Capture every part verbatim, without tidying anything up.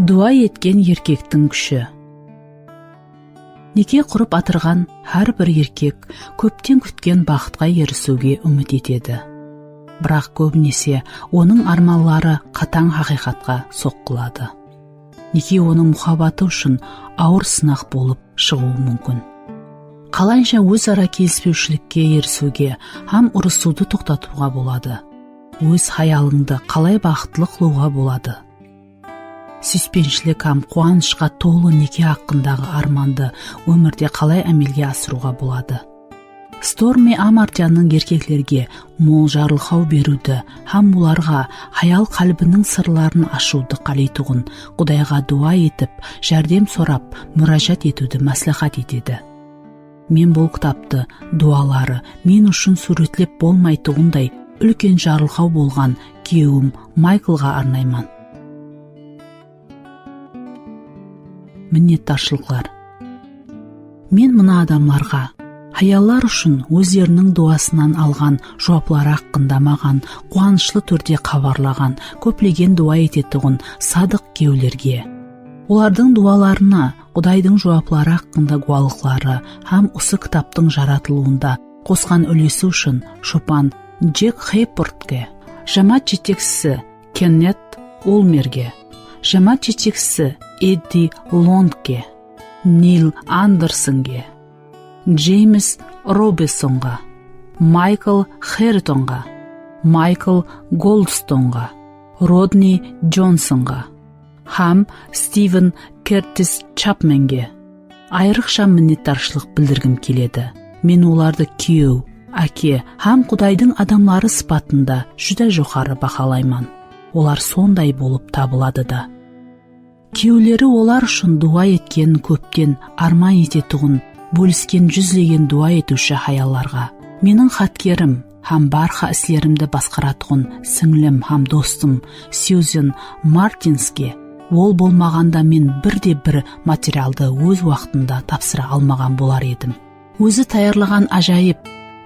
Duwa etken erkektiń kúshi. Neke qurıp atırǵan hár bir erkek kópten kútken baxıtqa erisiwge úmit etedi. Biraq kóbinese onıń ármanları qatań haqıyqatqa soqqıladı. Neke onıń muhabbatı ushın awır sınaq bolıp shıǵıwı múmkin. Qalayınsha óz-ara kelispewshilikke erisiwge hám urısıwdı toqtatıwǵa boladı? Óz hayalıńdı qalay baxıtlı qılıwǵa boladı? Súyispenshilik hám quwanıshqa tolı neke haqqındaǵı ármandı ómirde qalay ámelge asırıwǵa boladı? Stormi Amartyannıń erkeklerge mol jarılqaw beriwdi hám olarǵa hayal qálbiniń sırların ashıwdı qáleytuǵın Qudayǵa duwa etip, járdem sorap, múrájat etiwdi másláhát etedi. Men bul kitaptı duwaları men ushın súwretlep bolmaytuǵınday úlken jarılqaw bolǵan kúyewim Mayklǵa arnayman. Minnetdarshılıqlar. Men mına adamlarǵa, hayallar ushın ózleriniń duwasınan alǵan juwapları haqqında maǵan quwanıshlı túrde xabarlaǵan kóplegen duwa etetuǵın sadıq kúyewlerge, olardıń duwalarına Qudaydıń juwapları haqqında gúwalıqları hám usı kitaptıń jaratılıwında qosqan úlesi ushın shopan Jek Heyportke, jámáát jeteksisi Kenneth Ulmerge, jámáát jeteksisi Eddi Longke, Nil Andersenge, Jeyms Robesonǵa, Maykl Xerritonǵa, Maykl Goldstonǵa, Rodni Jonsonǵa hám Stiven Kertis Chapmenge ayrıqsha minnetdarshılıq bildirgim keledi. Men olardı kúyew, áke hám Qudaydıń adamları sıpatında júdá joqarı bahalayman. Olar sonday bolıp tabıladı da. Kúyewleri olar ushın duwa etken kópten árman etetuǵın, bólisken júzlegen duwa etiwshi hayallarǵa, meniń xatkerim hám barqa islerimdi basqaratuǵın sińlim hám dostım Syuzen Martinske, ol bolmaǵanda men bir de bir materialdı óz waqtında tapsıra almaǵan bolar edim. Ózi tayarlaǵan ájayıp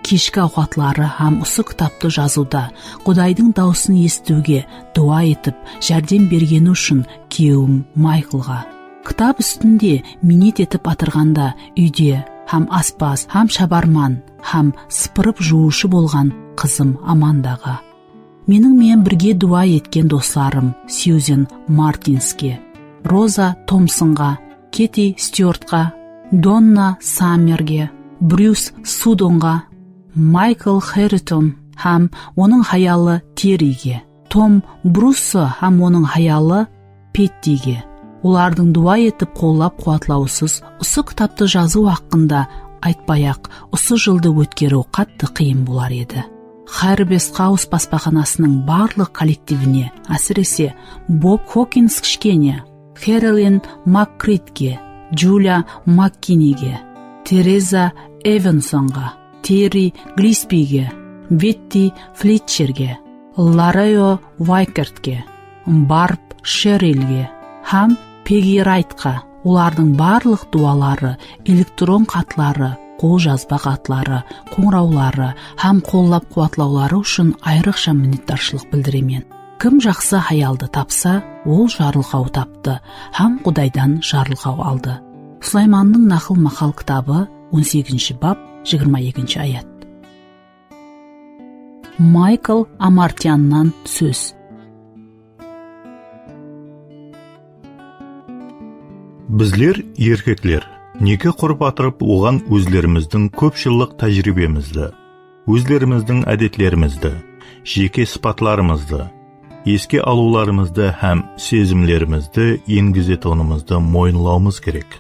keshki awqatları hám usı kitaptı jazıwda Qudaydıń dawısın esitiwge duwa etip, járdem bergeni ushın kúyewim Mayklǵa, kitap ústinde miynet etip atırǵanda úyde hám aspas, hám shabarman, hám sıpırıp juwıwshı bolǵan qızım Amandaǵa, meniń menen birge duwa etken doslarım Syuzen Martinske, Roza Tomsonǵa, Keti Styuartqa, Donna Sammerge, Bryus Sudonǵa, Maykl Xerriton hám onıń hayalı Terrige, Tom Brusso hám onıń hayalı Pettige. Olardıń duwa etip qollap-quwatlawısız usı kitaptı jazıw haqqında aytpay-aq, usı jıldı ótkeriw qattı qıyın bolar edi. Xarri Bestxaus baspaxanasınıń barlıq kollektivine, ásirese, Bob Hokins kishkene, Xerolin Makkritke, Juliya Makkinige, Tereza Evensonǵa, Terri Glispige, Vetti Flitcherge, Lareo Waykertke, Barb Sherrilge hám Pegi Raytqa olardıń barlıq duwaları, elektron xatları, qoljazba xatları, qońırawları hám qollap-quwatlawları ushın ayrıqsha minnetdarshılıq bildiremen. Kim jaqsı hayaldı tapsa, ol jarılqaw taptı hám Qudaydan jarılqaw aldı. Sulaymannıń naqıl-maqal kitabı, on segizinshi bap, jigirma ekinshi ayat. Maykl Amartyannan sóz. Bizler, erkekler, neke qurıp atırıp, oǵan ózlerimizdiń kóp jıllıq tájiriybemizdi, ózlerimizdiń ádetlerimizdi, jeke sıpatlarımızdı, eske alıwlarımızdı hám sezimlerimizdi engizetuǵınımızdı moyınlawımız kerek.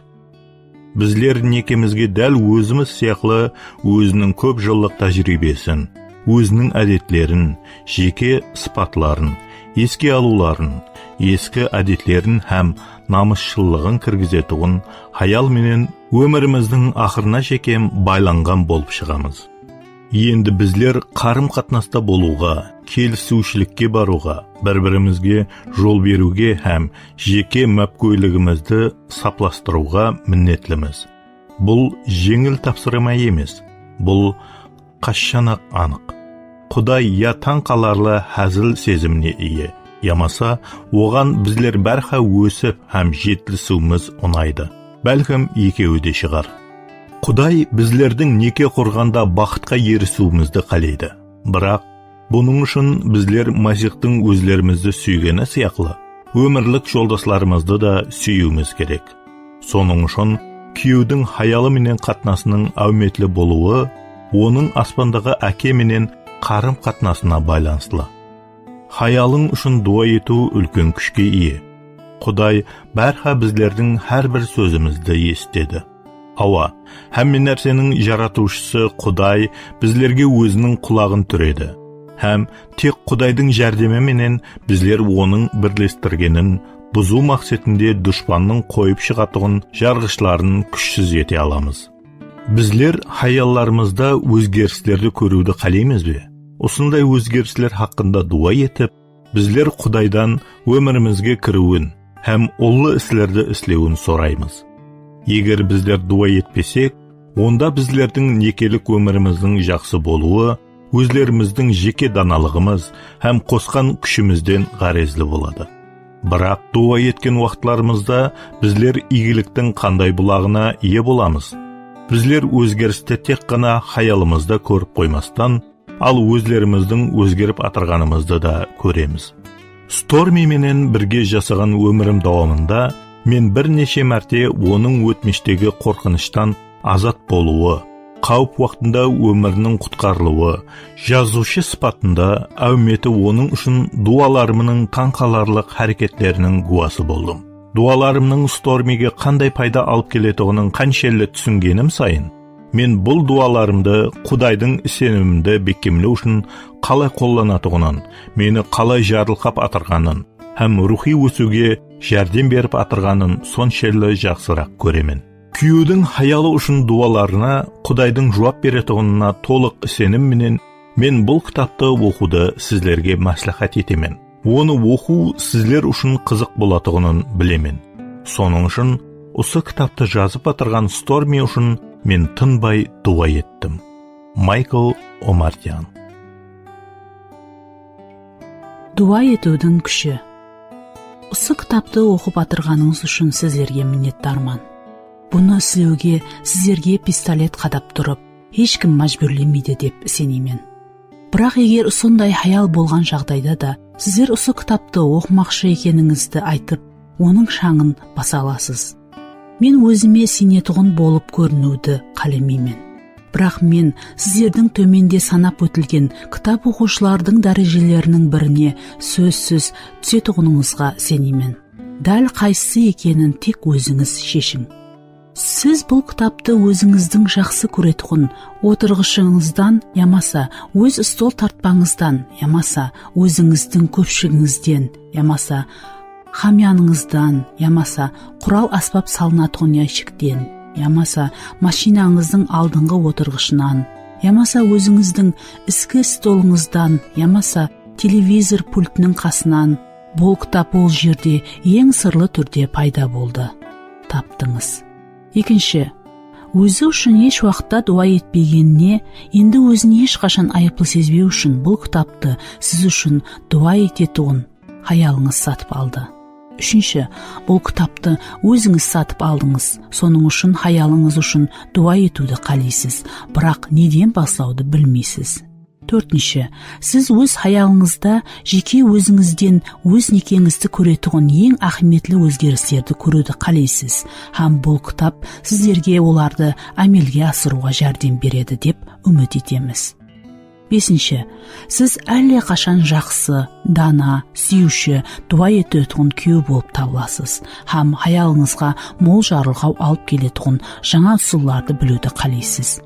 Bizler nekemizge dál ózimiz sıyaqlı óziniń kóp jıllıq tájiriybesin, óziniń ádetlerin, jeke sıpatların, eske alıwların, eski ádetlerin hám namısshıllıǵın kirgizetuǵın hayal menen ómirimizdiń aqırına shekem baylanǵan bolıp shıǵamız. Endi bizler qarım-qatnasta bolıwǵa, kelisiwshilikke barıwǵa, bir-birimizge jol beriwge hám jeke mápkóyligimizdi saplastırıwǵa minnetlimiz. Bul jeńil tapsırma emes. Bul qashshan-aq anıq. Quday ya tań qalarlı házil sezimine iye, yamasa oǵan bizler bárha ósip hám jetilisiwimiz unaydı. Bálkim, ekewi de shıǵar. Quday bizlerdiń neke qurǵanda baxıtqa erisiwimizdi qáleydi. Biraq, bunıń ushın bizler Masixtıń ózlerimizdi súygeni sıyaqlı, ómirlik joldaslarımızdı da súyiwimiz kerek. Sonıń ushın kúyewdiń hayalı menen qatnasınıń áwmetli bolıwı onıń aspandaǵı Áke menen qarım-qatnasına baylanıslı. Hayalıń ushın duwa etiw úlken kúshke iye. Quday bárha bizlerdiń hár bir sózimizdi esitedi. Awa, hámme nárseniń Jaratıwshısı Quday bizlerge Óziniń qulaǵın túredi. Hám tek Qudaydıń járdemi menen bizler Onıń birlestirgenin buzıw maqsetinde dushpannıń qoyıp shıǵatuǵın jarǵıshların kúshsiz ete alamız. Bizler hayallarımızda ózgerislerdi kóriwdi qáleymiz be? Usınday ózgerisler haqqında duwa etip, bizler Qudaydan ómirimizge kiriwin hám ullı islerdi islewin soraymız. Eger bizler duwa etpesek, onda bizlerdiń nekelik ómirimizdiń jaqsı bolıwı ózlerimizdiń jeke danalıǵımız hám qosqan kúshimizden ǵárezli boladı. Biraq duwa etken waqıtlarımızda bizler iygiliktiń qanday bulaǵına iye bolamız? Bizler ózgeristi tek ǵana hayalımızda kórip qoymastan, al ózlerimizdiń ózgerip atırǵanımızdı da kóremiz. Stormi menen birge jasaǵan ómirim dawamında men bir neshe márte onıń ótmishtegi qorqınıshtan azat bolıwı, qáwip waqtında ómiriniń qutqarılıwı, jazıwshı sıpatında áwmeti onıń ushın duwalarımnıń tań qalarlıq háreketleriniń gúwası boldım. Duwalarımnıń Stormige qanday payda alıp keletuǵının qanshelli túsingenim sayın, men bul duwalarımdı Qudaydıń isenimimdi bekkemlew ushın qalay qollanatuǵının, meni qalay jarılqap atırǵanın hám ruwxıy ósiwge járdem berip atırǵanın sonshelli jaqsıraq kóremen. Kúyewdiń hayalı ushın duwalarına Qudaydıń juwap beretuǵınına tolıq isenim menen men bul kitaptı oqıwdı sizlerge másláhát etemen. Onı oqıw sizler ushın qızıq bolatuǵının bilemen. Sonıń ushın usı kitaptı jazıp atırǵan Stormi ushın men tınbay duwa ettim. Maykl Omartyan. Duwa etiwdiń kúshi. Usı kitaptı oqıp atırǵanıńız ushın sizlerge minnetdarman. Bunı islewge sizlerge pistolet qadap turıp, hesh kim májbúrlemeydi dep iseneymen. Biraq eger usınday hayal bolǵan jaǵdayda da sizler usı kitaptı oqımaqshı ekenińizdi aytıp, onıń shańın basa alasız. Men ózime isenetuǵın bolıp kóriniwdi qálemeymen. Biraq men sizlerdiń tómende sanap ótilgen kitap oqıwshılardıń dárejeleriniń birine sózsiz túsetuǵınıńızǵa iseneymen. Dál qaysısı ekenin tek ózińiz sheshiń. Siz bul kitaptı ózińizdiń jaqsı kóretuǵın otırǵıshıńızdan yamasa óz stol tartpańızdan yamasa ózińizdiń kópshigińizden yamasa hamyanıńızdan yamasa qural-ásbap salınatuǵın jáyshikten yamasa mashinańızdıń aldınǵı otırǵıshınan yamasa ózińizdiń iski stolıńızdan yamasa televizor pultiniń qasınan, bul kitap ol jerde eń sırlı túrde payda boldı. Taptıńız. Ekinshi, ózi ushın hesh waqıtta duwa etpegenine, endi ózin hesh qashan ayıplı sezbew ushın bul kitaptı siz ushın duwa etetuǵın hayalıńız satıp aldı. Úshinshi, bul kitaptı ózińiz satıp aldıńız, sonıń ushın hayalıńız ushın duwa etiwdi qáleysiz, biraq neden baslawdı bilmeysiz. Tórtinshi, siz óz hayalıńızda jeke ózińizden óz nekeńizdi kóretuǵın eń áhmiyetli ózgerislerdi kóriwdi qáleysiz, hám bul kitap sizlerge olardı ámelge asırıwǵa járdem beredi dep úmit etemiz. Besinshi, siz álle qashan jaqsı, dana, súyiwshi, duwa etetuǵın kúyew bolıp tabılasız hám hayalıńızǵa mol jarılǵaw alıp keletuǵın jańa usıllardı biliwdi qáleysiz.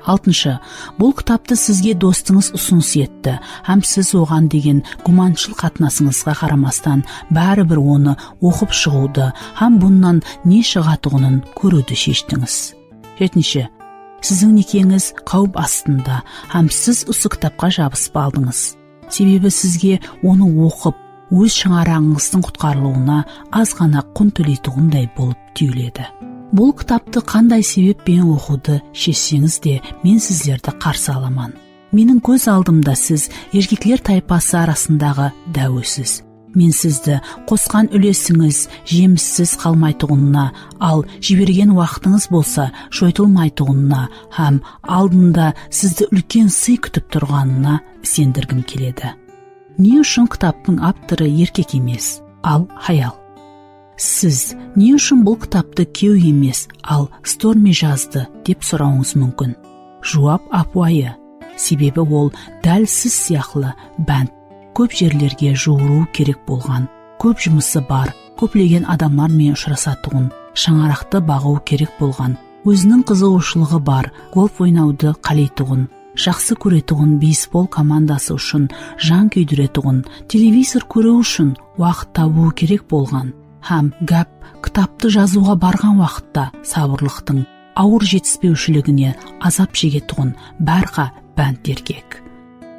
Altınshı, bul kitaptı sizge dostıńız usınıs etti hám siz oǵan degen gúmanshıl qatnasıńızǵa qaramastan báribir onı oqıp shıǵıwdı hám bunnan ne shıǵatuǵının kóriwdi sheshtińiz. Jetinshi, siziń nekeńiz qáwip astında hám siz usı kitapqa jabısıp aldıńız. Sebebi sizge onı oqıp, óz shańaraǵıńızdıń qutqarılıwına az ǵana qun tóleytuǵınday bolıp túyiledi. Bul kitaptı qanday sebep penen oqıwdı sheshseńiz de, men sizlerdi qarsı alaman. Meniń kóz aldımda siz erkekler taypası arasındaǵı dáwisiz. Men sizdi qosqan úlesińiz jemissiz qalmaytuǵınına, al jibergen waqtıńız bolsa joytılmaytuǵınına hám aldında sizdi úlken sıy kútip turǵanına isendirgim keledi. Ne ushın kitaptıń avtorı erkek emes, al hayal? Siz ne ushın bul kitaptı kúyew emes, al Stormi jazdı, dep sorawıńız múmkin. Juwap ápiwayı. Sebebi ol dál siz sıyaqlı bánt, kóp jerlerge juwırıwı kerek bolǵan, kóp jumısı bar, kóplegen adamlar menen ushırasatuǵın, shańaraqtı baǵıwı kerek bolǵan, óziniń qızıǵıwshılıǵı bar, golf oynawdı qáleytuǵın, jaqsı kóretuǵın beysbol komandası ushın jan kúydiretuǵın, televizor kóriw ushın waqıt tabıwı kerek bolǵan hám gáp kitaptı jazıwǵa barǵan waqıtta sabırlıqtıń awır jetispewshiligine azap shegetuǵın bárqa bánt erkek.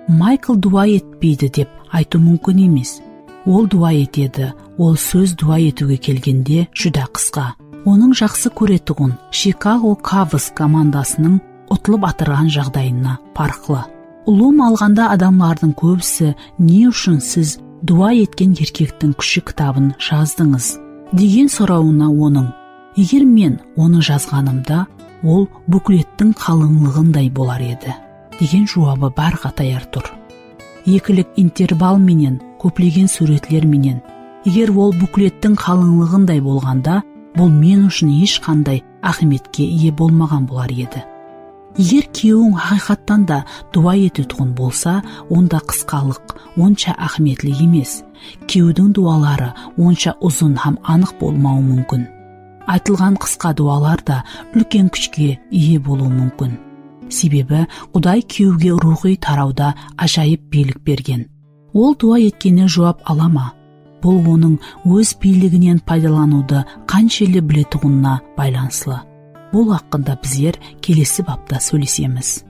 Maykl duwa etpeydi dep aytıw múmkin emes. Ol duwa etedi, ol sóz duwa etiwge kelgende júdá qısqa. Onıń jaqsı kóretuǵın Chikago Cubs komandasınıń utılıp atırǵan jaǵdayına parıqlı. Ulıwma alǵanda adamlardıń kóbisi ne ushın siz duwa etken erkektiń kúshi kitabın jazdıńız? Degen sorawına onıń, eger men onı jazǵanımda, ol buklettiń qalıńlıǵınday bolar edi, degen juwabı bárqa tayar tur. Ekilik interval menen kóplegen súwretler menen, eger ol buklettiń qalıńlıǵınday bolǵanda, bul men ushın hesh qanday áhmiyetke iye bolmaǵan bolar edi. Eger kúyewiń haqıyqattan da duwa etetuǵın bolsa, onda qısqalıq onsha áhmiyetli emes. Kúyewdiń duwaları onsha uzın hám anıq bolmawı múmkin. Aytılǵan qısqa duwalar da úlken kúshke iye bolıwı múmkin. Sebebi Quday kúyewge ruwxıy tarawda ájayıp biylik bergen. Ol duwa etkenne juwap ala ma? Bul onıń óz biyliginen paydalanıwdı qanshelli biletuǵınına baylanıslı. Bul haqqında bizler kelesi bapta sóylesemiz.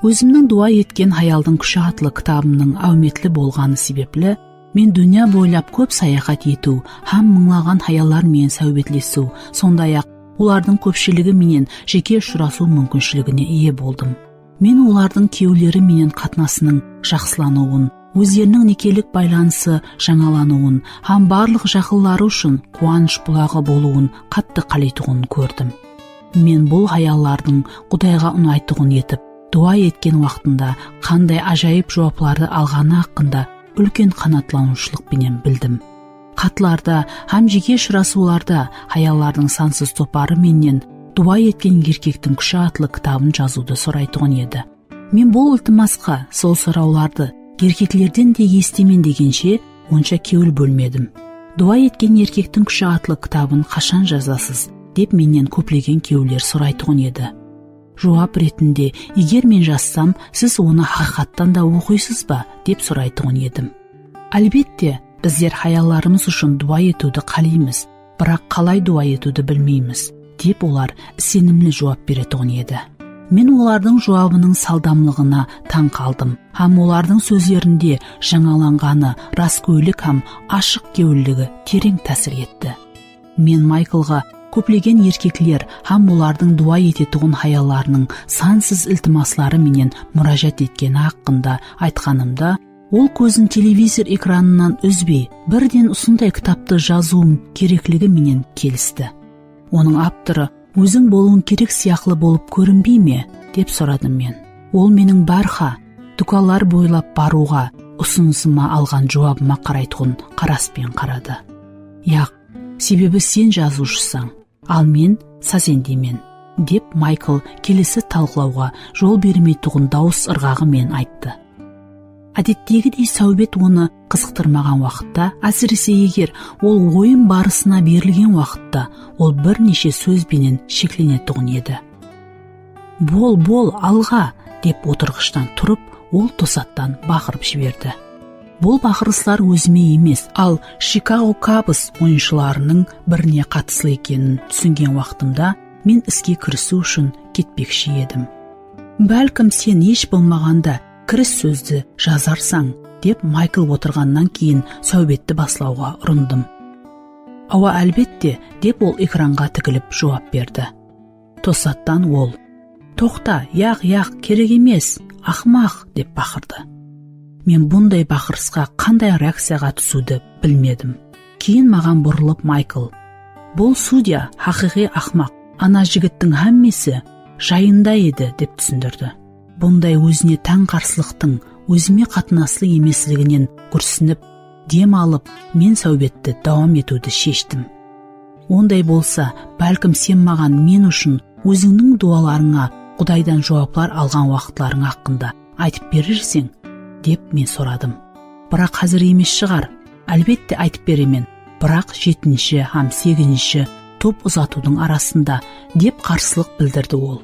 Ózimniń duwa etken hayaldıń kúshi atlı kitabımnıń áwmetli bolǵanı sebepli, men dúnya boylap kóp sayaxat etiw hám mıńlaǵan hayallar menen sáwbetlesiw, sonday-aq, olardıń kópshiligi menen jeke ushırasıw múmkinshiligine iye boldım. Men olardıń kúyewleri menen qatnasınıń jaqsılanıwın, ózleriniń nekelik baylanısı jańalanıwın hám barlıq jaqınları ushın quwanısh bulaǵı bolıwın qattı qáleytuǵının kórdim. Men bul hayallardıń Qudayǵa unaytuǵın etip, duwa etken waqtında qanday ájayıp juwaplardı alǵanı haqqında úlken qanaatlanıwshılıq penen bildim. Xatlarda hám jeke ushırasıwlarda hayallardıń sansız toparı mennen Duwa etken erkektiń kúshi atlı kitabın jazıwdı soraytuǵın edi. Men bul iltimasqa, sol sorawlardı erkeklerden de esitemen degenshe onsha kewil bólmedim. Duwa etken erkektiń kúshi atlı kitabın qashan jazasız, dep mennen kóplegen kewiller soraytuǵın edi. Juwap retinde, eger men jazsam, siz onı haqıyqattan da oqıysız ba, dep soraytuǵın edim. Álbette, bizler hayallarımız ushın duwa etiwdi qáleymiz, biraq qalay duwa etiwdi bilmeymiz, dep olar isenimli juwap beretuǵın edi. Men olardıń juwabınıń saldamlıǵına tań qaldım hám olardıń sózlerinde jańalanǵanı, raskóylik hám ashıq kewilligi tereń tásir etti. Men Mayklǵa kóplegen erkekler hám olardıń duwa etetuǵın hayallarınıń sansız iltimasları menen múrájat etkeni haqqında aytqanımda, ol kózin televizor ekranınan úzbey, birden usınday kitaptı jazıwım kerekligi menen kelisti. Onıń avtorı óziń bolıwıń kerek sıyaqlı bolıp kórinbey me? Dep soradım men. Ol meniń bárha, dúkanlar boylap barıwǵa usınısıma alǵan juwabıma qaraytuǵın qaraspenen qaradı. Yaq, sebebi sen jazıwshısań, al men sazendeymen, dep Maykl kelesi talqılawǵa jol bermeytuǵın dawıs ırǵaǵı menen ayttı. Ádettegidey sáwbet onı qızıqtırmaǵan waqıtta, ásirese eger ol oyın barısına berilgen waqıtta, ol bir neshe sóz benen sheklenetuǵın edi. Bol, bol, alǵa! Dep otırǵıshtan turıp, ol tosattan baqırıp jiberdi. Bul baqırıslar ózime emes, al Chikago Cubs oyınshılarınıń birine qatıslı ekenin túsingen waqtımda men iske kirisiw ushın ketpekshi edim. Bálkim sen hesh bolmaǵanda kiris sózdi jazarsań, dep Maykl otırǵannan keyin sáwbetti baslawǵa urındım. Awa, álbette, dep ol ekranǵa tigilip juwap berdi. Tosattan ol, toqta, yaq, yaq, kerek emes, aqmaq, dep baqırdı. Men bunday baqırısqa qanday reakciyaǵa túsiwdi bilmedim. Keyin maǵan burılıp Maykl, "Bul sudya haqıyqıy aqmaq, ana jigittiń hámmesi jayında edi," dep túsindirdi. Bunday ózine tán qarsılıqtıń ózime qatnaslı emesliginen gúrsinip, dem alıp, men sáwbetti dawam etiwdi sheshtim. "Onday bolsa, bálkim sen maǵan men ushın ózińniń duwalarıńa Qudaydan juwaplar alǵan waqıtlarıń haqqında aytıp bererseń?" dep men soradım. "Biraq házir emes shıǵar, álbette aytıp beremen, biraq jetinshi hám segizinshi top uzatıwdıń arasında," dep qarsılıq bildirdi ol.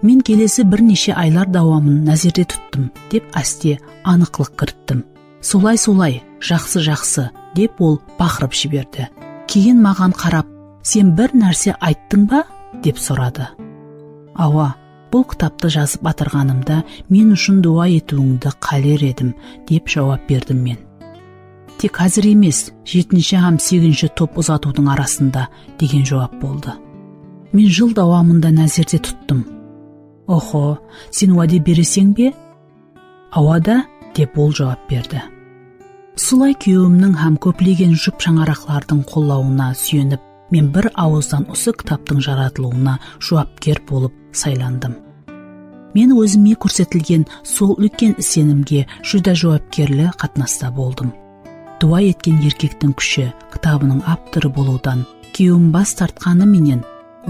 Men kelesi bir neshe aylar dawamın názerde tuttım, dep áste anıqlıq kirittim. "Solay, solay, jaqsı, jaqsı," dep ol baqırıp jiberdi. Keyin maǵan qarap, "Sen bir nárse ayttıń ba?" dep soradı. "Awa, bul kitaptı jazıp atırǵanımda men ushın duwa etiwińdi qáler edim," dep juwap berdim men. "Tek házir emes, jetinshi hám segizinshi top uzatıwdıń arasında," degen juwap boldı. Men jıl dawamında názerde tuttım. "Oho, sen wáde bereseń be?" "Awa da," dep ol juwap berdi. Usılay kúyewimniń hám kóplegen jup shańaraqlardıń qollawına súyenip, men bir awızdan usı kitaptıń jaratılıwına juwapker bolıp saylandım. Men ózime kórsetilgen sol úlken isenimge júdá juwapkerli qatnasta boldım. Duwa etken erkektiń kúshi kitabınıń avtorı bolıwdan kúyewim bas tartqanı menen,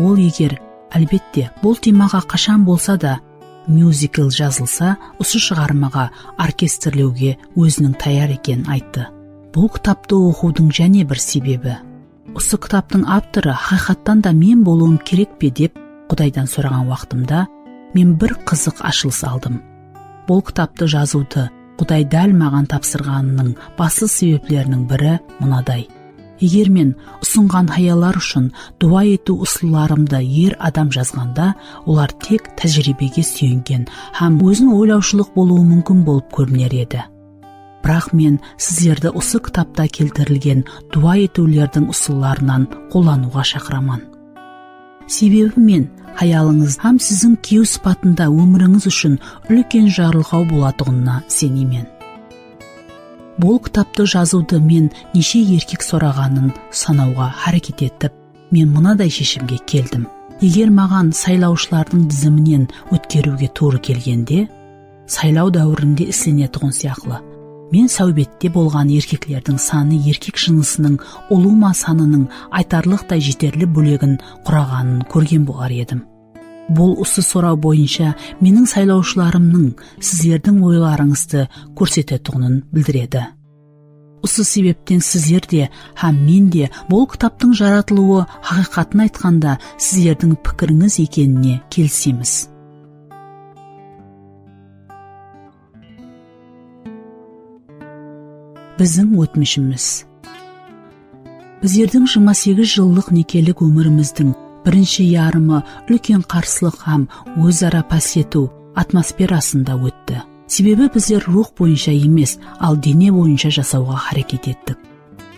ol eger, álbette, bul temaǵa qashan bolsa da myuzikl jazılsa, usı shıǵarmaǵa orkestrlewge óziniń tayar ekenin ayttı. Bul kitaptı oqıwdıń jáne bir sebebi. Usı kitaptıń avtorı haqıyqattan da men bolıwım kerek pe dep Qudaydan soraǵan waqtımda, men bir qızıq ashılıs aldım. Bul kitaptı jazıwdı Quday dál maǵan tapsırǵanınıń baslı sebepleriniń biri mınaday. Eger men usınǵan hayallar ushın duwa etiw usıllarımdı er adam jazǵanda, olar tek tájiriybege súyengen hám ózin oylawshılıq bolıwı múmkin bolıp kóriner edi. Biraq men sizlerdi usı kitapta keltirilgen duwa etiwlerdiń usıllarınan qollanıwǵa shaqıraman. Sebebi men hayalıńız hám siziń kúyew sıpatında ómirińiz ushın úlken jarılǵaw bolatuǵınına iseneymen. Bul kitaptı jazıwdı men neshe erkek soraǵanın sanawǵa háreket etip, men mınaday sheshimge keldim. Eger maǵan saylawshılardıń diziminen ótkeriwge tuwrı kelgende, saylaw dáwirinde islenetuǵın sıyaqlı, men sáwbette bolǵan erkeklerdiń sanı erkek jınısınıń ulıwma sanınıń aytarlıqtay jeterli bólegin quraǵanın kórgen bolar edim. Bul usı soraw boyınsha meniń saylawshılarımnıń sizlerdiń oylarıńızdı kórsetetuǵının bildiredi. Usı sebepten sizler de hám men de bul kitaptıń jaratılıwı, haqıyqatın aytqanda, sizlerdiń pikirińiz ekenine kelisemiz. Biziń ótmishimiz. Bizlerdiń jigirma segiz jıllıq nekelik ómirimizdiń birinshi yarımı úlken qarsılıq hám óz-ara pástletiw atmosferasında ótti. Sebebi bizler ruwx boyınsha emes, al dene boyınsha jasawǵa háreket ettik.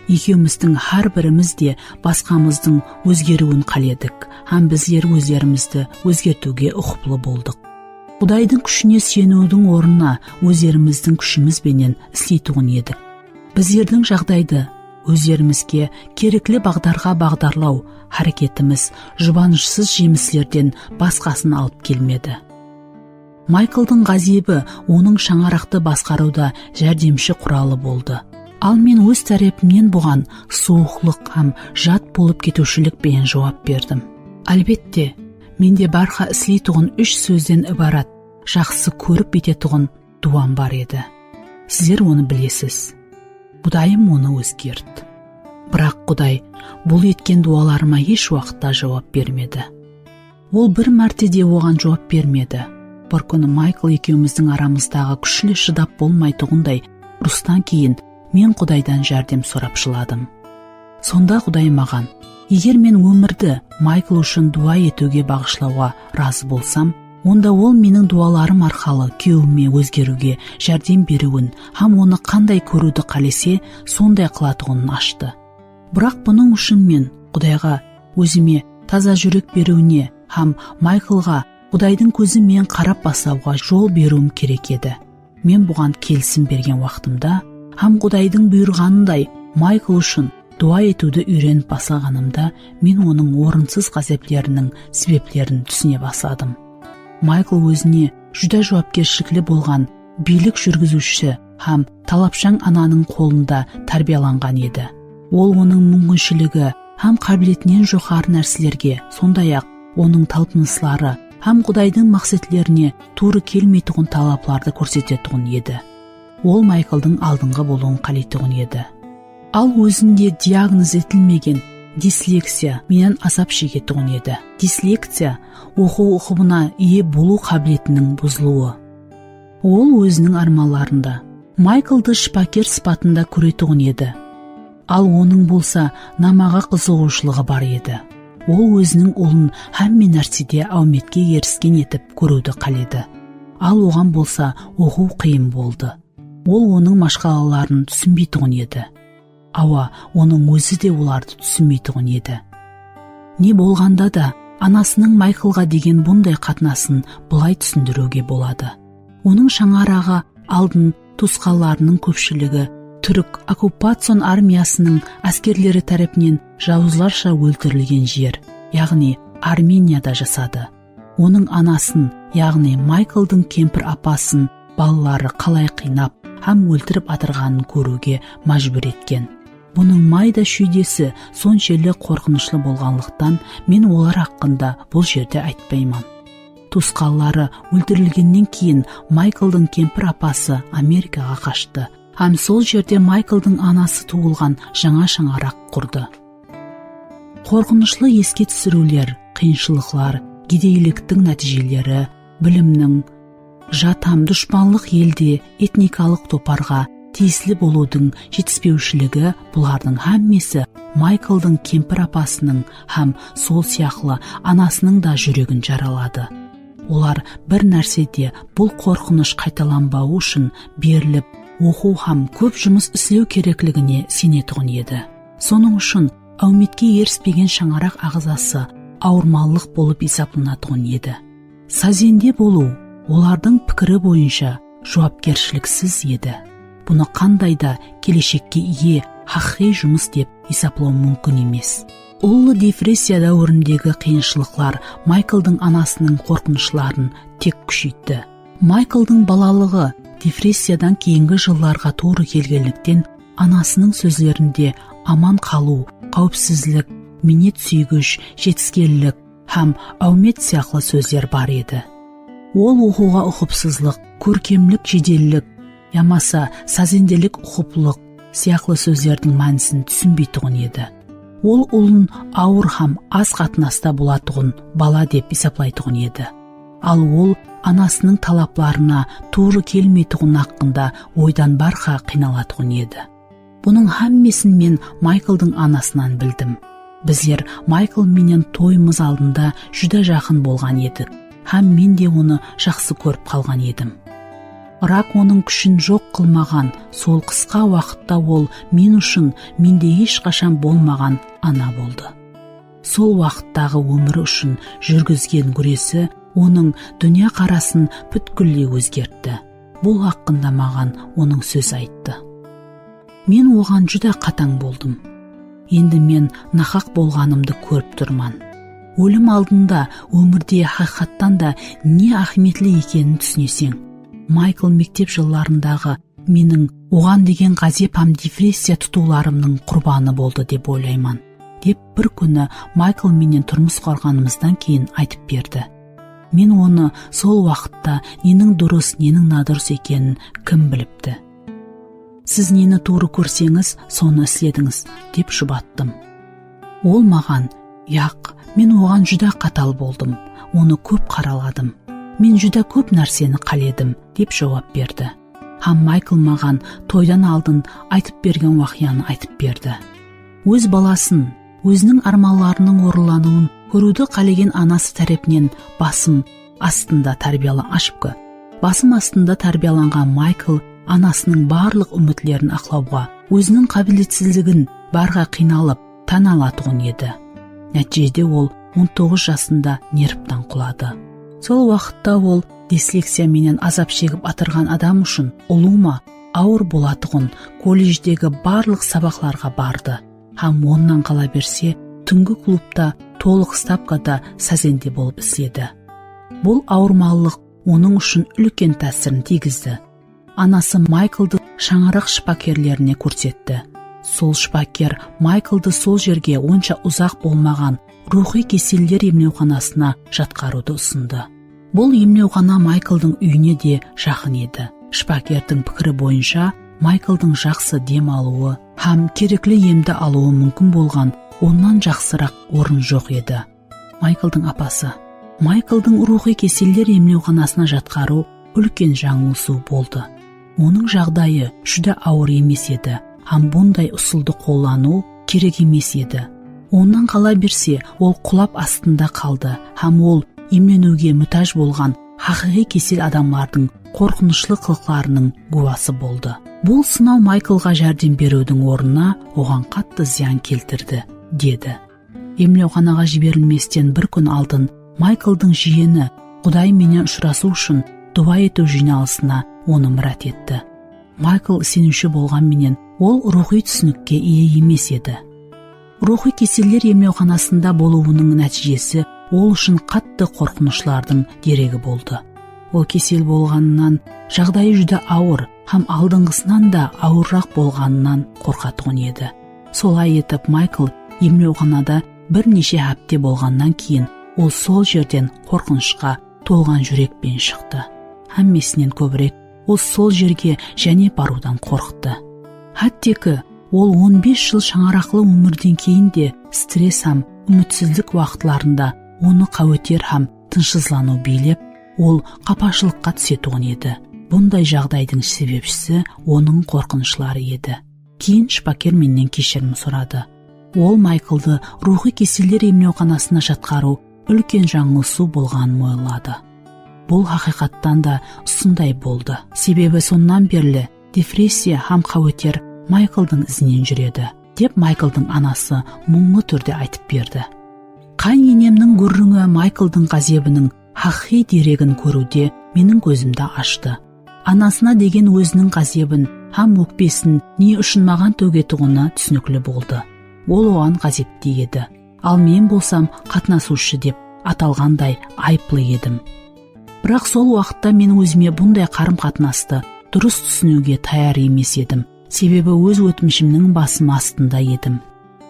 Ekewimizdiń hár birimiz de basqamızdıń ózgeriwin qáledik hám bizler ózlerimizdi ózgertiwge uqıplı boldıq. Qudaydıń kúshine súyeniwdiń ornına ózlerimizdiń kúshimiz benen isleytuǵın edik. Bizlerdiń jaǵdaydı ózlerimizge kerekli baǵdarǵa baǵdarlaw háreketimiz jubanıshsız jemislerden basqasın alıp kelmedi. Maykldıń ǵázebi onıń shańaraqtı basqarıwda járdemshi quralı boldı. Al men óz tárepimnen buǵan suwıqlıq hám jat bolıp ketiwshilik penen juwap berdim. Álbette, mende bárha isleytuǵın úsh sózden ibarat jaqsı kórip etetuǵın duwam bar edi. Sizler onı bilesiz. Qudayım onı ózgert. Biraq Quday bul etken duwalarıma hesh waqıtta juwap bermedi. Ol bir márte de oǵan juwap bermedi. Bir kúni Maykl ekewimizdiń aramızdaǵı kúshli shıdap bolmaytuǵınday urıstan keyin men Qudaydan járdem sorap jıladım. Sonda Quday maǵan, eger men ómirdi Maykl ushın duwa etiwge baǵıshlawǵa razı bolsam, onda ol meniń duwalarım arqalı kúyewime ózgeriwge járdem beriwin hám onı qanday kóriwdi qálese, sonday qılatuǵının ashtı. Biraq bunıń ushın men Qudayǵa ózime taza júrek beriwine hám Mayklǵa Qudaydıń kózi menen qarap baslawǵa jol beriwim kerek edi. Men buǵan kelisim bergen waqtımda hám Qudaydıń buyırǵanınday Maykl ushın dua etiwdi úyrenip baslaǵanımda, men onıń orınsız ǵázepleriniń sebeplerin túsine basladım. Maykl ózine júdá juwapkershilikli bolǵan biylik júrgiziwshisi hám talapshań ananıń qolında tárbiyalanǵan edi. Ol onıń múmkinshiligi hám qábiletinen joqarı nárselerge, sonday-aq, onıń talpınısları hám Qudaydıń maqsetlerine tuwrı kelmeytuǵın talaplardı kórsetetuǵın edi. Ol Maykldıń aldınǵı bolıwın qáleytuǵın edi. Al ózinde diagnoz etilmegen disleksiya menen azap shegetuǵın edi. Disleksiya, oqıw uqıbına iye bolıw qábiletiniń buzılıwı. Ol óziniń ármanlarında Maykldı shıpaker sıpatında kóretuǵın edi. Al onıń bolsa namaǵa qızıǵıwshılıǵı bar edi. Ol óziniń ulın hámme nársede áwmetke erisken etip kóriwdi qáledi. Al oǵan bolsa oqıw qıyın boldı. Ol onıń mashqalaların túsinbeytuǵın edi. Awa, onıń ózi de olardı túsinbeytuǵın edi. Ne bolǵanda da, anasınıń Mayklǵa degen bunday qatnasın bılay túsindiriwge boladı. Onıń shańaraǵı aldın tuwısqanlarınıń kópshiligi túrk okkupacion armiyasınıń áskerleri tárepinen jawızlarsha óltirilgen jer, yaǵnıy Armeniyada jasadı. Onıń anasın, yaǵnıy Maykldıń kempir apasın balaları qalay qıynap hám óltirip atırǵanın kóriwge májbúr etken. Bunıń mayda-shúydesi sonshelli qorqınıshlı bolǵanlıqtan, men olar haqqında bul jerde aytpayman. Tuwısqanları óltirilgennen keyin Maykldıń kempir apası Amerikaǵa qashtı hám sol jerde Maykldıń anası tuwılǵan jańa shańaraq qurdı. Qorqınıshlı eske túsiriwler, qıyınshılıqlar, gedeyliktiń nátiyjeleri, bilimniń, jat hám dushpanlıq elde etnikalıq toparǵa tiyisli bolıwdıń jetispewshiligi, bulardıń hámmesi Maykldıń kempir apasınıń hám sol sıyaqlı anasınıń da júregin jaraladı. Olar bir nárse de bul qorqınısh qaytalanbawı ushın berilip, oqıw hám kóp jumıs islew kerekligine isenetuǵın edi. Sonıń ushın áwmetke erispegen shańaraq aǵzası awırmanlıq bolıp esaplanatuǵın edi. Sazende bolıw, olardıń pikiri boyınsha, juwapkershiliksiz edi. Bunı qanday da keleshekke iye haqıyqıy jumıs dep esaplaw múmkin emes. Ullı depressiya dáwirindegi qıyınshılıqlar Maykldıń anasınıń qorqınıshların tek kúsheytti. Maykldıń balalıǵı depressiyadan keyingi jıllarǵa tuwrı kelgenlikten, anasınıń sózlerinde aman qalıw, qáwipsizlik, miynet súygish, jetiskenlik hám áwmet sıyaqlı sózler bar edi. Ol oqıwǵa uqıpsızlıq, kórkemlik jedellik yamasa sazendelik uqıplıq sıyaqlı sózlerdiń mánisin túsinbeytuǵın edi. Ol ulın awır hám az qatnasta bolatuǵın bala dep esaplaytuǵın edi. Al ol anasınıń talaplarına tuwrı kelmeytuǵını haqqında oydan barqa qıynalatuǵın edi. Bunıń hámmesin men Maykldıń anasınan bildim. Bizler Maykl menen toyımız aldında júdá jaqın bolǵan edik hám men de onı jaqsı kórip qalǵan edim. Rak onıń kúshin joq qılmaǵan, sol qısqa waqıtta ol men ushın mende hesh qashan bolmaǵan ana boldı. Sol waqıttaǵı ómiri ushın júrgizgen gúresi onıń dúnya qarasın pútkilley ózgertti. Bul haqqında maǵan onıń sózi ayttı. Men oǵan júdá qatań boldım. Endi men nahaq bolǵanımdı kórip turman. Ólim aldında ómirde haqıyqattan da ne áhmiyetli ekenin túsineseń. Maykl mektep jıllarındaǵı meniń oǵan degen ǵázep hám depressiya tutıwlarımnıń qurbanı boldı dep oylayman, dep bir kúni Maykl menen turmıs qurǵanımızdan keyin aytıp berdi. Men onı sol waqıtta neniń durıs, neniń nadurıs ekenin kim bilipti? Siz neni tuwrı kórseńiz, sonı isledińiz, dep jubattım. Ol maǵan, yaq, men oǵan júdá qatal boldım, onı kóp qaraladım. Men júdá kóp nárseni qáledim, dep juwap berdi. Hám Maykl maǵan toydan aldın aytıp bergen waqıyanı aytıp berdi. Óz balasın, óziniń ármanlarınıń orınlanıwın kóriwdi qálegen anası tárepinen basım astında tárbiyala-, ashıpkı. Basım astında tárbiyalanǵan Maykl anasınıń barlıq úmitlerin aqlawǵa, óziniń qábiletsizligin barǵa qıynalıp, tán alatuǵın edi. Nátiyjede ol on toǵız jasında nervtan quladı. Sol waqıtta ol disleksiya menen azap shegip atırǵan adam ushın ulıwma awır bolatuǵın kollejdegi barlıq sabaqlarǵa bardı hám onnan qala berse, túngi klubta tolıq stavkada sazende bolıp isledi. Bul awırmanlıq onıń ushın úlken tásirin tiygizdi. Anası Maykldı shańaraq shıpakerlerine kórsetti. Sol shıpaker Maykldı sol jerge onsha uzaq bolmaǵan ruwxıy keseller emlewxanasına jatqarıwdı usındı. Bul emlewxana Maykldıń úyine de jaqın edi. Shıpakerdiń pikiri boyınsha, Maykldıń jaqsı dem alıwı hám kerekli emdi alıwı múmkin bolǵan onnan jaqsıraq orın joq edi. Maykldıń apası. Maykldıń ruwxıy keseller emlewxanasına jatqarıw úlken jańılısıw boldı. Onıń jaǵdayı júdá awır emes edi hám bunday usıldı qollanıw kerek emes edi. Onnan qala berse, ol qulap astında qaldı hám ol emleniwge mútáj bolǵan haqıyqıy kesel adamlardıń qorqınıshlı qılıqlarınıń gúwası boldı. Bul sınaw Mayklǵa járdem beriwdiń ornına oǵan qattı zıyan keltirdi, dedi. Emlewxanaǵa jiberilmesten bir kún aldın Maykldıń jiyeni Quday menen ushırasıw ushın duwa etiw jıynalısına onı mirát etti. Maykl iseniwshi bolǵan menen, ol ruwxıy túsinikke iye emes edi. Ruwxıy keseller emlewxanasında bolıwınıń nátiyjesi ol ushın qattı qorqınıshlardıń deregi boldı. Ol kesel bolǵanınan, jaǵdayı júdá awır hám aldınǵısınan da awırıraq bolǵanınan qorqatuǵın edi. Solay etip, Maykl emlewxanada bir neshe hápte bolǵannan keyin, ol sol jerden qorqınıshqa tolǵan júrek penen shıqtı. Hámmesinen kóbirek ol sol jerge jáne barıwdan qorqtı. Hátteki, ol on bes jıl shańaraqlı ómirden keyin de stress hám úmitsizlik waqıtlarında onı qáweter hám tınıshsızlanıw biylep, ol qapashılıqqa túsetuǵın edi. Bunday jaǵdaydıń sebepshisi onıń qorqınıshları edi. Keyin shıpaker mennen keshirim soradı. Ol Maykldı ruwxıy keseller emlewxanasına jatqarıw úlken jańılısıw bolǵanın moyınladı. Bul haqıyqattan da usınday boldı. Sebebi sonnan berli depressiya hám qáweter Maykldıń izinen júredi, dep Maykldıń anası muńlı túrde aytıp berdi. Qáyin enemniń gúrrińi Maykldıń ǵázebiniń haqıyqıy deregin kóriwde meniń kózimdi ashtı. Anasına degen óziniń ǵázebin hám ókpesin ne ushın maǵan tógetuǵını túsinikli boldı. Ol oǵan ǵázepte edi. Al men bolsam qatnasıwshı dep atalǵanday ayıplı edim. Biraq sol waqıtta men ózime bunday qarım-qatnastı durıs túsiniwge tayar emes edim, sebebi óz ótmishimniń basım astında edim.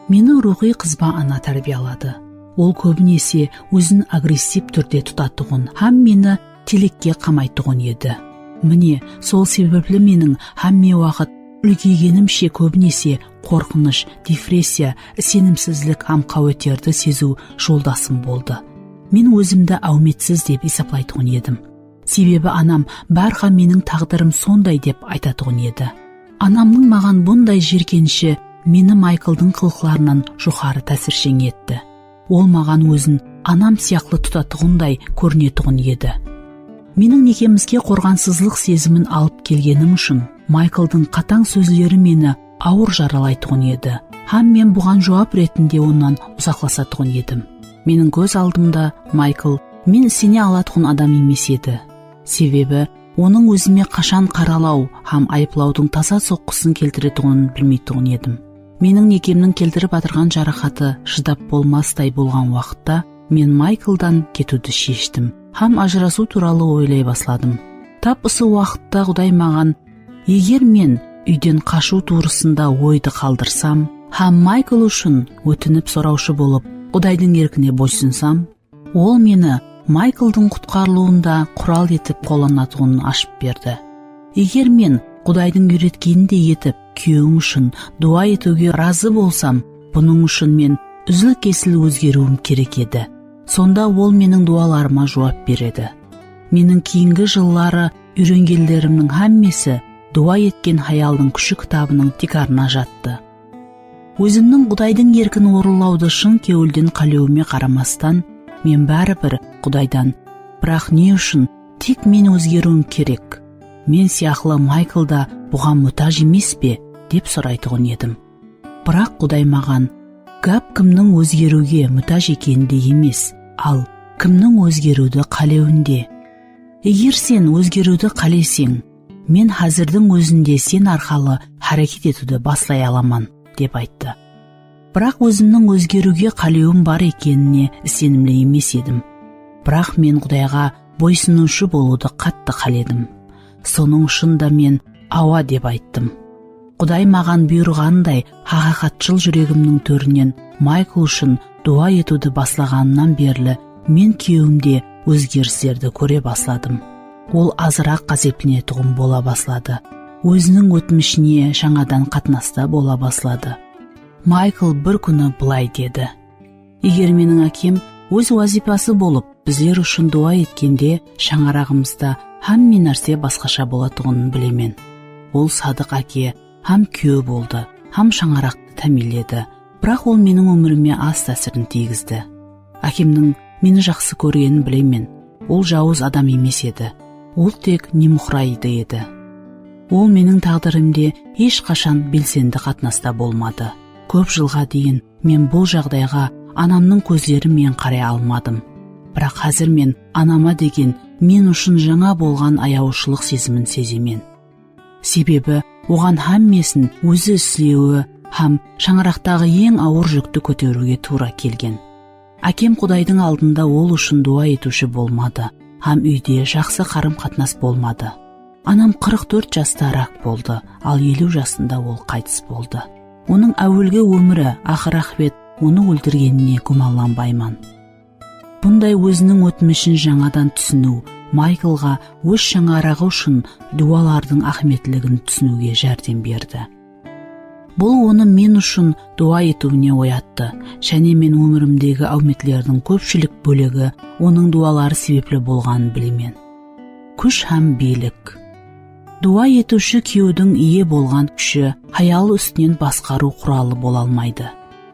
Meni ruwxıy qızba ana tárbiyaladı. Ol kóbinese ózin agressiv túrde tutatuǵın hám meni telekke qamaytuǵın edi. Mine, sol sebepli meniń hámme waqıt úlkeygenimshe kóbinese qorqınısh, depressiya, isenimsizlik hám qáweterdi seziw joldasım boldı. Men ózimdi áwmetsiz dep esaplaytuǵın edim. Sebebi anam bárha meniń táǵdirim sonday dep aytatuǵın edi. Anamnıń maǵan bunday jerkenishi meni Maykldıń qılıqlarınan joqarı tásirsheń etti. Ol maǵan ózin anam sıyaqlı tutatuǵınday kórinetuǵın edi. Meniń nekemizge qorǵansızlıq sezimin alıp kelgenim ushın Maykldıń qatań sózleri meni awır jaralaytuǵın edi, hám men buǵan juwap retinde onnan uzaqlasatuǵın edim. Meniń kóz aldımda Maykl men isene alatuǵın adam emes edi. Sebebi onıń ózime qashan qaralaw hám ayıplawdıń taza soqqısın keltiretuǵının bilmeytuǵın edim. Meniń nekemniń keltirip atırǵan jaraqatı shıdap bolmastay bolǵan waqıtta men Maykldan ketiwdi sheshtim hám ajırasıw tuwralı oylay basladım. Tap usı waqıtta Quday maǵan, eger men úyden qashıw tuwrısında oydı qaldırsam hám Maykl ushın ótinip sorawshı bolıp Qudaydıń erkine boysınsam, Ol meni Maykldıń qutqarılıwında qural etip qollanatuǵının ashıp berdi. Eger men Qudaydıń úyretkenindey etip kúyewiń ushın duwa etiwge razı bolsam, bunıń ushın men úzil-kesil ózgeriwim kerek edi. Sonda ol meniń duwalarıma juwap beredi. Meniń keyingi jılları úyrengenlerimniń hámmesi Duwa etken hayaldıń kúshi kitabınıń tiykarına jattı. Ózimniń Qudaydıń erkin orınlawdı shın kewilden qálewime qaramastan, men báribir Qudaydan, "Biraq ne ushın tek men ózgeriwim kerek? Men sıyaqlı Maykl da buǵan mútáj emes pe?" dep soraytuǵın edim. Biraq Quday maǵan, "Gáp kimniń ózgeriwge mútáj ekeninde emes, al, kimniń ózgeriwdi qálewinde. Eger sen ózgeriwdi qáleseń, men házirdiń ózinde sen arqalı háreket etiwdi baslay alaman, dep ayttı. Biraq ózimniń ózgeriwge qálewim bar ekenine isenimli emes edim. Biraq men Qudayǵa boysınıwshı bolıwdı qattı qáledim. Sonıń ushın da men awa dep ayttım. Quday maǵan buyırǵanınday haqıyqatshıl júregimniń tórinen Maykl ushın duwa etiwdi baslaǵanımnan berli men kewimde ózgerislerdi kóre basladım. Ol azıraq ǵázeplenetuǵın bola basladı. Óziniń ótmishine jańadan qatnasta bola basladı. Maykl bir kúni bılay dedi: "Eger meniń ákem óz wazıypası bolıp bizler ushın duwa etkende, shańaraǵımızda hámme nárse basqasha bolatuǵının bilemen. Ol sadıq áke hám kúyew boldı, hám shańaraqtı támiyinledi. Biraq ol meniń ómirime az tásirin tiygizdi. Ákemniń meni jaqsı kórgenin bilemen. Ol jawız adam emes edi. Ol tek nemquraydı edi. Ol meniń táǵdirimde hesh qashan belsendi qatnasta bolmadı. Kóp jılǵa deyin men bul jaǵdayǵa anamnıń kózleri menen qaray almadım. Biraq házir men anama degen men ushın jańa bolǵan ayawshılıq sezimin sezemen. Sebebi oǵan hámmesin ózi islewi hám shańaraqtaǵı eń awır júkti kóteriwge tuwra kelgen. Ákem Qudaydıń aldında ol ushın duwa etiwshi bolmadı hám úyde jaqsı qarım-qatnas bolmadı. Anam qırq tórt jasta rak boldı, al eliw jasında ol qaytıs boldı. Onıń áwelgi ómiri, aqır-aqıbet onı óltirgenine gúmanlanbayman." Bunday óziniń ótmishin jańadan túsiniw Mayklǵa óz shańaraǵı ushın duwalardıń áhmiyetliligin túsiniwge járdem berdi. Bul onı men ushın duwa etiwine oyattı. Jáne men ómirimdegi áwmetlerdiń kópshilik bólegi onıń duwaları sebepli bolǵanın bilemen. Kúsh hám biylik. Duwa etiwshi kúyewdiń iye bolǵan kúshi hayal ústinen basqarıw quralı bola almaydı.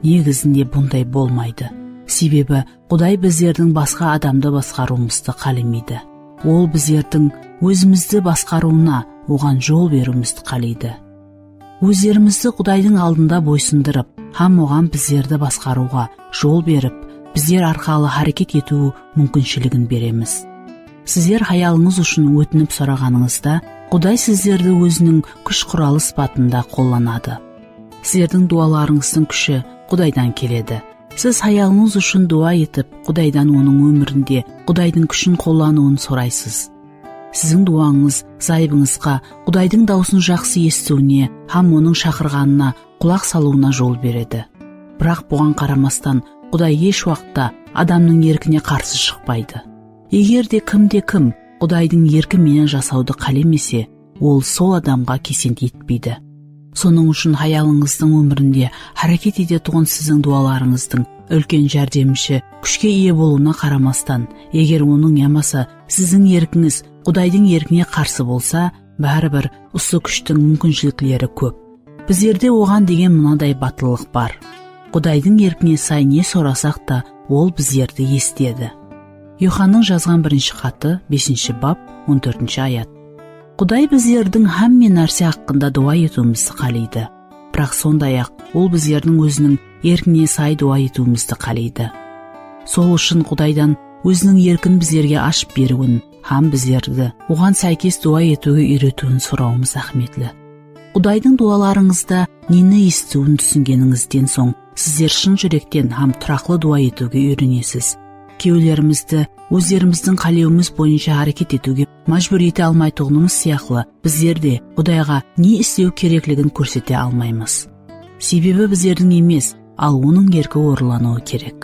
Negizinde bunday bolmaydı. Sebebi Quday bizlerdiń basqa adamdı basqarıwımızdı qálemeydi. Ol bizlerdiń ózimizdi basqarıwına, oǵan jol beriwimizdi qáleydi. Ózlerimizdi Qudaydıń aldında boysındırıp hám oǵan bizlerdi basqarıwǵa jol berip, bizler arqalı háreket etiw múmkinshiligin beremiz. Sizler hayalıńız ushın ótinip soraǵanıńızda, Quday sizlerdi óziniń kúsh quralı sıpatında qollanadı. Sizlerdiń duwalarıńızdıń kúshi Qudaydan keledi. Siz hayalıńız ushın duwa etip, Qudaydan onıń ómirinde Qudaydıń kúshin qollanıwın soraysız. Siziń duwańız zayıbıńızǵa Qudaydıń dawısın jaqsı esitiwine hám onıń shaqırǵanına qulaq salıwına jol beredi. Biraq buǵan qaramastan, Quday hesh waqıtta adamnıń erkine qarsı shıqpaydı. Eger de kimde-kim Qudaydıń erki menen jasawdı qálemese, ol sol adamǵa kesent etpeydi. Sonıń ushın hayalıńızdıń ómirinde háreket etetuǵın siziń duwalarıńızdıń úlken járdemshi kúshke iye bolıwına qaramastan, eger onıń yamasa siziń erkińiz Qudaydıń erkine qarsı bolsa, báribir usı kúshtiń múmkinshilikleri kóp. Bizlerde oǵan degen mınaday batıllıq bar. Qudaydıń erkine say ne sorasaq ta, ol bizlerdi esitedi. Yuxannıń jazǵan birinshi xatı, besinshi bap, on tórtinshi ayat. Quday bizlerdiń hámme nárse haqqında duwa etiwimizdi qáleydi. Biraq sonday-aq, ol bizlerdiń óziniń erkine say duwa etiwimizdi qáleydi. Sol ushın Qudaydan óziniń erkin bizlerge ashıp beriwin hám bizlerdi oǵan sáykes duwa etiwge úyretiwin sorawımız áhmiyetli. Qudaydıń duwalarıńızda neni esitiwin túsingenińizden soń, sizler shın júrekten hám turaqlı duwa etiwge úyrenesiz. Kewlerimizdi ózlerimizdiń qálewimiz boyınsha háreket etiwge májbúr ete almaytuǵınımız sıyaqlı, bizler de Qudayǵa ne islew kerekligin kórsete almaymız. Sebebi bizlerdiń emes, al onıń erki orınlanıwı kerek.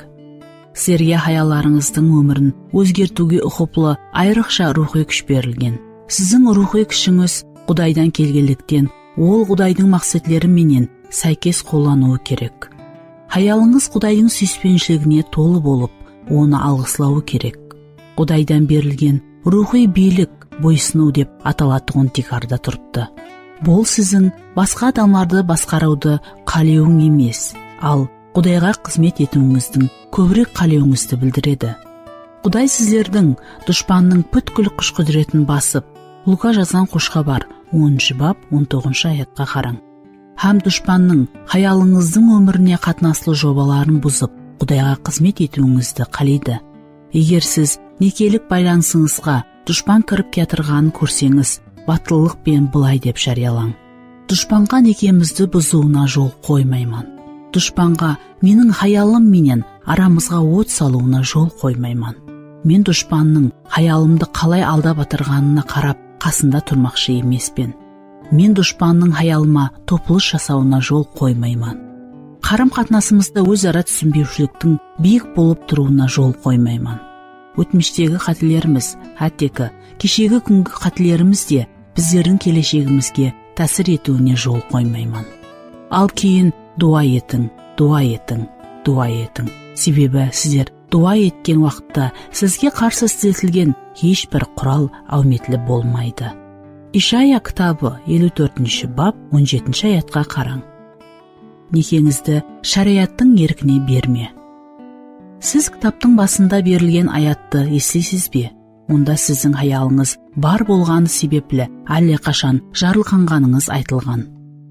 Sizlerge hayallarıńızdıń ómirin ózgertiwge uqıplı ayrıqsha ruwxıy kúsh berilgen. Siziń ruwxıy kúshińiz Qudaydan kelgenlikten, ol Qudaydıń maqsetleri menen sáykes qollanıwı kerek. Hayalıńız Qudaydıń súyispenishiligine tolı bolıp, onı alǵıslawı kerek. Qudaydan berilgen ruwxıy biylik boysınıw dep atalatuǵın tiykarda turıptı. Bul siziń basqa adamlardı basqarıwdı qálewiń emes, al Qudayǵa xızmet etiwińizdiń kóbirek qálewińizdi bildiredi. Quday sizlerdiń dushpannıń pútkil kúsh-qúdiretin basıp, Luka jazǵan Xosh Xabar, onınshı bap, on toǵızınshı ayatqa qarań. Hám dushpannıń hayalıńızdıń ómirine qatnaslı jobaların buzıp, Qudayǵa xızmet etiwińizdi qáleydi. Eger siz nekelik baylanısıńızǵa dushpan kirip kiyatırǵanın kórseńiz, batıllıq penen bılay dep járiyalań: Dushpanǵa nekemizdi buzıwına jol qoymayman. Dushpanǵa meniń hayalım menen aramızǵa ot salıwına jol qoymayman. Men dushpannıń hayalımdı qalay aldap atırǵanına qarap, qasında turmaqshı emespen. Men dushpannıń hayalıma topılış jasawına jol qoymayman. Qarım-qatnasımızda óz-ara túsinbewshiliktiń biyik bolıp turıwına jol qoymayman. Ótmishtegi qátelerimiz, hátteki, keshegi kúngi qátelerimiz de bizlerdiń keleshegimizge tásir etiwine jol qoymayman. Al keyin duwa etiń, duwa etiń, duwa etiń. Sebebi sizler duwa etken waqıtta sizge qarsı isletilgen hesh bir qural áwmetli bolmaydı. Ishaya kitabı, eliw tórtinshi bap, on jetinshi ayatqa qarań. Nekeńizdi sháriyattıń erkine berme. Siz kitaptıń basında berilgen ayattı esleysiz be? Onda siziń hayalıńız bar bolǵanı sebepli álleqashan jarılqanǵanıńız aytılǵan.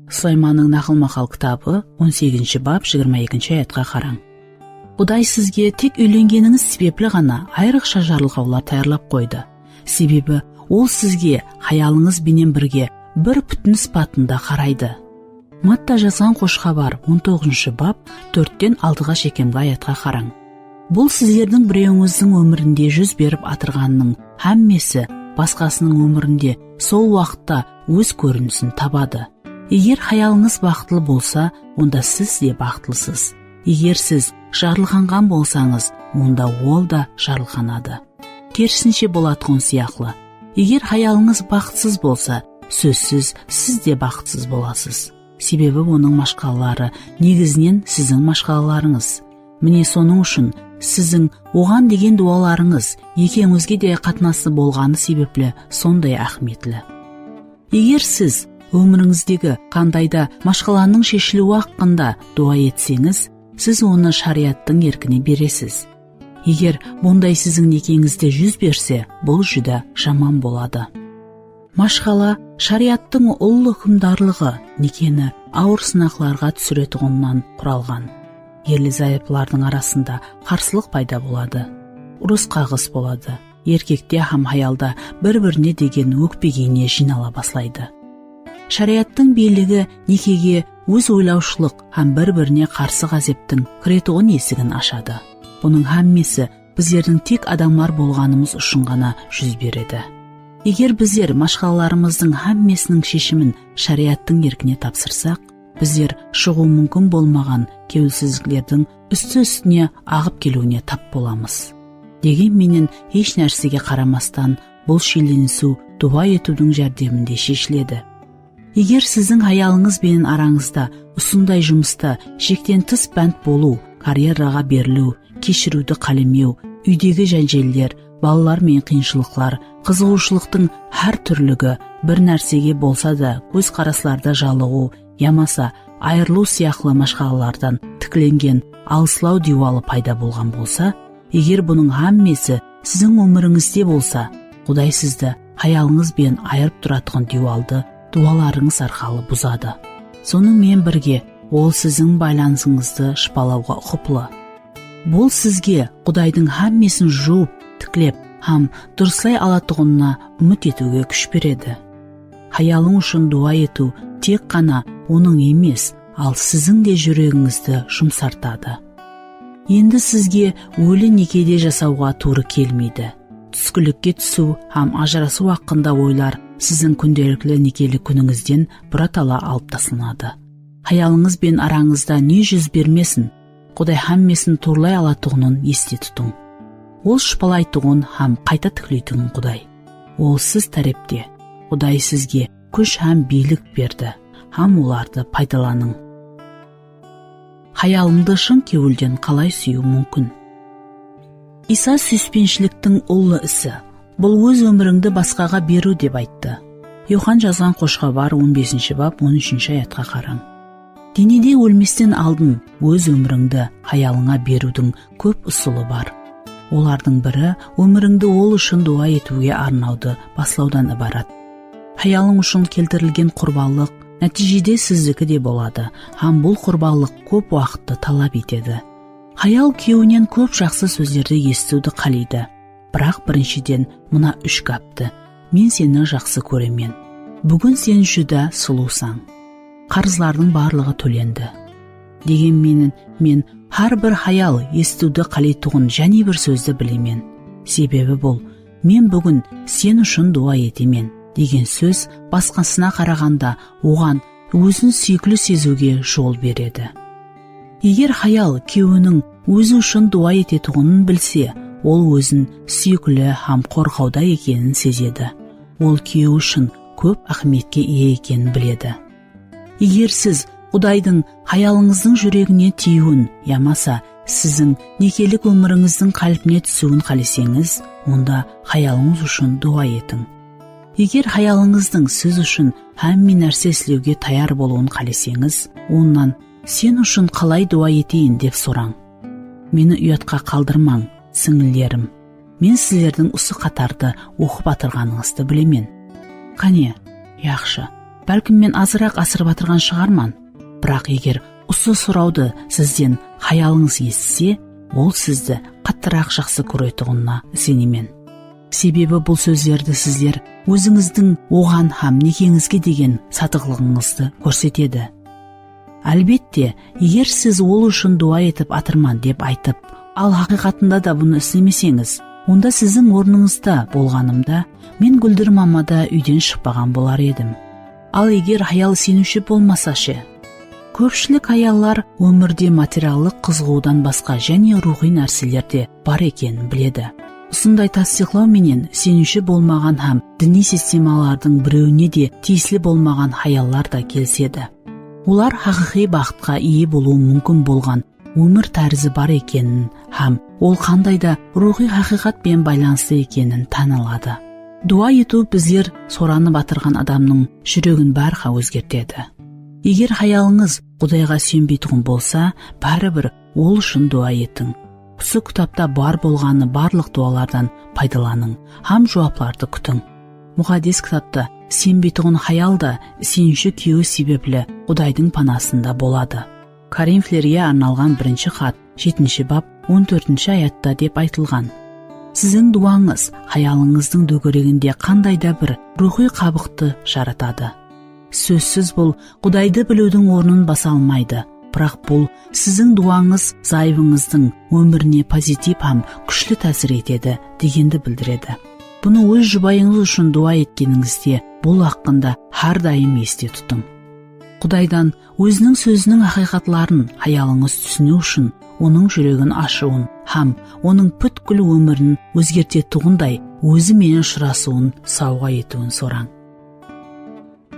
Sulaymannıń Naqıl-maqal kitabı, on segizinshi bap, jigirma ekinshi ayatqa qarań. Quday sizge tek úylengenińiz sebepli ǵana ayrıqsha jarılqawlar tayarlap qoydı. Sebebi Ol sizge hayalıńız benen birge bir pútin sıpatında qaraydı. Matta jazǵan Xosh Xabar, on toǵızınshı bap, tórtten altıǵa shekemgi ayatqa qarań. Bul sizlerdiń birewińizdiń ómirinde júz berip atırǵanınıń hámmesi basqasınıń ómirinde sol waqıtta óz kórinisin tabadı. Eger hayalıńız baxıtlı bolsa, onda siz de baxıtlısız. Eger siz jarılqanǵan bolsańız, onda ol da jarılqanadı. Kerisinshe bolatuǵın sıyaqlı. Eger hayalıńız baxıtsız bolsa, sózsiz, siz de baxıtsız bolasız. Sebebi onıń mashqalaları negizinen siziń mashqalalarıńız. Mine, sonıń ushın siziń oǵan degen duwalarıńız ekewińizge de qatnaslı bolǵanı sebepli sonday áhmiyetli. Eger siz ómirińizdegi qanday da mashqalanıń sheshiliwi haqqında duwa etseńiz, siz onı sháriyattıń erkine beresiz. Eger bunday siziń nekeńizde júz berse, bul júdá jaman boladı. Mashqala sháriyattıń ullı húkimdarlıǵı nekeni awır sınaqlarǵa túsiretuǵınınan quralǵan. Erli-zayıplardıń arasında qarsılıq payda boladı. Urıs-qaǵıs boladı. Erkekte hám hayalda bir-birine degen ókpegiyne jıynala baslaydı. Sháriyattıń biyligi nekege óz oylawshılıq hám bir-birine qarsı ǵázeptiń kiretuǵın esigin ashadı. Bunıń hámmesi bizlerdiń tek adamlar bolǵanımız ushın ǵana júz beredi. Eger bizler mashqalalarımızdıń hámmesiniń sheshimin sháriyattıń erkine tapsırsaq, bizler shıǵıw múmkin bolmaǵan kewilsizliklerdiń ústi-ústine aǵıp keliwine tap bolamız. Degen menen, hesh nársege qaramastan, bul shiylenisiw duwa etiwdiń járdeminde sheshiledi. Eger siziń hayalıńız benen arańızda usınday jumısta shekten tıs bánt bolıw, karyeraǵa beriliw, keshiriwdi qálemew, úydegi jánjeller, balalar menen qıyınshılıqlar, qızıǵıwshılıqtıń hár túrligi, bir nársege bolsa da kózqaraslarda jalıǵıw yamasa ayırılıw sıyaqlı mashqalalardan tiklengen alıslaw diywalı payda bolǵan bolsa, eger bunıń hámmesi siziń ómirińizde bolsa, Quday sizdi hayalıńız benen ayırıp turatuǵın diywaldı duwalarıńız arqalı buzadı. Sonıń menen birge, Ol siziń baylanısıńızdı shıpalawǵa uqıplı. Bul sizge Qudaydıń hámmesin juwıp, tiklep hám durıslay alatuǵınına úmit etiwge kúsh beredi. Hayalıń ushın duwa etiw tek ǵana onıń emes, al siziń de júregińizdi jumsartadı. Endi sizge óli nekede jasawǵa tuwrı kelmeydi. Túskilikke túsiw hám ajırasıw haqqında oylar siziń kúndelikli nekelik kúnińizden buratala alıp taslanadı. Hayalıńız benen arańızda ne júz bermesin, Quday hámmesin tuwrılay alatuǵının este tutıń. Ol shıpalaytuǵın hám qayta tikleytuǵın Quday. Ol siz tárepte. Quday sizge kúsh hám biylik berdi, hám olardı paydalanıń. Hayalımdı shın kewilden qalay súyiw múmkin? Iysa súyispenshiliktiń ullı isi. Bul óz ómirińdi basqaǵa beriw, dep ayttı. Yoxan jazǵan Xosh Xabar, on besinshi bap, on úshinshi ayatqa qarań. Denede ólmesten aldın óz ómirińdi hayalıńa beriwdiń kóp usılı bar. Olardıń biri ómirińdi ol ushın duwa etiwge arnawdı baslawdan ibarat. Hayalıń ushın keltirilgen qurbanlıq nátiyjede sizdiki de boladı, hám bul qurbanlıq kóp waqıttı talap etedi. Hayal kúyewinen kóp jaqsı sózlerdi esitiwdi qáleydi. Biraq birinshiden mına úsh gápti, "Men seni jaqsı kóremen. Búgin sen júdá sulıwsań. Qarızlardıń barlıǵı tólendi." Degen menen men hár bir hayal esitiwdi qáleytuǵın jáne bir sózdi bilemen. Sebebi bul, "Men búgin sen ushın duwa etemen" degen sóz basqasına qaraǵanda oǵan ózin súyikli seziwge jol beredi. Eger hayal kúyewiniń ózi ushın duwa etetuǵının bilse, ol ózin súyikli hám qorqawda ekenin sezedi. Ol kúyewi ushın kóp áhmiyetke iye ekenin biledi. Eger siz Qudaydıń hayalıńızdıń júregine tiyiwin yamasa siziń nekelik ómirińizdiń qálpine túsiwin qáleseńiz, onda hayalıńız ushın duwa etiń. Eger hayalıńızdıń siz ushın hámme nárse islewge tayar bolıwın qáleseńiz, onnan "Sen ushın qalay duwa eteyin?" dep sorań. Meni uyatqa qaldırmań, sińillerim. Men sizlerdiń usı qatardı oqıp atırǵanıńızdı bilemen. Qáne, yaqshı, bálkim men azıraq asırıp atırǵan shıǵarman, biraq eger usı sorawdı sizden hayalıńız esitse, ol sizdi qattıraq jaqsı kóretuǵınına isenemen. Sebebi bul sózlerdi sizler ózińizdiń oǵan hám nekeńizge degen sadıqlıǵıńızdı kórsetedi. Álbette, eger siz ol ushın duwa etip atırman dep aytıp, al haqıyqatında da bunı islemeseńiz, onda siziń ornıńızda bolǵanımda men gúldir mamada úyden shıqpaǵan bolar edim. Al eger hayal iseniwshi bolmasa she? Kópshilik hayallar ómirde materiallıq qızıǵıwdan basqa jáne ruwxıy nárseler de bar ekenin biledi. Usınday tastıyıqlaw menen iseniwshi bolmaǵan hám diniy sistemalardıń birewine de tiyisli bolmaǵan hayallar da kelisedi. Olar haqıyqıy baxıtqa iye bolıwı múmkin bolǵan ómir tárizi bar ekenin hám ol qanday da ruwxıy haqıyqat penen baylanıslı ekenin tán aladı. Duwa etiw bizler soranıp atırǵan adamnıń júregin bárha ózgertedi. Eger hayalıńız Qudayǵa isenbeytuǵın bolsa, báribir ol ushın duwa etiń. Usı kitapta bar bolǵanı barlıq duwalardan paydalanıń hám juwaplardı kútiń. Muqaddes kitapta isenbeytuǵın hayal da iseniwshi kúyew sebepli Qudaydıń panasında boladı. Korinflerge arnalǵan birinshi xat, jetinshi bap, on tórtinshi ayatta dep aytılǵan. Siziń duwańız hayalıńızdıń dógereginde qanday da bir ruwxıy qabıqtı jaratadı. Sózsiz, bul Qudaydı biliwdiń ornın basa almaydı, biraq bul siziń duwańız zayıbıńızdıń ómirine pozitiv hám kúshli tásir etedi degendi bildiredi. Bunı óz jubayıńız ushın duwa etkenińizde bul haqqında hár dayım este tutıń. Qudaydan Óziniń sóziniń haqıyqatların hayalıńız túsiniw ushın onıń júregin ashıwın hám onıń pútkil ómirin ózgertetuǵınday ózi menen ushırasıwın sawǵa etiwin sorań.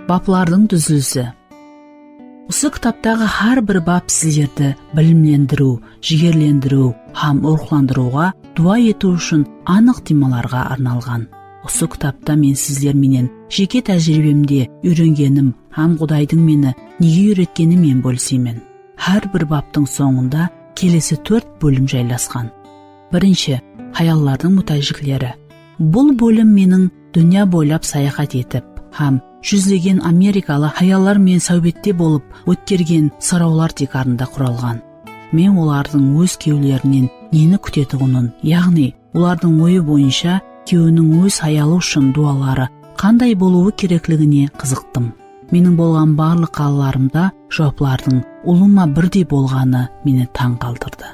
Baplardıń dúzilisi. Usı kitaptaǵı hár bir bap sizlerdi bilimlendiriw, jigerlendiriw hám ruwxlandırıwǵa duwa etiw ushın anıq temalarǵa arnalǵan. Usı kitapta men sizler menen jeke tájiriybemde úyrengenim hám Qudaydıń meni nege úyretkeni menen bólisemen. Hár bir baptıń sońında kelesi tórt bólim jaylasqan. Birinshi, hayallardıń mútájlikleri. Bul bólim meniń dúnya boylap sayaxat etip hám júzlegen amerikalı hayallar menen sáwbette bolıp ótkergen sorawlar tiykarında quralǵan. Men olardıń óz kúyewlerinen neni kútetuǵının, yaǵnıy, olardıń oyı boyınsha kúyewiniń óz hayalı ushın duwaları qanday bolıwı kerekligine qızıqtım. Meniń bolǵan barlıq qalalarımda juwaplardıń ulıwma birdey bolǵanı meni tań qaldırdı.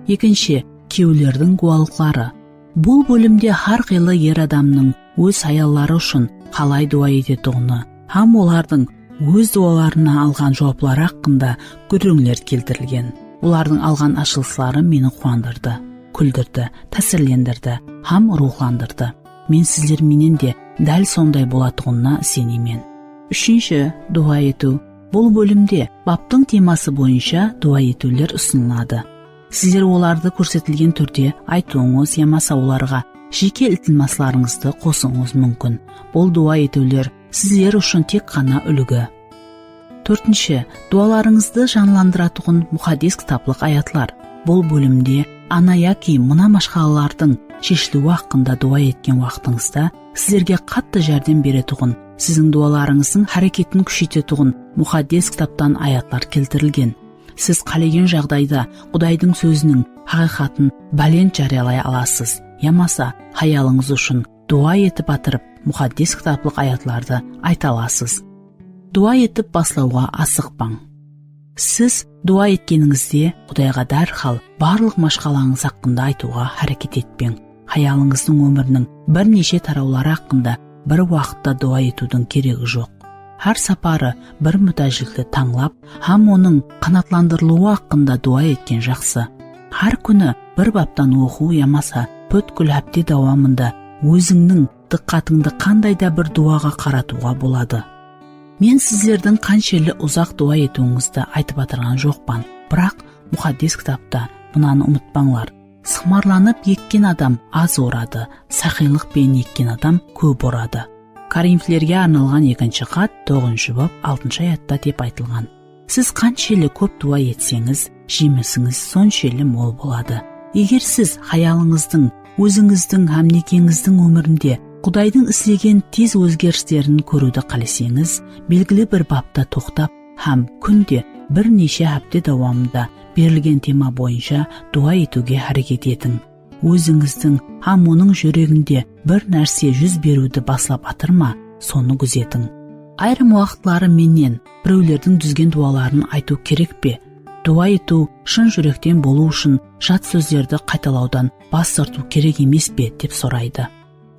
Ekinshi, kúyewlerdiń gúwalıqları. Bul bólimde hár qıylı er adamnıń óz hayalları ushın qalay duwa etetuǵını hám olardıń óz duwalarına alǵan juwapları haqqında gúrrińler keltirilgen. Olardıń alǵan ashılısları meni quwandırdı, kúldirdi, tásirlendirdi hám ruwxlandırdı. Men sizler menen de dál sonday bolatuǵınına isenemen. Úshinshi, duwa etiw. Bul bólimde baptıń teması boyınsha duwa etiwler usınıladı. Sizler olardı kórsetilgen túrde aytıwıńız yamasa olarǵa jeke iltimaslarıńızdı qosıwıńız múmkin. Bul duwa etiwler sizler ushın tek ǵana úlgi. Tórtinshi, duwalarıńızdı janlandıratuǵın muqaddes kitaplıq ayatlar. Bul bólimde ana yaki mına mashqalalardıń sheshiliwi haqqında duwa etken waqtıńızda sizlerge qattı járdem beretuǵın, siziń duwalarıńızdıń háreketin kúsheytetuǵın muqaddes kitaptan ayatlar keltirilgen. Siz qálegen jaǵdayda Qudaydıń sóziniń haqıyqatın bálent járiyalay alasız, yamasa hayalıńız ushın duwa etip atırıp, muqaddes kitaplıq ayatlardı ayta alasız. Duwa etip baslawǵa asıqpań. Siz duwa etkenińizde Qudayǵa dárhal barlıq mashqalańız haqqında aytıwǵa háreket etpeń. Hayalıńızdıń ómiriniń bir neshe tarawları haqqında bir waqıtta duwa etiwdiń keregi joq. Hár saparı bir mútájlikti tańlap hám onıń qanaatlandırılıwı haqqında duwa etken jaqsı. Hár kúni bir baptan oqıw yamasa pútkil hápte dawamında ózińniń dıqqatıńdı qanday da bir duwaǵa qaratıwǵa boladı. Men sizlerdiń qanshelli uzaq duwa etiwińizdi aytıp atırǵan joqpan, biraq Muqaddes Kitapta mınanı umıtpańlar. Sıqmarlanıp ekken adam az oradı, saqıylıq penen ekken adam kóp oradı. Korinflerge arnalǵan ekinshi xat, toǵızınshı bap, altınshı ayatta dep aytılǵan. Siz qanshelli kóp duwa etseńiz, jemisińiz sonshelli mol boladı. Eger siz hayalıńızdıń, ózińizdiń hám nekeńizdiń ómirinde Qudaydıń islegen tez ózgerislerin kóriwdi qáleseńiz, belgili bir bapta toqtap hám kúnde bir neshe hápte dawamında berilgen tema boyınsha duwa etiwge háreket etiń. Ózińizdiń hám onıń júreginde bir nárse júz beriwdi baslap atır ma, sonı gúzetiń. Ayırım waqıtları mennen birewlerdiń dúzgen duwaların aytıw kerek pe? Duwa etiw shın júrekten bolıw ushın jat sózlerdi qaytalawdan bas tartıw kerek emes pe, dep soraydı.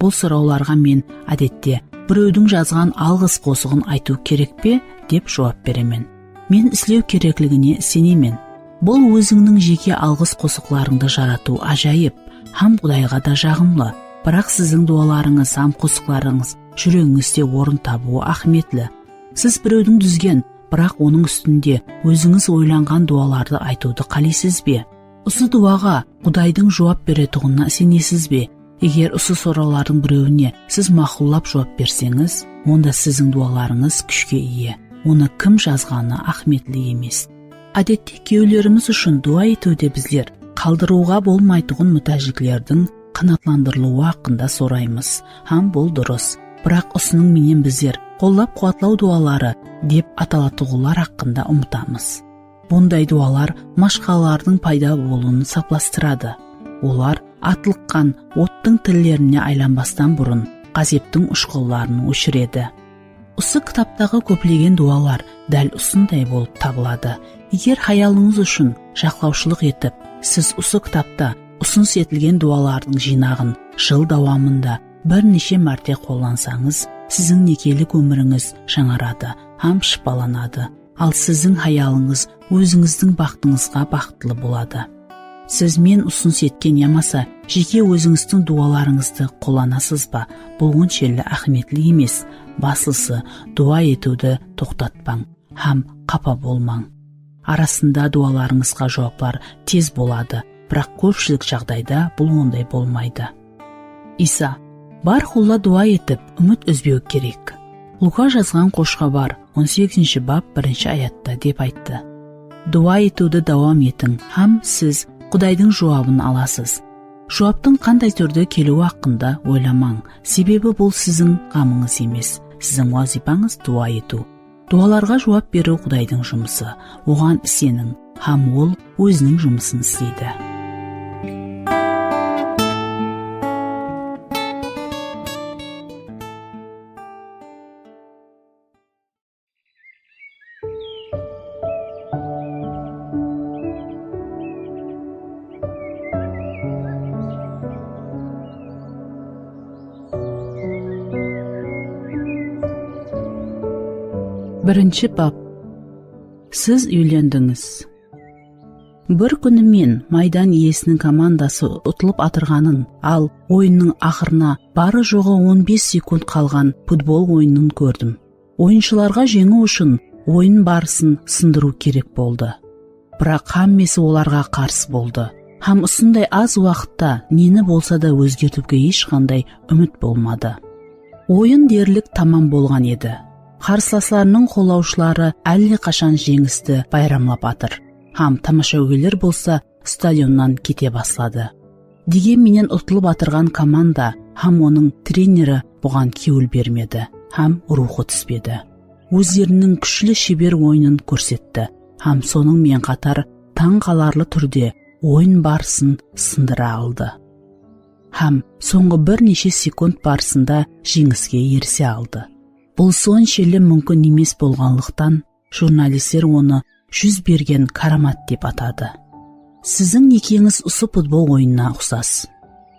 Bul sorawlarǵa men, ádette, birewdiń jazǵan alǵıs qosıǵın aytıw kerek pe, dep juwap beremen. Men islew kerekligine isenemen. Bul ózińniń jeke alǵıs qosıqlarıńdı jaratıw ájayıp hám Qudayǵa da jaǵımlı. Biraq siziń duwalarıńız hám qosıqlarıńız júregińizde orın tabıwı áhmiyetli. Siz birewdiń dúzgen, biraq onıń ústinde ózińiz oylanǵan duwalardı aytıwdı qáleysiz be? Usı duwaǵa Qudaydıń juwap beretuǵınına isenesiz be? Eger usı sorawlardıń birewine siz maqullap juwap berseńiz, onda siziń duwalarıńız kúshke iye. Onı kim jazǵanı áhmiyetli emes. Ádette, kúyewlerimiz ushın duwa etiwde bizler qaldırıwǵa bolmaytuǵın mútájliklerdiń qanaatlandırılıwı haqqında soraymız, hám bul durıs. Biraq usınıń menen bizler qollap-quwatlaw duwaları dep atalatuǵınlar haqqında umıtamız. Bunday duwalar mashqalalardıń payda bolıwın saplastıradı. Olar atlıqqan ottıń tillerine aylanbastan burın ǵázeptiń ushqınların óshiredi. Usı kitaptaǵı kóplegen duwalar dál usınday bolıp tabıladı. Eger hayalıńız ushın jaqlawshılıq etip, siz usı kitapta usınıs etilgen duwalardıń jıynaǵın jıl dawamında bir neshe márte qollansańız, siziń nekelik ómirińiz jańaradı hám shıpalanadı. Al siziń hayalıńız ózińizdiń baxtıńızǵa baxıtlı boladı. Siz men usınıs etken yamasa jeke ózińizdiń duwalarıńızdı qollanasız ba, bul onshelli áhmiyetli emes. Baslısı, duwa etiwdi toqtatpań hám qapa bolmań. Arasında duwalarıńızǵa juwaplar tez boladı, biraq kópshilik jaǵdayda bul onday bolmaydı. Iysa, bárqulla duwa etip, úmit úzbew kerek. Luqa jazǵan Xosh Xabar, on segizinshi bap, birinshi ayatta dep ayttı. Duwa etiwdi dawam etiń hám siz Qudaydıń juwabın alasız. Juwaptıń qanday túrde keliwi haqqında oylamań, sebebi bul siziń ǵamıńız emes. Siziń wazıypańız duwa etiw. Duwalarǵa juwap beriw Qudaydıń jumısı. Oǵan iseniń, hám Ol Óziniń jumısın isleydi. Birinshi bap. Siz úylendińiz. Bir kúni men maydan iyesiniń komandası utılıp atırǵanın, al, oyınnıń aqırına barı-joǵı on bes sekund qalǵan futbol oyının kórdim. Oyınshılarǵa jeńiw ushın oyın barısın sındırıw kerek boldı. Biraq hámmesi olarǵa qarsı boldı. Hám usınday az waqıtta neni bolsa da ózgertiwge hesh qanday úmit bolmadı. Oyın derlik tamam bolǵan edi. Qarıslaslarınıń qollawshıları álle qashan jeńisti bayramlap atır. Hám tamashagóyler bolsa stadionnan kete basladı. Degen menen utılıp atırǵan komanda hám onıń treneri buǵan kewil bermedi hám ruwxı túspedi. Ózleriniń kúshli sheber oyının kórsetti. hám sonıń menen qatar tań qalarlı túrde oyın barısın sındıra aldı. Hám sońǵı bir neshe sekund barısında jeńiske erise aldı. Bul sonshelli múmkin emes bolǵanlıqtan, jurnalistler onı júz bergen káramat dep atadı. Siziń nekeńiz usı futbol oyınına uqsas.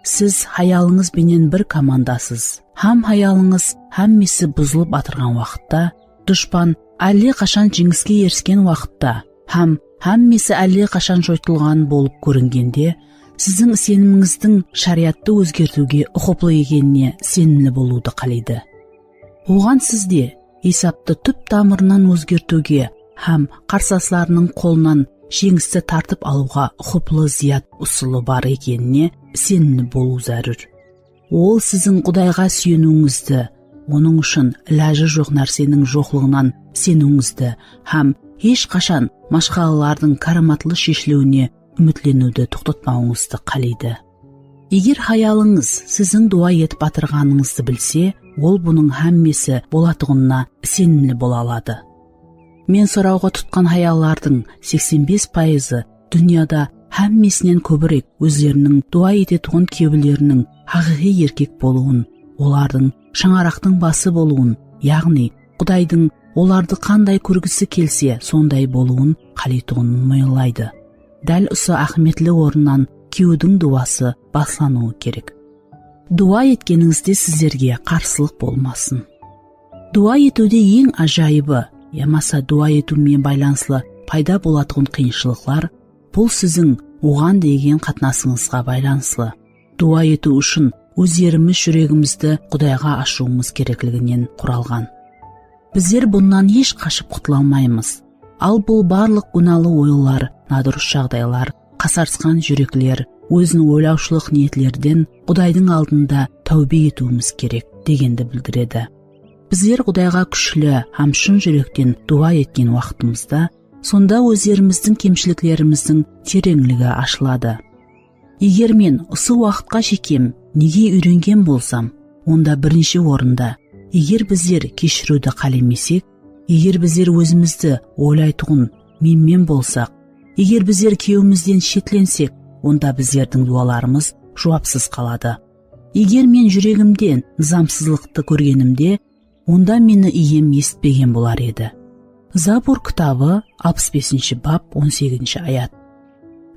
Siz hayalıńız benen bir komandasız. Hám hayalıńız hámmesi buzılıp atırǵan waqıtta, dushpan álle qashan jeńiske erisken waqıtta hám hámmesi álle qashan joytılǵan bolıp kóringende, siziń isenimińizdiń shariyattı ózgertiwge uqıplı ekenine isenimli bolıwdı qáleydi. Oǵan sizde esaptı túp-tamırınan ózgertiwge hám qarsılaslarınıń qolınan jeńisti tartıp alıwǵa uqıplı zıyat usılı bar ekenine isenimli bolıw zárúr. Ol siziń Qudayǵa súyeniwińizdi, Onıń ushın ilajı joq nárseniń joqlıǵınan iseniwińizdi hám hesh qashan mashqalalardıń káramatlı sheshiliwine úmitleniwdi toqtatpawıńızdı qáleydi. Eger hayalıńız siziń duwa etip atırǵanıńızdı bilse, ol bunıń hámmesi bolatuǵınına isenimli bola aladı. Men sorawǵa tutqan hayallardıń seksen bes payızı dúnyada hámmesinen kóbirek ózleriniń duwa etetuǵın kewilleriniń haqıyqıy erkek bolıwın, olardıń shańaraqtıń bası bolıwın, yaǵnıy Qudaydıń olardı qanday kórgisi kelse, sonday bolıwın qáleytuǵının moyınlaydı. Dál usı áhmiyetli orınnan kewdiń duwası baslanıwı kerek. Duwa etkenińizde sizlerge qarsılıq bolmasın. Duwa etiwde eń ájayıbı, yamasa duwa etiw menen baylanıslı payda bolatuǵın qıyınshılıqlar, bul siziń oǵan degen qatnasıńızǵa baylanıslı. Duwa etiw ushın ózlerimiz júregimizdi Qudayǵa ashıwımız kerekliginen quralǵan. Bizler bunnan hesh qashıp qutıla almaymız. Al bul barlıq gúnalı oylar, nadurıs jaǵdaylar, qasarsqan júrekler, ózin oylawshılıq niyetlerden Qudaydıń aldında táwbe etiwimiz kerek, degendi bildiredi. Bizler Qudayǵa kúshli hám shın júrekten duwa etken waqtımızda, sonda ózlerimizdiń kemshiliklerimizdiń tereńligi ashıladı. Eger men usı waqıtqa shekem nege úyrengen bolsam, onda birinshi orında, eger bizler keshiriwdi qálemesek, eger bizler ózimizdi oylaytuǵın menmen bolsaq, eger bizler kewimizden shetlensek, onda bizlerdiń duwalarımız juwapsız qaladı. Eger men júregimde nızamsızlıqtı kórgenimde, onda meni iyem esitpegen bolar edi. Zabur kitabı, alpıs besinshi bap, on segizinshi ayat.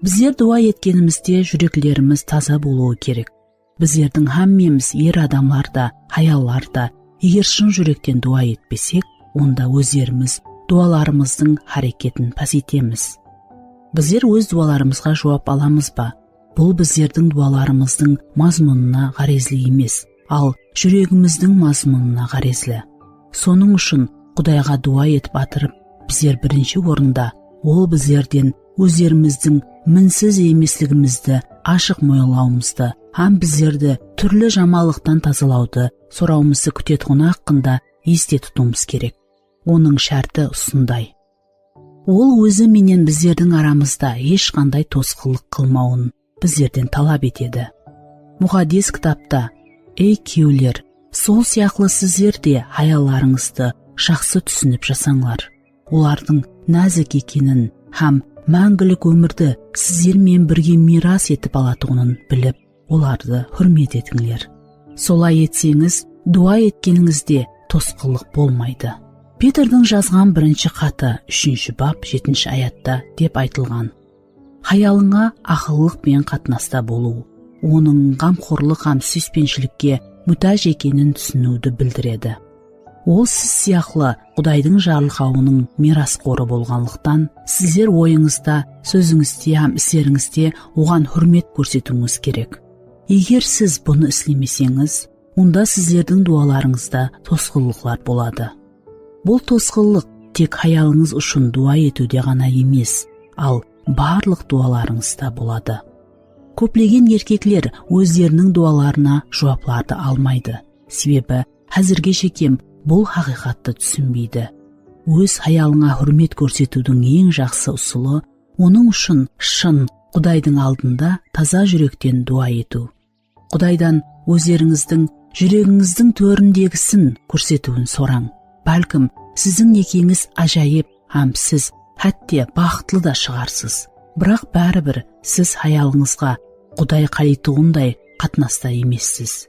Bizler duwa etkenimizde júreklerimiz taza bolıwı kerek. Bizlerdiń hámmemiz, er adamlar da, hayallar da, eger shın júrekten duwa etpesek, onda ózlerimiz duwalarımızdıń háreketin páseytemiz. Bizler óz duwalarımızǵa juwap alamız ba? Bul bizlerdiń duwalarımızdıń mazmunına ǵárezli emes, al júregimizdiń mazmunına ǵárezli. Sonıń ushın Qudayǵa duwa etip atırıp, bizler birinshi orında Ol bizlerden ózlerimizdiń minsiz emesligimizdi ashıq moyınlawımızdı hám bizlerdi túrli jamanlıqtan tazalawdı sorawımızdı kútetuǵını haqqında este tutıwımız kerek. Onıń shárti usınday. Ol ózi menen bizlerdiń aramızda hesh qanday tosqınlıq qılmawın bizlerden talap etedi. Muqaddes kitapta, "Ey kúyewler, sol sıyaqlı sizler de hayallarıńızdı jaqsı túsinip jasańlar. Olardıń názik ekenin hám máńgilik ómirdi sizler menen birge miyras etip alatuǵının bilip, olardı húrmet etińler. Solay etseńiz, duwa etkenińizde tosqınlıq bolmaydı." Petrdiń jazǵan birinshi xatı, úshinshi bap, jetinshi ayatta dep aytılǵan. Hayalıńa aqıllılıq penen qatnasta bolıw, onıń ǵamxorlıq hám súyispenshilikke mútáj ekenin túsiniwdi bildiredi. Ol siz sıyaqlı Qudaydıń jarılǵawınıń miyrasxorı bolǵanlıqtan, sizler oyıńızda, sózińizde hám islerińizde oǵan húrmet kórsetiwińiz kerek. Eger siz bunı islemeseńiz, onda sizlerdiń duwalarıńızda tosqınlıqlar boladı. Bul tosqınlıq tek hayalıńız ushın duwa etiwde ǵana emes, al barlıq duwalarıńızda boladı. Kóplegen erkekler ózleriniń duwalarına juwaplardı almaydı. Sebebi házirge shekem bul haqıyqattı túsinbeydi. Óz hayalıńa húrmet kórsetiwdiń eń jaqsı usılı, onıń ushın shın Qudaydıń aldında taza júrekten duwa etiw. Qudaydan ózlerińizdiń júregińizdiń tórindegisiń kórsetiwin sorań. Bálkim, siziń nekeńiz ájayıp hám siz hátte baxıtlı da shıǵarsız. Biraq báribir siz hayalıńızǵa Quday qáleytuǵınday qatnasta emessiz.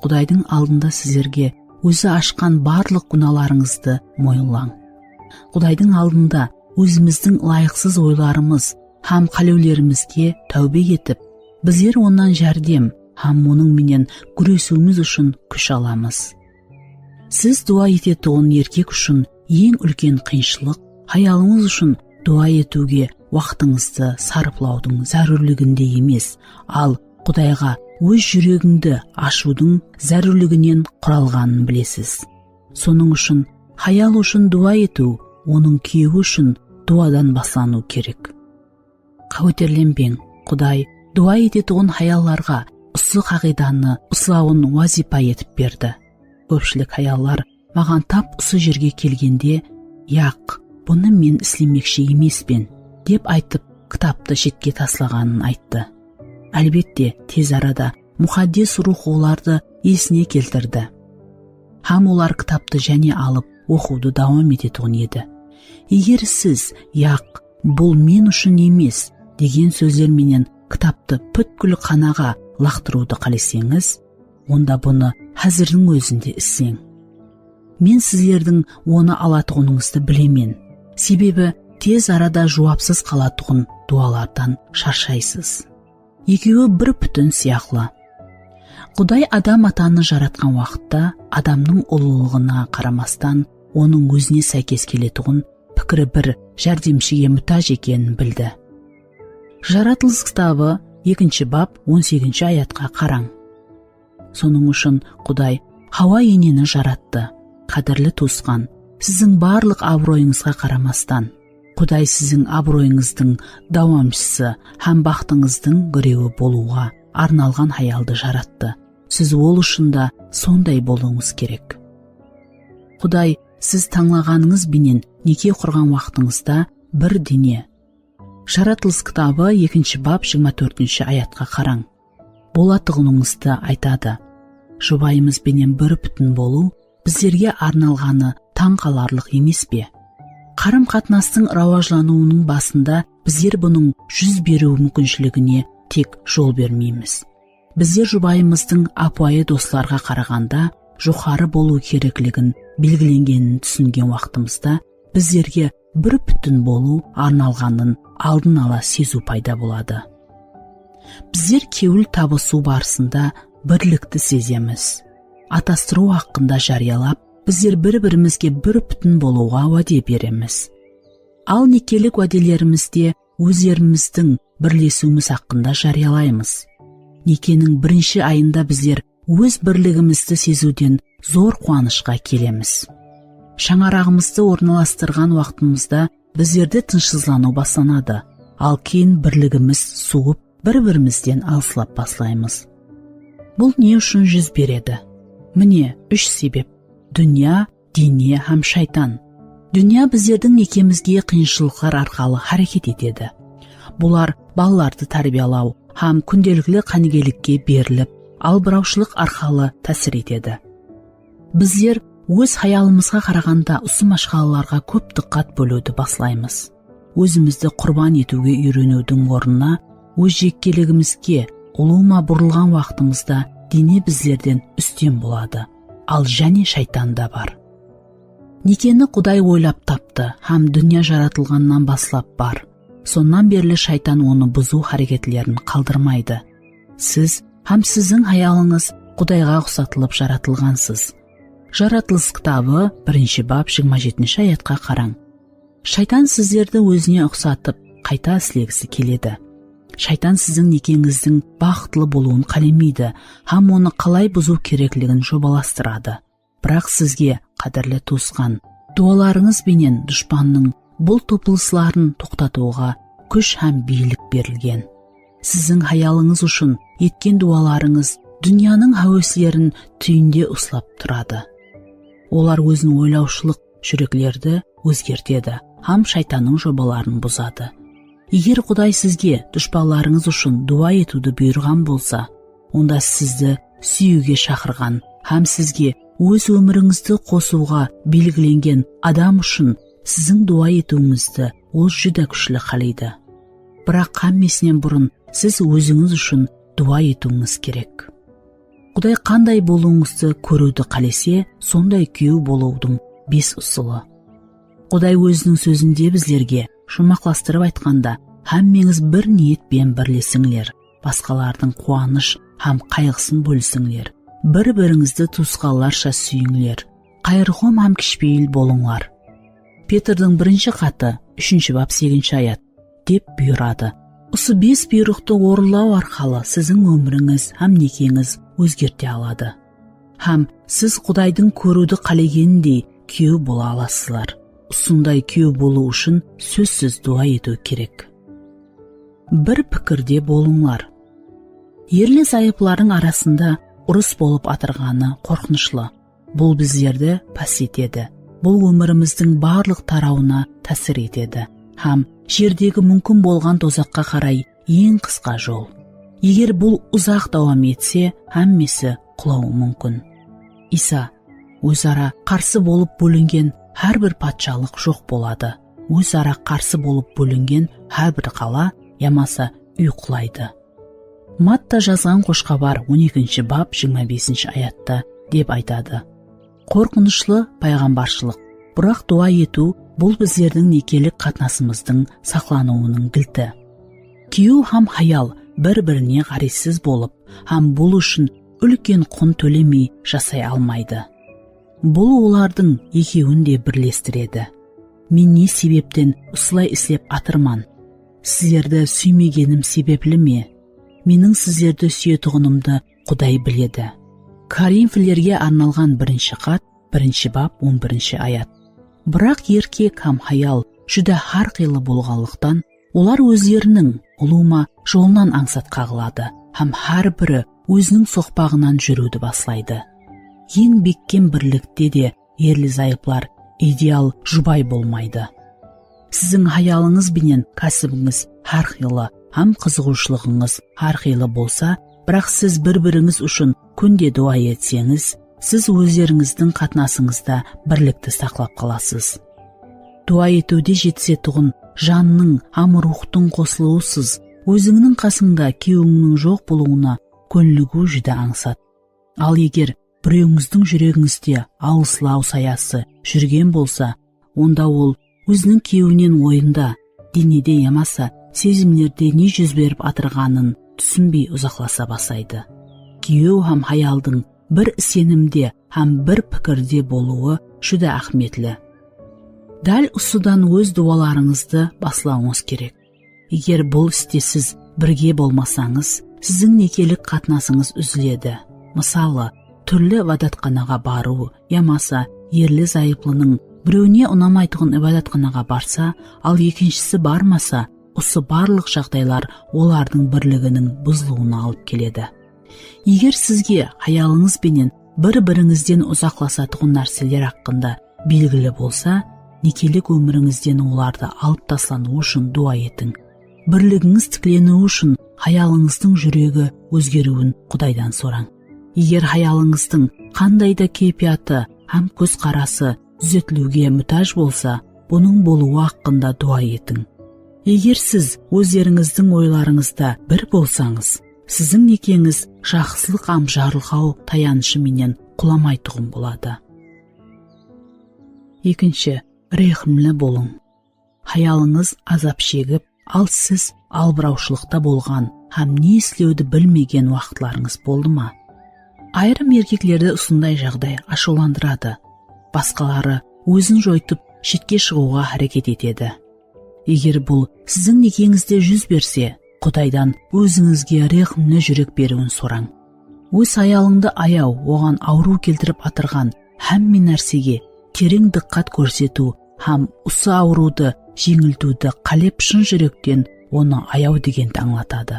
Qudaydıń aldında sizlerge ózi ashqan barlıq gúnalarıńızdı moyınlań. Qudaydıń aldında ózimizdiń ılayıqsız oylarımız hám qálewlerimizge táwbe etip, bizler Onnan járdem hám Onıń menen gúresiwimiz ushın kúsh alamız. Siz duwa etetuǵın erkek ushın eń úlken qıyınshılıq hayalıńız ushın duwa etiwge waqtıńızdı sarıplawdıń zárúrliginde emes, al Qudayǵa óz júregińdi ashıwdıń zárúrliginen quralǵanın bilesiz. Sonıń ushın hayal ushın duwa etiw onıń kúyewi ushın duwadan baslanıw kerek. Qáweterlenbeń, Quday duwa etetuǵın hayallarǵa usı qaǵıydanı uslawın wazıypa etip berdi. Kópshilik hayallar maǵan tap usı jerge kelgende, "Yaq, bunı men islemekshi emespen," dep aytıp, kitaptı shetke taslaǵanın ayttı. Álbette, tez arada Muqaddes Ruwx olardı esine keltirdi. Hám olar kitaptı jáne alıp, oqıwdı dawam etetuǵın edi. Eger siz, "Yaq, bul men ushın emes," degen sózler menen kitaptı pútkil qanaǵa laqtırıwdı qáleseńiz, onda bunı házirdiń ózinde isleń. Men sizlerdiń onı alatuǵınıńızdı bilemen, sebebi tez arada juwapsız qalatuǵın duwalardan sharshaysız. Ekewi bir pútin sıyaqlı. Quday Adam atanı jaratqan waqıtta Adamnıń ullılıǵına qaramastan, onıń ózine sáykes keletuǵın pikiri bir járdemshige mútáj ekenin bildi. Jaratılıs kitabı, ekinshi bap, on segizinshi ayatqa qarań. Sonıń ushın Quday Hawa eneni jarattı. Qádirli tuwısqan, siziń barlıq abıroyıńızǵa qaramastan, Quday siziń abıroyıńızdıń dawamshısı hám baxtıńızdıń gúrewi bolıwǵa arnalǵan hayaldı jarattı. Siz ol ushın da sonday bolıwıńız kerek. Quday siz tańlaǵanıńız benen neke qurǵan waqtıńızda bir dene. Jaratılıs kitabı, ekinshi bap, jigirma tórtinshi ayatqa qarań. Bolatuǵınıńızdı aytadı. Jubayımız benen bir pútin bolıw bizlerge arnalǵanı tań qalarlıq emes pe? Qarım-qatnastıń rawajlanıwınıń basında bizler bunıń júz beriw múmkinshiligine tek jol bermeymiz. Bizler jubayımızdıń ápiwayı doslarǵa qaraǵanda joqarı bolıw kerekligin belgilengenin túsingen waqtımızda, bizlerge bir pútin bolıw arnalǵanın aldın ala seziw payda boladı. Bizler kewil tabısıw barısında birlikti sezemiz. Atastırıw haqqında járiyalap, bizler bir-birimizge bir pútin bolıwǵa wáde beremiz. Al nekelik wádelerimizde ózlerimizdiń birlesiwimiz haqqında járiyalaymız. Nekeniń birinshi ayında bizler óz birligimizdi seziwden zor quwanıshqa kelemiz. Shańaraǵımızdı ornalastırǵan waqtımızda bizlerde tınıshsızlanıw baslanadı, al keyin birligimiz suwıp, bir-birimizden alıslap baslaymız. Bul ne ushın júz beredi? Mine, úsh sebep: dúnya, dene hám shaytan. Dúnya bizlerdiń nekemizge qıyınshılıqlar arqalı háreket etedi. Bular balalardı tárbiyalaw hám kúndelikli qánigelikke berilip, albırawshılıq arqalı tásir etedi. Bizler óz hayalımızǵa qaraǵanda usı mashqalalarǵa kóp dıqqat bóliwdi baslaymız. Ózimizdi qurban etiwge úyreniwdiń ornına, ózjekkeligimizge ulıwma burılǵan waqtımızda dene bizlerden ústem boladı. Al jáne shaytan da bar. Nekeni Quday oylap taptı hám dúnya jaratılǵannan baslap bar. Sonnan berli shaytan onı buzıw háreketlerin qaldırmaydı. Siz hám siziń hayalıńız Qudayǵa uqsatılıp jaratılǵansız. Jaratılıs kitabı, birinshi bap, jigirma jetinshi ayatqa qarań. Shaytan sizlerdi ózine uqsatıp, qayta islegisi keledi. Shaytan siziń nekeńizdiń baxıtlı bolıwın qálemeydi hám onı qalay buzıw kerekligin jobalastıradı. Biraq sizge, qádirli tuwısqan, duwalarıńız benen dushpannıń bul topılısların toqtatıwǵa kúsh hám biylik berilgen. Siziń hayalıńız ushın etken duwalarıńız dúnyanıń háweslerin túyinde uslap turadı. Olar ózin oylawshılıq júreklerdi ózgertedi hám shaytannıń jobaların buzadı. Eger Quday sizge dushpanlarıńız ushın duwa etiwdi buyırǵan bolsa, onda sizdi súyiwge shaqırǵan hám sizge óz ómirińizdi qosıwǵa belgilengen adam ushın siziń duwa etiwińizdi ol júdá kúshli qáleydi. Biraq hámmesinen burın siz ózińiz ushın duwa etiwińiz kerek. Quday qanday bolıwıńızdı kóriwdi qálese, sonday kúyew bolıwdıń bes usılı. Quday óziniń sózinde bizlerge, juwmaqlastırıp aytqanda, hámmeńiz bir niyet penen birlesińler, basqalardıń quwanısh hám qayǵısın bólisińler, bir-birińizdi tuwısqanlarsha súyińler, qayırqom hám kishpeyil bolıńlar. Petrdiń birinshi xatı, úshinshi bap, segizinshi ayat, dep buyıradı. Usı bes buyrıqtı orınlaw arqalı siziń ómirińiz hám nekeńiz ózgerte aladı. Hám siz Qudaydıń kóriwdi qálegenindey kúyew bola alasızlar. Usınday kúyew bolıw ushın sózsiz duwa etiw kerek. Bir pikirde bolıńlar. Erli-zayıplardıń arasında urıs bolıp atırǵanı qorqınıshlı. Bul bizlerdi past etedi. Bul ómirimizdiń barlıq tarawına tásir etedi hám jerdegi múmkin bolǵan dozaqqa qaray eń qısqa jol. Eger bul uzaq dawam etse, hámmesi qulawı múmkin. Iysa, óz-ara qarsı bolıp bólingen hár bir patshalıq joq boladı. Óz-ara qarsı bolıp bólingen hár bir qala yamasa úy qulaydı. Matta jazǵan Xoshxabar on ekinshi bap jigirma besinshi ayatta dep aytadı. Qorqınıshlı payǵambarshılıq. Biraq duwa etiw bul bizlerdiń nekelik qatnasımızdıń saqlanıwınıń gilti. Kúyew hám hayal bir-birine ǵárezsiz bolıp hám bul ushın úlken qun tólemey jasay almaydı. Bul olardıń ekewin de birlestiredi. Men ne sebepten usılay islep atırman? Sizlerdi súymegenim sebepli me? Meniń sizlerdi súyetuǵınımdı Quday biledi. Korinflerge arnalǵan birinshi xat, birinshi bap, on birinshi ayat. Biraq erkek hám hayal júdá hár qıylı bolǵanlıqtan, olar ózleriniń ulıwma jolınan ańsat qaǵıladı hám hár biri óziniń soqpaǵınan júriwdi baslaydı. Eń bekkem birlikte de erli-zayıplar ideal jubay bolmaydı. Siziń hayalıńız benen kásibińiz hár qıylı hám qızıǵıwshılıǵıńız hár qıylı bolsa, biraq siz bir-birińiz ushın kúnde duwa etseńiz, siz ózlerińizdiń qatnasıńızda birlikti saqlap qalasız. Duwa etiwde jetisetuǵın jannıń hám ruwxtıń qosılıwısız ózińniń qasıńda kúyewińniń joq bolıwına kónligiw júdá ańsat. Al eger birewińizdiń júregińizde alıslaw sayası júrgen bolsa, onda ol óziniń kúyewinen oyında, denede yamasa sezimlerde ne júz berip atırǵanın túsinbey uzaqlasa baslaydı. Kúyew hám hayaldıń bir isenimde hám bir pikirde bolıwı júdá áhmiyetli. Dál usıdan óz duwalarıńızdı baslawıńız kerek. Eger bul iste siz birge bolmasańız, siziń nekelik qatnasıńız úziledi. Mısalı, túrli ibadatxanaǵa barıw yamasa erli-zayıplınıń birewine unamaytuǵın ibadatxanaǵa barsa, al ekinshisi barmasa, usı barlıq jaǵdaylar olardıń birliginiń buzılıwına alıp keledi. Eger sizge hayalıńız benen bir-birińizden uzaqlasatuǵın nárseler haqqında belgili bolsa, nekelik ómirińizden olardı alıp taslanıwı ushın duwa etiń. Birligińiz tikleniwi ushın hayalıńızdıń júregi ózgeriwin Qudaydan sorań. Eger hayalıńızdıń qanday da keypiyatı hám kózqarası dúzetiliwge mútáj bolsa, bunıń bolıwı haqqında duwa etiń. Eger siz ózlerińizdiń oylarıńızda bir bolsańız, siziń nekeńiz jaqsılıq hám jarılǵaw tayanıshı menen qulamaytuǵın boladı. Ekinshi, rehimli bolıń. Hayalıńız azap shegip, al siz albırawshılıqta bolǵan hám ne islewdi bilmegen waqıtlarıńız boldı ma? Ayırım erkeklerdi usınday jaǵday ashıwlandıradı. Basqaları ózin joytıp, shetke shıǵıwǵa háreket etedi. Eger bul siziń nekeńizde júz berse, Qudaydan ózińizge rehimli júrek beriwin sorań. Óz hayalıńdı ayaw, oǵan awırıw keltirip atırǵan hámme nársege tereń dıqqat kórsetiw hám usı awırıwdı jeńiltiwdi qálep shın júrekten onı ayaw degendi ańlatadı.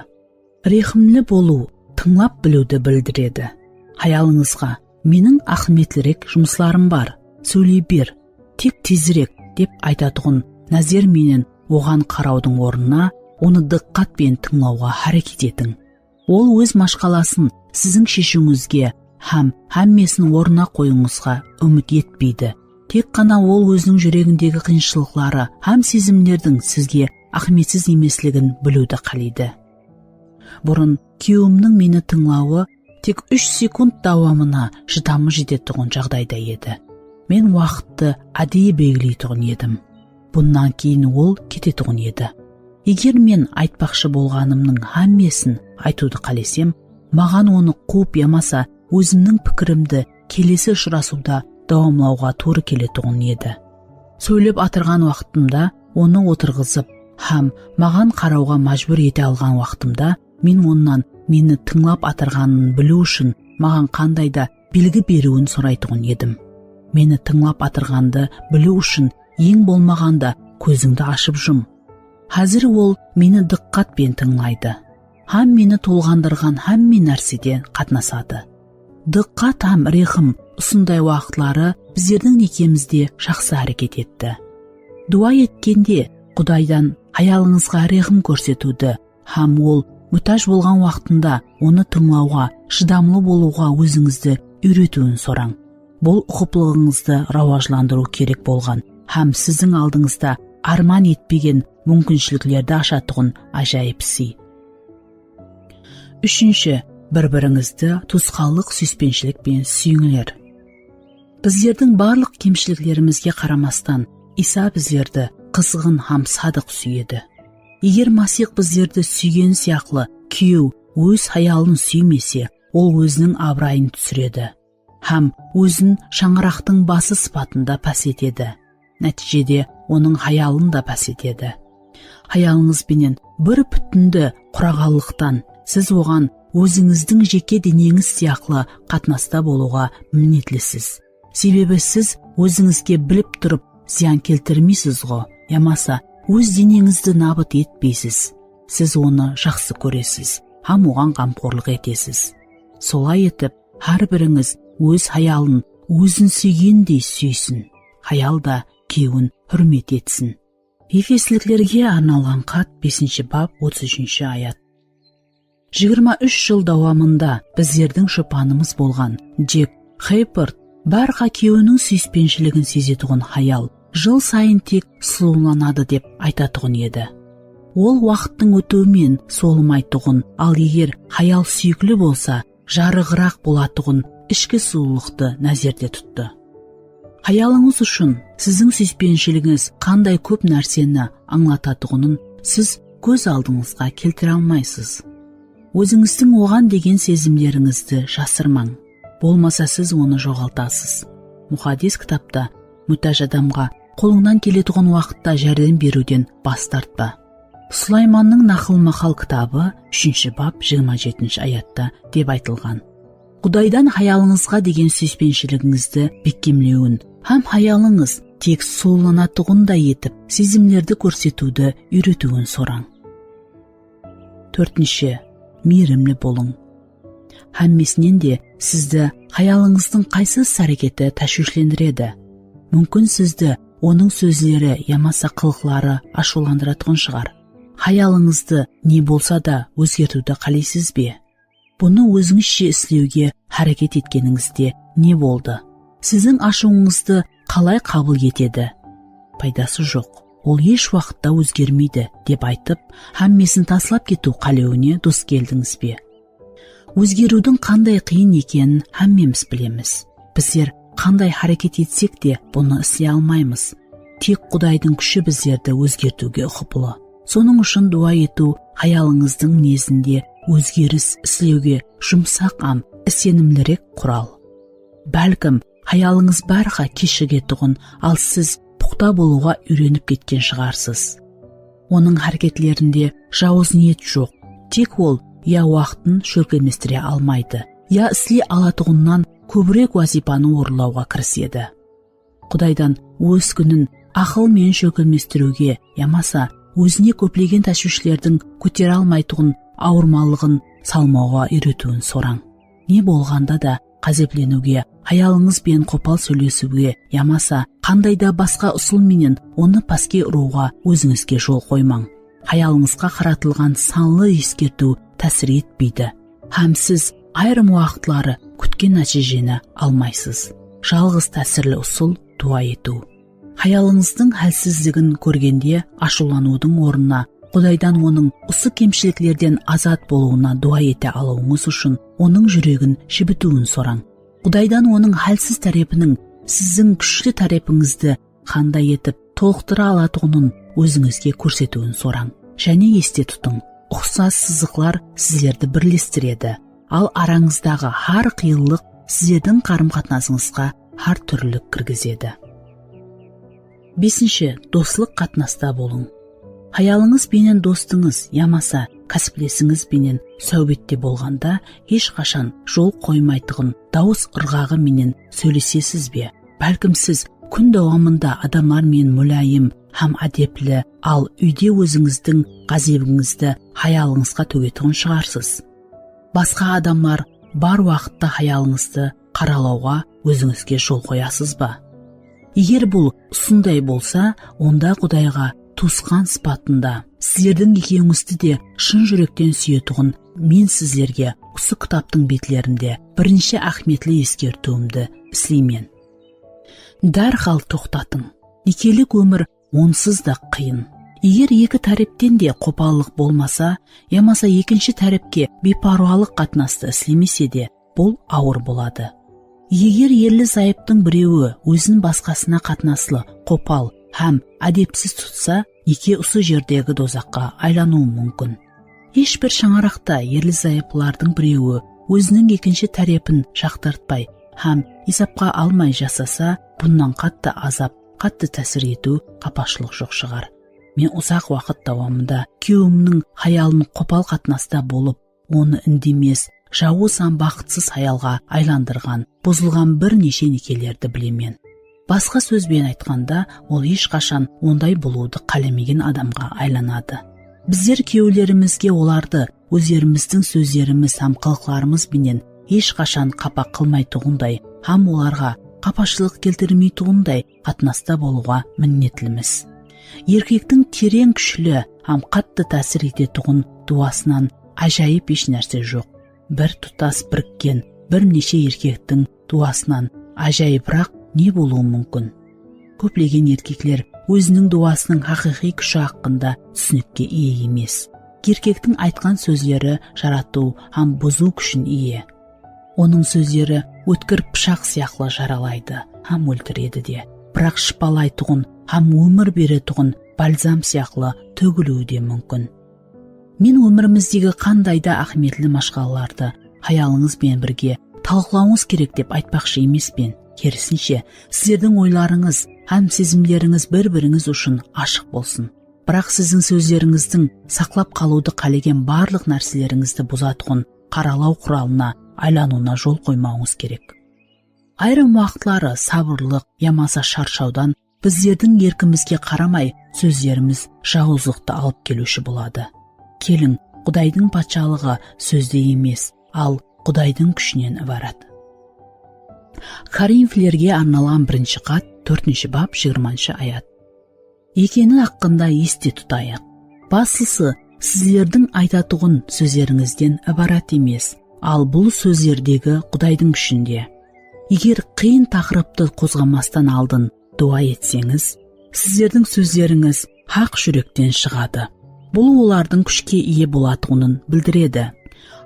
Rehimli bolıw tıńlap biliwdi bildiredi. Hayalıńızǵa, "Meniń áhmiyetlirek jumıslarım bar, sóyley ber, tek tezirek," dep aytatuǵın názer menen oǵan qarawdıń ornına, onı dıqqat penen tıńlawǵa háreket etiń. Ol óz mashqalasın siziń sheshiwińizge hám hámmesin ornına qoyıwıńızǵa úmit etpeydi. Tek ǵana ol óziniń júregindegi qıyınshılıqları hám sezimlerdiń sizge áhmiyetsiz emesligin biliwdi qáleydi. Burın kúyewimniń meni tıńlawı tek úsh sekund dawamına shıdamı jetetuǵın jaǵdayda edi. Men waqıttı ádeyı belgileytuǵın edim. Bunnan keyin ol ketetuǵın edi. Eger men aytpaqshı bolǵanımnıń hámmesin aytıwdı qálesem, maǵan onı quwıp yamasa ózimniń pikirimdi kelesi ushırasıwda dawamlawǵa tuwrı keletuǵın edi. Sóylep atırǵan waqtımda onı otırǵızıp hám maǵan qarawǵa májbúr ete alǵan waqtımda men onnan meni tıńlap atırǵanın biliw ushın maǵan qanday da belgi beriwin soraytuǵın edim. Meni tıńlap atırǵandı biliw ushın eń bolmaǵanda kózińdi ashıp jum. Házir ol meni dıqqat penen tıńlaydı hám meni tolǵandırǵan hámme nársede qatnasadı. Dıqqat hám rehim usınday waqıtları bizlerdiń nekemizde jaqsı háreket etti. Duwa etkende Qudaydan hayalıńızǵa rehim kórsetiwdi hám ol mútáj bolǵan waqtında onı tıńlawǵa shıdamlı bolıwǵa ózińizdi úyretiwin sorań. Bul uqıplılıǵıńızdı rawajlandırıw kerek bolǵan hám siziń aldıńızda árman etpegen múmkinshiliklerdi ashatuǵın ájayıp sıyı. Úshinshi, bir-birińizdi tuwısqanlıq súyispenshilik penen súyińler. Bizlerdiń barlıq kemshiliklerimizge qaramastan, Iysa bizlerdi qızǵın hám sadıq súyedi. Eger Masih bizlerdi súygeni sıyaqlı kúyew óz hayalın súymese, ol óziniń abırayın túsiredi hám ózin shańaraqtıń bası sıpatında pás etedi. Nátiyjede onıń hayalın da pás etedi. Hayalıńız benen bir pútindi quraǵanlıqtan, siz oǵan ózińizdiń jeke deneńiz sıyaqlı qatnasta bolıwǵa minnetlisiz. Sebebi siz ózińizge bilip turıp zıyan keltirmeysiz ǵo, yamasa óz deneńizdi nabıt etpeysiz. Siz onı jaqsı kóresiz hám oǵan ǵamxorlıq etesiz. Solay etip, hár birińiz óz hayalın ózin súygendey súysin, hayal da kúyewin húrmet etsin. Efesliklerge arnalǵan xat, besinshi bab, otız úshinshi ayat. Jigirma úsh jıl dawamında bizlerdiń shopanımız bolǵan Jek Heyport bárha kúyewiniń súyispenshiligin sezetuǵın hayal jıl sayın tek sulıwlanadı dep aytatuǵın edi. Ol waqıttıń ótiwi menen sulıwmaytuǵın, al eger hayal súyikli bolsa, jarıǵıraq bolatuǵın ishki sulıwlıqtı názerde tuttı. Hayalıńız ushın siziń súyispenshiliginiz qanday kóp nárseni ańlatatuǵının siz kóz aldıńızǵa keltire almaysız. Ózińizdiń oǵan degen sezimlerińizdi jasırmań, bolmasa siz onı joǵaltasız. Muqaddes kitapta mútáj adamǵa qolıńnan keletuǵın waqıtta járdem beriwden bas tartpa. Sulaymannıń Naqıl-maqal kitabı, úshinshi bab, jigirma jetinshi ayatta dep aytılǵan. Qudaydan hayalıńızǵa degen súyispenshiliginińizdi bekkemlewin hám hayalıńız tek sulıwlanatuǵınday etip sezimlerdi kórsetiwdi úyretiwin sorań. Tórtinshi, miyrimli bolıń. Hámmesinen de sizdi hayalıńızdıń qaysı is-háreketi táshwishlendiredi? Múmkin, sizdi onıń sózleri yamasa qılıqları ashıwlandıratuǵın shıǵar. Hayalıńızdı ne bolsa da ózgertiwdi qáleysiz be? Bunı ózińizshe islewge háreket etkenińizde ne boldı? Siziń ashıwıńızdı qalay qabıl etedi? Paydası joq. Ol hesh waqıtta ózgermeydi, dep aytıp, hámmesin taslap ketiw qálewine dus keldińiz be? Ózgeriwdiń qanday qıyın ekenin hámmemiz bilemiz. Bizler qanday háreket etsek te, bunı isley almaymız. Tek Qudaydıń kúshi bizlerdi ózgertiwge uqıplı. Sonıń ushın duwa etiw hayalıńızdıń minezinde ózgeris islewge jumsaq hám isenimlirek qural. Bálkim, hayalıńız bárha keshigetuǵın, al siz puqta bolıwǵa úyrenip ketken shıǵarsız. Onıń háreketlerinde jawız niyet joq. Tek ol ya waqtın shólkemlestire almaydı, ya isley alatuǵınnan kóbirek wazıypanı orınlawǵa kirisedi. Qudaydan óz kúnin aqıl menen shólkemlestiriwge yamasa ózine kóplegen táshwishlerdiń kótere almaytuǵın awırmalıǵın salmawǵa úyretiwin sorań. Ne bolǵanda da, ǵázepleniwge, hayalıńız benen qopal sóylesiwge yamasa qanday da basqa usıl menen onı páske urıwǵa ózińizge jol qoymań. Hayalıńızǵa qaratılǵan sanlı eskertiw tásir etpeydi hám siz ayırım waqıtları kútken nátiyjeni almaysız. Jalǵız tásirli usıl duwa etiw. Hayalıńızdıń hálsizligin kórgende ashıwlanıwdıń ornına Qudaydan onıń usı kemshiliklerden azat bolıwına duwa ete alıwıńız ushın onıń júregin jibitiwin sorań. Qudaydan onıń hálsiz tárepiniń siziń kúshli tárepińizdi qanday etip tolıqtıra alatuǵının ózińizge kórsetiwin sorań. Jáne este tutıń, uqsas sızıqlar sizlerdi birlestiredi, al arańızdaǵı hár qıyınlıq sizlerdiń qarım-qatnasıńızǵa hár túrlilik kirgizedi. Besinshi, doslıq qatnasta bolıń. Hayalıńız benen dostıńız yamasa kásiplesińiz benen sáwbette bolǵanda hesh qashan jol qoymaytuǵın dawıs ırǵaǵı menen sóylesesiz be? Bálkim siz kún dawamında adamlar menen múláyim hám ádepli, al úyde ózińizdiń ǵázebińizdi hayalıńızǵa tógetuǵın shıǵarsız. Basqa adamlar bar waqıtta hayalıńızdı qaralawǵa ózińizge jol qoyasız ba? Eger bul usınday bolsa, onda Qudayǵa tuwısqan sıpatında sizlerdiń ekewińizdi de shın júrekten súyetuǵın men sizlerge usı kitaptıń betlerinde birinshi áhmiyetli eskertiwimdi isleymen. Dárhal toqtatıń. Nekelik ómir onsız da qıyın. Eger eki tárepten de qopallıq bolmasa, yamasa ekinshi tárepke biypárwalıq qatnastı islemese de, bul awır boladı. Eger erli-zayıptıń birewi ózin basqasına qatnaslı qopal hám ádepsiz tutsa, neke usı jerdegi dozaqqa aylanıwı múmkin. Hesh bir shańaraqta erli-zayıplardıń birewi óziniń ekinshi tárepin jaqtırtpay hám esapqa almay jasasa, bunnan qattı azap, qattı tásir etiw qapashılıq joq shıǵar. Men uzaq waqıt dawamında kúyewimniń hayalın qopal qatnasta bolıp, onı indemes, jawız hám baxıtsız hayalǵa aylandırǵan, buzılǵan bir neshe nekelerdi bilemen. Basqa sóz benen aytqanda, ol hesh qashan onday bolıwdı qálemegen adamǵa aylanadı. Bizler kúyewlerimizge olardı ózlerimizdiń sózlerimiz hám qılıqlarımız benen hesh qashan qapa qılmaytuǵınday hám olarǵa qapashılıq keltirmeytuǵınday qatnasta bolıwǵa minnetlimiz. Erkektiń tereń kúshli hám qattı tásir etetuǵın duwasınan ájayıp hesh nárse joq. Bir tutas birikken bir neshe erkektiń duwasınan ájayıbıraq ne bolıwı múmkin? Kóplegen erkekler óziniń duwasınıń haqıyqıy kúshi haqqında túsinikke iye emes. Erkektiń aytqan sózleri jaratıw hám buzıw kúshin iye. Onıń sózleri ótkir pıshaq sıyaqlı jaralaydı hám óltiredi de, biraq shıpalaytuǵın hám ómir beretuǵın balzam sıyaqlı tógiliwi de múmkin. Men ómirimizdegi qanday da áhmiyetli mashqalalardı hayalıńız benen birge talıqlawıńız kerek dep aytpaqshı emespen. Kerisinshe, sizlerdiń oylarıńız hám sezimlerińiz bir-birińiz ushın ashıq bolsın. Biraq siziń sózlerińizdiń saqlap qalıwdı qálegen barlıq nárselerińizdi buzatuǵın qaralaw quralına aylanıwına jol qoymawıńız kerek. Ayırım waqıtları sabırlıq yamasa sharshawdan bizlerdiń erkimizge qaramay sózlerimiz jawızlıqtı alıp keliwshi boladı. Keliń, Qudaydıń patshalıǵı sózde emes, al Qudaydıń kúshinen ibarat. Korinflerge arnalǵan birinshi xat, tórtinshi bab, jigirmanshı ayat. Ekeni haqqında este tutayıq. Baslısı, sizlerdiń aytatuǵın sózlerińizden ibarat emes, al bul sózlerdegi Qudaydıń kúshinde. Eger qıyın taqırıptı qozǵamastan aldın duwa etseńiz, sizlerdiń sózlerińiz haq júrekten shıǵadı. Bul olardıń kúshke iye bolatuǵının bildiredi.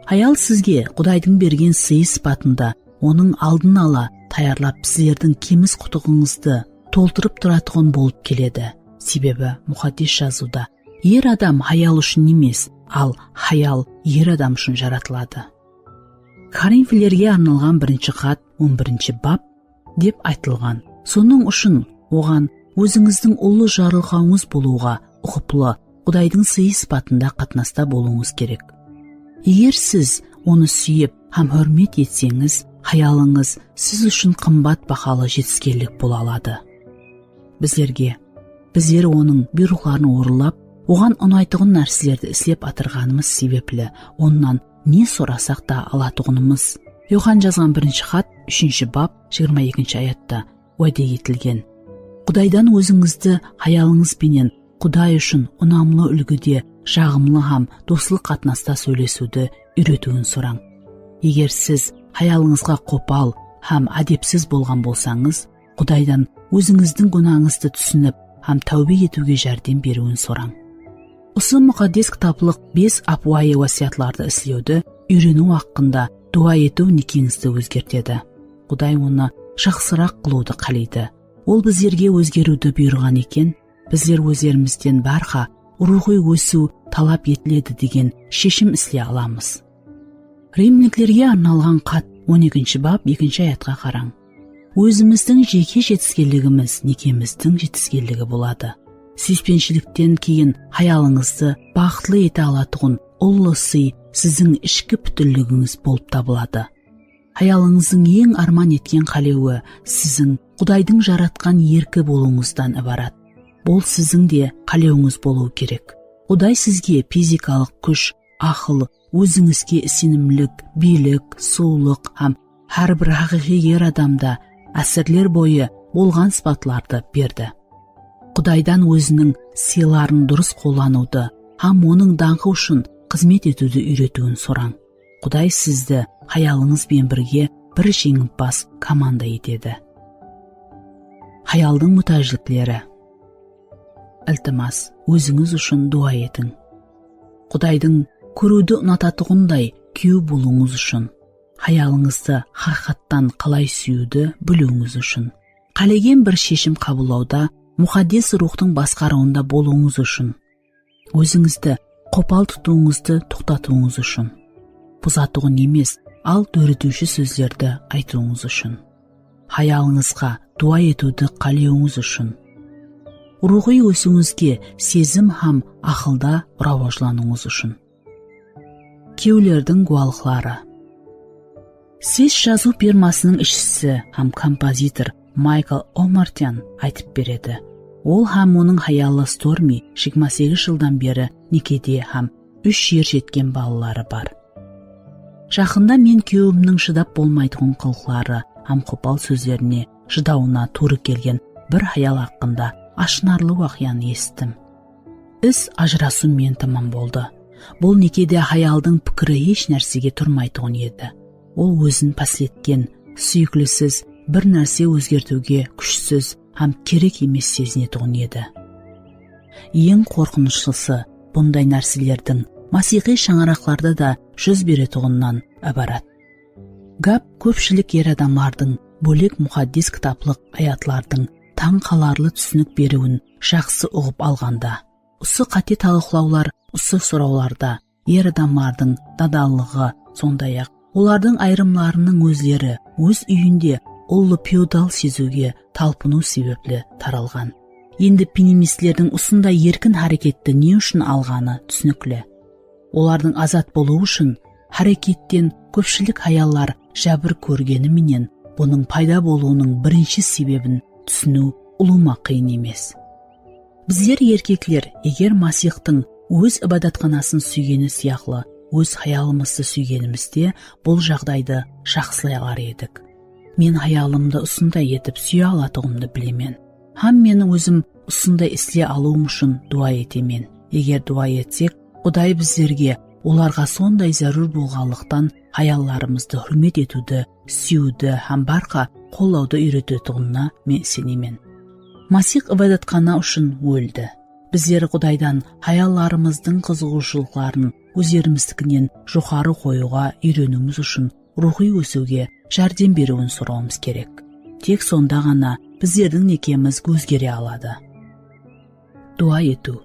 Hayal sizge Qudaydıń bergen sıyı sıpatında onıń aldın ala tayarlap sizlerdiń kemis qutıǵıńızdı toltırıp turatuǵın bolıp keledi. Sebebi Muqaddes Jazıwda er adam hayal ushın emes, al hayal er adam ushın jaratıladı. Korinflerge arnalǵan birinshi xat, on birinshi bab dep aytılǵan. Sonıń ushın oǵan ózińizdiń ullı jarılǵawıńız bolıwǵa uqıplı, Qudaydıń sıyı sıpatında qatnasta bolıwıńız kerek. Eger siz onı súyip hám húrmet etseńiz, hayalıńız siz ushın qımbat bahalı jetiskenlik bola aladı. Bizlerge, bizler onıń buyruqların orınlap, oǵan unaytuǵın nárselerdi islep atırǵanımız sebepli onnan ne sorasaq ta alatuǵınımız. Yoxan jazǵan birinshi xat, úshinshi bab, jigirma ekinshi ayatta wáde etilgen. Qudaydan ózińizdi hayalıńız benen Quday ushın unamlı úlgide, jaǵımlı hám doslıq qatnasta sóylesiwdi úyretiwin sorań. Eger siz hayalıńızǵa qopal hám ádepsiz bolǵan bolsańız, Qudaydan ózińizdiń gúnańızdı túsinip hám táwbe etiwge járdem beriwin sorań. Usı muqaddes kitaplıq bes ápiwayı wásiyatlardı islewdi úyreniw haqqında duwa etiw nekeńizdi ózgertedi. Quday onı jaqsıraq qılıwdı qáleydi. Ol bizlerge ózgeriwdi buyırǵan eken, bizler ózlerimizden bárha ruwxıy ósiw talap etiledi degen sheshim isley alamız. Rimliklerge arnalǵan xat, on ekinshi bap, ekinshi ayatqa qarań. Ózimizdiń jeke jetiskenligimiz nekemizdiń jetiskenligi boladı. Súyispenshilikten keyin hayalıńızdı baxıtlı ete alatuǵın ullı sıy siziń ishki pútinligińiz bolıp tabıladı. Hayalıńızdıń eń árman etken qálewi siziń Qudaydıń jaratqan erki bolıwıńızdan ibarat. Bul siziń de qálewińiz bolıwı kerek. Quday sizge fizikalıq kúsh, aqıl, ózińizge isenimlilik, biylik, suwlıq hám hár bir haqıyqıy er adamda ásirler boyı bolǵan sıpatlardı berdi. Qudaydan óziniń sıyların durıs qollanıwdı hám onıń dańqı ushın xızmet etiwdi úyretiwin sorań. Quday sizdi hayalıńız ben birge bir jeńimpaz komanda etedi. Hayaldıń mútájlikleri. Iltimas, ózińiz ushın duwa etiń. Qudaydıń kóriwdi unatatuǵınday kúyew bolıwıńız ushın, hayalıńızdı haqıyqattan qalay súyiwdi biliwińiz ushın, qálegen bir sheshim qabıllawda Muqaddes Ruwxtıń basqarıwında bolıwıńız ushın, ózińizdi qopal tutıwıńızdı toqtatıwıńız ushın, buzatuǵın emes, al dóretiwshi sózlerdi aytıwıńız ushın, hayalıńızǵa duwa etiwdi qálewińiz ushın, ruwxıy ósiwińizge sezim hám aqılda rawajlanıwıńız ushın. Kewlerdiń gúwalıqları. Ses jazıw firmasınıń isshisi hám kompozitor Maykl Omartyan aytıp beredi. Ol hám onıń hayalı Stormi jigirma segiz jıldan beri nekede hám úsh er jetken balaları bar. Jaqında men kúyewimniń shıdap bolmaytuǵın qılıqları hám qopal sózlerine shıdawına tuwrı kelgen bir hayal haqqında ashınarlı waqıyanı esittim. Is ajırasıw menen tamam boldı. Bul nekede hayaldıń pikiri hesh nársege turmaytuǵın edi. Ol ózin pásletken, súyiklisiz, bir nárse ózgertiwge kúshsiz hám kerek emes sezinetuǵın edi. Eń qorqınıshlısı, bunday nárselerdiń masiyxıy shańaraqlarda da júz beretuǵınınan ibarat. Gáp kópshilik er adamlardıń bólek muqaddes kitaplıq ayatlardıń tań qalarlı túsinik beriwin jaqsı uǵıp alǵanda. Usı qáte talıqlawlar usı sorawlarda er adamlardıń nadanlıǵı, sonday-aq, olardıń ayırımlarınıń ózleri óz úyinde ullı feodal seziwge talpınıw sebepli taralǵan. Endi feministlerdiń usınday erkin háreketti ne ushın alǵanı túsinikli. Olardıń azat bolıwı ushın háreketten kópshilik hayallar jábir kórgeni menen bunıń payda bolıwınıń birinshi sebebin túsiniw ulıwma qıyın emes. Bizler, erkekler, eger Masiyxtıń óz ibadatxanasın súygeni sıyaqlı óz hayalımızdı súygenimizde, bul jaǵdaydı jaqsılay alar edik. Men hayalımdı usınday etip súye alatuǵımdı bilemen. Hám men ózim usınday isley alıwım ushın duwa etemen. Eger duwa etsek, Quday bizlerge olarǵa sonday zárúr bolǵanlıqtan hayallarımızdı húrmet etiwdi, súyiwdi hám barqa qollawdı úyretetuǵınına men isenemen. Masiyx ibadatxana ushın óldi. Bizler Qudaydan hayallarımızdıń qızıǵıwshılıqların ózlerimiznikinen joqarı qoyıwǵa úyreniwimiz ushın ruwxıy ósiwge járdem beriwin sorawımız kerek. Tek sonda ǵana bizlerdiń nekemiz ózgere aladı. Duwa etiw.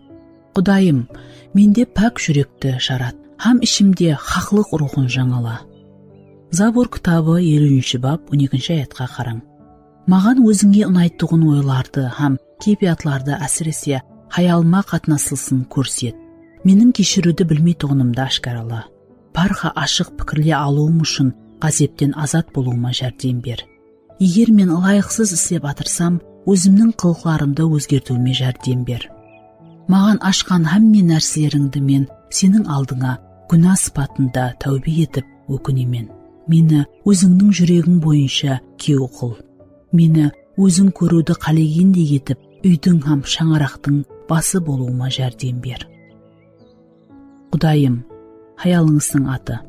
Qudayım, mende pák júrekti jarat hám ishimde haqlıq ruwxın jańala. Zabur kitabı, eliwinshi bap, on ekinshi ayatqa qarań. Maǵan ózińe unaytuǵın oylardı hám keypiyatlardı, ásirese, hayalıma qatnasılısın kórset. Meniń keshiriwdi bilmeytuǵınımdı áshkarala. Barqa ashıq pikirley alıwım ushın ǵázepten azat bolıwıma járdem ber. Eger men ılayıqsız islep atırsam, ózimniń qılıqlarımdı ózgertiwime járdem ber. Maǵan ashqan hámme nárselerińdi men seniń aldıńa gúna sıpatında táwbe etip ókinemen. Meni ózińniń júregiń boyınsha kúyew qıl. Meni óziń kóriwdi qálegendey etip, úydiń hám shańaraqtıń bası bolıwıma járdem ber. Qudayım, hayalıńızdıń atı.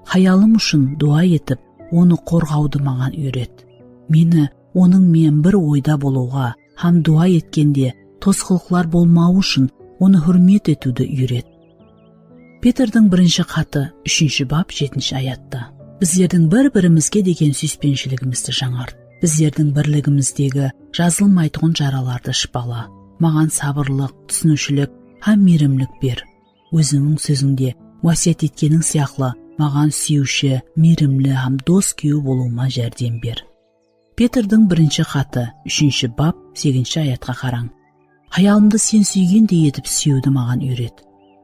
Hayalım ushın duwa etip, onı qorǵawdı maǵan úyret. Meni Onıń menen bir oyda bolıwǵa hám duwa etkende tosqılıqlar bolmawı ushın onı húrmet etiwdi úyret. Petrdiń birinshi xatı, úshinshi bap, jetinshi ayatta. Bizlerdiń bir-birimizge degen súyispenshiligimizdi jańart. Bizlerdiń birligimizdegi jazılmaytuǵın jaralardı shıpala. Maǵan sabırlıq, túsiniwshilik hám miyrimlik ber. Ózińniń sózińde wásiyat etkeniń sıyaqlı, maǵan súyiwshi, miyrimli hám dos kúyew bolıwıma járdem ber. Petrdiń birinshi xatı, úshinshi bap, segizinshi ayatqa qarań. Hayalımdı sen súygendey etip súyiwdi maǵan úyret.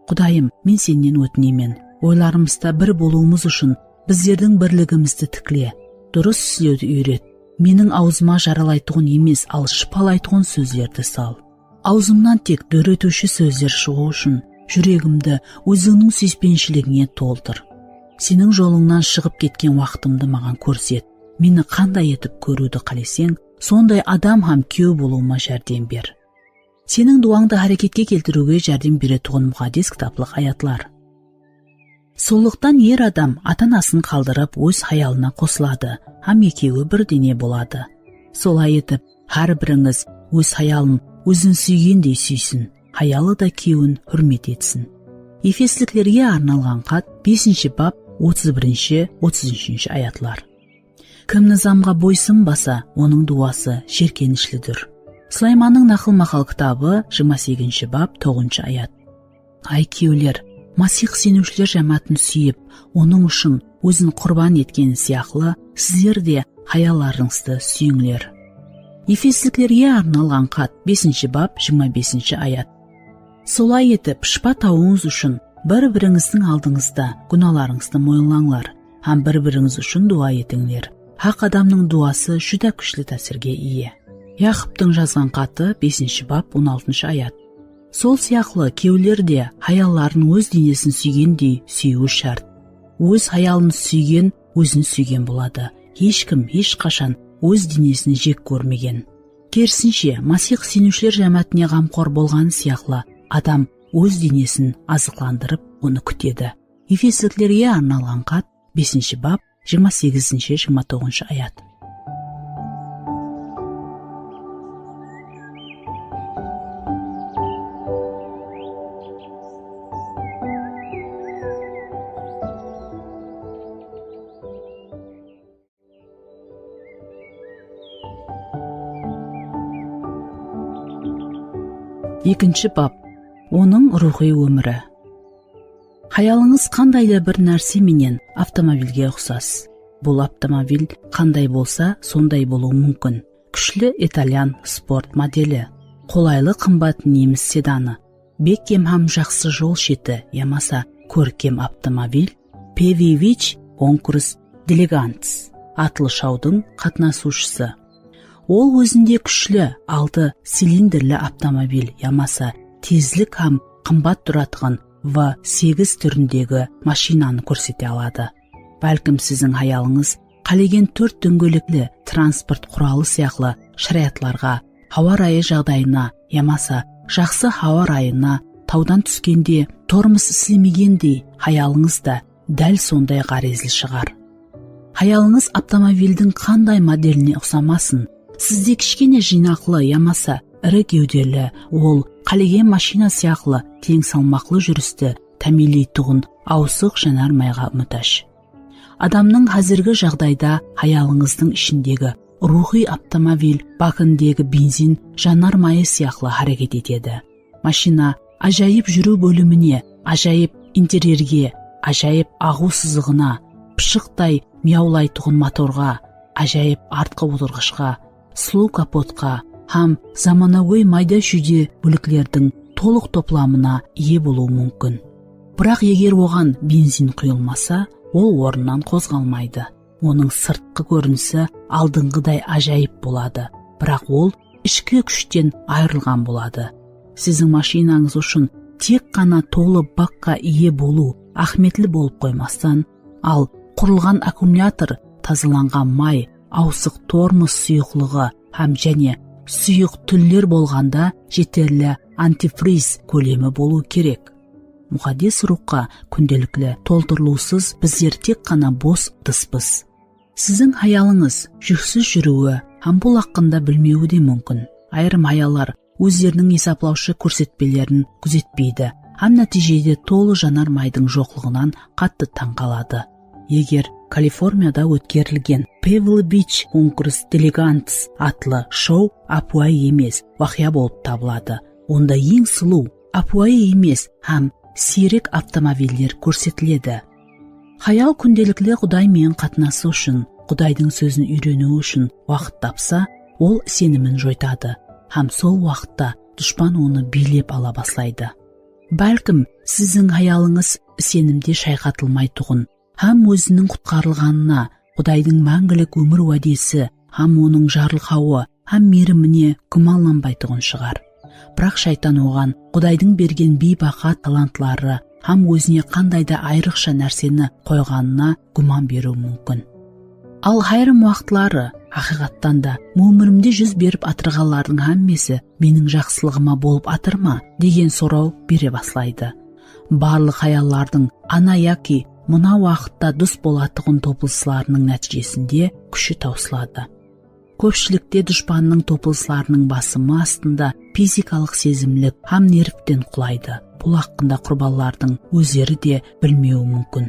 Qudayım, men sennen ótinemen, oylarımızda bir bolıwımız ushın bizlerdiń birligimizdi tikle, durıs islewdi úyret. Meniń awzıma jaralaytuǵın emes, al shıpalaytuǵın sózlerdi sal. Awzımnan tek dóretiwshi sózler shıǵıwı ushın júregimdi ózińniń súyispenshiligine toltır. Seniń jolıńnan shıǵıp ketken waqtımdı maǵan kórset. Meni qanday etip kóriwdi qáleseń, sonday adam hám kúyew bolıwıma járdem ber. Seniń duwańdı háreketke keltiriwge járdem beretuǵın muqaddes kitaplıq ayatlar. Sonlıqtan er adam ata-anasın qaldırıp, óz hayalına qosıladı hám ekewi bir dene boladı. Solay etip, hár birińiz óz hayalın ózin súygendey súysin, hayalı da kúyewin húrmet etsin. Efesliklerge arnalǵan xat, besinshi bap, otız birinshi, otız úshinshi ayatlar. Kim nızamǵa boysınbasa, onıń duwası jerkenishlidur. Sulaymannıń Naqıl-maqal kitabı, jigirma segizinshi bap, toǵızınshı ayat. Ay kúyewler, Masih iseniwshiler jámáátin súyip, onıń ushın ózin qurban etkeni sıyaqlı, sizler de hayallarıńızdı súyińler. Efesliklerge arnalǵan xat, besinshi bap, jigirma besinshi ayat. Solay etip, shıpa tabıwıńız ushın bir-birińizdiń aldıńızda gúnalarıńızdı moyınlańlar hám bir-birińiz ushın duwa etińler. Haq adamnıń duwası júdá kúshli tásirge iye. Yaqıptıń jazǵan xatı, besinshi bap, on altınshı ayat. Sol sıyaqlı kúyewler de hayalların óz denesin súygendey súyiwi shárt. Óz hayalın súygen ózin súygen boladı. Hesh kim hesh qashan óz denesin jek kórmegen. Kerisinshe, Masih iseniwshiler jámáátine ǵamqor bolǵanı sıyaqlı, adam óz denesin azıqlandırıp, onı kútedi. Efesliklerge arnalǵan xat, besinshi bap, jigirma segizinshi, jigirma toǵızınshı ayat. Ekinshi bap. Onıń ruwxıy ómiri. Hayalıńız qanday da bir nárse menen avtomobilge uqsas. Bul avtomobil qanday bolsa, sonday bolıwı múmkin. Kúshli italyan sport modeli, qolaylı qımbat nemis sedanı, bekkem hám jaqsı jol sheti yamasa kórkem avtomobil, P V Vich Onkurs Dilegantes atlı shawdıń qatnasıwshısı. Ol ózinde kúshli altı cilindrli avtomobil yamasa tezlik hám qımbat turatuǵın V segiz túrindegi mashinanı kórsete aladı. Bálkim siziń hayalıńız qálegen tórt dóńgelekli transport quralı sıyaqlı sharayatlarǵa, hawa rayı jaǵdayına yamasa jaqsı hawa rayına, tawdan túskende tormoz islemegendey hayalıńız da dál sonday ǵárezli shıǵar. Hayalıńız avtomobildiń qanday modeline uqsamasın, sizde kishkene jıynaqlı yamasa iri gewdeli, ol qálegen mashina sıyaqlı teń salmaqlı júristi támiyinleytuǵın awısıq janar mayǵa mútáj. Adamnıń házirgi jaǵdayda hayalıńızdıń ishindegi ruwxıy avtomobil bakindegi benzin janar mayı sıyaqlı háreket etedi. Mashina ájayıp júriw bólimine, ájayıp interyerge, ájayıp aǵıw sızıǵına, pıshıqtay miyawlaytuǵın motorǵa, ájayıp artqı otırǵıshqa, sulıw kapotqa hám zamanagóy mayda-shúyde bóliklerdiń tolıq toplamına iye bolıwı múmkin. Biraq eger oǵan benzin quyılmasa, ol ornınan qozǵalmaydı. Onıń sırtqı kórinisi aldınǵıday ájayıp boladı, biraq ol ishki kúshten ayırılǵan boladı. Siziń mashinańız ushın tek ǵana tolı bakqa iye bolıw áhmiyetli bolıp qoymastan, al qurılǵan akkumulyator, tazalanǵan may, awısıq tormoz suyıqlıǵı hám jáne suyıq túller bolǵanda jeterli antifriz kólemi bolıwı kerek. Muqaddes Ruwxqa kúndelikli toltırılıwsız bizler tek ǵana bos dıspız. Siziń hayalıńız júksiz júriwi, hám bul haqqında bilmewi de múmkin. Ayırım hayallar ózleriniń esaplawshı kórsetpelerin gúzetpeydi hám nátiyjede tolı janar maydıń joqlıǵınan qattı tań qaladı. Eger Kaliforniyada ótkerilgen Pebble Beach Concours d'Elegance atlı shou ápiwayı emes waqıya bolıp tabıladı, onda eń sulıw, ápiwayı emes hám siyrek avtomobiller kórsetiledi. Hayal kúndelikli Quday menen qatnasıw ushın, Qudaydıń sózin úyreniw ushın waqıt tapsa, ol isenimin joytadı hám sol waqıtta dushpan onı biylep ala baslaydı. Bálkim, siziń hayalıńız isenimde shayqatılmaytuǵın hám óziniń qutqarılǵanına, Qudaydıń máńgilik ómir wádesi hám Onıń jarılqawı hám miyrimine gúmanlanbaytuǵın shıǵar. Biraq shaytan oǵan Qudaydıń bergen biybaha talantları hám ózine qanday da ayrıqsha nárseni qoyǵanına gúman beriwi múmkin. Al hayırım waqıtları, haqıyqattan da, ómirimde júz berip atırǵanlardıń hámmesi meniń jaqsılıǵıma bolıp atır ma, degen soraw bere baslaydı. Barlıq hayallardıń ana yaki mına waqıtta dus bolatuǵın topılıslarınıń nátiyjesinde kúshi tawsıladı. Kópshilikte dushpannıń topılıslarınıń basımı astında fizikalıq sezimlik hám nervten qulaydı. Bul haqqında qurbanlardıń ózleri de bilmewi múmkin.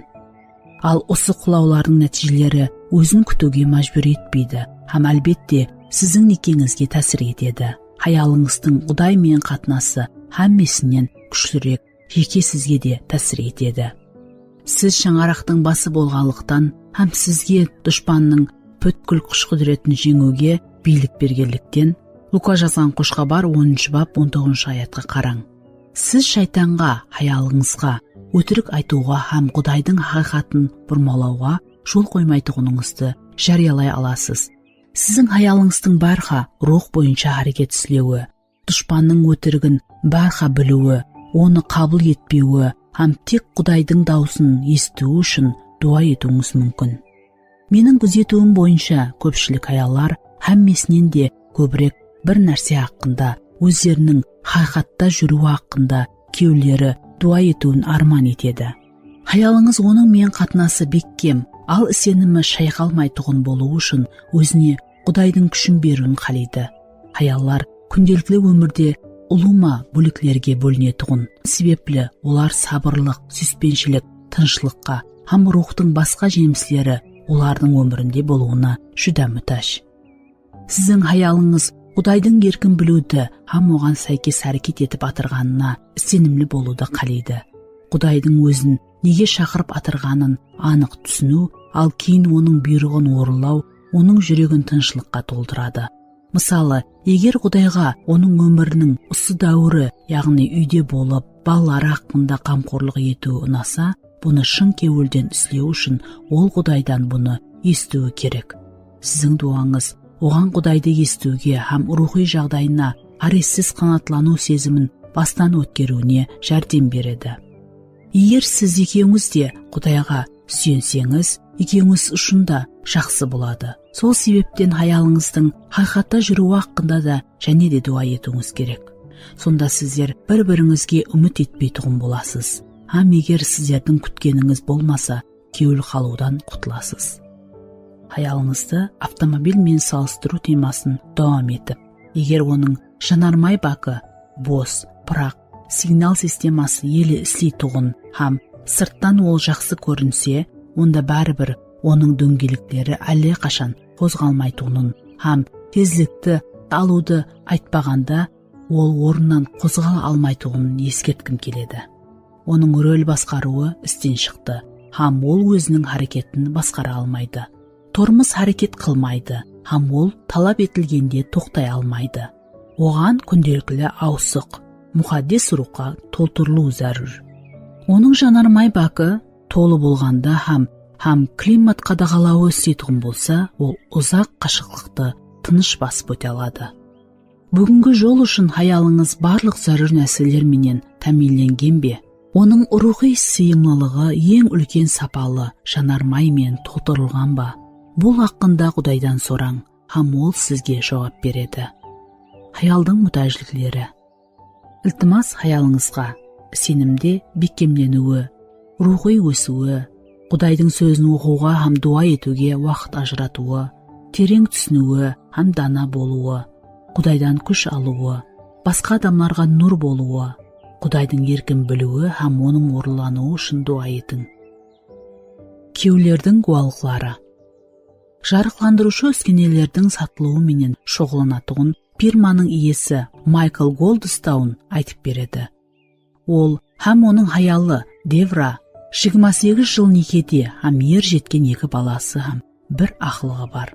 Al usı qulawlardıń nátiyjeleri ózin kútiwge májbúr etpeydi hám, álbette, siziń nekeńizge tásir etedi. Hayalıńızdıń Quday menen qatnası hámmesinen kúshlirek jeke sizge de tásir etedi. Siz shańaraqtıń bası bolǵanlıqtan hám sizge dushpannıń pútkil kúsh-qúdiretin jeńiwge biylik bergenlikten, Luka jazǵan Xosh Xabar onınshı bap on toǵızınshı ayatqa qarań. Siz shaytanǵa, hayalıńızǵa, ótirik aytıwǵa hám Qudaydıń haqıyqatın burmalawǵa jol qoymaytuǵınıńızdı járiyalay alasız. Siziń hayalıńızdıń bárha ruwx boyınsha háreket islewi, dushpannıń ótirigin bárha biliwi, onı qabıl etpewi hám tek Qudaydıń dawısın esitiwi ushın duwa etiwińiz múmkin. Meniń gúzetiwim boyınsha, kópshilik hayallar hámmesinen de kóbirek bir nárse haqqında, ózleriniń haqıyqatta júriwi haqqında kewilleri duwa etiwin árman etedi. Hayalıńız onıń menen qatnası bekkem, al isenimi shayqalmaytuǵın bolıwı ushın ózine Qudaydıń kúshin beriwin qáleydi. Hayallar kúndelikli ómirde ulıwma bóleklerge bólinetuǵın sebepli olar sabırlıq, súyispenshilik, tınıshlıqqa hám ruwxtıń basqa jemisleri olardıń ómirinde bolıwına júdá mútáj. Siziń hayalıńız Qudaydıń erkin biliwdi hám oǵan sáykes háreket etip atırǵanına isenimli bolıwdı qáleydi. Qudaydıń ózin nege shaqırıp atırǵanın anıq túsiniw, al keyin Onıń buyrıǵın orınlaw Onıń júregin tınıshlıqqa toltıradı. Mısalı, eger Qudayǵa Onıń ómiriniń usı dáwiri, yaǵnıy úyde bolıp, balaları haqqında ǵamxorlıq etiwi unasa, bunı shın kewilden islew ushın Ol Qudaydan bunı esitiwi kerek. Siziń duwańız Oǵan Qudaydı esitiwge hám ruwxıy jaǵdayına ǵárezsiz qanaatlanıw sezimin bastan ótkeriwine járdem beredi. Eger siz ekewińiz de Qudayǵa súyenseńiz, ekewińiz ushın da jaqsı boladı. Sol sebepten hayalıńızdıń haqıyqatta júriwi haqqında da jáne de duwa etiwińiz kerek. Sonda sizler bir-birińizge úmit etpeytuǵın bolasız. Hám eger sizlerdiń kútkenińiz bolmasa, kewil qalıwdan qutılasız. Hayalıńızdı avtomobil menen salıstırıw temasın dawam etip, eger onıń janarmay bakı bos, biraq signal sisteması ele isleytuǵın hám sırttan ol jaqsı kórinse, onda báribir onıń dóńgelekleri álle qashan qozǵalmaytuǵının hám tezlikti alıwdı aytpaǵanda, ol ornınan qozǵala almaytuǵının eskertkim keledi. Onıń rul basqarıwı isten shıqtı hám ol óziniń háreketin basqara almaydı. Tormoz háreket qılmaydı hám ol talap etilgende toqtay almaydı. Oǵan kúndelikli awısıq, muqaddes ruwxqa toltırılıw zárúr. Onıń janarmay bakı tolı bolǵanda hám, hám klimat qadaǵalawı isleytuǵın bolsa, ol uzaq qashıqlıqtı tınısh basıp óte aladı. Búgingi jol ushın hayalıńız barlıq zárúr nárseler menen támiyinlengen be? Onıń ruwxıy sıyımlılıǵı eń úlken sapalı janarmay menen toltırılǵan ba? Bul haqqında Qudaydan sorań, hám Ol sizge juwap beredi. Hayaldıń mútájlikleri. Iltimas, hayalıńızǵa isenimde bekkemleniwi, ruwxıy ósiwi, Qudaydıń sózin oqıwǵa hám duwa etiwge waqıt ajıratıwı, tereń túsiniwi hám dana bolıwı, Qudaydan kúsh alıwı, basqa adamlarǵa nur bolıwı, Qudaydıń erkin biliwi hám onıń orınlanıwı ushın dua etiń. Kewlerdiń gúwalıqları. Jarıqlandırıwshı úskenelerdiń satılıwı menen shuǵıllanatuǵın firmanıń iyesi Maykl Goldstoun aytıp beredi. Ol hám onıń hayalı Devra jigirma segiz jıl nekede hám er jetken eki balası hám bir aqlıǵı bar.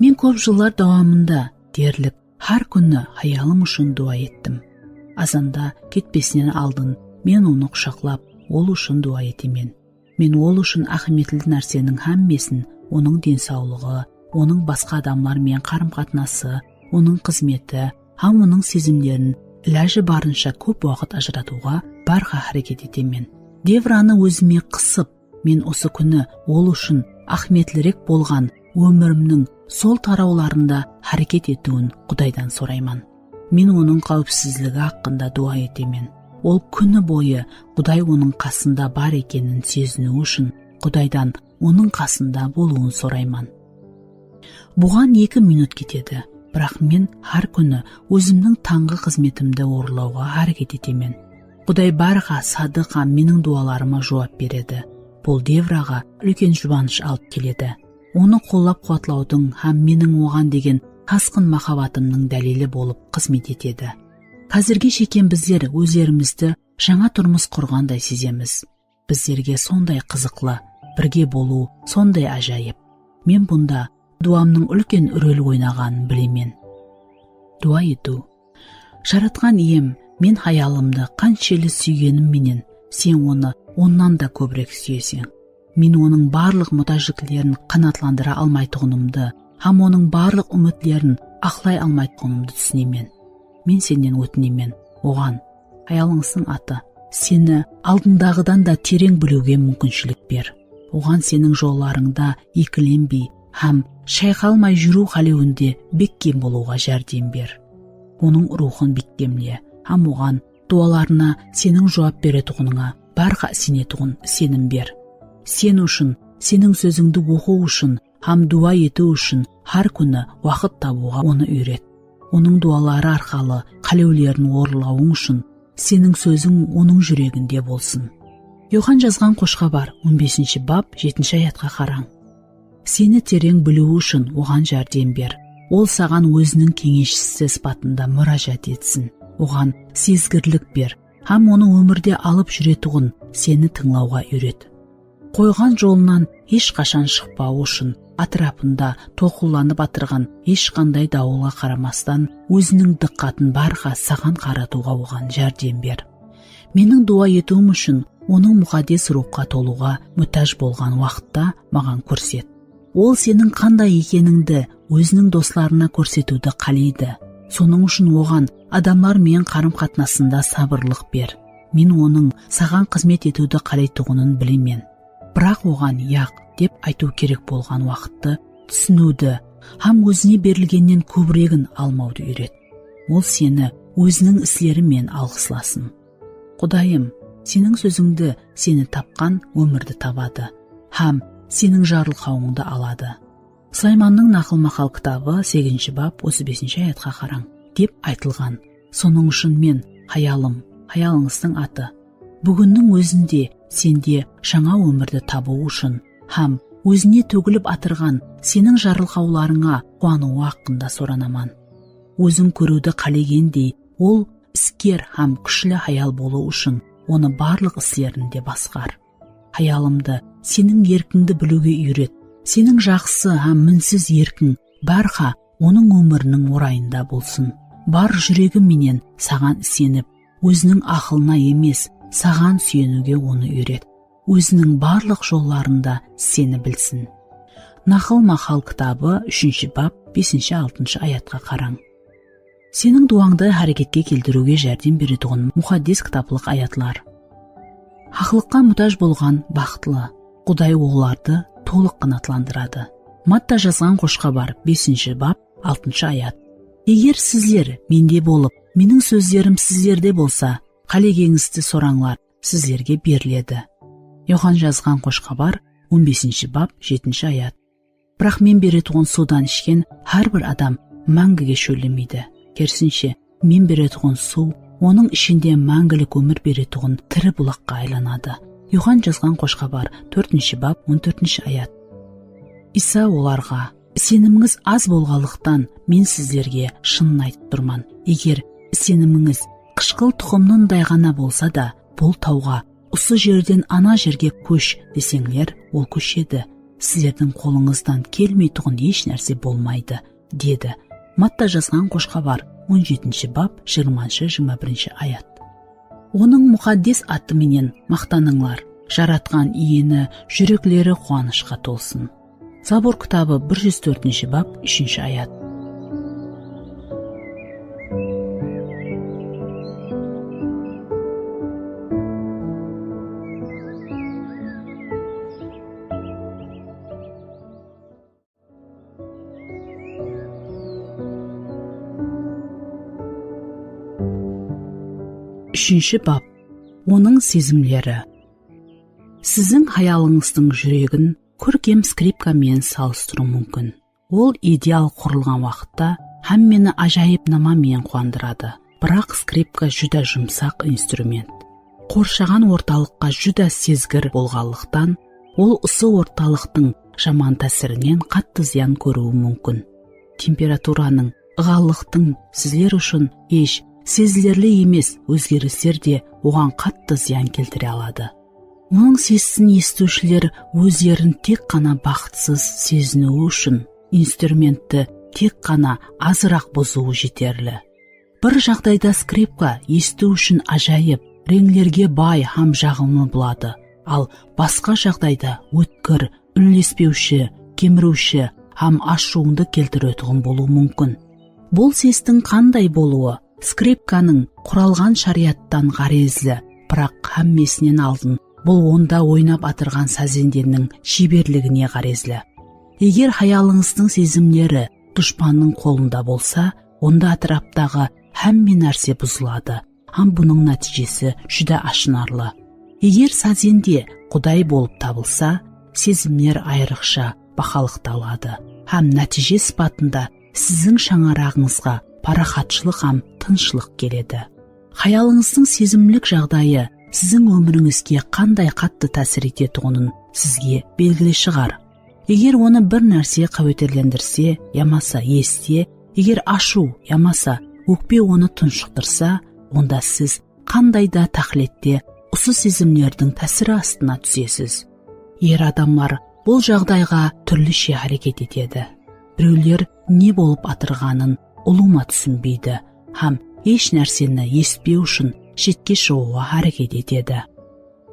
Men kóp jıllar dawamında derlik hár kúni hayalım ushın dua ettim. Azanda ketpesinen aldın men onı qushaqlap, ol ushın dua etemen. Men ol ushın áhmiyetli nárseniń hámmesin, onıń densawlıǵı, onıń basqa adamlar menen qarım-qatnası, onıń xızmeti hám onıń sezimlerin ilajı barınsha kóp waqıt ajıratıwǵa bárha háreket etemen. Devranı ózime qısıp, men usı kúni ol ushın áhmiyetlirek bolǵan ómirimniń sol tarawlarında háreket etiwin Qudaydan sorayman. Men onıń qáwipsizligi haqqında dua etemen. Ol kúni boyı Quday onıń qasında bar ekenin seziniwi ushın Qudaydan onıń qasında bolıwın sorayman. Buǵan eki minut ketedi, biraq men hár kúni ózimniń tańǵı xızmetimdi orınlawǵa háreket etemen. Quday bárha sadıq hám meniń duwalarıma juwap beredi. Bul Devraǵa úlken jubanısh alıp keledi. Onı qollap-quwatlawdıń hám meniń oǵan degen tasqın mahabbatımnıń dálili bolıp xızmet etedi. Házirge shekem bizler ózlerimizdi jańa turmıs qurǵanday sezemiz. Bizlerge sonday qızıqlı, birge bolıw sonday ájayıp. Men bunda duwamnıń úlken rol oynaǵanın bilemen. Dua etiw. Jaratqan Iyem, men hayalımdı qanshelli súygenim menen, sen onı onnan da kóbirek súyeseń. Men onıń barlıq mutájliklerin qanaatlandıra almaytuǵınımdı hám onıń barlıq úmitlerin aqlay almaytuǵınımdı túsinemen. Men sennen ótinemen, oǵan, hayalıńızdıń atı, seni aldındaǵıdan da tereń biliwge múmkinshilik ber. Oǵan seniń jollarıńda ekilenbey hám shayqalmay júriw qálewinde bekkem bolıwǵa járdem ber. Onıń ruwxın bekkemle hám oǵan duwalarına seniń juwap beretuǵınıńa bárha isenetuǵın isenim ber. Sen ushın, seniń sózińdi oqıw ushın hám duwa etiw ushın hár kúni waqıt tabıwǵa onı úyret. Onıń duwaları arqalı qálewlerin orınlawıń ushın seniń sóziń onıń júreginde bolsın. Yoxan jazǵan Xoshxabar, on besinshi bab, jetinshi ayatqa qarań. Seni tereń biliwi ushın oǵan járdem ber. Ol saǵan óziniń keńesshisi sıpatında múrájat etsin. Oǵan sezgirlik ber hám onı ómirde alıp júretuǵın seni tıńlawǵa úyret. Qoyǵan jolınan hesh qashan shıqpawı ushın, átırapında tolqınlanıp atırǵan hesh qanday dawılǵa qaramastan, óziniń dıqqatın bárha saǵan qaratıwǵa oǵan járdem ber. Meniń duwa etiwim ushın onıń Muqaddes Ruwxqa tolıwǵa mútáj bolǵan waqıtta maǵan kórset. Ol seniń qanday ekenińdi óziniń doslarına kórsetiwdi qáleydi. Sonıń ushın oǵan adamlar menen qarım-qatnasında sabırlıq ber. Men onıń saǵan xızmet etiwdi qáleytuǵının bilemen. Biraq oǵan yaq dep aytıw kerek bolǵan waqıttı túsiniwdi hám ózine berilgennen kóbiregin almawdı úyret. Ol seni óziniń isleri menen alǵıslasın. Qudayım, seniń sózińdi seni tapqan ómirdi tabadı hám seniń jarılqawıńdı aladı. Sulaymannıń Naqıl-maqal kitabı, segizinshi bab, otız besinshi ayatqa qarań, dep aytılǵan. Sonıń ushın men, hayalım, hayalıńızdıń atı, búginniń ózinde sende jańa ómirdi tabıw ushın hám ózine tógilip atırǵan seniń jarılqawlarıńa quwanıwı haqqında soranaman. Óziń kóriwdi qálegendey, ol isker hám kúshli hayal bolıw ushın onı barlıq islerinde basqar. Hayalımdı seniń erkińdi biliwge úyret. Seniń jaqsı hám minsiz erkiń bárha onıń ómiriniń orayında bolsın. Bar júregi menen saǵan isenip, óziniń aqılına emes, saǵan súyeniwge onı úyret. Óziniń barlıq jollarında seni bilsin. Naqıl-maqal kitabı, úshinshi bab, besinshi, altınshı ayatqa qarań. Seniń duwańdı háreketke keltiriwge járdem beretuǵın muqaddes kitaplıq ayatlar. Haqlıqqa mútáj bolǵan baxıtlı, Quday olardı tolıq qanaatlandıradı. Matta jazǵan Xoshxabar, besinshi bab, altınshı ayat. Eger sizler mende bolıp, meniń sózlerim sizlerde bolsa, qálegeńizdi sorańlar, sizlerge beriledi. Yoxan jazǵan Xoshxabar, on besinshi bab, jetinshi ayat. Biraq men beretuǵın suwdan ishken hár bir adam máńgige shóllemeydi. Kerisinshe, men beretuǵın suw onıń ishinde máńgilik ómir beretuǵın tiri bulaqqa aylanadı. Yuxan jazǵan Xosh Xabar, tórtinshi bap, on tórtinshi ayat. Iysa olarǵa, "Isenimińiz az bolǵanlıqtan, men sizlerge shının aytıp turman. Eger isenimińiz qıshqıl tuqımnınday ǵana bolsa da, bul tawǵa, 'Usı jerden ana jerge kósh,' deseńler, ol kóshedi. Sizlerdiń qolıńızdan kelmeytuǵın hesh nárse bolmaydı," dedi. Matta jazǵan Xosh Xabar, on jetinshi bap, jigirmanshı, jigirma birinshi ayat. Onıń muqaddes atı menen maqtanıńlar. Jaratqan Iyeni júrekleri quwanıshqa tolsın. Zabur kitabı, bir júz tórtinshi bap, úshinshi ayat. Úshinshi bap. Onıń sezimleri. Siziń hayalıńızdıń júregin kórkem skripka menen salıstırıw múmkin. Ol ideal qurılǵan waqıtta hámmeni ájayıp nama menen quwandıradı. Biraq skripka júdá jumsaq instrument. Qorshaǵan ortalıqqa júdá sezgir bolǵanlıqtan, ol usı ortalıqtıń jaman tásirinen qattı zıyan kóriwi múmkin. Temperaturanıń, ıǵallıqtıń sizler ushın hesh sezilerli emes ózgerisler de oǵan qattı zıyan keltire aladı. Onıń sesisin esitiwshiler ózlerin tek ǵana baxıtsız seziniwi ushın instrumentti tek ǵana azıraq buzıwı jeterli. Bir jaǵdayda skripka esitiw ushın ájayıp, reńlerge bay hám jaǵımlı boladı, al basqa jaǵdayda ótkir, únlespewshi, kemiriwshi hám ashıwıńdı keltiretuǵın bolıwı múmkin. Bul sestiń qanday bolıwı skripkanıń quralǵan shariyattan ǵárezli, biraq hámmesinen aldın bul onda oynap atırǵan sazendeniń sheberligine ǵárezli. Eger hayalıńızdıń sezimleri dushpannıń qolında bolsa, onda átiraptaǵı hámme nárse buzıladı hám bunıń nátiyjesi júdá ashınarlı. Eger sazende Quday bolıp tabılsa, sezimler ayrıqsha bahalıqtı aladı hám nátiyje sıpatında siziń shańaraǵıńızǵa paraxatshılıq hám tınıshlıq keledi. Hayalıńızdıń sezimlik jaǵdayı siziń ómirińizge qanday qattı tásir etetuǵının sizge belgili shıǵar. Eger onı bir nárse qáweterlendirse yamasa esite, eger ashıw yamasa ókpe onı tunshıqtırsa, onda siz qanday da táqlette usı sezimlerdiń tásiri astına túsesiz. Er adamlar bul jaǵdayǵa túrlishe háreket etedi. Birewler ne bolıp atırǵanın ulıwma túsinbeydi hám hesh nárseni esitpew ushın shetke shıǵıwǵa háreket etedi.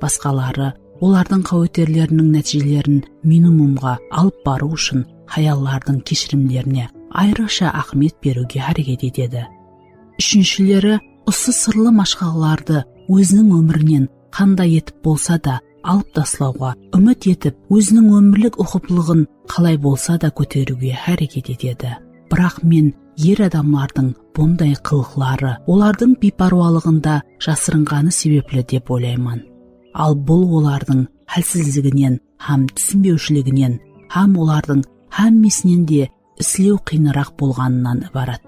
Basqaları olardıń qáweterleriniń nátiyjelerin minimumǵa alıp barıw ushın hayallardıń keshirimlerine ayrıqsha áhmiyet beriwge háreket etedi. Úshinshileri usı sırlı mashqalalardı óziniń ómirinen qanday etip bolsa da alıp taslawǵa úmit etip, óziniń ómirlik uqıplılıǵın qalay bolsa da kóteriwge háreket etedi. Biraq men er adamlardıń bunday qılıqları olardıń biypárwalıǵında jasırınǵanı sebepli dep oylayman. Al bul olardıń hálsizliginen hám túsinbewshiliginen hám olardıń hámmesinen de islew qıyınıraq bolǵanınan ibarat.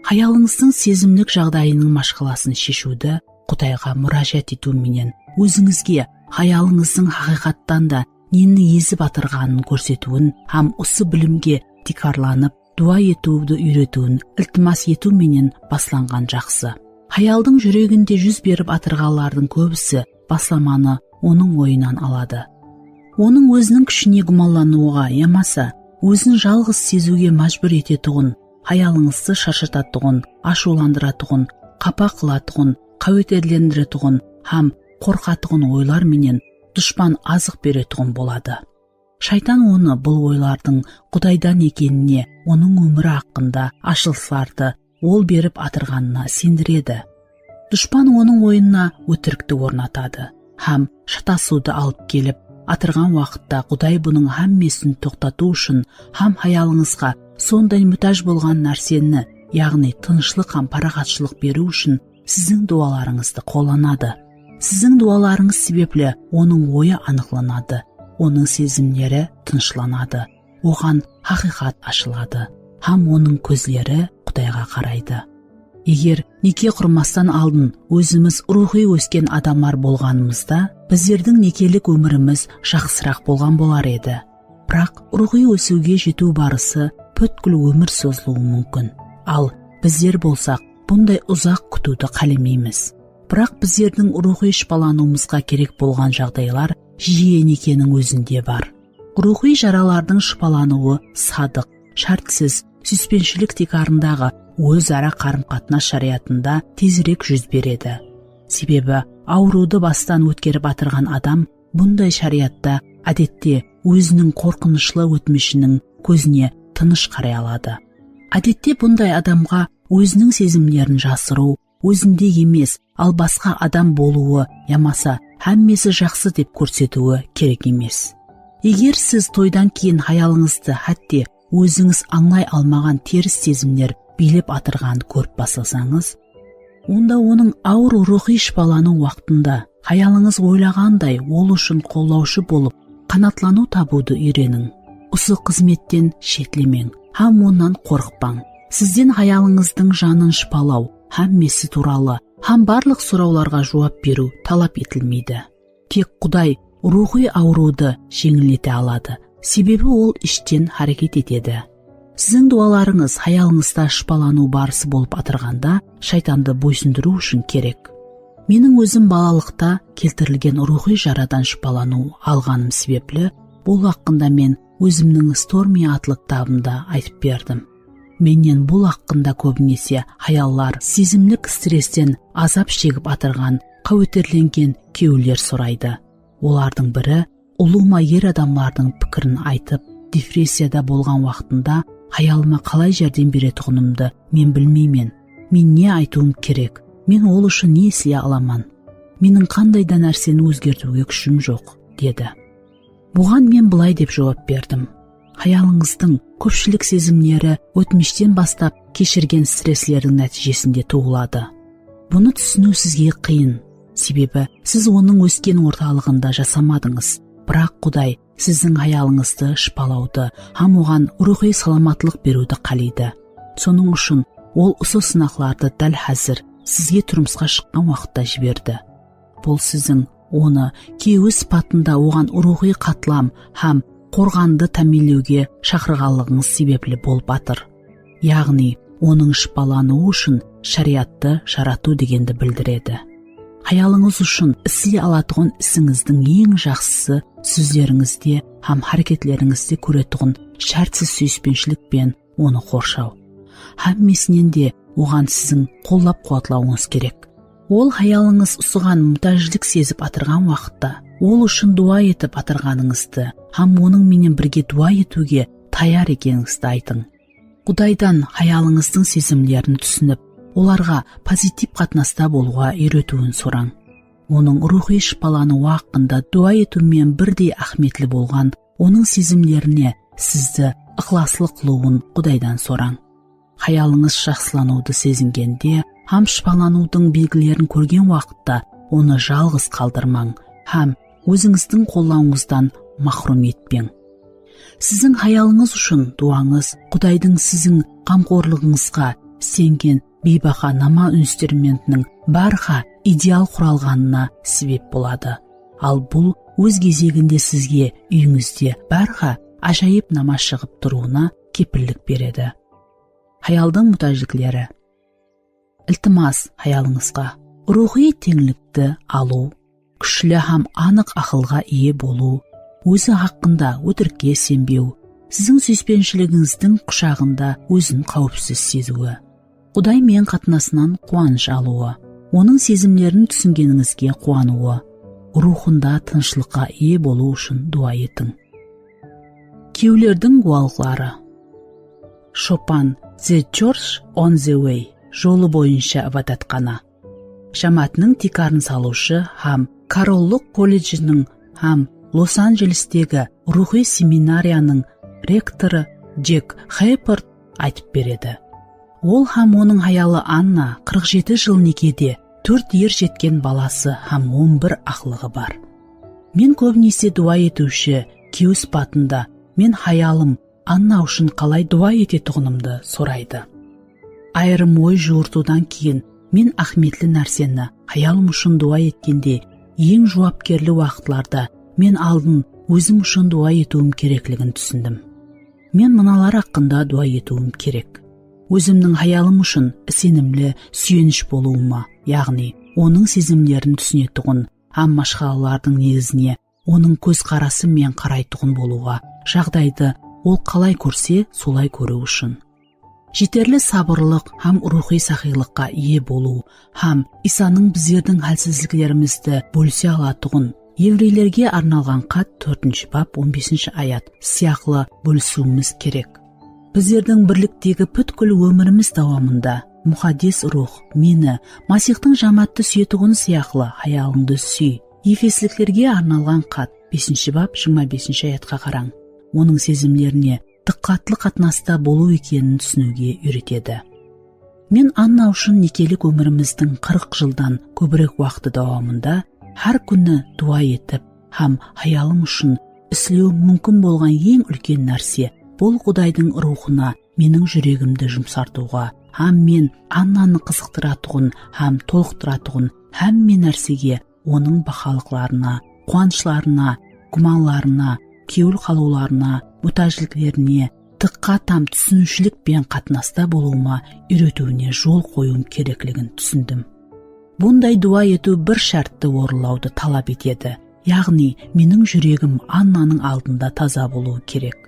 Hayalıńızdıń sezimlik jaǵdayınıń mashqalasın sheshiwdi Qudayǵa múrájat etiw menen ózińizge hayalıńızdıń haqıyqattan da neni ezip atırǵanın kórsetiwin hám usı bilimge tiykarlanıp, duwa etiwdi úyretiwin iltimas etiw menen baslanǵan jaqsı. Hayaldıń júreginde júz berip atırǵanlardıń kóbisi baslamanı onıń oyınan aladı. Onıń óziniń kúshine gúmanlanıwǵa yamasa ózin jalǵız seziwge májbúr etetuǵın, hayalıńızdı sharshatatuǵın, ashıwlandıratuǵın, qapa qılatuǵın, qáweterlendiretuǵın hám qorqatuǵın oylar menen dushpan azıq beretuǵın boladı. Shaytan onı bul oylardıń Qudaydan ekenine, onıń ómiri haqqında ashılıslardı ol berip atırǵanına isendiredi. Dushpan onıń oyınına ótirikti ornatadı hám shatasıwdı alıp kelip atırǵan waqıtta Quday bunıń hámmesin toqtatıw ushın hám hayalıńızǵa sonday mútáj bolǵan nárseni, yaǵnıy tınıshlıq hám paraxatshılıq beriw ushın siziń duwalarıńızdı qollanadı. Siziń duwalarıńız sebepli onıń oyı anıqlanadı, onıń sezimleri tınıshlanadı. oǵan haqıyqat ashıladı hám onıń kózleri Qudayǵa qaraydı. Eger neke qurmastan aldın ózimiz ruwxıy ósken adamlar bolǵanımızda, bizlerdiń nekelik ómirimiz jaqsıraq bolǵan bolar edi. Biraq ruwxıy ósiwge jetiw barısı pútkil ómir sozılıwı múmkin. Al, bizler bolsaq bunday uzaq kútiwdi qálemeymiz. Biraq bizlerdiń ruwxıy shıpalanıwımızǵa kerek bolǵan jaǵdaylar jiye nekeniń ózinde bar. Ruwxıy jaralardıń shıpalanıwı sadıq, shártsiz súyispenshilik tiykarındaǵı óz-ara qarım-qatnas jarayatında tezirek júz beredi. Sebebi awırıwdı bastan ótkerip atırǵan adam bunday sharayatta, ádette, óziniń qorqınıshlı ótmishiniń kózine tınısh qaray aladı. Ádette, bunday adamǵa óziniń sezimlerin jasırıw, ózinde emes, al basqa adam bolıwı yamasa hámmesi jaqsı dep kórsetiwi kerek emes. Eger siz toydan keyin hayalıńızdı hátte ózińiz ańlay almaǵan teris sezimler biylep atırǵanın kórip baslasańız, onda onıń awır ruwxıy shıpalanıw waqtında hayalıńız oylaǵanday ol ushın qollawshı bolıp, qanatlanıw tabıwdı úyreniń. Usı xızmetten shetlemeń hám onnan qorıqpań. Sizden hayalıńızdıń janın shıpalaw, hámmesi tuwralı hám barlıq sorawlarǵa juwap beriw talap etilmeydi. Tek Quday ruwxıy awırıwdı jeńillete aladı, sebebi Ol ishten háreket etedi. Siziń duwalarıńız hayalıńızda shıpalanıw barısı bolıp atırǵanda shaytandı boysındırıw ushın kerek. Meniń ózim balalıqta keltirilgen ruwxıy jaradan shıpalanıw alǵanım sebepli, bul haqqında men ózimniń Stormy atlı kitabımda aytıp berdim. Mennen bul haqqında kóbinese hayallar sezimlik stressten azap shegip atırǵan qáweterlengen kúyewler soraydı. Olardıń biri ulıwma er adamlardıń pikirin aytıp, depressiyada bolǵan waqtında hayalıma qalay járdem beretuǵınımdı men bilmeymen. Men ne aytıwım kerek? Men ol ushın ne isley alaman? Meniń qanday da nárseni ózgertiwge kúshim joq, dedi. Buǵan men bılay dep juwap berdim. Hayalıńızdıń kópshilik sezimleri ótmishten baslap keshirgen stresslerdiń nátiyjesinde tuwıladı. Bunı túsiniw sizge qıyın, sebebi siz onıń ósken ortalıǵında jasamadıńız. Biraq Quday siziń hayalıńızdı shıpalawdı hám oǵan ruwxıy salamatlıq beriwdi qáleydi. Sonıń ushın Ol usı sınaqlardı dál házir sizge turmısqa shıqqan waqıtta jiberdi. Bul siziń onı kúyewi sıpatında oǵan ruwxıy qatlam hám qorǵandı támiyinlewge shaqırǵanlıǵıńız sebepli bolıp atır. Yaǵnıy, onıń shıpalanıwı ushın sháriyattı jaratıw degendi bildiredi. Hayalıńız ushın isley alatuǵın isińizdiń eń jaqsısı sózlerińizde hám háreketlerińizde kóretuǵın shártsiz súyispenshilik penen onı qorshaw. Hámmesinen de oǵan siziń qollap-quwatlawıńız kerek. Ol hayalıńız usıǵan mútájlik sezip atırǵan waqıtta, ol ushın duwa etip atırǵanıńızdı hám onıń menen birge duwa etiwge tayar ekenińizdi aytıń. Qudaydan hayalıńızdıń sezimlerin túsinip, olarǵa pozitiv qatnasta bolıwǵa úyretiwin sorań. Onıń ruwxıy shıpalanıwı haqqında duwa etiw menen birdey áhmiyetli bolǵan Onıń sezimlerine sizdi ıqlaslı qılıwın Qudaydan sorań. Hayalıńız jaqsılanıwdı sezingende hám shıpalanıwdıń belgilerin kórgen waqıtta onı jalǵız qaldırmań hám ózińizdiń qollawıńızdan máhrum etpeń. Siziń hayalıńız ushın duwańız Qudaydıń siziń ǵamqorlıǵıńızǵa isengen biybaha nama instrumentiniń bárha ideal quralǵanına sebep boladı. Al bul óz gezeginde sizge úyińizde bárha ájayıp nama shıǵıp turıwına kepillik beredi. Hayaldıń mútájlikleri. Iltimas, hayalıńızǵa ruwxıy teńlikti alıw, kúshli hám anıq aqılǵa iye bolıw, ózi haqqında ótirikke isenbew, siziń súyispenshiligizdiń qushaǵında ózin qáwipsiz seziwi. Quday menen qatnasınan quwanısh alıwı, onıń sezimlerin túsingenińizge quwanıwı, ruwxında tınıshlıqqa iye bolıw ushın duwa etiń. Kúyewlerdiń guwalıqları. Chopin, The Church on the Way, Jolı boyınsha ibadatxana. Jámáátiniń tiykarın salıwshı hám Korollıq kolledjiniń hám Los-Anjelestegi ruwxıy seminariyanıń rektorı Jek Heyport aytıp beredi. Ol hám onıń hayalı Anna qırq jeti jıl nekede, tórt er jetken balası hám on bir aqlıǵı bar. Men kóbinese duwa etiwshi kúyew sıpatında men hayalım Anna ushın qalay dua etetuǵınımdı soraydı. Ayırım oy juwırtıwdan keyin men áhmiyetli nárseni, hayalım ushın dua etkende eń juwapkerli waqıtlarda men aldın ózim ushın dua etiwim kerekligin túsindim. Men mınalar haqqında dua etiwim kerek. Ózimniń hayalım ushın isenimli, súyenish bolıwıma, yaǵnıy onıń sezimlerin túsinetuǵın hám mashqalalardıń negizine onıń kózqarası menen qaraytuǵın bolıwǵa, jaǵdaydı ol qalay kórse, solay kóriw ushın. Jeterli sabırlıq hám ruwxıy saqıylıqqa iye bolıw hám Isanıń bizlerdiń hálsizliklerimizdi bólise alatuǵın, Evreylerge arnalǵan xat, tórtinshi bap, on besinshi ayat sıyaqlı bólisiwimiz kerek. Bizlerdiń birliktegi pútkil ómirimiz dawamında Muqaddes Ruwx meni, Masiyxtıń jámáátti súyetuǵını sıyaqlı, hayalıńdı súy. Efesliklerge arnalǵan xat, besinshi bap, jigirma besinshi ayatqa qarań. Onıń sezimlerine dıqqatlı qatnasta bolıw ekenin túsiniwge úyretedi. Men Anna ushın nekelik ómirimizdiń qırq jıldan kóbirek waqtı dawamında hár kúni dua etip hám hayalım ushın islewim múmkin bolǵan eń úlken nárse, bul Qudaydıń Ruwxına meniń júregimdi jumsartıwǵa hám men Annanı qızıqtıratuǵın hám tolıqtıratuǵın hámme nársege, onıń bahalıqlarına, quwanıshlarına, gúmanlarına, kewil qalıwlarına, mútájliklerine dıqqat hám túsiniwshilik penen qatnasta bolıwıma úyretiwine jol qoyıwım kerekligin túsindim. Bunday dua etiw bir shártti orınlawdı talap etedi, yaǵnıy meniń júregim Annanıń aldında taza bolıwı kerek.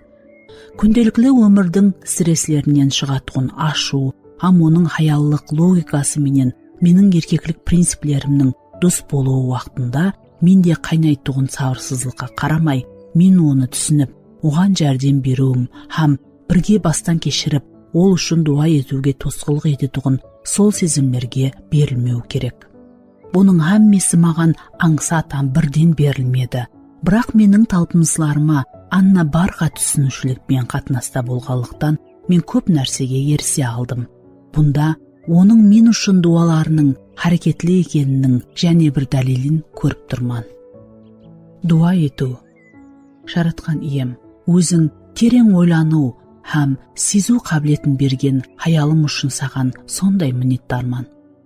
Kúndelikli ómirdiń stresslerinden shıǵatuǵın ashıw hám onıń hayallıq logikası menen meniń erkeklik principlerimniń dus bolıwı waqtında mende qaynaytuǵın sabırsızlıqqa qaramay, men onı túsinip, oǵan járdem beriwim hám birge bastan keshirip, ol ushın dua etiwge tosqınlıq etetuǵın sol sezimlerge berilmew kerek. Bunıń hámmesi maǵan ańsat hám birden berilmedi. Biraq meniń talpınıslarıma Anna barǵa túsiniwshilik penen qatnasta bolǵanlıqtan, men kóp nársege erise aldım. Bunda onıń men ushın duwalarınıń háreketli ekeniniń jáne bir dálilin kórip turman. Dua etiw. Jaratqan Iyem, óziń tereń oylanıw hám seziw qábiletin bergen hayalım ushın saǵan sonday minnetdarman.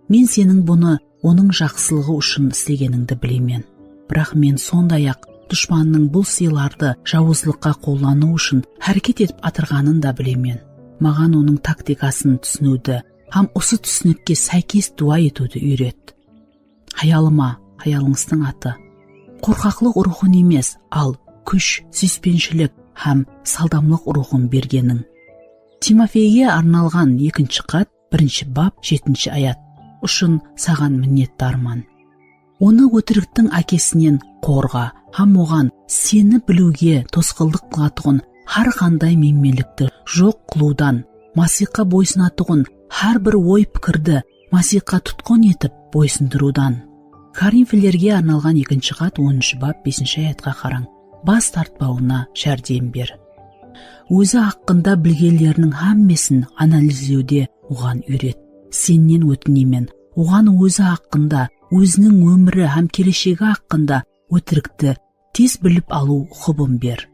Men seniń bunı onıń jaqsılıǵı ushın islegenińdi bilemen. Biraq men sonday-aq dushpannıń bul sıylardı jawızlıqqa qollanıw ushın háreket etip atırǵanın da bilemen. Maǵan onıń taktikasın túsiniwdi hám usı túsinikke sáykes dua etiwdi úyret. Hayalıma, hayalıńızdıń atı, qorqaqlıq ruwxın emes, al kúsh, súyispenshilik hám saldamlıq ruwxın bergeniń. Timofeyge arnalǵan ekinshi xat, birinshi bap, jetinshi ayat ushın saǵan minnetdarman. Onı ótiriktiń ákesinen qorǵa hám oǵan seni biliwge tosqınlıq qılatuǵın hár qanday menmenlikti joq qılıwdan, Masiyxqa boysınatuǵın hár bir oy-pikirdi Masiyxqa tutqın etip boysındırıwdan. Korinflilerge arnalǵan ekinshi xat, onınshı bap, besinshi ayatqa qarań. Bas tartpawına járdem ber. Ózi haqqında bilgenleriniń hámmesin analizlewde oǵan úyret. Sennen ótinemen, oǵan ózi haqqında, óziniń ómiri hám keleshegi haqqında ótirikti tez bilip alıw uqıbın ber.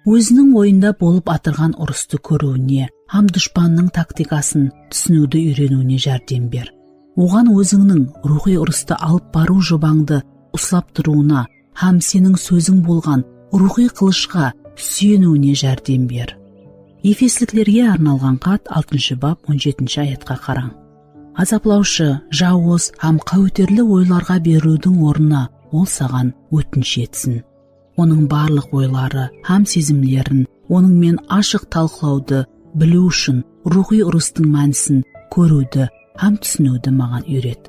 Óziniń oyında bolıp atırǵan urıstı kóriwine hám dushpannıń taktikasın túsiniwdi úyreniwine járdem ber. Oǵan ózińniń ruwxıy urıstı alıp barıw jobańdı uslap turıwına hám seniń sóziń bolǵan ruwxıy qılıshqa súyeniwine járdem ber. Efesliklerge arnalǵan xat, altınshı bap, on jetinshi ayatqa qarań. Azaplawshı, jawız hám qáweterli oylarǵa beriliwdiń ornına ol saǵan ótinish etsin. Onıń barlıq oyları hám sezimlerin onıń menen ashıq talqılawdı biliw ushın ruwxıy urıstıń mánisin kóriwdi hám túsiniwdi maǵan úyret.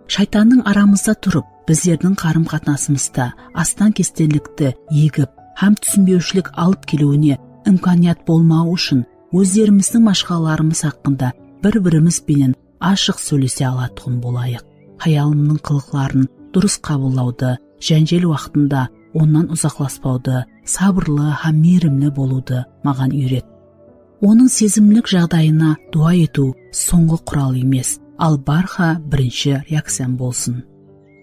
Shaytannıń aramızda turıp, bizlerdiń qarım-qatnasımızda astan-kestenlikti egip hám túsinbewshilik alıp keliwine imkaniyat bolmawı ushın ózlerimizdiń mashqalalarımız haqqında bir-birimiz benen ashıq sóylese alatuǵın bolayıq. Hayalımnıń qılıqların durıs qabıllawdı, jánjel waqtında onnan uzaqlaspawdı, sabırlı hám miyrimli bolıwdı maǵan úyret. Onıń sezimlik jaǵdayına dua etiw sońǵı qural emes, al barha birinshi reakciyań bolsın.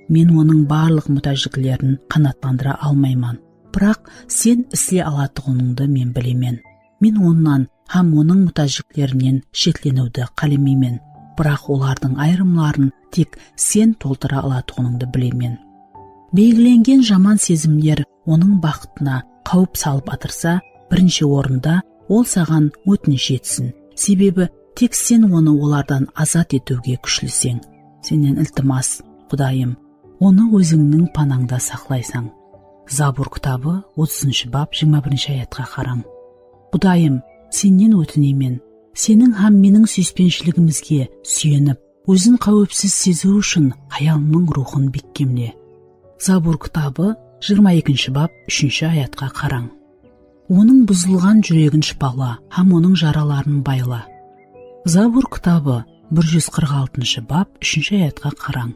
Men onıń barlıq mútájliklerin qanaatlandıra almayman, biraq sen isley alatuǵınıńdı men bilemen. Men onnan hám onıń mútájliklerinen shetleniwdi qálemeymen, biraq olardıń ayırımların tek sen toltıra alatuǵınıńdı bilemen. Belgilengen jaman sezimler onıń baxıtına qáwip salıp atırsa, birinshi orında ol saǵan ótinish etsin, sebebi tek sen onı olardan azat etiwge kúshliseń. Sennen iltimas, Qudayım, onı ózińniń panańda saqlaysań. Zabur kitabı, otızınshı bap, jigirma birinshi ayatqa qarań. Qudayım, sennen ótineymen, seniń hám meniń súyispenshiligimizge súyenip, ózin qáwipsiz seziw ushın hayalımnıń ruwxın bekkemle. Zabur kitabı, jigirma ekinshi bap, úshinshi ayatqa qarań. Onıń buzılǵan júregin shıpala hám onıń jaraların bayla. Zabur kitabı, bir júz qırq altınshı bap, úshinshi ayatqa qarań.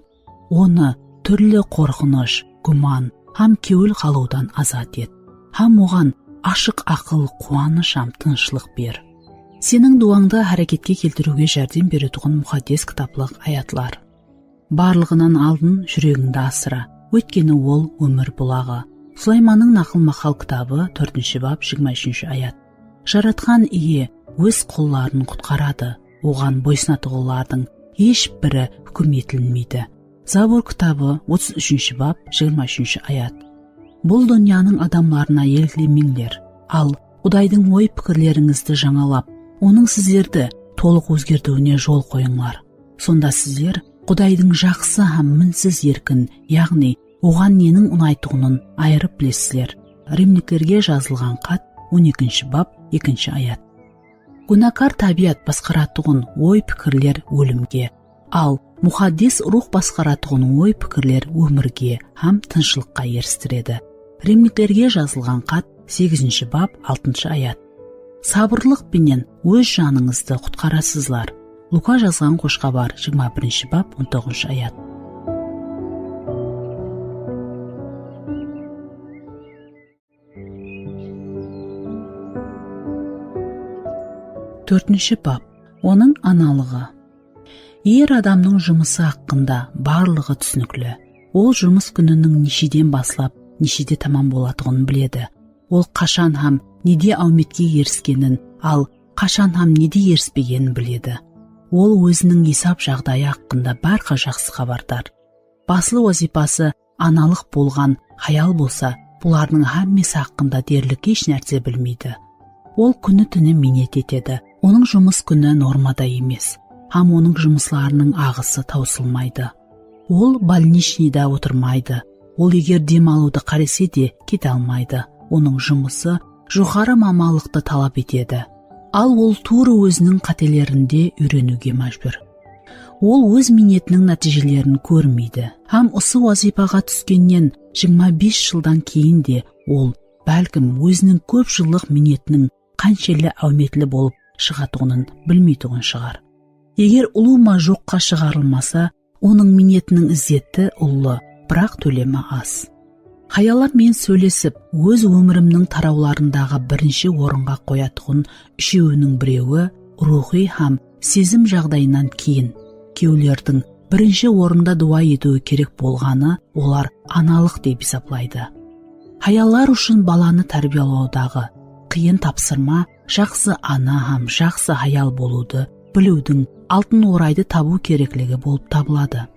Onı túrli qorqınısh, gúman hám kewil qalıwdan azat et. Hám oǵan ashıq aqıl, quwanısh hám tınıshlıq ber. Seniń duwańdı háreketke keltiriwge járdem beretuǵın muqaddes kitaplıq ayatlar. Barlıǵınan aldın júregińdi asıra, óytkeni ol ómir bulaǵı. Sulaymannıń Naqıl-maqal kitabı, tórtinshi bap, jigirma úshinshi ayat. Jaratqan Iye Óz qulların qutqaradı, Oǵan boysınatuǵınlardıń hesh biri húkim etilmeydi. Zabur kitabı, otız úshinshi bap, jigirma úshinshi ayat. Bul dúnyanıń adamlarına elgilemeńler, al Qudaydıń oy-pikirlerińizdi jańalap, Onıń sizlerdi tolıq ózgertiwine jol qoyıńlar. Sonda sizler Qudaydıń jaqsı hám minsiz erkin, yaǵnıy Oǵan neniń unaytuǵının ayırıp bilesizler. Rimliklerge jazılǵan xat, on ekinshi bap, ekinshi ayat. Gúnakar tábiyat basqaratuǵın oy-pikirler ólimge, al muqaddes ruwx basqaratuǵın oy-pikirler ómirge hám tınıshlıqqa eristiredi. Rimliklerge jazılǵan xat, segizinshi bap, altınshı ayat. Sabırlıq penen óz janıńızdı qutqarasızlar. Luka jazǵan Xosh Xabar, jigirma birinshi bap, on toǵızınshı ayat. Tórtinshi bap. Onıń analıǵı. Er adamnıń jumısı haqqında barlıǵı túsinikli. Ol jumıs kúniniń nesheden baslap, neshede tamam bolatuǵının biledi. Ol qashan hám nede áwmetke eriskenin, al qashan hám nede erispegenin biledi. Ol óziniń esap jaǵdayı haqqında bárha jaqsı xabardar. Baslı wazıypası analıq bolǵan hayal bolsa, bulardıń hámmesi haqqında derlik hesh nárse bilmeydi. Ol kúni-túni miynet etedi. Onıń jumıs kúni normada emes, hám onıń jumıslarınıń aǵısı tawsılmaydı. Ol bolnichnıyda otırmaydı. Ol eger dem alıwdı qálese de, kete almaydı. Onıń jumısı joqarı mamanlıqtı talap etedi. Al ol tuwrı óziniń qátelerinde úyreniwge májbúr. Ol óz miynetiniń nátiyjelerin kórmeydi hám usı wazıypaǵa túskennen jigirma bes jıldan keyin de ol, bálkim, óziniń kóp jıllıq miynetiniń qanshelli áwmetli bolıp shıǵatuǵının bilmeytuǵın shıǵar. Eger ulıwma joqqa shıǵarılmasa, onıń miynetiniń izzeti ullı, biraq tólemi az. Hayallar menen sóylesip, óz ómirimniń tarawlarındaǵı birinshi orınǵa qoyatuǵın úshewiniń birewi ruwxıy hám sezim jaǵdayınan keyin, kewlerdiń birinshi orında duwa etiwi kerek bolǵanı olar analıq dep esaplaydı. Hayallar ushın balanı tárbiyalawdaǵı qıyın tapsırma jaqsı ana hám jaqsı hayal bolıwdı biliwdiń altın oraydı tabıw kerekligi bolıp tabıladı.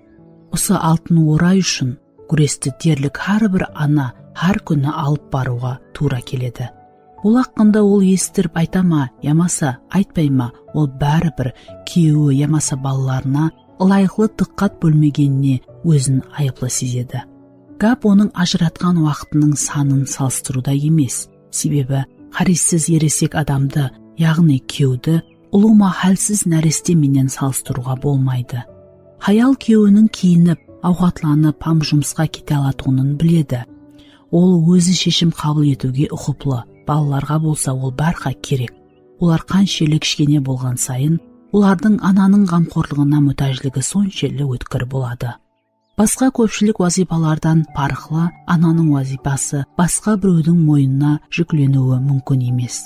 Usı altın oray ushın gúresti derlik hár bir ana hár kúni alıp barıwǵa tuwra keledi. Bul haqqında ol esittirip ayta ma yamasa aytpay ma, ol báribir kúyewi yamasa balalarına ılayıqlı dıqqat bólmegenine ózin ayıplı sezedi. Gáp onıń ajıratqan waqtınıń sanın salıstırıwda emes, sebebi hárissiz eresek adamdı, yaǵnıy kúyewdi, ulıwma hálsiz náreste menen salıstırıwǵa bolmaydı. Hayal kúyewiniń kiyinip, awqatlanıp hám jumısqa kete alatuǵının biledi. Ol ózi sheshim qabıl etiwge uqıplı, balalarǵa bolsa ol bárha kerek. Olar qanshelli kishkene bolǵan sayın, olardıń ananıń ǵamqorlıǵına mútájligi sonshelli ótkir boladı. Basqa kópshilik wazıypalardan parıqlı, ananıń wazıypası basqa birewdiń moynına júkleniwi múmkin emes.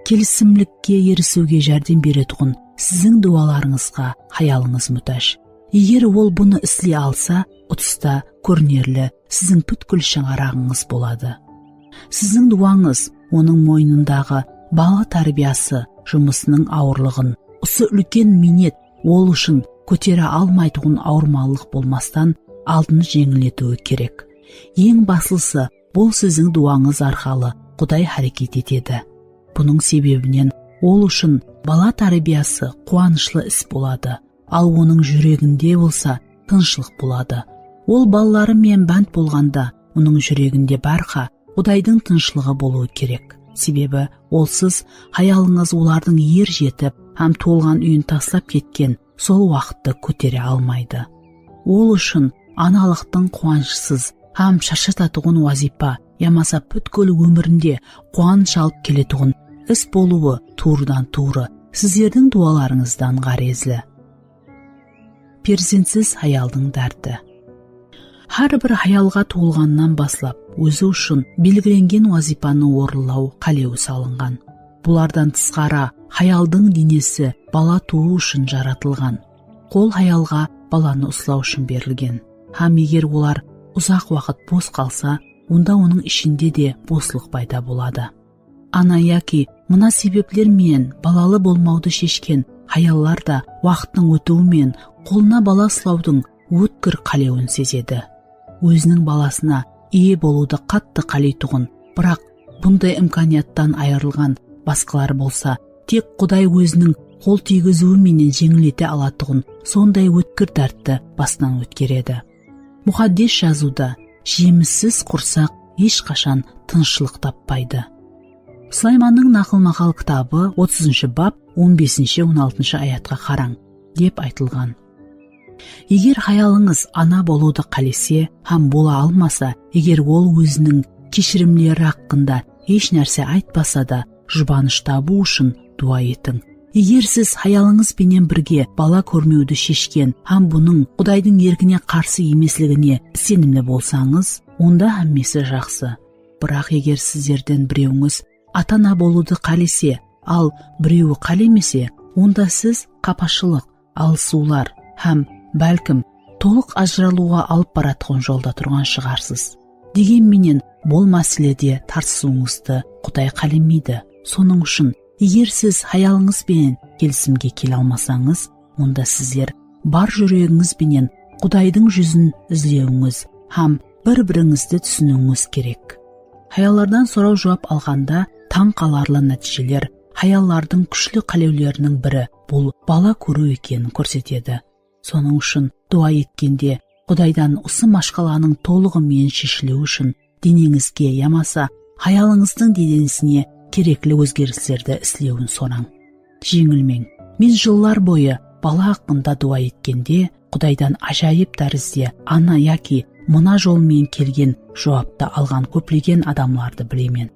Kelisimlikke erisiwge járdem beretuǵın siziń duwalarıńızǵa hayalıńız mútáj. Eger ol bunı isley alsa, utısta kórinerli siziń pútkil shańaraǵıńız boladı. Siziń duwańız onıń moynındaǵı bala tárbiyası jumısınıń awırlıǵın, usı úlken miynet ol ushın kótere almaytuǵın awırmanlıq bolmastan aldın jeńilletiwi kerek. Eń baslısı, bul siziń duwańız arqalı Quday háreket etedi. Bunıń sebebinen ol ushın bala tárbiyası quwanıshlı is boladı. Al onıń júreginde bolsa tınıshlıq boladı. Ol balaları menen bánt bolǵanda, onıń júreginde bárha Qudaydıń tınıshlıǵı bolıwı kerek. Sebebi ol siz hayalıńız olardıń er jetip hám tuwılǵan úyin taslap ketken sol waqıttı kótere almaydı. Ol ushın analıqtıń quwanıshsız hám sharshatatıǵın wazıypa yamasa pútkil ómirinde quwanısh alıp keletuǵın is bolıwı tuwrıdan-tuwrı sizlerdiń duwalarıńızdan ǵárezli. Perzentsiz hayaldıń dárti. Hár bir hayalǵa tuwılǵannan baslap ózi ushın belgilengen wazıypanı orınlaw qálewi salınǵan. Bulardan tısqarı, hayaldıń denesi bala tuwıw ushın jaratılǵan. Qol hayalǵa balanı uslaw ushın berilgen. Hám eger olar uzaq waqıt bos qalsa, onda onıń ishinde de boslıq payda boladı. Ana yaki mına sebepler menen balalı bolmawdı sheshken hayallar da waqıttıń ótiwi menen qolına bala uslawdıń ótkir qálewin sezedi. Óziniń balasına iye bolıwdı qattı qáleytuǵın, biraq bunday imkaniyattan ayırılǵan basqalar bolsa, tek Quday óziniń qol tiygiziwi menen jeńillete alatuǵın sonday ótkir dártti basınan ótkeredi. Muqaddes Jazıwda, "Jemissiz qursaq hesh qashan tınıshlıq tappaydı." Sulaymannıń Naqıl-maqal kitabı, otızınshı bap, on besinshi, on altınshı ayatqa qarań, dep aytılǵan. Eger hayalıńız ana bolıwdı qálese hám bola almasa, eger ol óziniń keshirimleri haqqında hesh nárse aytpasa da, jubanısh tabıw ushın duwa etiń. Eger siz hayalıńız benen birge bala kórmewdi sheshken hám bunıń Qudaydıń erkine qarsı emesligine isenimli bolsańız, onda hámmesi jaqsı. Biraq eger sizlerden birewińiz ata-ana bolıwdı qálese, al birewi qálemese, onda siz qapashılıq, alısıwlar hám, bálkim, tolıq ajıralıwǵa alıp baratuǵın jolda turǵan shıǵarsız. Degen menen, bul máselede tartısıwıńızdı Quday qálemeydi. Sonıń ushın, eger siz hayalıńız benen kelisimge kele almasańız, onda sizler bar júregińiz benen Qudaydıń júzin izlewińiz hám bir-birińizdi túsiniwińiz kerek. Hayallardan soraw-juwap alǵanda tań qalarlı nátiyjeler hayallardıń kúshli qálewleriniń biri bul bala kóriw ekenin kórsetedi. Sonıń ushın duwa etkende Qudaydan usı mashqalanıń tolıǵı menen sheshiliwi ushın deneńizge yamasa hayalıńızdıń denesine kerekli ózgerislerdi islewin sorań. Jeńilmeń. Men jıllar boyı bala haqqında duwa etkende Qudaydan ájayıp tárizde ana yaki mına jol menen kelgen juwaptı alǵan kóplegen adamlardı bilemen.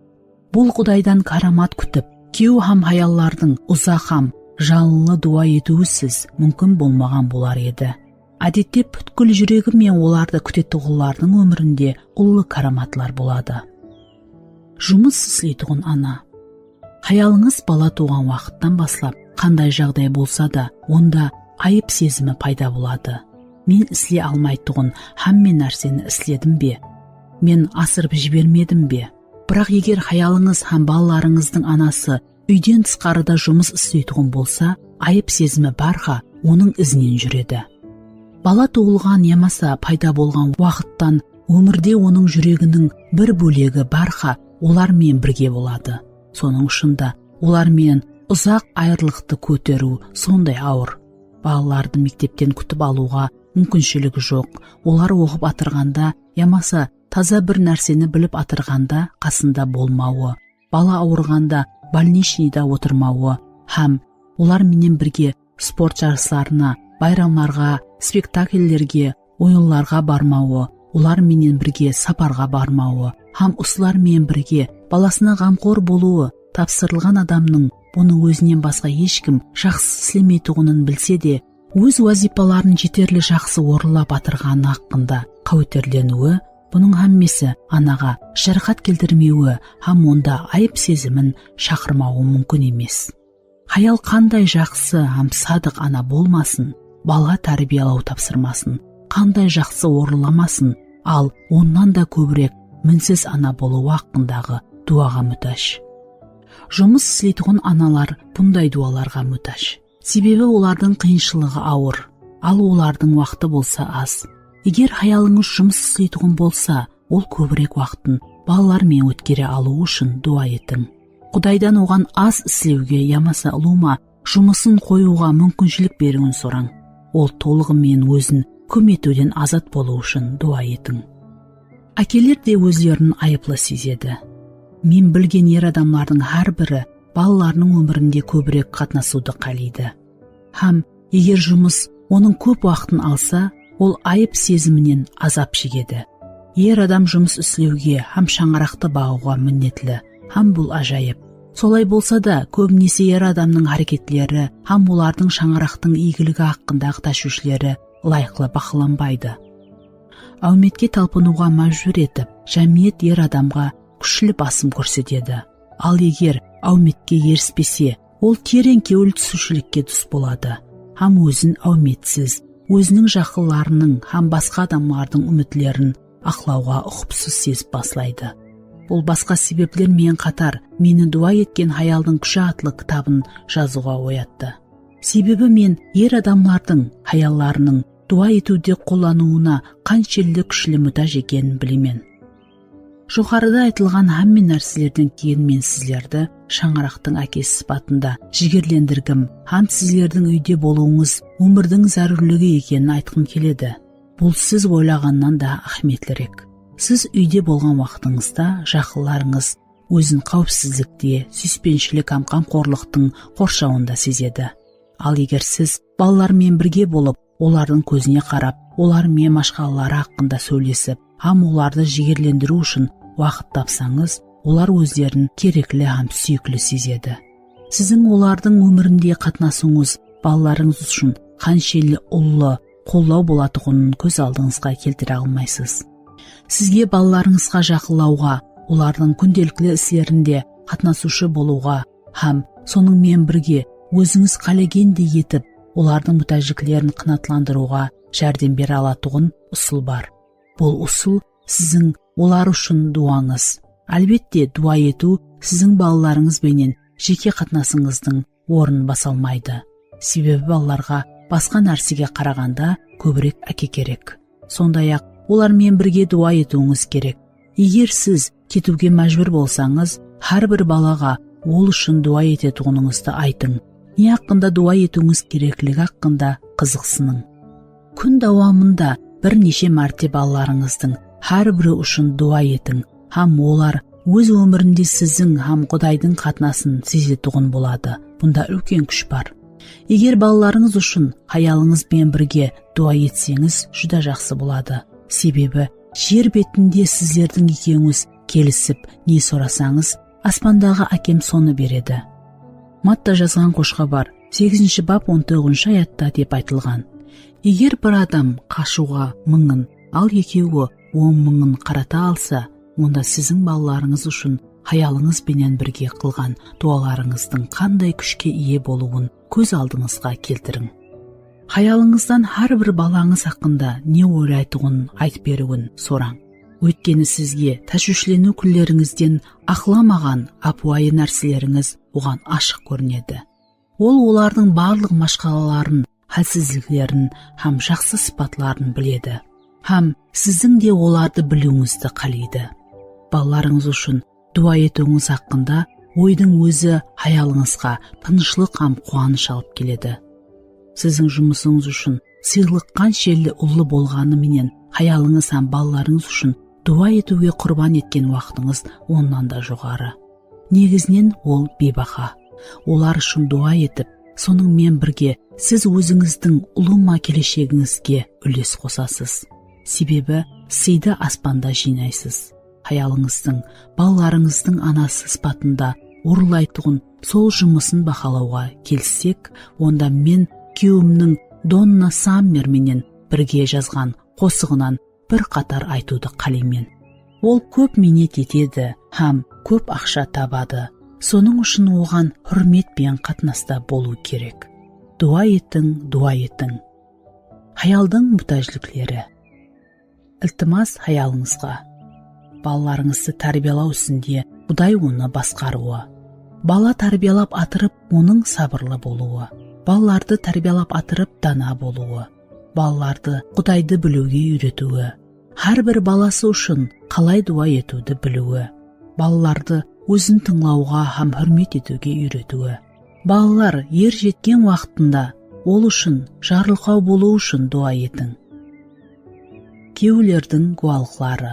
Bul Qudaydan káramat kútip, kew hám hayallardıń uzaq hám janlı duwa etiwisiz múmkin bolmaǵan bolar edi. Ádette, pútkil júregi menen olardı kútetuǵınlardıń ómirinde ullı káramatlar boladı. Jumıs isleytuǵın ana. Hayalıńız bala tuwǵan waqıttan baslap, qanday jaǵday bolsa da, onda ayıp sezimi payda boladı. Men isley almaytuǵın hámme nárseni isledim be? Men asırıp jibermedim be? Biraq eger hayalıńız hám balalarıńızdıń anası úyden tısqarıda jumıs isleytuǵın bolsa, ayıp sezimi bárha onıń izinen júredi. Bala tuwılǵan yamasa payda bolǵan waqıttan ómirde onıń júreginiń bir bólegi bárha olar menen birge boladı. Sonıń ushın da olar menen uzaq ayırılıqtı kóteriw sonday awır. Balalardı mektepten kútip alıwǵa múmkinshiligi joq. Olar oqıp atırǵanda yamasa taza bir nárseni bilip atırǵanda qasında bolmawı, bala awırǵanda bolnichnıyda otırmawı hám olar menen birge sport jarıslarına, bayramlarǵa, spektakllerge, oyınlarǵa barmawı, olar menen birge saparǵa barmawı hám usılar menen birge balasına ǵamqor bolıwı, tapsırılǵan adamnıń bunı ózinen basqa hesh kim jaqsısı islemeytuǵının bilse de, óz wazıypaların jeterli jaqsı orınlap atırǵanı haqqında qáweterleniwi, bunıń hámmesi anaǵa jaraqat keltirmewi hám onda ayıp sezimin shaqırmawı múmkin emes. Hayal qanday jaqsı hám sadıq ana bolmasın, bala tárbiyalaw tapsırmasın qanday jaqsı orınlamasın, al onnan da kóbirek minsiz ana bolıwı haqqındaǵı duwaǵa mútáj. Jumıs isleytuǵın analar bunday duwalarǵa mútáj. Sebebi olardıń qıyınshılıǵı awır, al olardıń waqtı bolsa az. Eger hayalıńız jumıs isleytuǵın bolsa, ol kóbirek waqtın balalar menen ótkere alıwı ushın duwa etiń. Qudaydan oǵan az islewge yamasa ulıwma jumısın qoyıwǵa múmkinshilik beriwin sorań. Ol tolıǵı menen ózin kúm etiwden azat bolıwı ushın duwa etiń. Ákeler de ózlerin ayıplı sezedi. Men bilgen er adamlardıń hár biri balalarınıń ómirinde kóbirek qatnasıwdı qáleydi. Hám eger jumıs onıń kóp waqtın alsa, ol ayıp seziminen azap shegedi. Er adam jumıs islewge hám shańaraqtı baǵıwǵa minnetli, hám bul ájayıp. Solay bolsa da, kóbinese er adamnıń háreketleri hám olardıń shańaraqtıń iygiligi haqqındaǵı táshwishleri ılayıqlı bahalanbaydı. Áwmetke talpınıwǵa májbúr etip, jámiyet er adamǵa kúshli basım kórsetedi. Al eger áwmetke erispese, ol tereń kewil túsiwshilikke dus boladı hám ózin áwmetsiz, óziniń jaqınlarınıń hám basqa adamlardıń úmitlerin aqlawǵa uqıpsız sezip baslaydı. Bul basqa sebepler menen qatar meni Duwa etken hayaldıń kúshi atlı kitabın jazıwǵa oyattı. Sebebi men er adamlardıń hayallarınıń duwa etiwde qollanıwına qanshelli kúshli mútáj ekenin bilemen. Joqarıda aytılǵan hámme nárselerden keyin men sizlerdi shańaraqtıń ákesi sıpatında jigerlendirgim hám sizlerdiń úyde bolıwıńız ómirdiń zárúrligi ekenin aytqım keledi. Bul siz oylaǵannan da áhmiyetlirek. Siz úyde bolǵan waqtıńızda jaqınlarıńız ózin qáwipsizlikte, súyispenshilik hám ǵamqorlıqtıń qorshawında sezedi. Al eger siz balalar menen birge bolıp, olardıń kózine qarap, olar menen mashqalaları haqqında sóylesip hám olardı jigerlendiriw ushın waqıt tapsańız, olar ózlerin kerekli hám súyikli sezedi. Siziń olardıń ómirinde qatnasıwıńız balalarıńız ushın qanshelli ullı qollaw bolatuǵının kóz aldıńızǵa keltire almaysız. Sizge balalarıńızǵa jaqınlawǵa, olardıń kúndelikli islerinde qatnasıwshı bolıwǵa hám sonıń menen birge ózińiz qálegendey etip, olardıń mútájliklerin qanaatlandırıwǵa járdem bere alatuǵın usıl bar. Bul usıl siziń olar ushın duwańız. Álbette, duwa etiw siziń balalarıńız benen jeke qatnasıńızdıń ornın basa almaydı. Sebebi balalarǵa basqa nársege qaraǵanda kóbirek áke kerek. Sonday-aq, olar menen birge duwa etiwińiz kerek. Eger siz ketiwge májbúr bolsańız, hár bir balaǵa ol ushın duwa etetuǵınıńızdı aytıń. Ne haqqında duwa etiwińiz kerekligi haqqında qızıqsınıń. Kún dawamında bir neshe márte balalarıńızdıń hár biri ushın duwa etiń hám olar óz ómirinde siziń hám Qudaydıń qatnasın sezetuǵın boladı. Bunda úlken kúsh bar. Eger balalarıńız ushın hayalıńız benen birge duwa etseńiz, júdá jaqsı boladı. Sebebi jer betinde sizlerdiń ekewińiz kelisip ne sorasańız, aspandaǵı Ákem sonı beredi. Matta jazǵan xosxabar, segizinshi bap, on toǵızınshı ayatta dep aytılǵan: Eger bir adam qashıwǵa mıńın, al ekewi on mıńın qarata alsa, onda siziń balalarıńız ushın hayalıńız benen birge qılǵan duwalarıńızdıń qanday kúshke iye bolıwın kóz aldıńızǵa keltiriń. Hayalıńızdan hár bir balańız haqqında ne oylaytuǵının aytıp beriwin sorań. Óytkeni sizge táshwishleniw kúnlerińizden aqlamaǵan ápiwayı nárselerińiz oǵan ashıq kórinedi. Ol olardıń barlıq mashqalaların, hálsizliklerin hám jaqsı sıpatların biledi. Hám siziń de olardı biliwińizdi qáleydi. Balalarıńız ushın duwa etiwińiz haqqında oydıń ózi hayalıńızǵa tınıshlıq hám quwanısh alıp keledi. Siziń jumısıńız ushın sıylıq qanshelli ullı bolǵanı menen, hayalıńız hám balalarıńız ushın duwa etiwge qurban etken waqtıńız onnan da joqarı. Negizinen, ol biybaha. Olar ushın duwa etip, sonıń menen birge siz ózińizdiń ulıwma keleshegińizge úles qosasız. Sebebi sıydı aspanda jıynaysız. Hayalıńızdıń, balalarıńızdıń anası sıpatında orınlaytuǵın sol jumısın bahalawǵa kelissek, onda men kúyewimniń Donna Sammer menen birge jazǵan qosıǵınan bir qatar aytıwdı qáleymen. Ol kóp miynet etedi hám kóp aqsha tabadı. Sonıń ushın oǵan húrmet penen qatnasta bolıw kerek. Duwa etiń, duwa etiń. Hayaldıń mútájlikleri. Iltimas hayalıńızǵa. Balalarıńızdı tárbiyalaw isinde Quday onı basqarıwı. Bala tárbiyalap atırıp, onıń sabırlı bolıwı. Balalardı tárbiyalap atırıp, dana bolıwı. Balalardı Qudaydı biliwge úyretiwi. Hár bir balası ushın qalay duwa etiwdi biliwi. Balalardı ózin tıńlawǵa hám húrmet etiwge úyretiwi. Balalar er jetken waqtında ol ushın jarılqaw bolıwı ushın duwa etiń. Kewillerdiń gúwalıqları.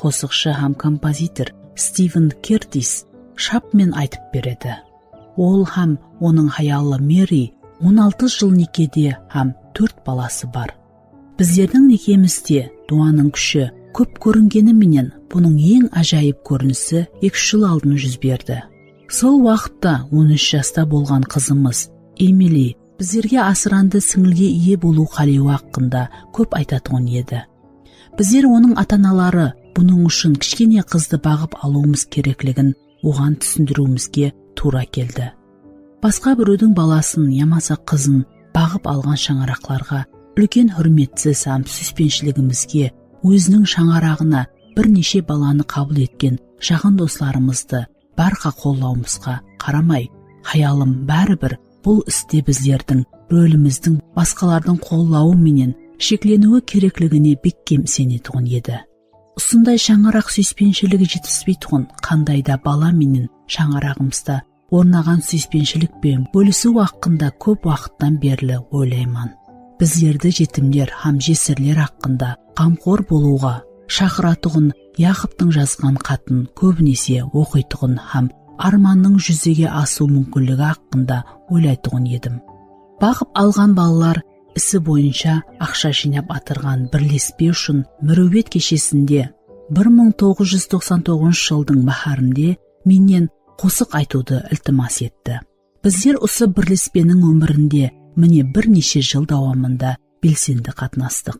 Qosıqshı hám kompozitor Stiven Kertis Chapman aytıp beredi. Ol hám onıń hayalı Meri on altı jıl nekede hám tórt balası bar. Bizlerdiń nekemizde duwanıń kúshi kóp kóringeni menen bunıń eń ájayıp kórinisi eki-úsh jıl aldın júz berdi. Sol waqıtta on úsh jasta bolǵan qızımız Emili bizlerge asırandı sińilge iye bolıw qálewi haqqında kóp aytatuǵın edi. Bizler onıń ata-anaları bunıń ushın kishkene qızdı baǵıp alıwımız kerekligin oǵan túsindiriwimizge tuwra keldi. Basqa birewdiń balasın yamasa qızın baǵıp alǵan shańaraqlarǵa úlken húrmetsiz hám súyispenshiligimizge óziniń shańaraǵına bir neshe balanı qabıl etken jaǵın doslarımızdı bárha qollawımızǵa qaramay, hayalım báribir bul iste bizlerdiń rolimizdiń basqalardıń qollawı menen shekleniwi kerekligine bekkem isenetuǵın edi. Usınday shańaraq súyispenshiligin jetispeytuǵın qanday da bala menen shańaraǵımızda ornaǵan súyispenshilik penen bólisiw haqqında kóp waqıttan berli oylayman. Bizlerdi jetimler hám jesirler haqqında ǵamqor bolıwǵa shaqıratuǵın Yakobtıń jazǵan xatın kóbinese oqıytuǵın hám ármannıń júzege asıw múmkinligi haqqında oylaytuǵın edim. Baǵıp alǵan balalar isi boyınsha aqsha jıynap atırǵan birlespe ushın Mirúwbet keshesinde bir mıń toǵız júz toqsan toǵızınshı jıldıń báhárinde mennen qosıq aytıwdı iltimas etti. Bizler usı birlespeniń ómirinde mine bir neshe jıl dawamında belsendi qatnastıq.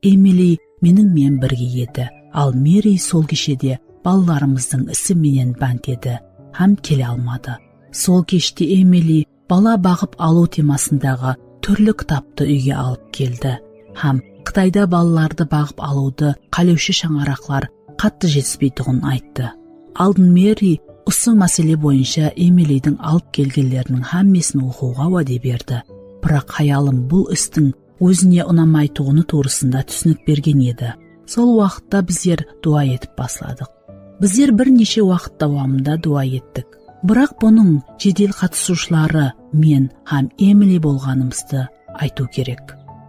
Emili meniń menen birge edi, al Meri sol keshede balalarımızdıń isi menen bánt edi hám kele almadı. Sol keshte Emili bala baǵıp alıw temasındaǵı túrli kitaptı úyge alıp keldi hám Qıtayda balalardı baǵıp alıwdı qálewshi shańaraqlar qattı jetispeytuǵının ayttı. Aldın Meri usı másele boyınsha Emilidiń alıp kelgenleriniń hámmesin oqıwǵa wáde berdi. Biraq hayalım bul istiń ózine unamaytuǵını tuwrısında túsinik bergen edi. Sol waqıtta bizler duwa etip basladıq. Bizler bir neshe waqıt dawamında duwa ettik. Biraq bunıń jedel qatısıwshıları men hám Emili bolǵanımızdı aytıw kerek.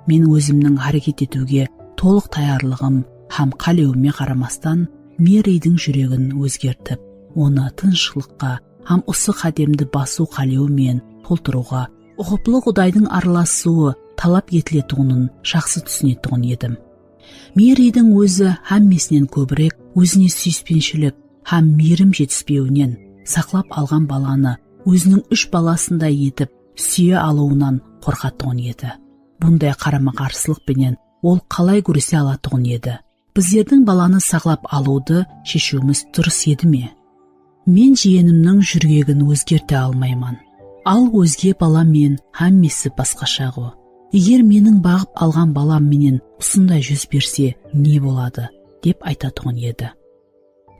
Men ózimniń háreket etiwge tolıq tayarlıǵım hám qálewime qaramastan, Meridiń júregin ózgertip, onı tınıshlıqqa hám usı qádemdi basıw qálewi menen toltırıwǵa uqıplı Qudaydıń aralasıwı talap etiletuǵının jaqsı túsinetuǵın edim. Meridiń ózi hámmesinen kóbirek ózine súyispenshilik hám miyrim jetispewinen saqlap alǵan balanı óziniń úsh balasınday etip súye alıwınan qorqatuǵın edi. Bunday qarama-qarsılıq penen ol qalay gúrese alatuǵın edi? Bizlerdiń balanı saqlap alıwdı sheshiwimiz durıs edi me? Men jiyenimniń júregin ózgerte almayman. Al ózge bala menen hámmesi basqasha-ǵo. Eger meniń baǵıp alǵan balam menen usınday júz berse, ne boladı? Dep aytatuǵın edi.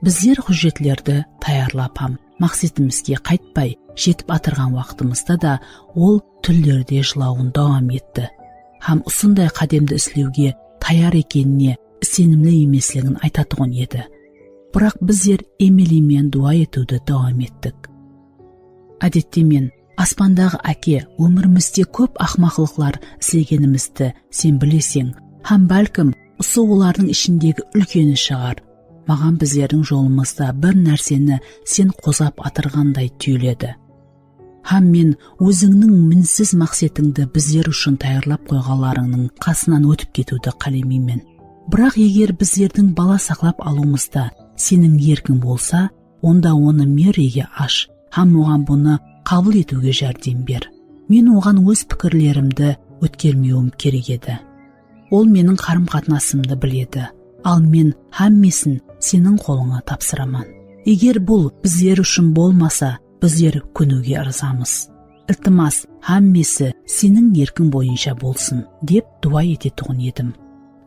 Bizler hújjetlerdi tayarlap hám maqsetimizge qaytpay jetip atırǵan waqtımızda da ol túnlerde jılawın dawam etti hám usınday qádemdi islewge tayar ekenine isenimli emesligin aytatuǵın edi. Biraq bizler Emili menen duwa etiwdi dawam ettik. Ádette men, aspandaǵı Áke ómirimizde kóp aqmaqlıqlar islegenimizdi sen bileseń hám bálkim usı olardıń ishindegi úlkeni shıǵar. Maǵan bizlerdiń jolımızda bir nárseni sen qozǵap atırǵanday túyiledi. Hám men ózińniń minsiz maqsetińdi bizler ushın tayarlap qoyǵanlarıńnıń qasınan ótip ketiwdi qálemeymen. Biraq eger bizlerdiń bala saqlap alıwımızda seniń erkiń bolsa, onda onı Merriyge ash hám oǵan bunı qabıl etiwge járdem ber. Men oǵan óz pikirlerimdi ótkermewim kerek edi. Ol meniń qarım-qatnasımdı biledi, al men hámmesin seniń qolıńa tapsıraman. Eger bul bizler ushın bolmasa, bizler kóniwge ırzamız. Iltimas, hámmesi seniń erkiń boyınsha bolsın, dep duwa etetuǵın edim.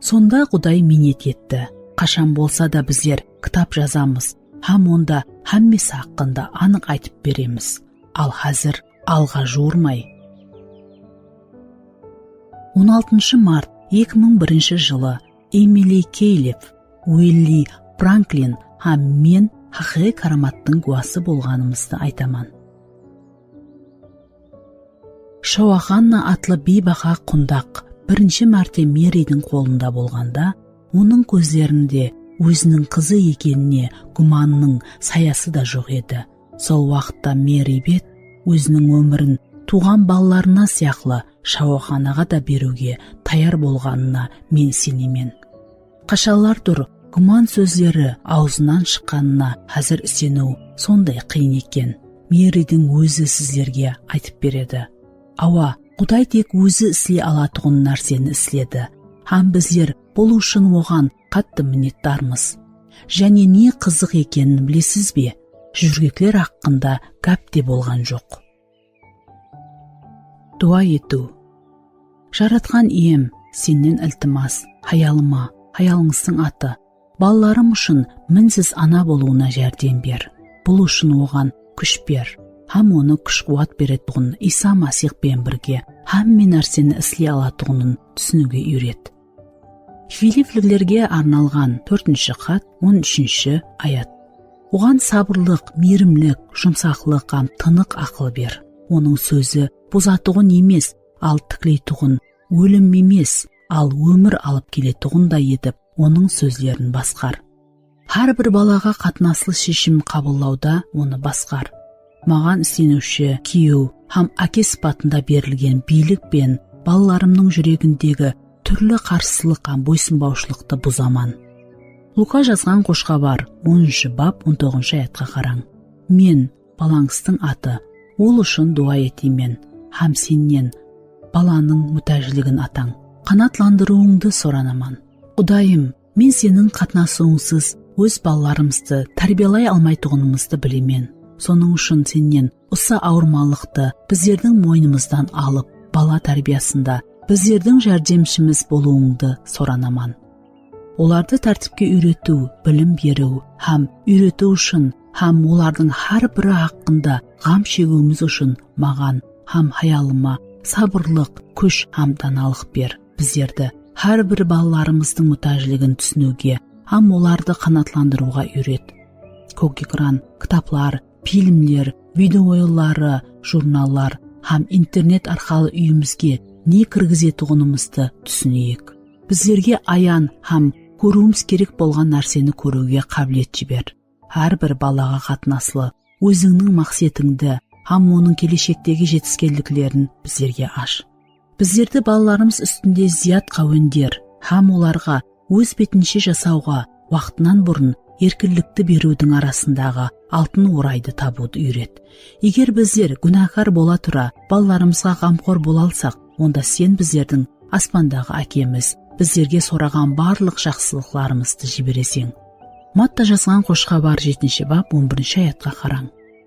Sonda Quday miynet etti. Qashan bolsa da bizler kitap jazamız hám onda hámmesi haqqında anıq aytıp beremiz. Al házir alǵa juwırmay. On altınshı mart eki mıń birinshi jılı Emili Keylev, Uilli Franklin hám men haqıyqıy káramattıń gúwası bolǵanımızdı aytaman. Shawaxanna atlı biybaha qundaq birinshi márte Meriydiń qolında bolǵanda, onıń kózlerinde óziniń qızı ekenine gúmannıń sayası da joq edi. Sol waqıtta Meri bet óziniń ómirin tuwǵan balalarına sıyaqlı Shawaxanaǵa da beriwge tayar bolǵanına men isenemen. Qashanlardur gúman sózleri awzınan shıqqanına házir iseniw sonday qıyın eken. Meriydiń ózi sizlerge aytıp beredi. Awa, Quday tek ózi isley alatuǵın nárseni isledi. Hám bizler bul ushın oǵan qattı minnetdarmız. Jáne ne qızıq ekenin bilesiz be? Júrgekler haqqında gáp te bolǵan joq. Duwa etiw. Jaratqan Iyem, sennen iltimas, hayalıma, hayalıńızdıń atı, balalarım ushın minsiz ana bolıwına járdem ber. Bul ushın oǵan kúsh ber hám onı kúsh-quwat beretuǵın Iysa Masih penen birge hámme nárseni isley alatuǵının túsiniwge úyret. Filipliklerge arnalǵan tórtinshi xat, on úshinshi ayat. Oǵan sabırlıq, miyrimlik, jumsaqlıq hám tınıq aqıl ber. Onıń sózi buzatuǵın emes, al tikleytuǵın, ólim emes, al ómir alıp keletuǵınday etip onıń sózlerin basqar. Hár bir balaǵa qatnaslı sheshim qabıllawda onı basqar. Maǵan isleniwshi kúyew hám áke sıpatında berilgen biylik penen balalarımnıń júregindegi túrli qarsılıq hám boysınbawshılıqtı buzaman. Luka jazǵan Xosh Xabar, onınshı bap, on toǵızınshı ayatqa qarań. Men, balańızdıń atı, ol ushın duwa eteymen hám sennen, balanıń mútájligin atań, qanatlandırıwıńdı soranaman. Qudayım, men seniń qatnasıwıńsız óz balalarımızdı tárbiyalay almaytuǵınımızdı bilemen. Sonıń ushın sennen usı awırmanlıqtı bizlerdiń moynımızdan alıp, bala tárbiyasında bizlerdiń járdemshimiz bolıwıńdı soranaman. Olardı tártipke úyretiw, bilim beriw hám úyretiw ushın hám olardıń hár biri haqqında ǵam shegiwimiz ushın maǵan hám hayalıma sabırlıq, kúsh hám danalıq ber. Bizlerdi hár bir balalarımızdıń mútájligin túsiniwge hám olardı qanatlandırıwǵa úyret. Kók ekran, kitaplar, filmler, video oyınları, jurnallar hám internet arqalı úyimizge ne kirgizetuǵınımızdı túsineyik. Bizlerge ayan hám kóriwimiz kerek bolǵan nárseni kóriwge qábilet jiber. Hár bir balaǵa qatnaslı ózińniń maqsetińdi hám onıń keleshektegi jetiskenliklerin bizlerge ash. Bizlerdi balalarımız ústinde zıyat qáwender hám olarǵa óz betinshe jasawǵa waqtınan burın erkinlikti beriwdiń arasındaǵı altın oraydı tabıwdı úyret. Eger bizler gúnahkar bola tura balalarımızǵa ǵamqor bola alsaq, onda sen bizlerdiń aspandaǵı Ákemiz bizlerge soraǵan barlıq jaqsılıqlarımızdı jibereseń. Matta jazǵan Xosh Xabar, jetinshi bap, on birinshi ayatqa qarań.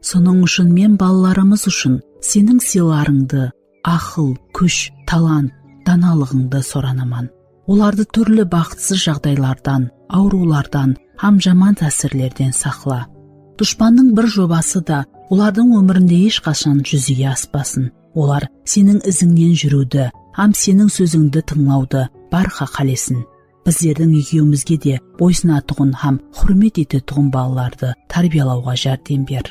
Sonıń ushın men balalarımız ushın seniń sıylarıńdı, aqıl, kúsh, talant, danalıǵıńdı soranaman. Olardı túrli baxıtsız jaǵdaylardan, awırıwlardan hám jaman tásirlerden saqla. Dushpannıń bir jobası da olardıń ómirinde hesh qashan júzege aspasın. Olar seniń izińnen júriwdi hám seniń sózińdi tıńlawdı bárha qálesin. Bizlerdiń ekewimizge de boysınatuǵın hám húrmet etetuǵın balalardı tárbiyalawǵa járdem ber.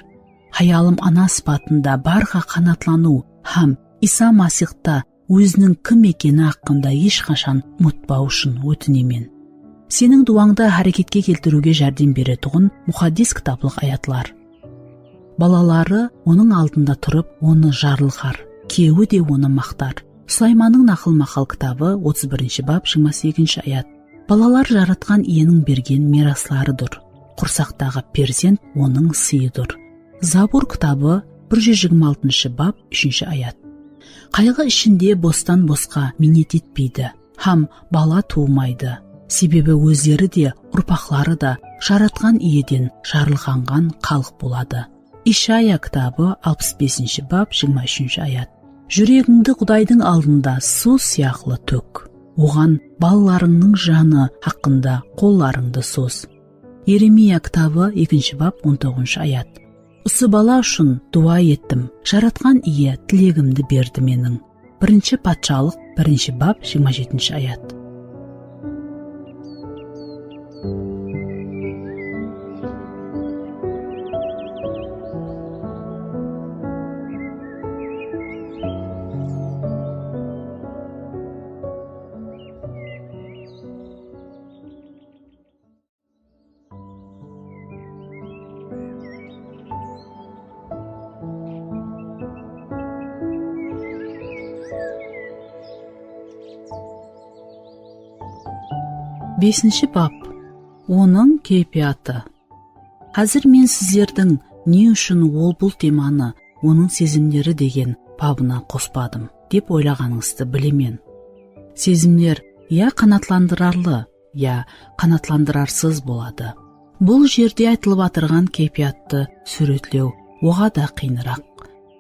Hayalım ana sıpatında bárha qanatlanıw hám Iysa Masihta óziniń kim ekeni haqqında hesh qashan umıtpaw ushın ótinemen. Seniń duwańdı háreketke keltiriwge járdem beretuǵın muqaddes kitaplıq ayatlar. Balaları onıń aldında turıp, onı jarlıqar, kúyewi de onı maqtar. Sulaymannıń Naqıl-maqal kitabı, otız birinshi bap, jigirma segizinshi ayat. Balalar Jaratqan Iyeniń bergen miyraslarıdur. Qursaqtaǵı perzent onıń sıyıdur. Zabur kitabı, bir júz jigirma altınshı bap, úshinshi ayat. Qayǵı ishinde bostan-bosqa miynet etpeydi hám bala tuwmaydı. Sebebi ózleri de, urpaqları da Jaratqan Iyeden jarlıqanǵan xalıq boladı. Ishaya kitabı, alpıs besinshi bap, jigirma úshinshi ayat. Júregińdi Qudaydıń aldında suw sıyaqlı tök. Oǵan balalarıńnıń janı haqqında qollarıńdı soz. Yeremiya kitabı, ekinshi bap, on toǵızınshı ayat. Usı bala ushın duwa ettim. Jaratqan Iye tilegimdi berdi meniń. Birinshi Patshalıq, birinshi bap, jigirma jetinshi ayat. Besinshi bap. Onıń keypiyatı. Házir men sizlerdiń ne ushın ol bul temanı onıń sezimleri degen babına qospadım, dep oylaǵanıńızdı bilemen. Sezimler ya qanatlandırarlı, ya qanatlandırarsız boladı. Bul jerde aytılıp atırǵan keypiyattı súwretlew oǵada qıyınıraq.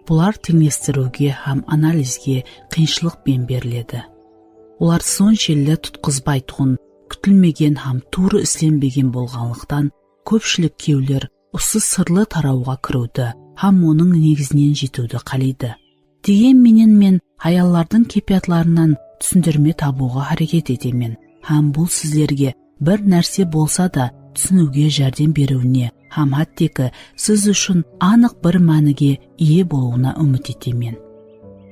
Bular teńlestiriwge hám analizge qıyınshılıq penen beriledi. Olar sonshelli tutqızbaytuǵın, kútilmegen hám tuwrı islenbegen bolǵanlıqtan, kópshilik kewler usı sırlı tarawǵa kiriwdi hám onıń negizinen jetiwdi qáleydi. Degen menen men hayallardıń keypiyatlarınan túsindirme tabıwǵa háreket etemen hám bul sizlerge bir nárse bolsa da túsiniwge járdem beriwine hám hátteki siz ushın anıq bir mánige iye bolıwına úmit etemen.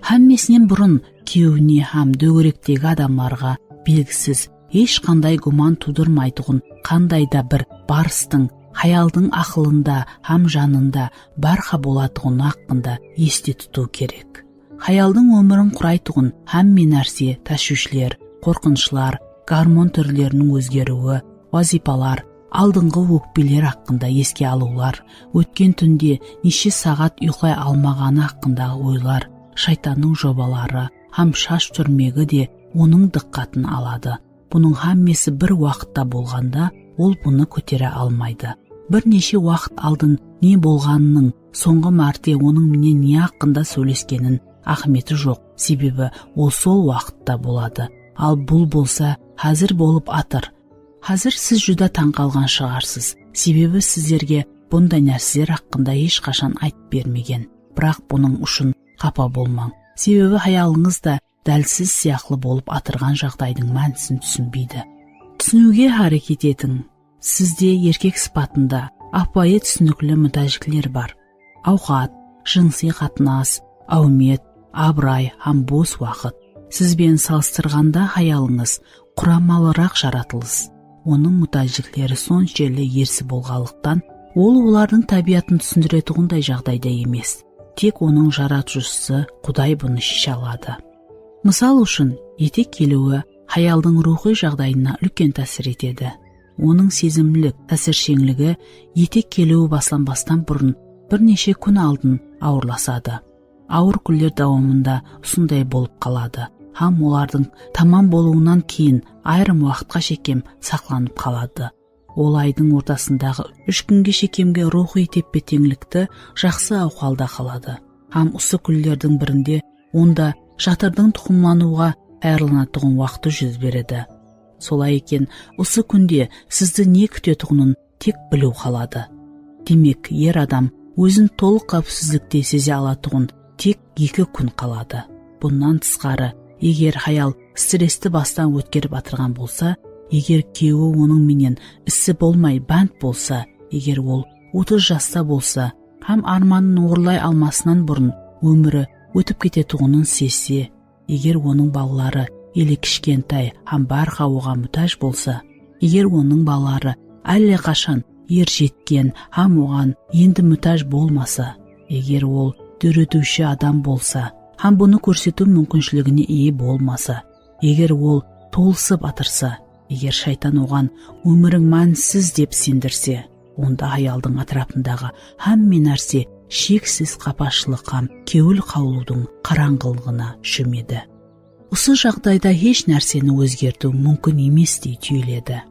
Hámmesinen burın, kewine hám dógerektegi adamlarǵa belgisiz, hesh qanday gúman tuwdırmaytuǵın qanday da bir barıstıń hayaldıń aqılında hám janında bárha bolatuǵını haqqında este tutıw kerek. Hayaldıń ómirin quraytuǵın hámme nárse, táshwishler, qorqınıshlar, gormon túrleriniń ózgeriwi, wazıypalar, aldınǵı ókpeler haqqında eske alıwlar, ótken túnde neshe saǵat uyqılay almaǵanı haqqındaǵı oylar, shaytannıń jobaları hám shash túrmegi de onıń dıqqatın aladı. Bunıń hámmesi bir waqıtta bolǵanda, ol bunı kótere almaydı. Bir neshe waqıt aldın ne bolǵanınıń, sońǵı márte onıń menen ne haqqında sóyleskenin áhmiyeti joq, sebebi ol sol waqıtta boladı. Al bul bolsa házir bolıp atır. Házir siz júdá tań qalǵan shıǵarsız, sebebi sizlerge bunday nárseler haqqında hesh qashan aytıp bermegen. Biraq bunıń ushın qapa bolmań, sebebi hayalıńız da dál siz sıyaqlı bolıp atırǵan jaǵdaydıń mánisin túsinbeydi. Túsiniwge háreket etiń. Sizde erkek sıpatında ápiwayı túsinikli mútájlikler bar. Awqat, jınısıy qatnas, áwmet, abıray hám bos waqıt. Siz benen salıstırǵanda hayalıńız quramalıraq jaratılıs. Onıń mútájlikleri sonshelli ersi bolǵanlıqtan, ol olardıń tábiyatın túsindiretuǵınday jaǵdayda emes. Tek onıń Jaratıwshısı Quday bunı sheshe aladı. Mısal ushın, etek keliwi hayaldıń ruwxıy jaǵdayına úlken tásir etedi. Onıń sezimlik tásirsheńligi etek keliwi baslanbastan burın bir neshe kún aldın awırlasadı. Awır kúnler dawamında usınday bolıp qaladı hám olardıń tamam bolıwınan keyin ayırım waqıtqa shekem saqlanıp qaladı. Ol aydıń ortasındaǵı úsh kúnge shekemgi ruwxıy teppe-teńlikti jaqsı awhalda qaladı. Hám usı kúnlerdiń birinde onda jatırdıń tuqımlanıwǵa tayarlanatuǵın waqtı júz beredi. Solay eken, usı kúnde sizdi ne kútetuǵının tek biliw qaladı. Demek, er adam ózin tolıq qáwipsizlikte seze alatuǵın tek eki kún qaladı. Bunnan tısqarı, eger hayal stressti bastan ótkerip atırǵan bolsa, eger kúyewi onıń menen isi bolmay bánt bolsa, eger ol otız jasta bolsa hám ármanın orınlay almasınan burın ómiri ótip ketetuǵının sezse, eger onıń balaları ele kishkentay hám bárha oǵan mútáj bolsa, eger onıń balaları álle qashan er jetken hám oǵan endi mútáj bolmasa, eger ol dóretiwshi adam bolsa hám bunı kórsetiw múmkinshiligine iye bolmasa, eger ol tolısıp atırsa, eger shaytan oǵan ómiriń mánisiz dep isendirse, onda hayaldıń átirapındaǵı hámme nárse sheksiz qapashılıq hám kewil qawılıwdıń qarańǵılıǵına shómedi. Usı jaǵdayda hesh nárseni ózgertiw múmkin emesdey túyiledi.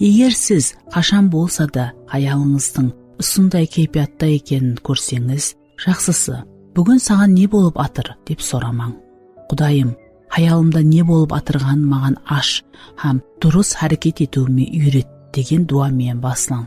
Eger siz qashan bolsa da hayalıńızdıń usınday keypiyatta ekenin kórseńiz, jaqsısı, "Búgin saǵan ne bolıp atır?" dep soramań. "Qudayım, hayalımda ne bolıp atırǵanın maǵan ash hám durıs háreket etiwime úyret," degen duwa menen baslań.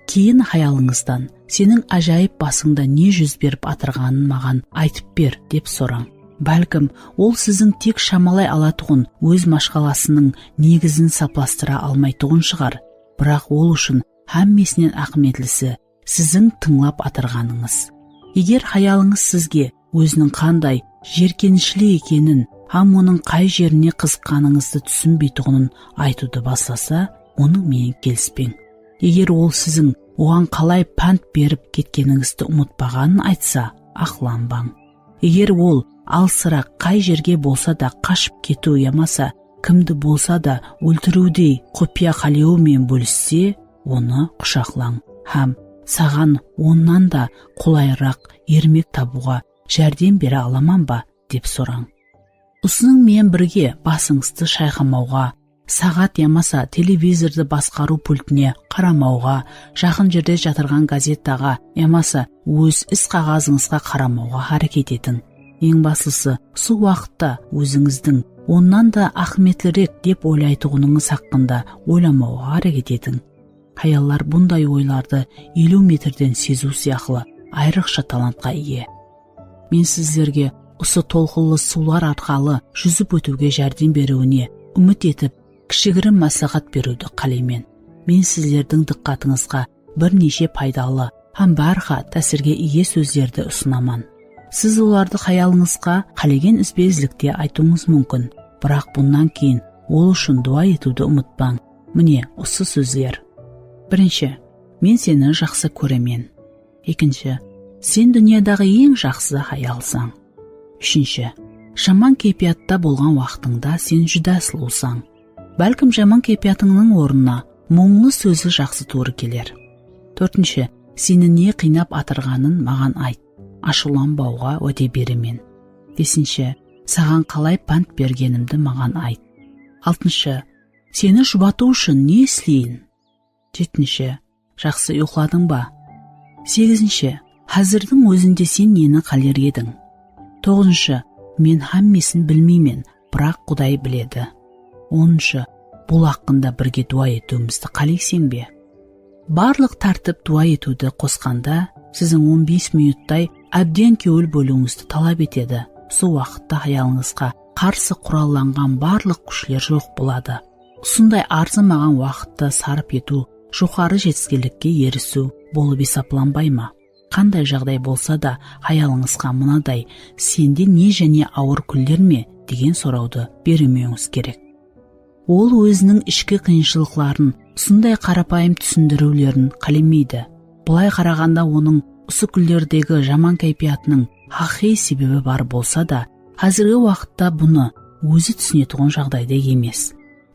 Keyin hayalıńızdan, "Seniń ájayıp basıńda ne júz berip atırǵanın maǵan aytıp ber," dep sorań. Bálkim, ol siziń tek shamalay alatuǵın óz mashqalasınıń negizin saplastıra almaytuǵın shıǵar, biraq ol ushın hámmesinen áhmiyetlisi siziń tıńlap atırǵanıńız. Eger hayalıńız sizge óziniń qanday jerkenishli ekenin hám onıń qay jerine qızıqqanıńızdı túsinbeytuǵının aytıwdı baslasa, onıń menen kelispeń. Eger ol siziń oǵan qalay pánt berip ketkenińizdi umıtpaǵanın aytsa, aqlanbań. Eger ol alsıraq qay jerge bolsa da qashıp ketiw yamasa kimdi bolsa da óltiriwdey qupıya qálewi menen bólisse, onı qushaqlań hám saǵan onnan da qolayıraq ermek tabıwǵa járdem bere alaman ba, dep sorań. Usınıń menen birge basıńızdı shayqamawǵa, saǵat yamasa televizordı basqarıw pultine qaramawǵa, jaqın jerde jatırǵan gazetaǵa yamasa óz is qaǵazıńızǵa qaramawǵa háreket etiń. Eń baslısı, usı waqıtta ózińizdiń onnan da áhmiyetlirek dep oylaytuǵınıńız haqqında oylamawǵa háreket etiń. Hayallar bunday oylardı eliw metrden seziw sıyaqlı ayrıqsha talantqa iye. Men sizlerge usı tolqınlı suwlar arqalı júzip ótiwge járdem beriwine úmit etip, kishigirim másláhát beriwdi qáleymen. Men sizlerdiń dıqqatıńızǵa bir neshe paydalı hám bárha tásirge iye sózlerdi usınaman. Siz olardı hayalıńızǵa qálegen izbe-izlikte aytıwıńız múmkin, biraq bunnan keyin ol ushın duwa etiwdi umıtpań. Mine, usı sózler. Birinshi, "Men seni jaqsı kóremen." Ekinshi, "Sen dúnyadaǵı eń jaqsı hayalsań." Úshinshi, "Jaman keypiyatta bolǵan waqtıńda sen júdá sulıwsań." Bálkim, jaman keypiyatıńnıń ornına muńlı sózi jaqsı tuwrı keler. Tórtinshi, "Seni ne qıynap atırǵanın maǵan ayt. Ashıwlanbawǵa wáde beremen." Besinshi, "Saǵan qalay pánt bergenimdi maǵan ayt." Altınshı, "Seni jubatıw ushın ne isleyin?" Jetinshi, "Jaqsı uyıqladıń ba?" Segizinshi, "Házirdiń ózinde sen neni qáler ediń?" Toǵızınshı, "Men hámmesin bilmeymen, biraq Quday biledi." Onınshı, "Bul haqqında birge duwa etiwimizdi qáleyseń be?" Barlıq tártip duwa etiwdi qosqanda, siziń on bes minuttay ábden kewil bóliwińizdi talap etedi. Usı waqıtta hayalıńızǵa qarsı qurallanǵan barlıq kúshler joq boladı. Usınday arzımaǵan waqıttı sarıp etiw joqarı jetiskenlikke erisiw bolıp esaplanbay ma? Qanday jaǵday bolsa da, hayalıńızǵa mınaday, "Sende ne jáne awır kúnler me?" degen sorawdı bermewińiz kerek. Ol óziniń ishki qıyınshılıqların usınday qarapayım túsindiriwlerin qálemeydi. Bılay qaraǵanda, onıń usı kúnlerdegi jaman káypiyatınıń haqıyqıy sebebi bar bolsa da, házirgi waqıtta bunı ózi túsinetuǵın jaǵdayda emes.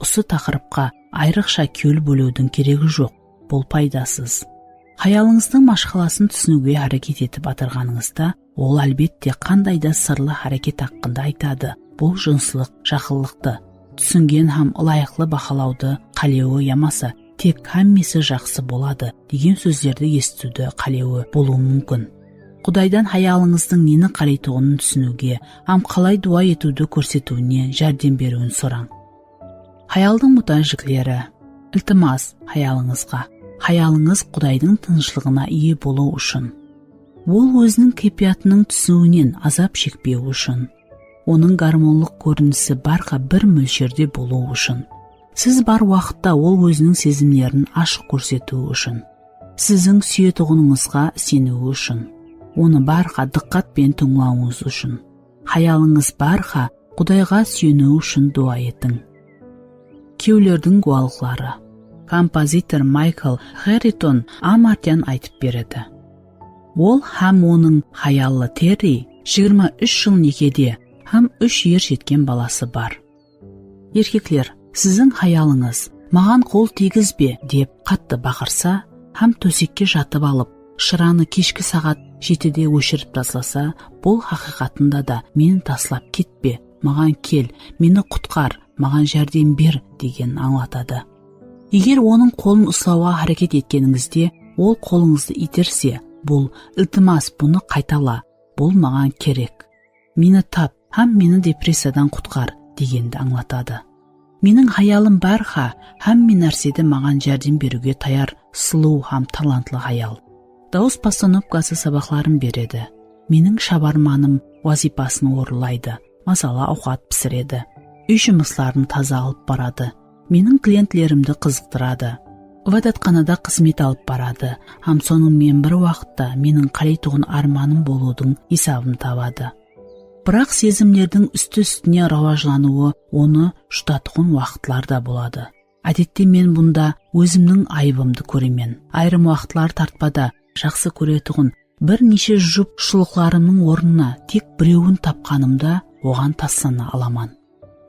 Usı taqırıpqa ayrıqsha kewil bóliwdiń keregi joq, bul paydasız. Hayalıńızdıń mashqalasın túsiniwge háreket etip atırǵanıńızda, ol, álbette, qanday da sırlı háreket haqqında aytadı. Bul jınıslıq, jaqınlıqtı, túsingen hám ılayıqlı bahalawdı qálewi yamasa tek "Hámmesi jaqsı boladı" degen sózlerdi esitiwdi qálewi bolıwı múmkin. Qudaydan hayalıńızdıń neni qáleytuǵının túsiniwge hám qalay duwa etiwdi kórsetiwine járdem beriwin sorań. Hayaldıń mutajlikleri. Iltimas, hayalıńızǵa. Hayalıńız Qudaydıń tınıshlıǵına iye bolıw ushın. Ol óziniń keypiyatınıń túsiniwinen azap shekpewi ushın. Onıń gormonlıq kórinisi bárha bir mólsherde bolıwı ushın. Siz bar waqıtta ol óziniń sezimlerin ashıq kórsetiwi ushın. Siziń súyetuǵınıńızǵa iseniwi ushın. Onı bárha dıqqat penen tıńlawıńız ushın. Hayalıńız bárha Qudayǵa súyeniwi ushın duwa etiń. Kewlerdiń gúwalıqları. Kompozitor Maykl Xerriton amartyan aytıp beredi. Ol hám onıń hayalı Terri jigirma úsh jıl nekede hám úsh er jetken balası bar. Erkekler, siziń hayalıńız "Maǵan qol tiygizbe!" dep qattı baqırsa hám tósekke jatıp alıp, shıranı keshki saǵat jetide óshirip taslasa, bul haqıyqatında da "Meni taslap ketpe, maǵan kel, meni qutqar, maǵan járdem ber" degenin ańlatadı. Eger onıń qolın uslawǵa háreket etkenińizde ol qolıńızdı iyterse, bul "Iltimas, bunı qaytala, bul maǵan kerek. Meni tap hám meni depressiyadan qutqar" degendi ańlatadı. Meniń hayalım bárha hámme nársede maǵan járdem beriwge tayar, sulıw hám talantlı hayal. Dawıs postanovkası sabaqların beredi. Meniń shabarmanım wazıypasın orınlaydı, mazалы awqat pisiredi. Úy jumısların taza alıp baradı. Meniń klientlerimdi qızıqtıradı. Ibadatxanada xızmet alıp baradı hám sonıń menen bir waqıtta meniń qáleytuǵın ármanım bolıwdıń esabın tabadı. Biraq sezimlerdiń ústi-ústine rawajlanıwı onı jutatuǵın waqıtlar da boladı. Ádette men bunda ózimniń ayıbımdı kóremen. Ayırım waqıtlar tartpada jaqsı kóretuǵın bir neshe jup shılıqlarımnıń ornına tek birewin tapqanımda oǵan taslana alaman.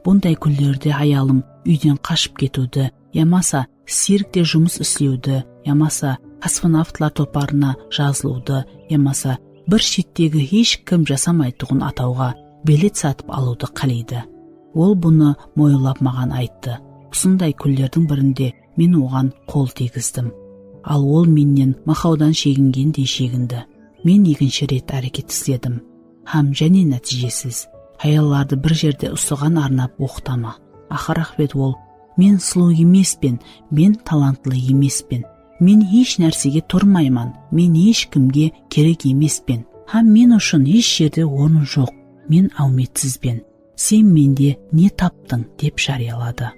Bunday kúnlerde hayalım úyden qashıp ketiwdi yamasa sirkte jumıs islewdi, yamasa kosmonavtlar toparına jazılıwdı, yamasa bir shettegi hesh kim jasamaytuǵın atawǵa bilet satıp alıwdı qáleydi. Ol bunı moyınlap maǵan ayttı. Usınday kúnlerdiń birinde men oǵan qol tiygizdim. Al ol mennen maqawdan shegingendey shegindi. Men ekinshi ret háreket isledim. Hám jáne nátiyjesiz. Hayallardı bir jerde usıǵan arnap oqıta ma? Aqır-aqıbet ol, men sulıw emespen, men talantlı emespen, men hesh nársege turmayman, men hesh kimge kerek emespen hám men ushın hesh jerde orın joq, men áwmetsizben. Sen mende ne taptıń? Dep járiyaladı.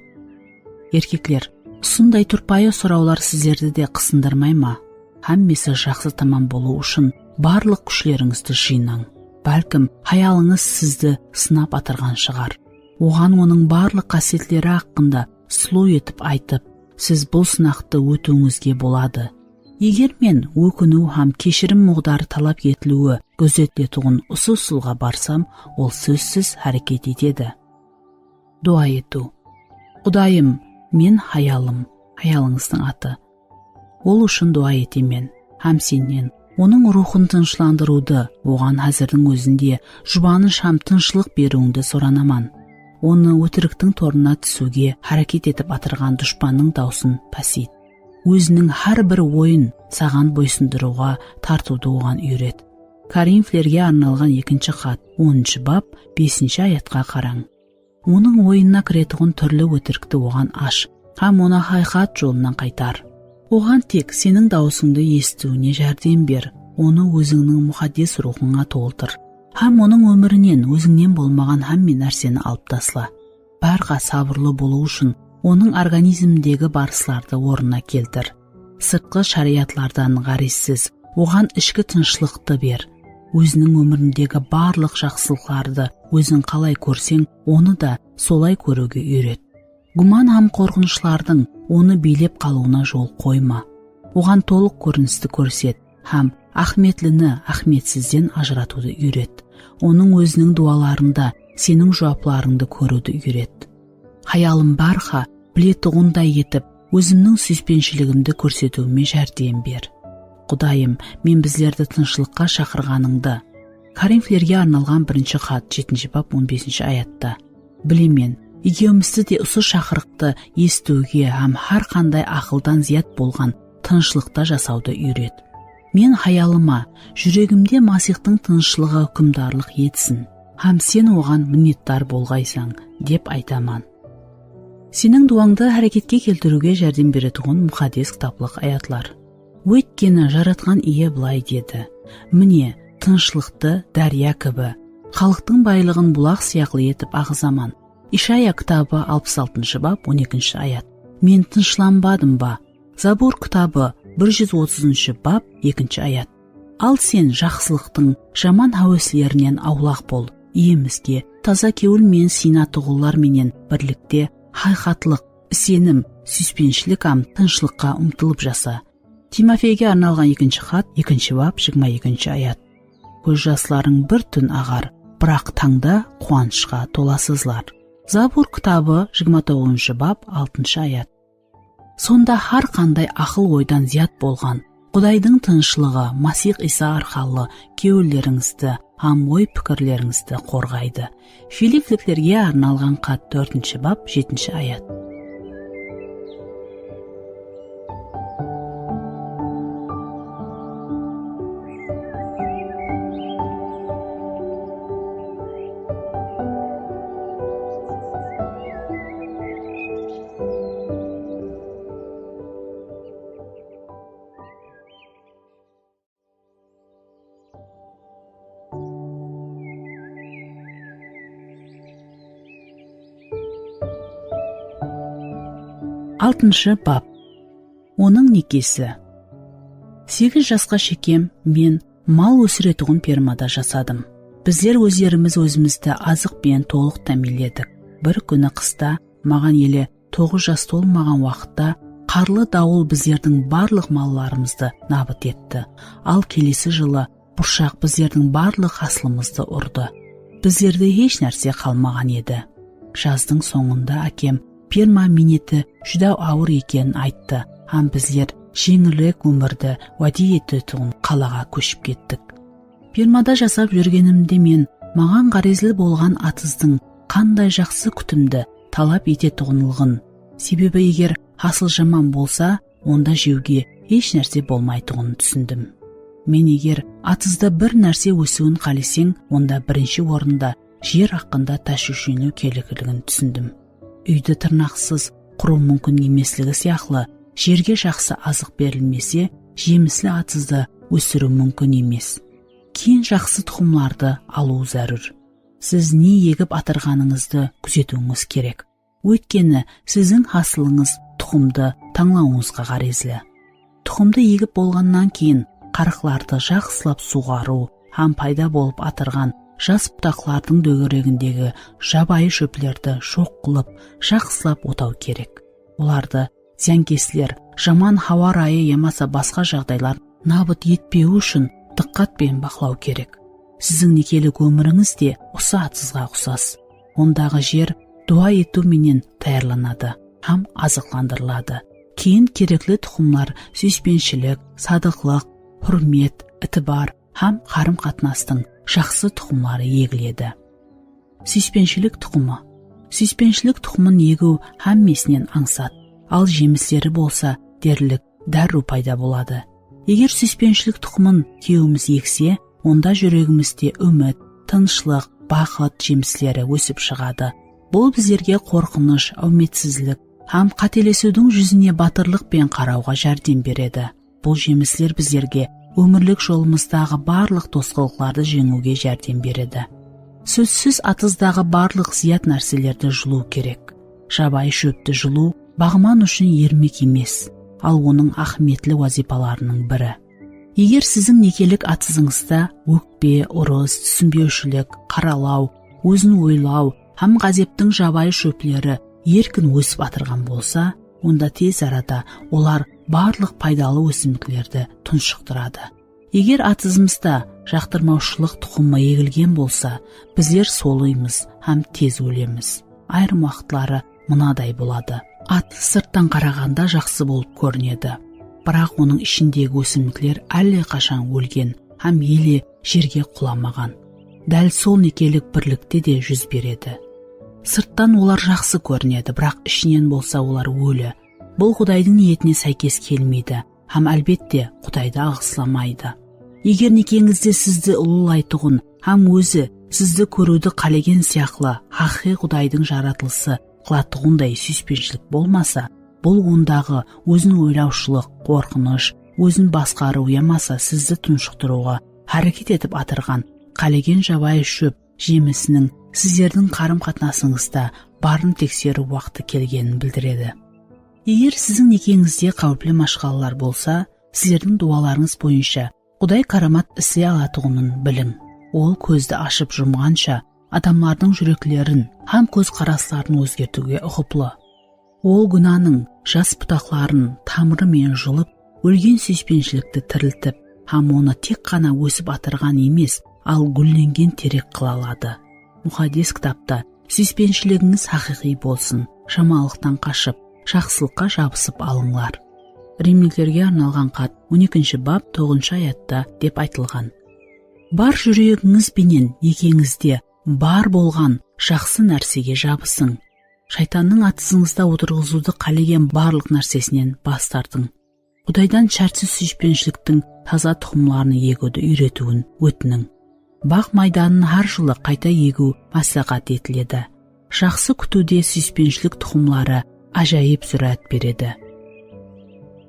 Erkekler, usınday turpayı sorawlar sizlerdi de qısındırmay ma? Hámmesi jaqsı tamam bolıw ushın barlıq kúshlerińizdi jıynań. Bálkim, hayalıńız sizdi sınap atırǵan shıǵar. Oǵan onıń barlıq qásiyetleri haqqında sulıw etip aytıp, siz bul sınaqtı ótiwińizge boladı. Eger men ókiniw hám keshirim muǵdarı talap etiliwi gúzetiletuǵın usı usılǵa barsam, ol sózsiz háreket etedi. Dua etiw. Qudayım, men hayalım, hayalıńızdıń atı. Ol ushın dua etemen hám sennen onıń ruwxın tınıshlandırıwdı, oǵan házirdiń ózinde jubanısh hám tınıshlıq beriwińdi soranaman. Onı ótiriktiń torına túsiwge háreket etip atırǵan dushpannıń dawısın páseyt. Óziniń hár bir oyın saǵan boysındırıwǵa tartıwdı oǵan úyret. Korinflerge arnalǵan ekinshi xat, onınshı bap, besinshi ayatqa qarań. Onıń oyınına kiretuǵın túrli ótirikti oǵan ash hám onı haqıyqat jolına qaytar. Oǵan tek seniń dawısıńdı esitiwine járdem ber, onı ózińniń muqaddes ruwxıńa toltır hám onıń ómirinen ózińnen bolmaǵan hámme nárseni alıp tasla. Bárha sabırlı bolıw ushın onıń organizmindegi barıslardı ornına keltir. Sırtqı sharayatlardan ǵárezsiz, oǵan ishki tınıshlıqtı ber. Óziniń ómirindegi barlıq jaqsılıqlardı óziń qalay kórseń, onı da solay kóriwge úyret. Gúman hám qorqınıshlardıń onı biylep qalıwına jol qoyma. Oǵan tolıq kórinisti kórset hám áhmiyetlini áhmiyetsizden ajıratıwdı úyret. Onıń óziniń duwalarında seniń juwaplarıńdı kóriwdi úyret. Hayalım bárha biletuǵınday etip, ózimniń súyispenshiligimdi kórsetiwime járdem ber. Qudayım, men bizlerdi tınıshlıqqa shaqırǵanıńdı. Korinflerge arnalǵan birinshi xat, jetinshi bap, on besinshi ayatta. Bilemen, ekewimizdi de usı shaqırıqtı esitiwge hám hár qanday aqıldan zıyat bolǵan tınıshlıqta jasawdı úyret. Men hayalıma, júregimde Masihtıń tınıshlıǵı húkimdarlıq etsin hám sen oǵan minnetdar bolǵaysań, dep aytaman. Seniń duwańdı háreketke keltiriwge járdem beretuǵın muqaddes kitaplıq ayatlar. Óytkeni Jaratqan Iye bılay dedi, mine, tınıshlıqtı dárya kibi, xalıqtıń baylıǵın bulaq sıyaqlı etip aǵızaman. Ishaya kitabı alpıs altınshı bap, on ekinshi ayat. Men tınıshlanbadım ba? Zabur kitabı bir júz otızınshı bap, ekinshi ayat. Al sen jaqsılıqtıń jaman háweslerinen awlaq bol, Iyemizge taza kewil menen sıyınatuǵınlar menen birlikte hayqatlıq, isenim, súyispenshilik hám tınıshlıqqa umtılıp jasa. Timofeyge arnalǵan ekinshi xat, ekinshi bap, jigirma ekinshi ayat. Kóz jaslarıń bir tún aǵar, biraq tańda quwanıshqa tolasızlar. Zabur kitabı jigirma toǵızınshı bap, altınshı ayat. Sonda hár qanday aqıl-oydan zıyat bolǵan Qudaydıń tınıshlıǵı Masih Iysa arqalı kewillerińizdi hám oy-pikirlerińizdi qorǵaydı. Filipleklerge arnalǵan xat, tórtinshi bap, jetinshi ayat. Altınshı bap. Onıń nekesi. Segiz jasqa shekem men mal ósiretuǵın fermada jasadım. Bizler ózlerimiz ózimizdi azıq penen tolıq támiyinledik. Bir kúni qısta maǵan ele toǵız jas tolmaǵan waqıtta qarlı dawıl bizlerdiń barlıq mallarımızdı nabıt etti. Al kelesi jılı burshaq bizlerdiń barlıq hasılımızdı urdı. Bizlerde hesh nárse qalmaǵan edi. Jazdıń sońında ákem ferma miyneti júdá awır ekenin ayttı hám bizler jeńilirek ómirdi wáde etetuǵın qalaǵa kóship kettik. Fermada jasap júrgenimde men maǵan ǵárezli bolǵan atızdıń qanday jaqsı kútimdi talap etetuǵınlıǵın, sebebi eger hasıl jaman bolsa, onda jewge hesh nárse bolmaytuǵının túsindim. Men eger atızda bir nárse ósiwin qáleseń, onda birinshi orında jer haqqında táshwishlenw kerekligin túsindim. Úydi tırnaqsız qurıw múmkin emesligi sıyaqlı, jerge jaqsı azıq berilmese, jemisli atızdı ósiriw múmkin emes. Keyin jaqsı tuqımlardı alıw zárúr. Siz ne egip atırǵanıńızdı kúzetiwińiz kerek. Óytkeni siziń hasılıńız tuqımdı tańlawıńızǵa ǵárezli. Tuqımdı egip bolǵannan keyin qarıqlardı jaqsılap suwǵarıw hám payda bolıp atırǵan jas butaqlardıń dógeregindegi jabayı shóplerdi joq qılıp, jaqsılap otaw kerek. Olardı zıyankesler, jaman hawa rayı yamasa basqa jaǵdaylar nabıt etpewi ushın dıqqat penen baqlaw kerek. Siziń nekelik ómirińiz de usı atızǵa uqsas. Ondaǵı jer duwa etiw menen tayarlanadı hám azıqlandırıladı. Keyin kerekli tuqımlar súyispenshilik, sadıqlıq, húrmet, itibar hám qarım-qatnastıń jaqsı tuqımları egiledi. Súyispenshilik tuqımı. Súyispenshilik tuqımın egiw hámmesinen ańsat, al jemisleri bolsa derlik dárriw payda boladı. Eger súyispenshilik tuqımın kewimiz ekse, onda júregimizde úmit, tınıshlıq, baxıt jemisleri ósip shıǵadı. Bul bizlerge qorqınısh, áwmetsizlik hám qátelesiwdiń júzine batırlıq penen qarawǵa járdem beredi. Bul jemisler bizlerge ómirlik jolımızdaǵı barlıq tosqınlıqlardı jeńiwge járdem beredi. Sózsiz, atızdaǵı barlıq zıyat nárselerdi julıw kerek. Jabayı shópti julıw baǵman ushın ermek emes, al onıń áhmiyetli wazıypalarınıń biri. Eger siziń nekelik atızıńızda ókpe, urıs, túsinbewshilik, qaralaw, ózin oylaw hám ǵázeptiń jabayı shópleri erkin ósip atırǵan bolsa, onda tez arada olar barlıq paydalı ósimliklerdi tunshıqtıradı. Eger atızımızda jaqtırmawshılıq tuqımı egilgen bolsa, bizler solıymız hám tez ólemiz. Ayırım waqıtları mınaday boladı. At sırttan qaraǵanda jaqsı bolıp kórinedi. Biraq onıń ishindegi ósimlikler álle qashan ólgen hám ele jerge qulamaǵan. Dál sol nekelik birlikte de júz beredi. Sırttan olar jaqsı kórinedi, biraq ishinen bolsa olar óli. Bul Qudaydıń niyetine sáykes kelmeydi hám, álbette, Qudaydı alǵıslamaydı. Eger nekeńizde sizdi ullılaytuǵın hám ózi sizdi kóriwdi qálegen sıyaqlı haqıyqıy Qudaydıń jaratılısı qılatuǵınday súyispenshilik bolmasa, bul ondaǵı ózin oylawshılıq, qorqınısh, ózin basqarıw yamasa sizdi tunshıqtırıwǵa háreket etip atırǵan qálegen jabayı shóp jemisiniń sizlerdiń qarım-qatnasıńızda barın tekseriw waqtı kelgenin bildiredi. Eger siziń nekeńizde qáwipli mashqalalar bolsa, sizlerdiń duwalarıńız boyınsha Quday káramat isley alatuǵının biliń. Ol kózdi ashıp jumǵansha adamlardıń júreklerin hám kózqarasların ózgertiwge uqıplı. Ol gúnanıń jas butaqların tamırı menen julıp, ólgen súyispenshilikti tiriltip hám onı tek ǵana ósip atırǵan emes, al gúllengen terek qıla aladı. Muqaddes kitapta, "Súyispensshiligińiz haqıyqıy bolsın, jamanlıqtan qashıp, jaqsılıqqa jabısıp alıńlar." Rimliklerge arnalǵan xat, on ekinshi bap, toǵızınshı ayatta dep aytılǵan. Bar júregińiz benen nekeńizde bar bolǵan jaqsı nársege jabısıń. Shaytannıń atızıńızda otırǵızıwdı qálegen barlıq nársesinen bas tartıń. Qudaydan shártsiz súyispenshiliktiń taza tuqımların egiwdi úyretiwin ótiniń. Baǵ maydanın hár jılı qayta egiw másláhát etiledi. Jaqsı kútiwde súyispenshilik tuqımları ájayıp zúráát beredi.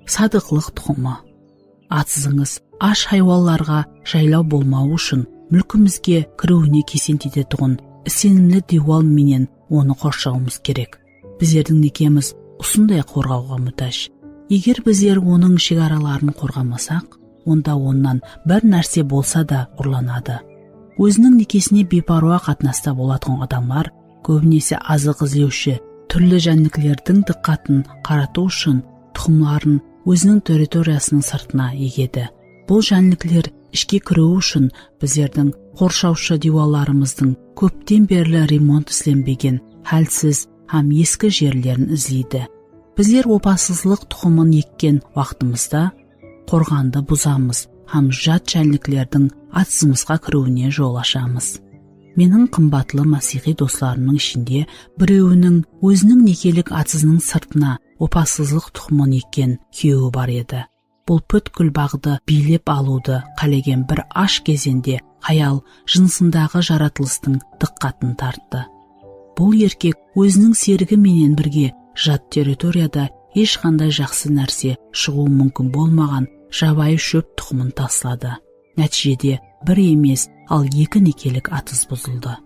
Sadıqlıq tuqımı. Atızıńız ash haywanlarǵa jaylaw bolmawı ushın múlkimizge kiriwine kesent etetuǵın isenimli diywal menen onı qorshawımız kerek. Bizlerdiń nekemiz usınday qorǵawǵa mútáj. Eger bizler onıń shegaraların qorǵamasaq, onda onnan bir nárse bolsa da urlanadı. Óziniń nekesine biypárwa qatnasta bolatuǵın adamlar kóbinese azıq izlewshi túrli jánliklerdiń dıqqatın qaratıw ushın tuqımların óziniń territoriyasınıń sırtına egedi. Bul jánlikler ishke kiriwi ushın bizlerdiń qorshawshı diywallarımızdıń kópten berli remont islenbegen, hálsiz hám eski jerlerin izleydi. Bizler opasızlıq tuqımın ekken waqtımızda qorǵandı buzamız hám jat jánliklerdiń atızımızǵa kiriwine jol ashamız. Meniń qımbatlı másiyxıy doslarımnıń ishinde birewiniń óziniń nekelik atızınıń sırtına opasızlıq tuqımın ekken kúyewi bar edi. Bul pútkil baǵdı biylep alıwdı qálegen bir ash gezende hayal jınısındaǵı jaratılıstıń dıqqatın tarttı. Bul erkek óziniń serigi menen birge jat territoriyada hesh qanday jaqsı nárse shıǵıwı múmkin bolmaǵan jabayı shóp tuqımın tasladı. Nátiyjede bir emes, al eki nekelik atız buzıldı.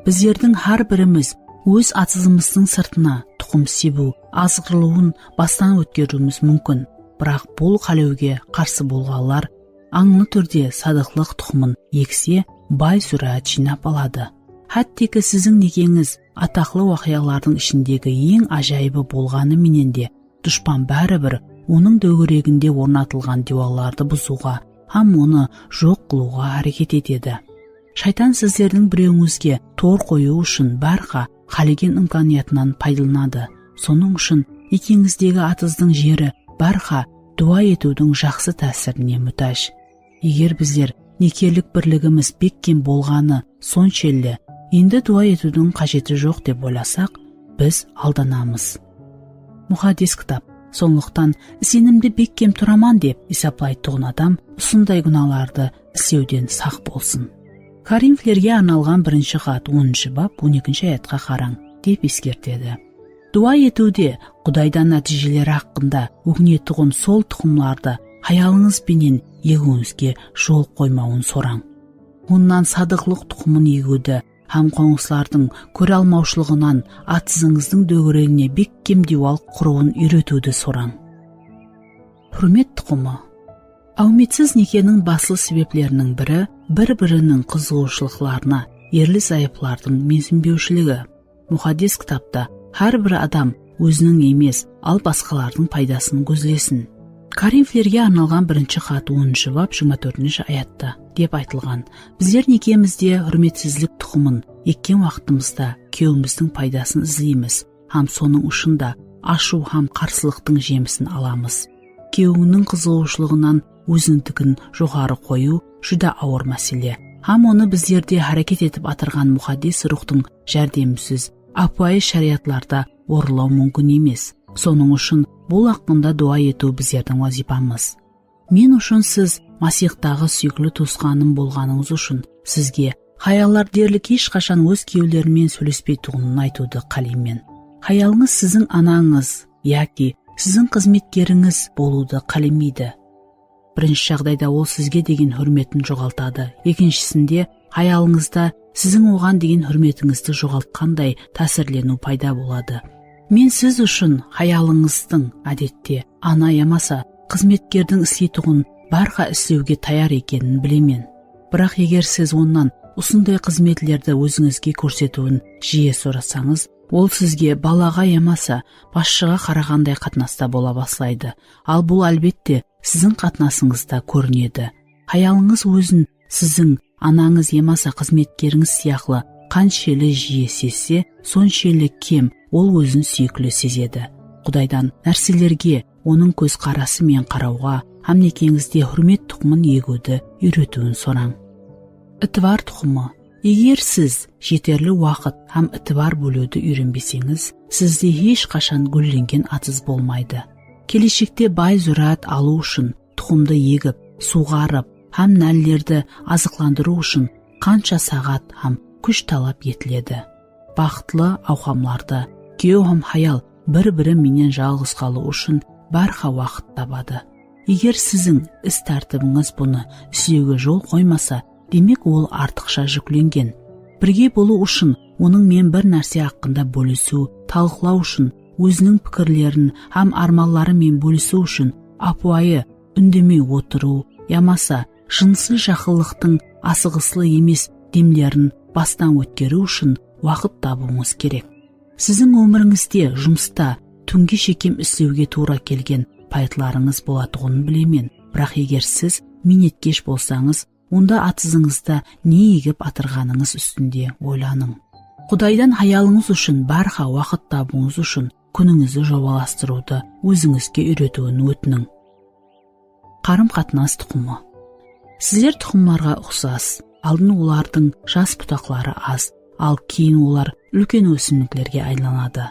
Bizlerdiń hár birimiz óz atızımızdıń sırtına tuqım sebiw, azǵırılıwın bastan ótkeriwimiz múmkin. Biraq bul qálewge qarsı bolǵanlar ańlı túrde sadıqlıq tuqımın egse, bay zúráát jıynap aladı. Hátteki siziń nekeńiz ataqlı waqıyalardıń ishindegi eń ájayıbı bolǵanı menen de, dushpan báribir onıń dógereginde ornatılǵan diywallardı buzıwǵa hám onı joq qılıwǵa háreket etedi. Shaytan sizlerdiń birewińizge tor qoyıw ushın bárha qálegen imkaniyatınan paydalanadı. Sonıń ushın nekeńizdegi atızdıń jeri bárha duwa etiwdiń jaqsı tásirine mútáj. Eger bizler nekelik birligimiz bekkem bolǵanı sonshelli, endi duwa etiwdiń qájeti joq dep oylasaq, biz aldanamız. Muqaddes kitap, sonlıqtan isenimde bekkem turaman dep esaplaytuǵın adam usınday gúnalardı islewden saq bolsın. Korinflerge arnalǵan birinshi xat, onınshı bap, on ekinshi ayatqa qarań, dep eskertedi. Duwa etiwde Qudaydan nátiyjeleri haqqında óginetuǵın sol tuqımlardı hayalıńız benen egiwińizge jol qoymawın sorań. Onnan sadıqlıq tuqımın egiwdi hám qońsılardıń kóre almawshılıǵınan atızıńızdıń dógeregine bekkem diywal qurıwın úyretiwdi sorań. Húrmet tuqımı. Áwmetsiz nekeniń baslı sebepleriniń biri bir-biriniń qızıǵıwshılıqlarına, erli-zayıplardıń mensinbewshiligi. Muqaddes kitapta hár bir adam óziniń emes, al basqalardıń paydasın gózlesin. Korinflerge arnalǵan birinshi xat, onınshı bap, jigirma tórtinshi ayatta, dep aytılǵan. Bizler nekemizde húrmetsizlik tuqımın ekken waqtımızda kúyewimizdiń paydasın izleymiz hám sonıń ushın da ashıw hám qarsılıqtıń jemisin alamız. Kúyewińniń qızıǵıwshılıǵınan ózińdikin joqarı qoyıw júdá awır másele. Hám onı bizlerde háreket etip atırǵan muqaddes ruwxtıń járdemisiz ápiwayı shariyatlarda orınlaw múmkin emes. Sonıń ushın bul haqqında duwa etiw bizlerdiń wazıypamız. Men ushın siz Masiyxtaǵı súyikli tuwısqanım bolǵanıńız ushın sizge hayallar derlik hesh qashan óz kúyewleri menen sóylespeytuǵının aytıwdı qáleymen. Hayalıńız siziń anańız yaki siziń xızmetkerińiz bolıwdı qálemeydi. Birinshi jaǵdayda ol sizge degen húrmetin joǵaltadı. Ekinshisinde, hayalıńızda siziń oǵan degen húrmetińizdi joǵaltqanday tásirleniw payda boladı. Men siz ushın hayalıńızdıń, ádette, ana yamasa xızmetkerdiń isleytuǵın bárha islewge tayar ekenin bilemen. Biraq eger siz onnan usınday xızmetlerdi ózińizge kórsetiwin jiyi sorasańız, ol sizge balaǵa yamasa basshıǵa qaraǵanday qatnasta bola baslaydı. Al bul, álbette, siziń qatnasıńızda kórinedi. Hayalıńız ózin siziń anańız yamasa xızmetkerińiz sıyaqlı qanshelli jiyi sezse, sonshelli kem ol ózin súyikli sezedi. Qudaydan nárselerge onıń kózqarası menen qarawǵa hám nekeńizde húrmet tuqımın egiwdi úyretiwin sorań. Itibar tuqımı. Eger siz jeterli waqıt hám itibar bóliwdi úyrenbeseńiz, sizde hesh qashan gúllengen atız bolmaydı. Keleshekte bay zúráát alıw ushın tuqımdı egip, suwǵarıp hám nállerdi azıqlandırıw ushın qansha saǵat hám kúsh talap etiledi. Baxıtlı awqamlarda kúyew hám hayal bir-biri menen jalǵız qalıw ushın bárha waqıt tabadı. Eger siziń is tártibińiz bunı islewge jol qoymasa, demek, ol artıqsha júklengen. Birge bolıw ushın onıń menen bir nárse haqqında bólisiw, talıqlaw ushın óziniń pikirlerin hám ármanları menen bólisiw ushın ápiwayı úndemey otırıw yamasa jınısıy jaqınlıqtıń asıǵıslı emes demlerin bastan ótkeriw ushın waqıt tabıwıńız kerek. Siziń ómirińizde jumısta túnge shekem islewge tuwra kelgen payıtlarıńız bolatuǵının bilemen, biraq eger siz miynetkesh bolsańız, onda atızıńızda ne egip atırǵanıńız ústinde oylanıń. Qudaydan hayalıńız ushın bárha waqıt tabıwıńız ushın kúnińizdi jobalastırıwdı ózińizge úyretiwin ótiniń. Qarım-qatnas tuqımı. Sizler tuqımlarǵa uqsas, aldın olardıń jas butaqları az, al keyin olar úlken ósimliklerge aylanadı.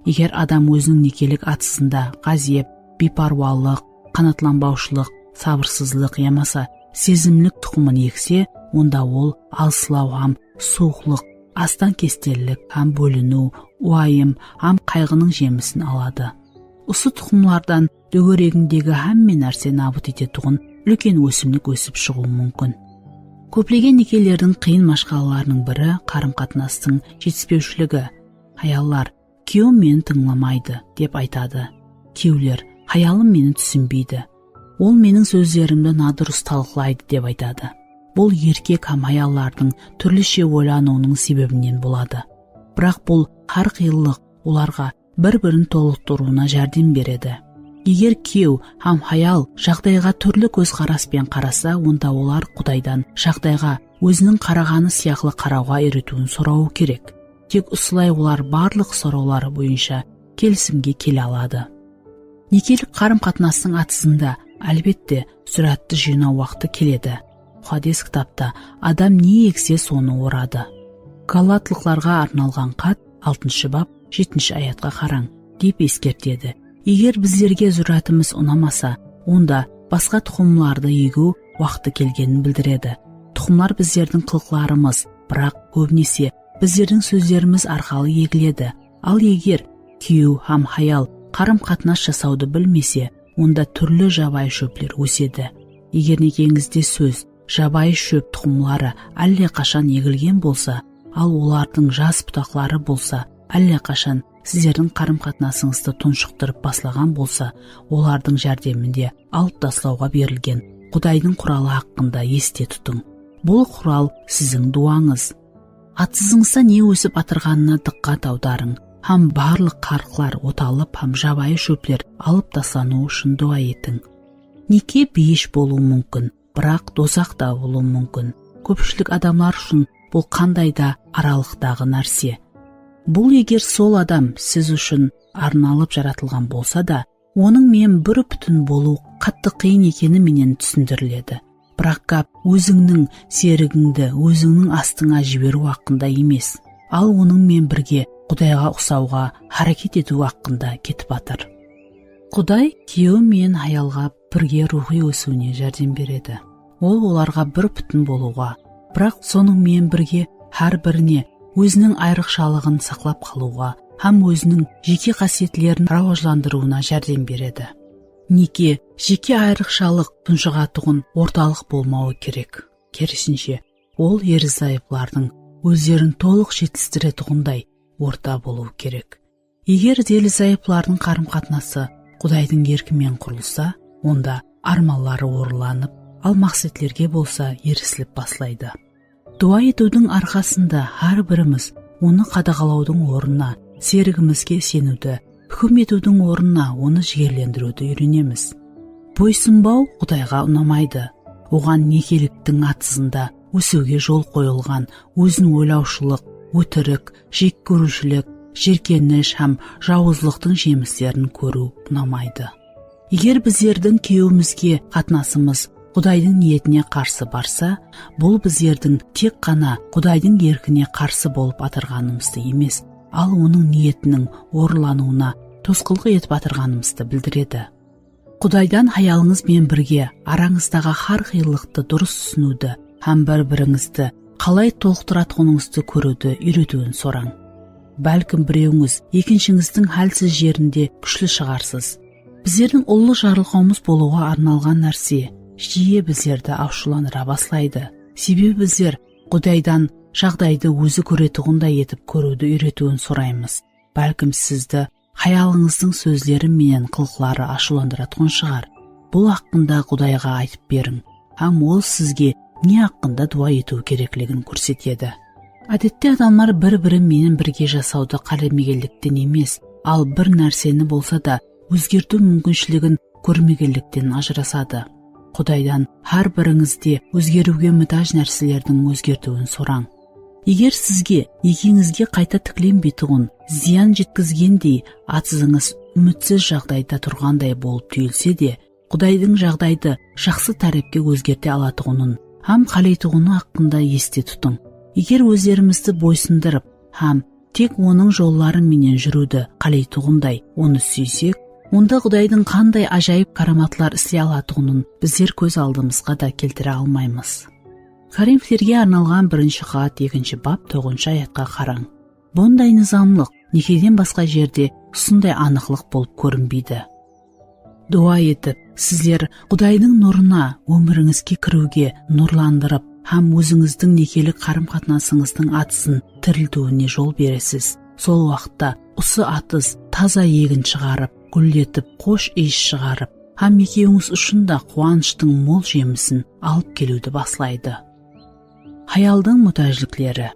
Eger adam óziniń nekelik atızında ǵázep, biypárwalıq, qanatlanbawshılıq, sabırsızlıq yamasa sezimlik tuqımın ekse, onda ol alslaw hám suwıqlıq, astan-kestenlik hám bóliniw, uwayım hám qayǵınıń jemisin aladı. Usı tuqımlardan dógeregińdegi hámme nárse nabıt etetuǵın úlken ósimlik ósip shıǵıwı múmkin. Kóplegen nekelerdiń qıyın mashqalalarınıń biri qarım-qatnastıń jetispewshiligi. Hayallar, "Kúyewim meni tıńlamaydı", dep aytadı. Kúyewler, "Hayalım meni túsinbeydi. Ol meniń sózlerimdi nadurıs talıqlaydı", dep aytadı. Bul erkek hám hayallardıń túrlishe oylanıwınıń sebebinen boladı. Biraq bul hár qıyınlıq olarǵa bir-birin tolıqtırıwına járdem beredi. Eger kúyew hám hayal jaǵdayǵa túrli kózqaras penen qarasa, onda olar Qudaydan jaǵdayǵa óziniń qaraǵanı sıyaqlı qarawǵa úyretiwin sorawı kerek. Tek usılay olar barlıq sorawlar boyınsha kelisimge kele aladı. Nekelik qarım-qatnastıń atızında, álbette, zúrátti jıynaw waqtı keledi. Muqaddes kitapta, "Adam ne egse, sonı oradı." Galatlıqlarǵa arnalǵan xat, altınshı bap, jetinshi ayatqa qarań, dep eskertedi. Eger bizlerge zúráttimiz unamasa, onda basqa tuqımlardı egiw waqtı kelgenin bildiredi. Tuqımlar bizlerdiń qılıqlarımız, biraq kóbinese bizlerdiń sózlerimiz arqalı egiledi. Al eger kúyew hám hayal qarım-qatnas jasawdı bilmese, onda túrli jabayı shópler ósedi. Eger nekeńizde sóz, jabayı shóp tuqımları álle qashan egilgen bolsa, al olardıń jas butaqları bolsa álle qashan sizlerdiń qarım-qatnasıńızdı tunshıqtırıp baslaǵan bolsa, olardıń járdeminde alıp taslawǵa berilgen Qudaydıń quralı haqqında este tutıń. Bul qural siziń duwańız. Atızıńızda ne ósip atırǵanına dıqqat awdarıń hám barlıq qarıqlar otalıp hám jabayı shópler alıp taslanıwı ushın duwa etiń. Neke beyish bolıwı múmkin, biraq dozaq ta bolıwı múmkin. Kópshilik adamlar ushın bul qanday da aralıqtaǵı nárse. Bul eger sol adam siz ushın arnalıp jaratılǵan bolsa da, onıń menen bir pútin bolıw qattı qıyın ekeni menen túsindiriledi. Biraq gáp ózińniń serigińdi ózińniń astıńa jiberiw haqqında emes, al onıń menen birge Qudayǵa uqsawǵa háreket etiw haqqında ketip atır. Quday kúyew menen hayalǵa birge ruwxıy ósiwine járdem beredi. Ol olarǵa bir pútin bolıwǵa, biraq sonıń menen birge hár birine óziniń ayrıqshalıǵın saqlap qalıwǵa hám óziniń jeke qásiyetlerin rawajlandırıwına járdem beredi. Neke jeke ayrıqshalıq tunshıǵatuǵın ortalıq bolmawı kerek. Kerisinshe, ol erli-zayıplardıń ózlerin tolıq jetistiretuǵınday orta bolıwı kerek. Eger erli-zayıplardıń qarım-qatnası Qudaydıń erki menen qurılsa, onda armanları orınlanıp, al maqsetlerge bolsa erisilip baslaydı. Duwa etiwdiń arqasında hár birimiz onı qadaǵalawdıń ornına serigimizge iseniwdi, húkim etiwdiń ornına onı jigerlendiriwdi úyrenemiz. Boysınbaw Qudayǵa unamaydı. Oǵan nekeliktiń atızında ósiwge jol qoyılǵan ózin oylawshılıq, ótirik, jek kóriwshilik, jerkenish hám jawızlıqtıń jemislerin kóriw unamaydı. Eger bizlerdiń kúyewimizge qatnasımız Qudaydıń niyetine qarsı barsa, bul bizlerdiń tek ǵana Qudaydıń erkine qarsı bolıp atırǵanımızdı emes, al onıń niyetiniń orınlanıwına tosqınlıq etip atırǵanımızdı bildiredi. Qudaydan hayalıńız benen birge arańızdaǵı hár qıyınlıqtı durıs túsiniwdi hám bir-birińizdi qalay tolıqtıratuǵınıńızdı kóriwdi úyretiwin sorań. Bálkim birewińiz ekinshińizdiń hálsiz jerinde kúshli shıǵarsız. Bizlerdiń ullı jarılǵawımız bolıwǵa arnalǵan nárse jiyi bizlerdi ashıwlandıra baslaydı. Sebebi bizler Qudaydan jaǵdaydı ózi kóretuǵınday etip kóriwdi úyretiwin soraymız. Bálkim sizdi Hayalıńızdıń sózleri menen qılıqları ashıwlandıratuǵın shıǵar. Bul haqqında Qudayǵa aytıp beriń, hám ol sizge ne haqqında duwa etiw kerekligin kórsetedi. Ádette adamlar bir-biri menen birge jasawdı qálemegenlikten emes, al bir nárseni bolsa da ózgertiw múmkinshiligin kórmegenlikten ajırasadı. Qudaydan hár birińizde ózgeriwge mútáj nárselerdiń ózgertiwin sorań. Eger sizge nekeńizge qayta tiklenbeytuǵın, zıyan jetkizgendey, atızıńız úmitsiz jaǵdayda turǵanday bolıp túyilse de, Qudaydıń jaǵdaydı jaqsı tárepke ózgerte alatuǵının hám qáleytuǵını haqqında este tutıń. Eger ózlerimizdi boysındırıp hám tek Onıń jolları menen júriwdi qáleytuǵınday Onı súysek, onda Qudaydıń qanday ájayıp káramatlar isley alatuǵının bizler kóz aldımızǵa da keltire almaymız. Korinflerge arnalǵan birinshi xat, ekinshi bap, toǵızınshı ayatqa qarań. Bunday nızamlıq nekeden basqa jerde usınday anıqlıq bolıp kórinbeydi. Duwa etip, sizler Qudaydıń nurına ómirińizge kiriwge, nurlandırıp hám ózińizdiń nekelik qarım-qatnasıńızdıń atızın tiriltiwine jol beresiz. Sol waqıtta usı atız taza egin shıǵarıp, gúlletip, xosh iyis shıǵarıp hám ekewińiz ushın da quwanıshtıń mol jemisin alıp keliwdi baslaydı. Hayaldıń mútájlikleri.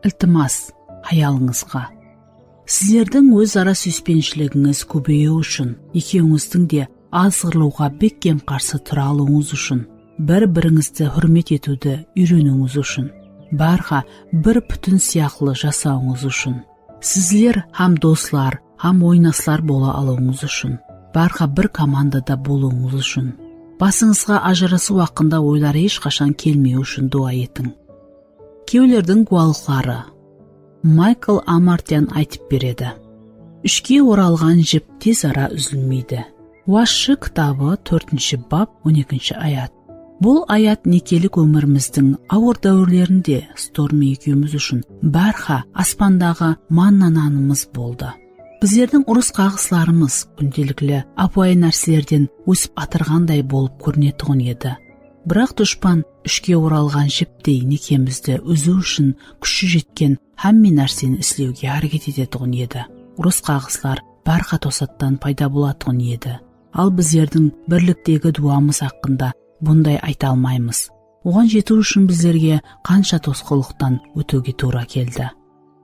Iltimas, hayalıńızǵa. Sizlerdiń óz-ara súyispenshiliginiz kóbeyiwi ushın, ekewińizdiń de azǵırlıwǵa bekkem qarsı tura alıwıńız ushın, bir-birińizdi húrmet etiwdi úyreniwińiz ushın, bárha bir pútin sıyaqlı jasawıńız ushın, sizler hám doslar hám oynaslar bola alıwıńız ushın, bárha bir komandada bolıwıńız ushın, basıńızǵa ajırasıw haqqında oylar hesh qashan kelmewi ushın duwa etiń. Kewlerdiń gúwalıqları. Maykl Amartyan aytıp beredi. Úshke oralǵan jip tez ara úzilmeydi. Wasshı kitabı, tórtinshi bap, on ekinshi ayat. Bul ayat nekelik ómirimizdiń awır dáwirlerinde Stormi ekewimiz ushın bárha aspandaǵı manna nanımız boldı. Bizlerdiń urıs-qaǵıslarımız kúndelikli ápiwayı nárselerden ósip atırǵanday bolıp kórinetuǵın edi. Biraq dushpan úshke oralǵan jiptey nekemizdi úziw ushın kúshi jetken hámme nárseni islewge háreket etetuǵın edi. Urıs-qaǵıslar bárha tosattan payda bolatuǵın edi. Al bizlerdiń birliktegi duwamız haqqında bunday ayta almaymız. Oǵan jetiw ushın bizlerge qansha tosqınlıqtan ótiwge tuwra keldi.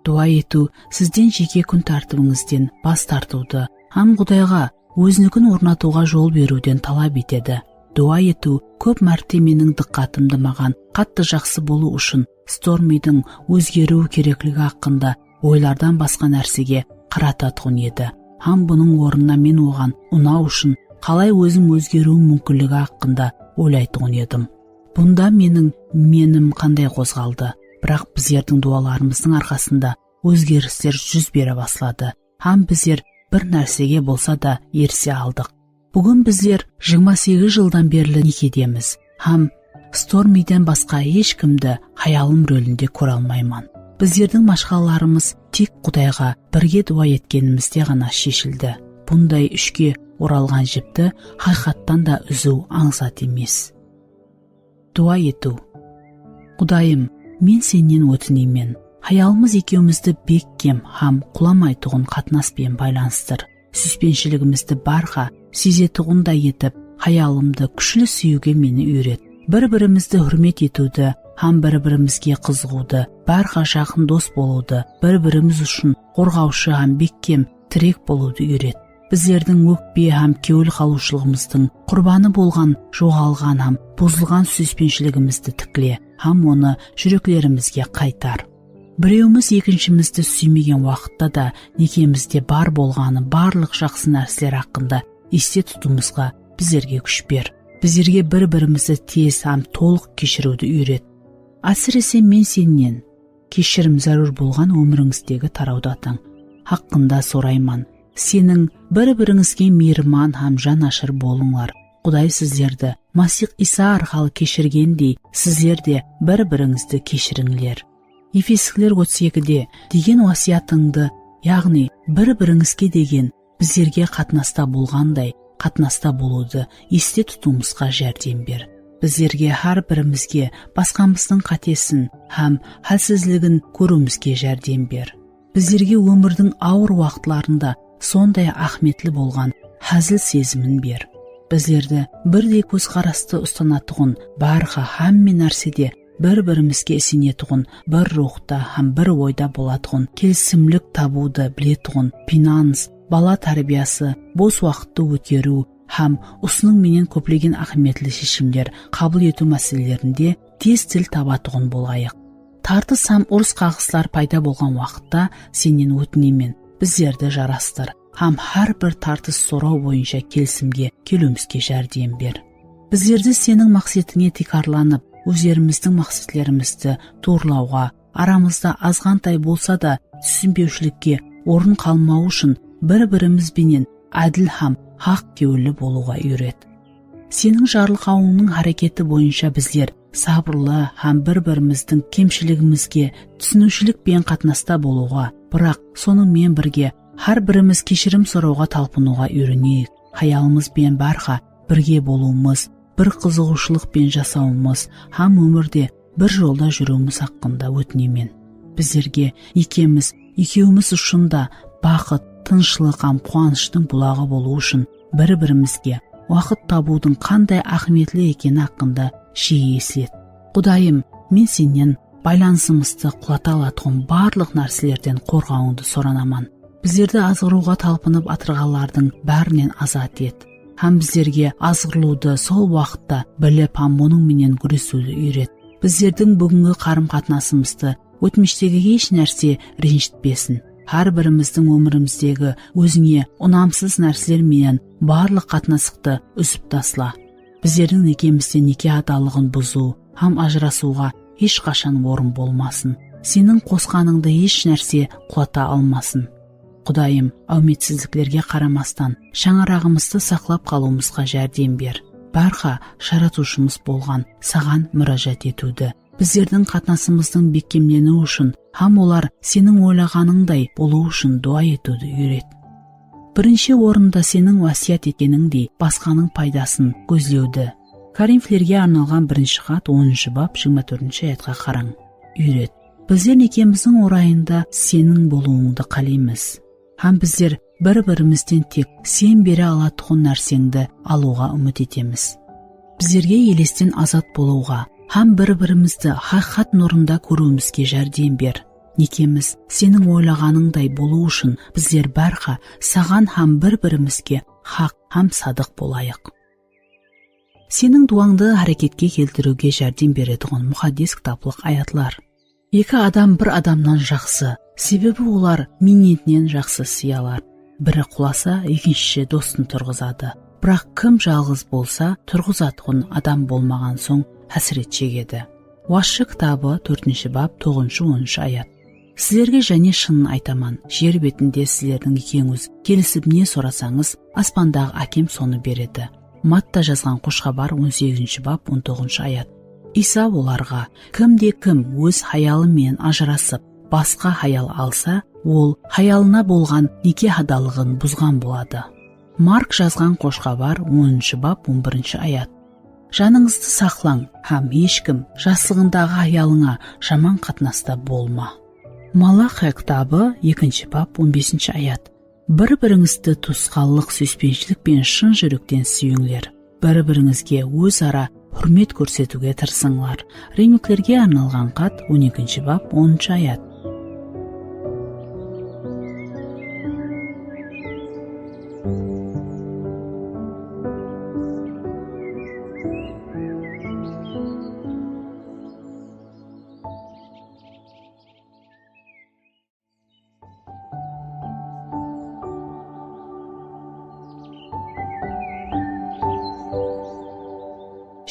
Duwa etiw sizden jeke kún tártibińizden bas tartıwdı hám Qudayǵa ózinikin ornatıwǵa jol beriwden talap etedi. Duwa etiw kóp márte meniń dıqqatımdı maǵan qattı jaqsı bolıw ushın Stormidiń ózgeriwi kerekligi haqqında oylardan basqa nársege qaratatuǵın edi hám bunıń ornına men oǵan unaw ushın qalay ózim ózgeriwim múmkinligi haqqında oylaytuǵın edim. Bunda meniń menim qanday qozǵaldı? Biraq bizlerdiń duwalarımızdıń arqasında ózgerisler júz bere basladı hám bizler bir nársege bolsa da erise aldıq. Búgin bizler jigirma segiz jıldan berli nekedemiz hám Stormiden basqa hesh kimdi hayalım rolinde kóre almayman. Bizlerdiń mashqalalarımız tek Qudayǵa birge duwa etkenimizde ǵana sheshildi. Bunday úshke oralǵan jipti haqıyqattan da úziw ańsat emes. Duwa etiw. Qudayım, men Sennen ótineymen, hayalımız ekewimizdi bekkem hám qulamaytuǵın qatnas penen baylanıstır. Súyispenshiligimizdi bárha sezetuǵınday etip, hayalımdı kúshli súyiwge meni úyret. Bir-birimizdi húrmet etiwdi hám bir-birimizge qızıǵıwdı, bárha jaqın dos bolıwdı, bir-birimiz ushın qorǵawshı hám bekkem tirek bolıwdı úyret. Bizlerdiń ókpe hám kewil qalıwshılıǵımızdıń qurbanı bolǵan, joǵalǵan hám buzılǵan súyispenshiligimizdi tikle hám onı júreklerimizge qaytar. Birewimiz ekinshimizdi súymegen waqıtta da nekemizde bar bolǵanı barlıq jaqsı nárseler haqqında este tutıwımızǵa bizlerge kúsh ber. Bizlerge bir-birimizdi tez hám tolıq keshiriwdi úyret. Ásirese men Sennen keshirim zárúr bolǵan ómirińizdegi tarawdı atań haqqında sorayman. Seniń bir-birińizge miyirman hám jan ashır bolıńlar. Quday sizlerdi Masih Iysa arqalı keshirgendey, sizler de bir-birińizdi keshirińler. Efeslikler otız ekide degen wasiyatıńdı, yaǵnıy bir-birińizge degen bizlerge qatnasta bolǵanday qatnasta bolıwdı este tutıwımızǵa járdem ber. Bizlerge hár birimizge basqamızdıń qátesin hám hálsizligin kóriwimizge járdem ber. Bizlerge ómirdiń awır waqıtlarında sonday áhmiyetli bolǵan házil sezimin ber. Bizlerdi birdey kózqarastı ustanatuǵın, bárha hámme nársede bir-birimizge isenetuǵın, bir ruwxta hám bir oyda bolatuǵın, kelisimlik tabıwdı biletuǵın, finans, bala tárbiyası, bos waqıttı ótkeriw hám usınıń menen kóplegen áhmiyetli sheshimler qabıl etiw máselelerinde tez til tabatuǵın bolayıq. Tartıs hám urıs-qaǵıslar payda bolǵan waqıtta Sennen ótinemen, bizlerdi jarastır hám hár bir tartıs soraw boyınsha kelisimge keliwimizge járdem ber. Bizlerdi Seniń maqsetińe tiykarlanıp, ózlerimizdiń maqsetlerimizdi tuwrılawǵa, aramızda azǵantay bolsa da túsinbewshilikke orın qalmawı ushın bir-birimiz benen ádil hám haq kewilli bolıwǵa úyret. Seniń jarılǵawıńnıń háreketi boyınsha bizler sabırlı hám bir-birimizdiń kemshiligimizge túsiniwshilik penen qatnasta bolıwǵa, biraq sonıń menen birge hár birimiz keshirim sorawǵa talpınıwǵa úyreneyik. Hayalımız benen bárha birge bolıwımız, bir qızıǵıwshılıq penen jasawımız hám ómirde bir jolda júriwimiz haqqında ótinemen. Bizlerge nekemiz ekewimiz ushın da baxıt, tınıshlıq hám quwanıshtıń bulaǵı bolıwı ushın bir-birimizge waqıt tabıwdıń qanday áhmiyetli ekeni haqqında jiyi eslet. Qudayım, men Sennen baylanısımızdı qulata alatuǵın barlıq nárselerden qorǵawıńdı soranaman. Bizlerdi azǵırıwǵa talpınıp atırǵanlardıń bárinen azat et. Hám bizlerge azǵırılıwdı sol waqıtta bilip hám onıń menen gúresiwdi úyret. Bizlerdiń búgingi qarım-qatnasımızdı ótmishtegi hesh nárse renjitpesin. Hár birimizdiń ómirimizdegi ózińe unamsız nárseler menen barlıq qatnasıqtı úzip tasla. Bizlerdiń nekemizde neke adallıǵın buzıw hám ajırasıwǵa hesh qashan orın bolmasın. Seniń qosqanıńdı hesh nárse qulata almasın. Qudayım, áwmetsizliklerge qaramastan, shańaraǵımızdı saqlap qalıwımızǵa járdem ber. Bárha Jaratıwshımız bolǵan Saǵan múrájat etiwdi, bizlerdiń qatnasımızdıń bekkemleniwi ushın hám olar Seniń oylaǵanıńday bolıwı ushın duwa etiwdi úyret. Birinshi orında Seniń wásiyat etkenińdey basqanıń paydasın gózlewdi. Korinflerge arnalǵan birinshi xat, onınshı bap, jigirma tórtinshi ayatqa qarań. Úyret. Bizler nekemizdiń orayında Seniń bolıwıńdı qáleymiz. Hám bizler bir-birimizden tek Sen bere alatuǵın nárseńdi alıwǵa úmit etemiz. Bizlerge elesten azat bolıwǵa hám bir-birimizdi haqıyqat nurında kóriwimizge járdem ber. Nekemiz Seniń oylaǵanıńday bolıwı ushın bizler bárha Saǵan hám bir-birimizge haq hám sadıq bolayıq. Seniń duwańdı háreketke keltiriwge járdem beretuǵın Muqaddes Kitaplıq ayatlar. Eki adam bir adamnan jaqsı, sebebi olar miynetinen jaqsı sıy alar. Biri qulasa, ekinshisi dostın turǵızadı. Biraq kim jalǵız bolsa, turǵızatuǵın adam bolmaǵan soń hásiret shegedi. Wasshı kitabı, tórtinshi bap, toǵızınshı, onınshı ayat. Sizlerge jáne shının aytaman, jer betinde sizlerdiń ekewińiz kelisip ne sorasańız, aspandaǵı Ákem sonı beredi. Matta jazǵan Xosh Xabar, on segizinshi bap, on toǵızınshı ayat. Iysa olarǵa, kimde-kim óz hayalı menen ajırasıp, basqa hayal alsa, ol hayalına bolǵan neke adallıǵın buzǵan boladı. Mark jazǵan Xosh Xabar, onınshı bap, on birinshi ayat. Janıńızdı saqlań hám hesh kim jaslıǵındaǵı hayalıńa jaman qatnasta bolma. Malaxiya kitabı, ekinshi bap, on besinshi ayat. Bir-birińizdi tuwısqanlıq súyispenshilik penen shın júrekten súyińler. Bir-birińizge óz-ara húrmet kórsetiwge tırısıńlar. Rimliklerge arnalǵan xat, on ekinshi bap, onınshı ayat.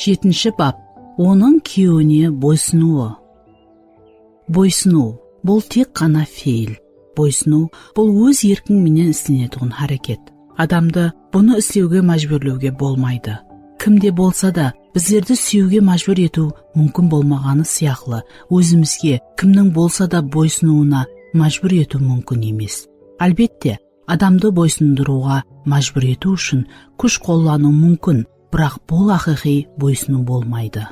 Jetinshi bap. Onıń kúyewine boysınıwı. Boysınıw, bul tek ǵana feyil. Boysınıw, bul óz erkiń menen islenetuǵın háreket. Adamdı bunı islewge májbúrlewge bolmaydı. Kimde bolsa da bizlerdi súyiwge májbúr etiw múmkin bolmaǵanı sıyaqlı, ózimizge kimniń bolsa da boysınıwına májbúr etiw múmkin emes. Álbette, adamdı boysındırıwǵa májbúr etiw ushın kúsh qollanıw múmkin, biraq bul haqıyqıy boysınıw bolmaydı.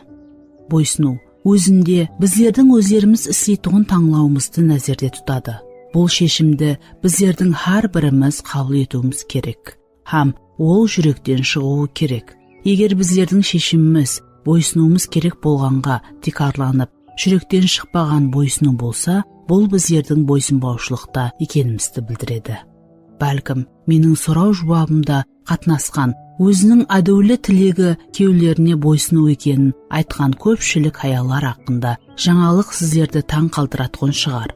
Boysınıw, ózinde bizlerdiń ózlerimiz isleytuǵın tańlawımızdı názerde tutadı. Bul sheshimdi bizlerdiń hár birimiz qabıl etiwimiz kerek hám ol júrekten shıǵıwı kerek. Eger bizlerdiń sheshimimiz boysınıwımız kerek bolǵanǵa tiykarlanıp, júrekten shıqpaǵan boysınıw bolsa, bul bizlerdiń boysınbawshılıqta ekenimizdi bildiredi. Bálkim, meniń soraw-juwabımda qatnasqan, óziniń ádiwli tilegi kúyewlerine boysınıw ekenin aytqan kópshilik hayallar haqqında jańalıq sizlerdi tań qaldıratuǵın shıǵar.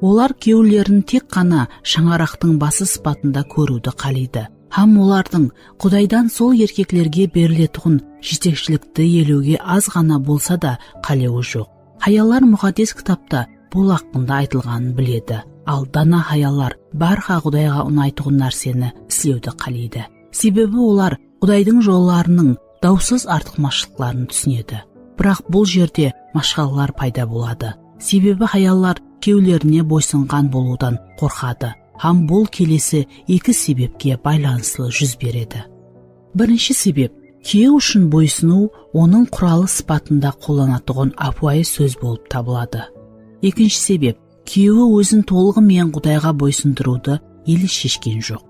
Olar kúyewlerin tek ǵana shańaraqtıń bası sıpatında kóriwdi qáleydi hám olardıń Qudaydan sol erkeklerge beriletuǵın jetekshilikti elewge az ǵana bolsa da qálewi joq. Hayallar Muqaddes Kitapta bul haqqında aytılǵanın biledi. Al, dana hayallar bárha Qudayǵa unaytuǵın nárseni islewdi qáleydi. Sebebi olar Qudaydıń jollarınıń dawsız artıqmashılıqların túsinedi. Biraq bul jerde mashqalalar payda boladı. Sebebi hayallar kúyewlerine boysınǵan bolıwdan qorqadı hám bul kelesi eki sebepke baylanıslı júz beredi. Birinshi sebep, kúyew ushın boysınıw onıń quralı sıpatında qollanatuǵın ápiwayı sóz bolıp tabıladı. Ekinshi sebep, kúyewi ózin tolıǵı menen Qudayǵa boysındırıwdı ele sheshken joq.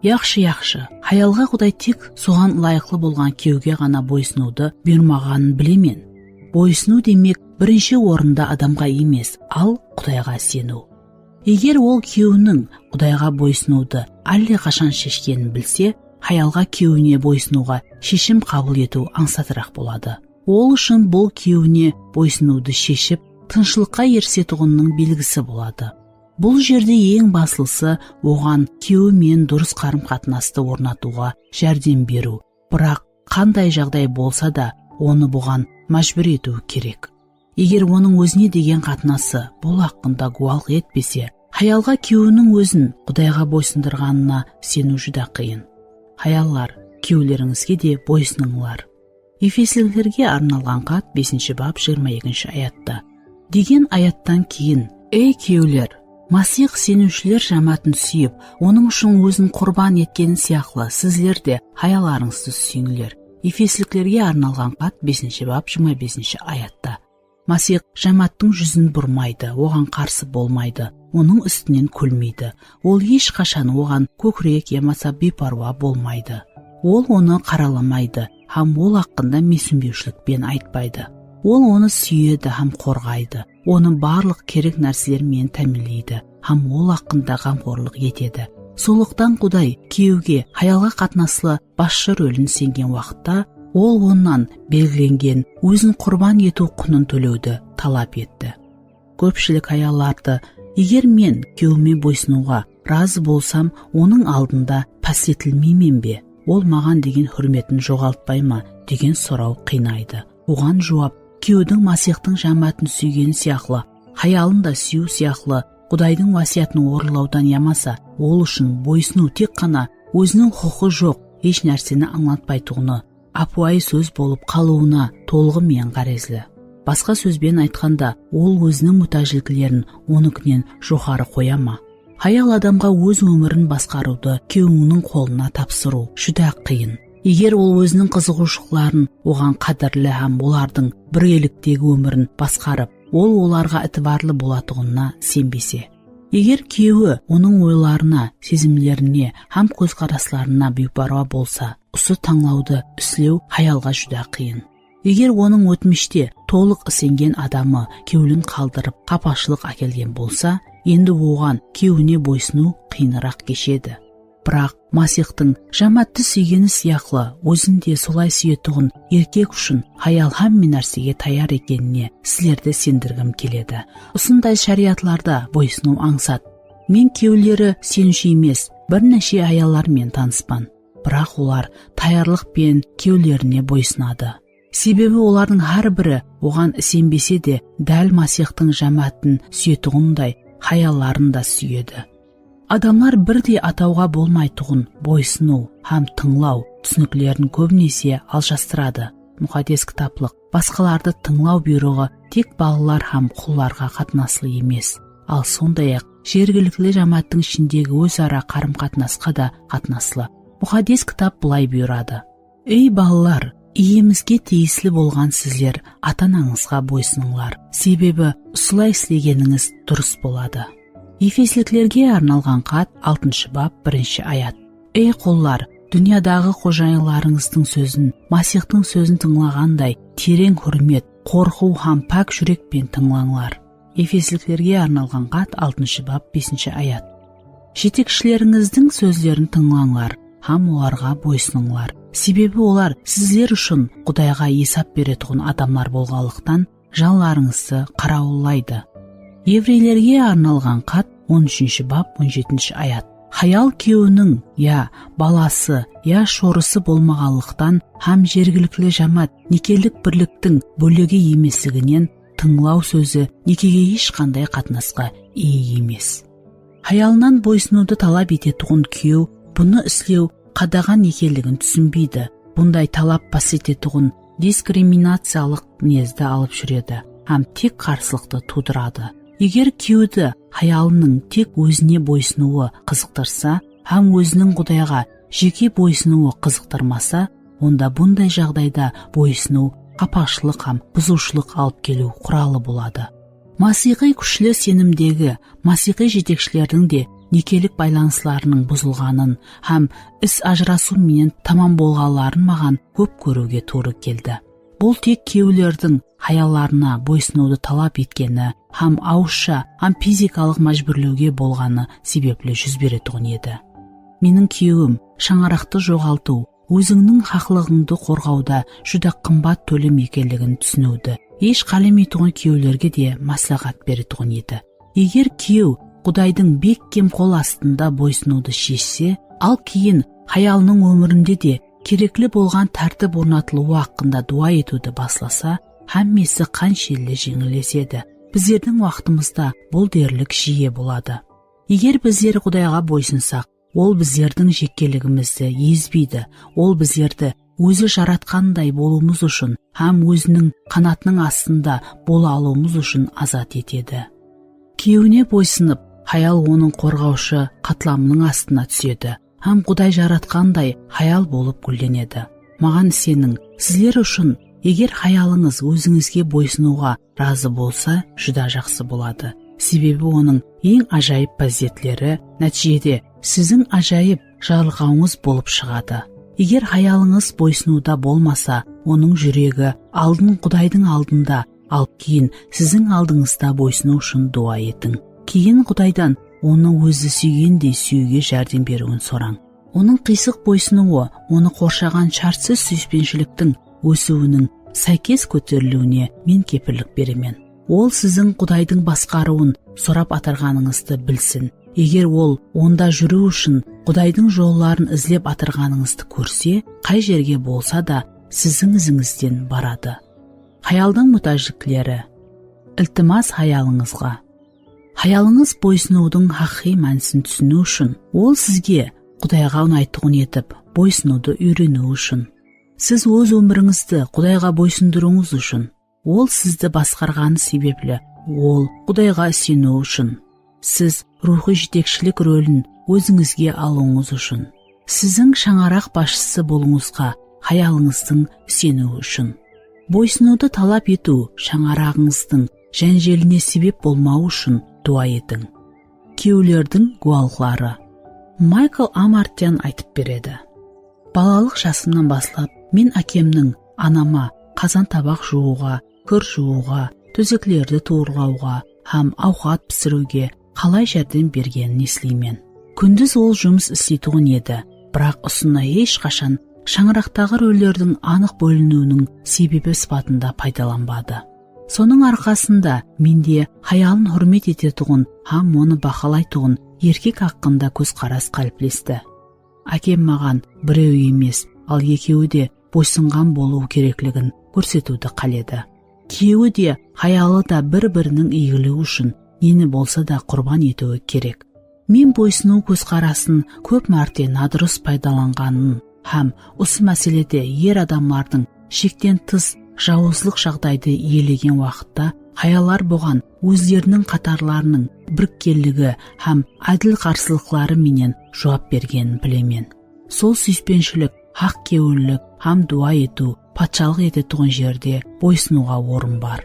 Yaqshı, yaqshı, hayalǵa Quday tek soǵan ılayıqlı bolǵan kúyewge ǵana boysınıwdı buyırmaǵanın bilemen. Boysınıw demek, birinshi orında adamǵa emes, al Qudayǵa iseniw. Eger ol kúyewiniń Qudayǵa boysınıwdı álle qashan sheshkenin bilse, hayalǵa kúyewine boysınıwǵa sheshim qabıl etiw ańsatıraq boladı. Ol ushın bul kúyewine boysınıwdı sheship, tınıshlıqqa erisetuǵınınıń belgisi boladı. Bul jerde eń baslısı oǵan kúyewi menen durıs qarım-qatnastı ornatıwǵa járdem beriw, biraq qanday jaǵday bolsa da, onı buǵan májbúr etiw kerek. Eger onıń ózine degen qatnası bul haqqında gúwalıq etpese, hayalǵa kúyewiniń ózin Qudayǵa boysındırǵanına iseniw júdá qıyın. Hayallar, kúyewlerińizge de boysınıńlar. Efesliklerge arnalǵan xat, besinshi bab, jigirma ekinshi ayatta. Degen ayattan keyin, ey kúyewler, Masih iseniwshiler jámáátin súyip, onıń ushın ózin qurban etkeni sıyaqlı, sizler de hayallarıńızdı súyińler. Efesliklerge arnalǵan xat, besinshi bab, jigirma besinshi ayatta. Masih jámááttiń júzin burmaydı, oǵan qarsı bolmaydı, onıń ústinen kúlmeydi. Ol hesh qashan oǵan kókirek yamasa biypárwa bolmaydı. Ol onı qaralamaydı hám ol haqqında mensinbewshilikpen aytpaydı. Ol onı súyedi hám qorǵaydı. Onı barlıq kerek nárseler menen támiyinleydi hám ol haqqında ǵamxorlıq etedi. Sonlıqtan Quday kúyewge hayalǵa qatnaslı basshı rolin isengen waqıtta, ol onnan belgilengen ózin qurban etiw qunın tólewdi talap etti. Kópshilik hayallardı, eger men kúyewime boysınıwǵa razı bolsam, onıń aldında pásletilmeymen be? Ol maǵan degen húrmetin joǵaltpay ma? Degen soraw qıynaydı. Oǵan juwap, kúyewdiń Masihtıń jámáátin súygeni sıyaqlı, hayalın da súyiw sıyaqlı, Qudaydıń wásiyatın orınlawdan yamasa, ol ushın boysınıw tek ǵana óziniń huqıqı joq hesh nárseni ańlatpaytuǵını, ápiwayı sóz bolıp qalıwına tolıǵı menen ǵárezli. Basqa sóz benen aytqanda, ol óziniń mútájliklerin onıkinen joqarı qoya ma? Hayal adamǵa óz ómirin basqarıwdı kúyewińniń qolına tapsırıw júdá qıyın. Eger ol óziniń qızıǵıwshılıqların oǵan qádirli hám olardıń birgeliktegi ómirin basqarıp, ol olarǵa itibarlı bolatuǵınına isenbese. Eger kúyewi onıń oylarına, sezimlerine hám kózqaraslarına biypárwa bolsa, usı tańlawdı islew hayalǵa júdá qıyın. Eger onıń ótmishte tolıq isengen adamı kewlin qaldırıp, qapashılıq ákelgen bolsa, endi oǵan kewine boysınıw qıyınıraq keshedi. Biraq Masihtıń jámáátti súygeni sıyaqlı, ózin de solay súyetuǵın erkek ushın hayal hámme nársege tayar ekenine sizlerdi isendirgim keledi. Usınday sháriyatlarda boysınıw ańsat. Men kewleri iseniwshi emes, bir neshe hayallar menen tanıspan. Biraq olar tayarlıq penen kewlerine boysınadı. Sebebi olardıń hár biri oǵan isenbese de, dál Masihtıń jámáátin súyetuǵınday hayalların da súyedi. Adamlar birdey atawǵa bolmaytuǵın boysınıw hám tıńlaw túsiniklerin kóbinese aljastıradı. Muqaddes Kitaplıq basqalardı tıńlaw buyrıǵı tek balalar hám qullarǵa qatnaslı emes, al sonday-aq jergilikli jámááttiń ishindegi óz-ara qarım-qatnasqa da qatnaslı. Muqaddes Kitap bılay buyıradı. Ey balalar, iyemizge tiyisli bolǵan sizler ata-anańızǵa boysınıńlar, sebebi usılay islegenińiz durıs boladı. Efesliklerge arnalǵan xat, altınshı bap, birinshi ayat. Ey qullar, dúnyadaǵı xojayınlarıńızdıń sózin, Masixtıń sózin tıńlaǵanday tereń húrmet, qorqıw hám pák júrekpen tıńlańlar. Efesliklerge arnalǵan xat, altınshı bap, besinshi ayat. Jetekshileríńizdiń sózlerin tıńlańlar hám olarǵa boysınıńlar. Sebebi olar sizler ushın Qudayǵa esap beretuǵın adamlar bolǵanlıqtan, janlarıńızdı qarawıllaydı. Evreylerge arnalǵan xat, on úshinshi bap, on jetinshi ayat. Hayal kúyewiniń ya balası, ya shorısı bolmaǵanlıqtan hám jergilikli jámáát nekelik birliktiń bólegi emesliginen tıńlaw sózi nekege hesh qanday qatnasqa iye emes. Hayalınan boysınıwdı talap etetuǵın kúyew bunı islew qadaǵan ekenligin túsinbeydi. Bunday talap pás etetuǵın diskriminaciyalıq minezdi alıp júredi hám tek qarsılıqtı tuwdıradı. Eger kúyewdi hayalınıń tek ózine boysınıwı qızıqtırsa hám óziniń Qudayǵa jeke boysınıwı qızıqtırmasa, onda bunday jaǵdayda boysınıw qapaqshılıq hám buzıwshılıq alıp keliw quralı boladı. Masıyqıy kúshli senimdegi masıyqıy jetekshilerdiń de nekelik baylanıslarınıń buzılǵanın hám is ajırasıw menen tamam bolǵanların maǵan kóp kóriwge tuwrı keldi. Bul tek kúyewlerdiń hayallarına boysınıwdı talap etkeni hám awızsha hám fizikalıq májbúrlewge bolǵanı sebepli júz beretuǵın edi. Meniń kúyewim shańaraqtı joǵaltıw, ózińniń haqlıǵıńdı qorǵawda júdá qımbat tólem ekenligin túsiniwdi hesh qálemeytuǵın kúyewlerge de másláhát beretuǵın edi. Eger kúyew Qudaydıń bekkem qol astında boysınıwdı sheshse, al keyin hayalınıń ómirinde de kerekli bolǵan tártip ornatılıwı haqqında duwa etiwdi baslasa, hámmesi qanshelli jeńillesedi. Bizlerdiń waqtımızda bul derlik jiye boladı. Eger bizler Qudayǵa boysınsaq, Ol bizlerdiń jekkeligimizdi ezbeydi. Ol bizlerdi Ózi jaratqanday bolıwımız ushın hám Óziniń qanatınıń astında bola alıwımız ushın azat etedi. Kúyewine boysınıp, hayal onıń qorǵawshı qatlamınıń astına túsedi hám Quday jaratqanday hayal bolıp gúllenedi. Maǵan iseniń, sizler ushın, eger hayalıńız ózińizge boysınıwǵa razı bolsa, júdá jaqsı boladı. Sebebi onıń eń ájayıp páziyetleri nátiyjede siziń ájayıp jarılǵawıńız bolıp shıǵadı. Eger hayalıńız boysınıwda bolmasa, onıń júregi aldın Qudaydıń aldında, al keyin siziń aldıńızda boysınıw ushın duwa etiń. Keyin Qudaydan onı Ózi súygendey súyiwge járdem beriwin sorań. Onıń qıysıq boysınıwı onı qorshaǵan shártsiz súyispenshiliktiń ósiwiniń sáykes kóteriliwine men kepillik beremen. Ol siziń Qudaydıń basqarıwın sorap atırǵanıńızdı bilsin. Eger ol onda júriw ushın Qudaydıń jolların izlep atırǵanıńızdı kórse, qay jerge bolsa da siziń izińizden baradı. Hayaldıń mútájlikleri. Iltimas hayalıńızǵa. Hayalıńız boysınıwdıń haqıyqıy mánisin túsiniw ushın, ol sizge Qudayǵa unaytuǵın etip boysınıwdı úyreniwi ushın. Siz óz ómirińizdi Qudayǵa boysındırıwıńız ushın, ol sizdi basqarǵanı sebepli, ol Qudayǵa iseniwi ushın. Siz ruwxıy jetekshilik rolin ózińizge alıwıńız ushın. Siziń shańaraq basshısı bolıwıńızǵa hayalıńızdıń iseniwi ushın. Boysınıwdı talap etiw shańaraǵıńızdıń jánjeline sebep bolmawı ushın duwa etiń. Kúyewlerdiń gúwalıqları. Maykl Amartyan aytıp beredi. Balalıq jasımnan baslap men ákemniń anama qazan-tabaq juwıwǵa, kir juwıwǵa, tóseklerdi tuwırlawǵa hám awqat pisiriwge qalay járdem bergenin esleymen. Kúndiz ol jumıs isleytuǵın edi, biraq usını hesh qashan shańaraqtaǵı rollerdiń anıq bóliniwiniń sebebi sıpatında paydalanbadı. Sonıń arqasında mende hayalın húrmet etetuǵın hám onı bahalaytuǵın erkek haqqında kózqaras qáliplesti. Ákem maǵan birew emes, al ekewi de boysınǵan bolıwı kerekligin kórsetiwdi qáledi. Kúyewi de, hayalı da bir-biriniń iygiligi ushın neni bolsa da qurban etiwi kerek. Men boysınıw kózqarasın kóp márte nadurıs paydalanǵanın hám usı máselede er adamlardıń shekten tıs jawızlıq jaǵdaydı iyelegen waqıtta hayallar buǵan ózleriniń qatarlarınıń birikkenligi hám ádil qarsılıqları menen juwap bergenin bilemen. Sol súyispenshilik, haq kewillik hám duwa etiw patshalıq etetuǵın jerde boysınıwǵa orın bar.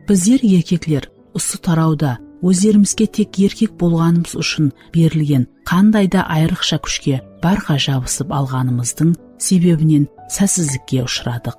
Bizler, erkekler, usı tarawda ózlerimizge tek erkek bolǵanımız ushın berilgen qanday da ayrıqsha kúshke bárha jabısıp alǵanımızdıń sebebinen sátsizlikke ushıradıq.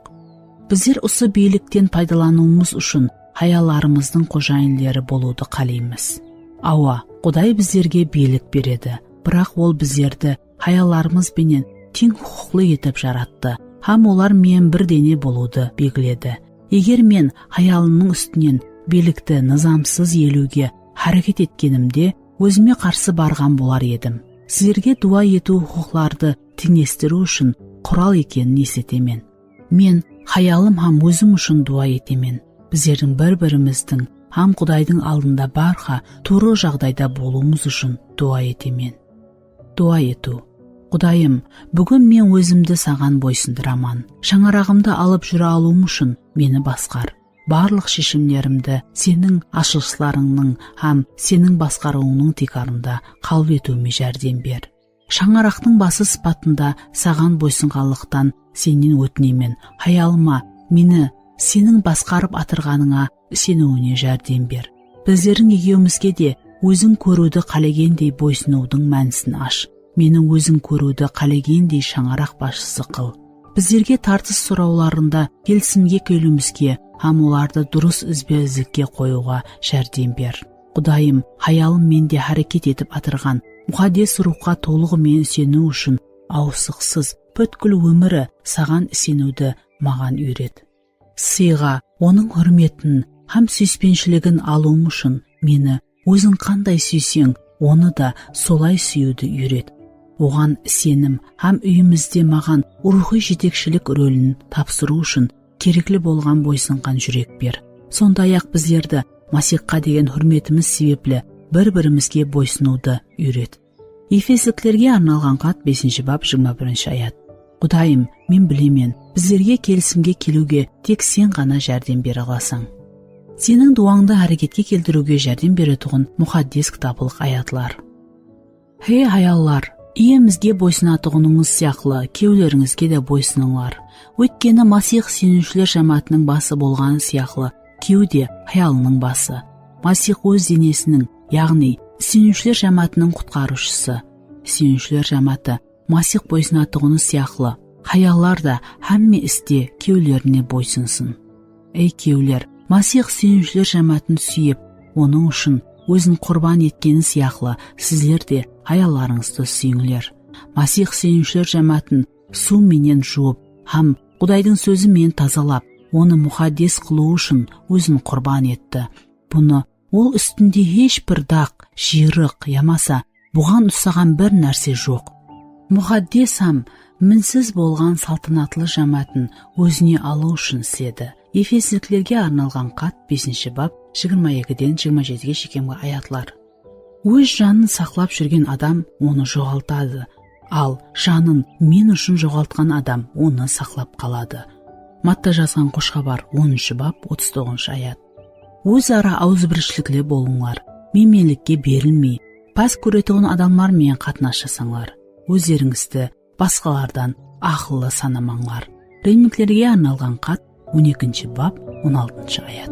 Bizler usı biylikten paydalanıwımız ushın hayallarımızdıń xojayinleri bolıwdı qáleymiz. Awa, Quday bizlerge biylik beredi, biraq Ol bizlerdi hayallarımız benen teń huqıqlı etip jarattı hám olar menen bir dene bolıwdı belgiledi. Eger men hayalımnıń ústinen biylikti nızamsız iyeliwge háreket etkenimde, ózime qarsı barǵan bolar edim. Sizlerge duwa etiw huqıqlardı teńlestiriw ushın qural ekenin esletemen. Men hayalım hám ózim ushın duwa etemen. Bizlerdiń bir-birimizdiń hám Qudaydıń aldında bárha tuwrı jaǵdayda bolıwımız ushın duwa etemen. Duwa etiw. Qudayım, búgin men ózimdi Saǵan boysındıraman. Shańaraǵımdı alıp júre alıwım ushın meni basqar. Barlıq sheshimlerimdi Seniń ashılıslarıńnıń hám Seniń basqarıwıńnıń tiykarında qabıl etiwime járdem ber. Shańaraqtıń bası sıpatında Saǵan boysınǵanlıqtan Sennen ótinemen, hayalıma, meni Seniń basqarıp atırǵanıńa iseniwine járdem ber. Bizlerdiń ekewimizge de Óziń kóriwdi qálegendey boysınıwdıń mánisin ash. Meni Óziń kóriwdi qálegendey shańaraq basshısı qıl. Bizlerge tartıs sorawlarında kelisimge keliwimizge hám olardı durıs izbe-izlikke qoyıwǵa járdem ber. Qudayım, hayalım mende háreket etip atırǵan Muqaddes Ruwxqa tolıǵı menen iseniw ushın awsıqsız, pútkil ómiri Saǵan iseniwdi maǵan úyret. Sıyǵa, Onıń húrmetin hám súyispenshiligin alıwım ushın meni Óziń qanday súyseń, Onı da solay súyiwdi úyret. Oǵan isenim hám úyimizde maǵan ruwxıy jetekshilik rolin tapsırıw ushın kerekli bolǵan boysınǵan júrek ber. Sonday-aq, bizlerdi Masiyxqa degen húrmetimiz sebepli bir-birimizge boysınıwdı úyret. Efesliklerge arnalǵan xat, besinshi bab, jigirma birinshi ayat. Qudayım, men bilemen, bizlerge kelisimge keliwge tek Sen ǵana járdem bere alasań. Seniń duwańdı háreketke keltiriwge járdem beretuǵın muqaddes kitaplıq ayatlar. Hey, hayallar, iyemizge boysınatuǵınıńız sıyaqlı kewlerińizge de boysınıńlar. Óytkeni Masiyx iseniwshiler jámáátiniń bası bolǵanı sıyaqlı kew de hayalınıń bası. Masiyx Óz denesiniń, yaǵnıy iseniwshiler jámáátiniń qutqarıwshısı. Iseniwshiler jámááti Masiyx boysınatuǵını sıyaqlı, hayallar da hámme iste kewlerine boysınsın. Ey kewler, Masiyx iseniwshiler jámáátin súyip, onıń ushın ózin qurban etkeni sıyaqlı, sizler de hayallarıńızdı súyińler. Masiyx iseniwshiler jámáátin suw menen juwıp hám Qudaydıń sózi menen tazalap, onı muqaddes qılıw ushın ózin qurban etti. Bunı ol ústinde hesh bir daq, jıyrıq yamasa buǵan usaǵan bir nárse joq, muqaddes hám minsiz bolǵan saltanatlı jámáátin ózine alıw ushın isledi. Efesliklerge arnalǵan xat, besinshi bab, jigirma ekiden jigirma jetige shekemgi ayatlar. Óz janın saqlap júrgen adam onı joǵaltadı, al janın men ushın joǵaltqan adam onı saqlap qaladı. Matta jazǵan Xosh Xabar, onınshı bab, otız toǵızınshı ayat. Óz-ara awızbirshilikli bolıńlar, menmenlikke berilmey, pás kóretuǵın adamlar menen qatnas jasańlar. Ózlerińizdi basqalardan aqıllı sanamańlar. Rimliklerge arnalǵan xat, on ekinshi bab, on altınshı ayat.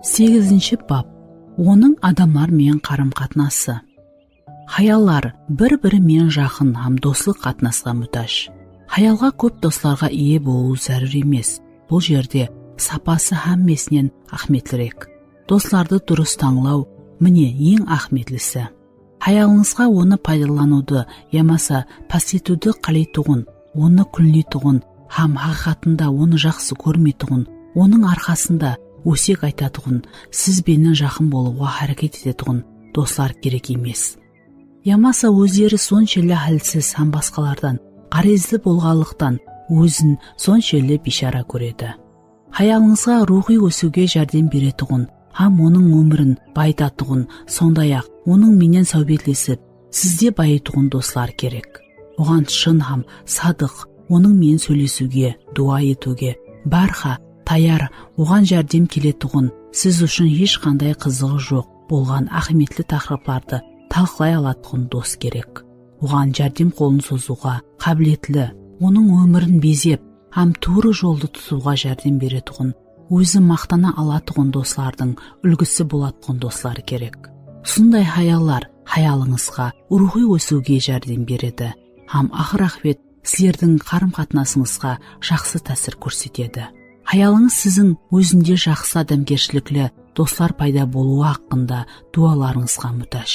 Segizinshi bab. Onıń adamlar menen qarım-qatnası. Hayallar bir-biri menen jaqın hám doslıq qatnasqa mútáj. Hayalǵa kóp doslarǵa iye bolıw zárúr emes. Bul jerde sapası hámmesinen áhmiyetlirek. Doslardı durıs tańlaw, mine, eń áhmiyetlisi. Hayalıńızǵa onı paydalanıwdı yamasa pastetiwdi qáleytuǵın, onı kúnleytuǵın hám haqıyqatında onı jaqsı kórmeytuǵın, onıń arqasında ósek aytatuǵın, siz benen jaqın bolıwǵa háreket etetuǵın doslar kerek emes. Yamasa ózleri sonshelli hálsiz hám basqalardan ǵárezli bolǵanlıqtan ózin sonshelli biyshara kóredi. Hayalıńızǵa ruwxıy ósiwge járdem beretuǵın hám onıń ómirin bayıtatuǵın, sonday-aq, onıń menen sáwbetlesip, sizdi bayıytuǵın doslar kerek. Oǵan shın hám sadıq, onıń menen sóylesiwge, duwa etiwge, bárha tayar, oǵan járdem keletuǵın, siz ushın hesh qanday qızıǵı joq bolǵan áhmiyetli taqırıplardı talıqlay alatuǵın dos kerek. Oǵan járdem qolın sozıwǵa qábiletli, onıń ómirin bezep hám tuwrı joldı tutıwǵa járdem beretuǵın, ózi maqtana alatuǵın doslardıń úlgisi bolatuǵın doslar kerek. Usınday hayallar hayalıńızǵa ruwxıy ósiwge járdem beredi hám aqır-aqıbet sizlerdiń qarım-qatnasıńızǵa jaqsı tásir kórsetedi. Hayalıńız siziń ózinde jaqsı adamgershilikli doslar payda bolıwı haqqında duwalarıńızǵa mútáj.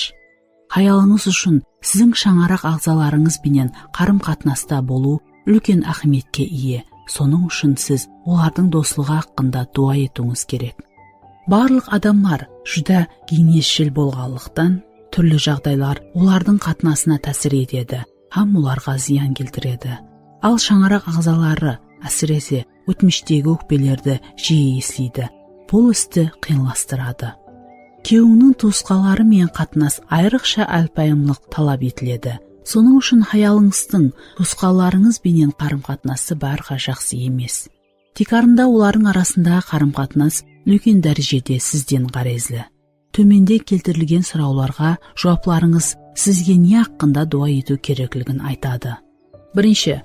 Hayalıńız ushın siziń shańaraq aǵzalarıńız benen qarım-qatnasta bolıw úlken áhmiyetke iye. Sonıń ushın siz olardıń doslıǵı haqqında duwa etiwińiz kerek. Barlıq adamlar júdá geńesshil bolǵanlıqtan, túrli jaǵdaylar olardıń qatnasına tásir etedi hám olarǵa zıyan keltiredi. Al shańaraq aǵzaları, ásirese, ótmishtegi ókpelerdi jiyi esleydi. Bul isti qıyınlastıradı. Kúyewiniń tuwısqanları menen qatnas ayrıqsha álpayımlıq talap etiledi. Sonıń ushın hayalıńızdıń tuwısqanlarıńız benen qarım-qatnası bárha jaqsı emes. Tiykarında olardıń arasındaǵı qarım-qatnas úlken dárejede sizden ǵárezli. Tómende keltirilgen sorawlarǵa juwaplarıńız sizge ne haqqında duwa etiw kerekligin aytadı. Birinshi,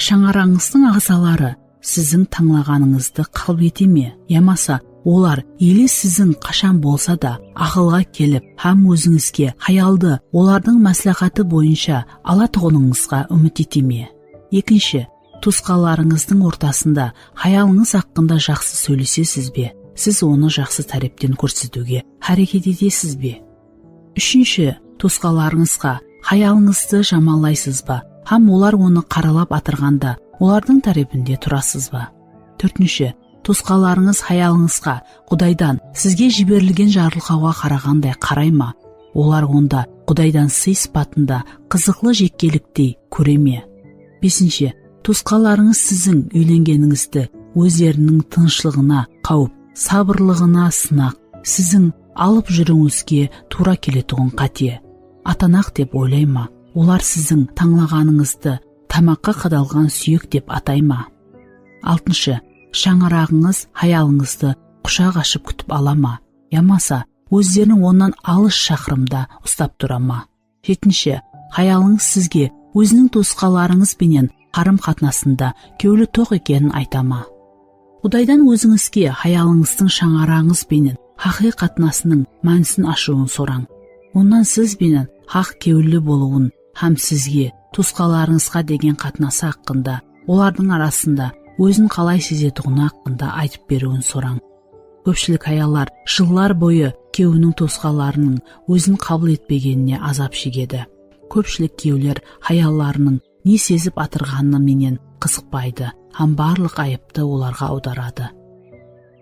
shańaraǵıńızdıń aǵzaları siziń tańlaǵanıńızdı qabıl ete me, yamasa olar ele siziń qashan bolsa da aqılǵa kelip hám ózińizge hayaldı olardıń másláhati boyınsha alatuǵınıńızǵa úmit ete me? Ekinshi, tuwısqanlarıńızdıń ortasında hayalıńız haqqında jaqsı sóylesesiz be? Siz onı jaqsı tárepten kórsetiwge háreket etesiz be? Úshinshi, tuwısqanlarıńızǵa hayalıńızdı jamanlaysız ba hám olar onı qaralap atırǵanda olardıń tárepinde turasız ba? Tórtinshi, tuwısqanlarıńız hayalıńızǵa Qudaydan sizge jiberilgen jarılqawǵa qaraǵanday qaray ma? Olar onda Qudaydan sıy sıpatında qızıqlı jekkeliktey kóre me? Besinshi, tuwısqanlarıńız siziń úylengenińizdi ózleriniń tınıshlıǵına qáwip, sabırlıǵına sınaq, siziń alıp júriwińizge tuwra keletuǵın qáte, atanaq dep oylay ma? Olar siziń tańlaǵanıńızdı tamaqqa qadalǵan súyek dep atay ma? Altınshı, shańaraǵıńız hayalıńızdı qushaq ashıp kútip ala ma? Yamasa ózlerin onnan alıs shaqırımda uslap tura ma? Jetinshi, hayalıńız sizge óziniń tuwısqanlarıńız benen qarım-qatnasında kewli toq ekenin ayta ma? Qudaydan ózińizge hayalıńızdıń shańaraǵıńız benen haqıyqıy qatnasınıń mánisin ashıwın sorań. Onnan siz benen haq kewilli bolıwın hám sizge, tuwısqanlarıńızǵa degen qatnası haqqında, olardıń arasında ózin qalay sezetuǵını haqqında aytıp beriwin sorań. Kópshilik hayallar jıllar boyı kúyewiniń tuwısqanlarınıń ózin qabıl etpegenine azap shegedi. Kópshilik kúyewler hayallarınıń ne sezip atırǵanı menen qızıqpaydı hám barlıq ayıptı olarǵa awdaradı.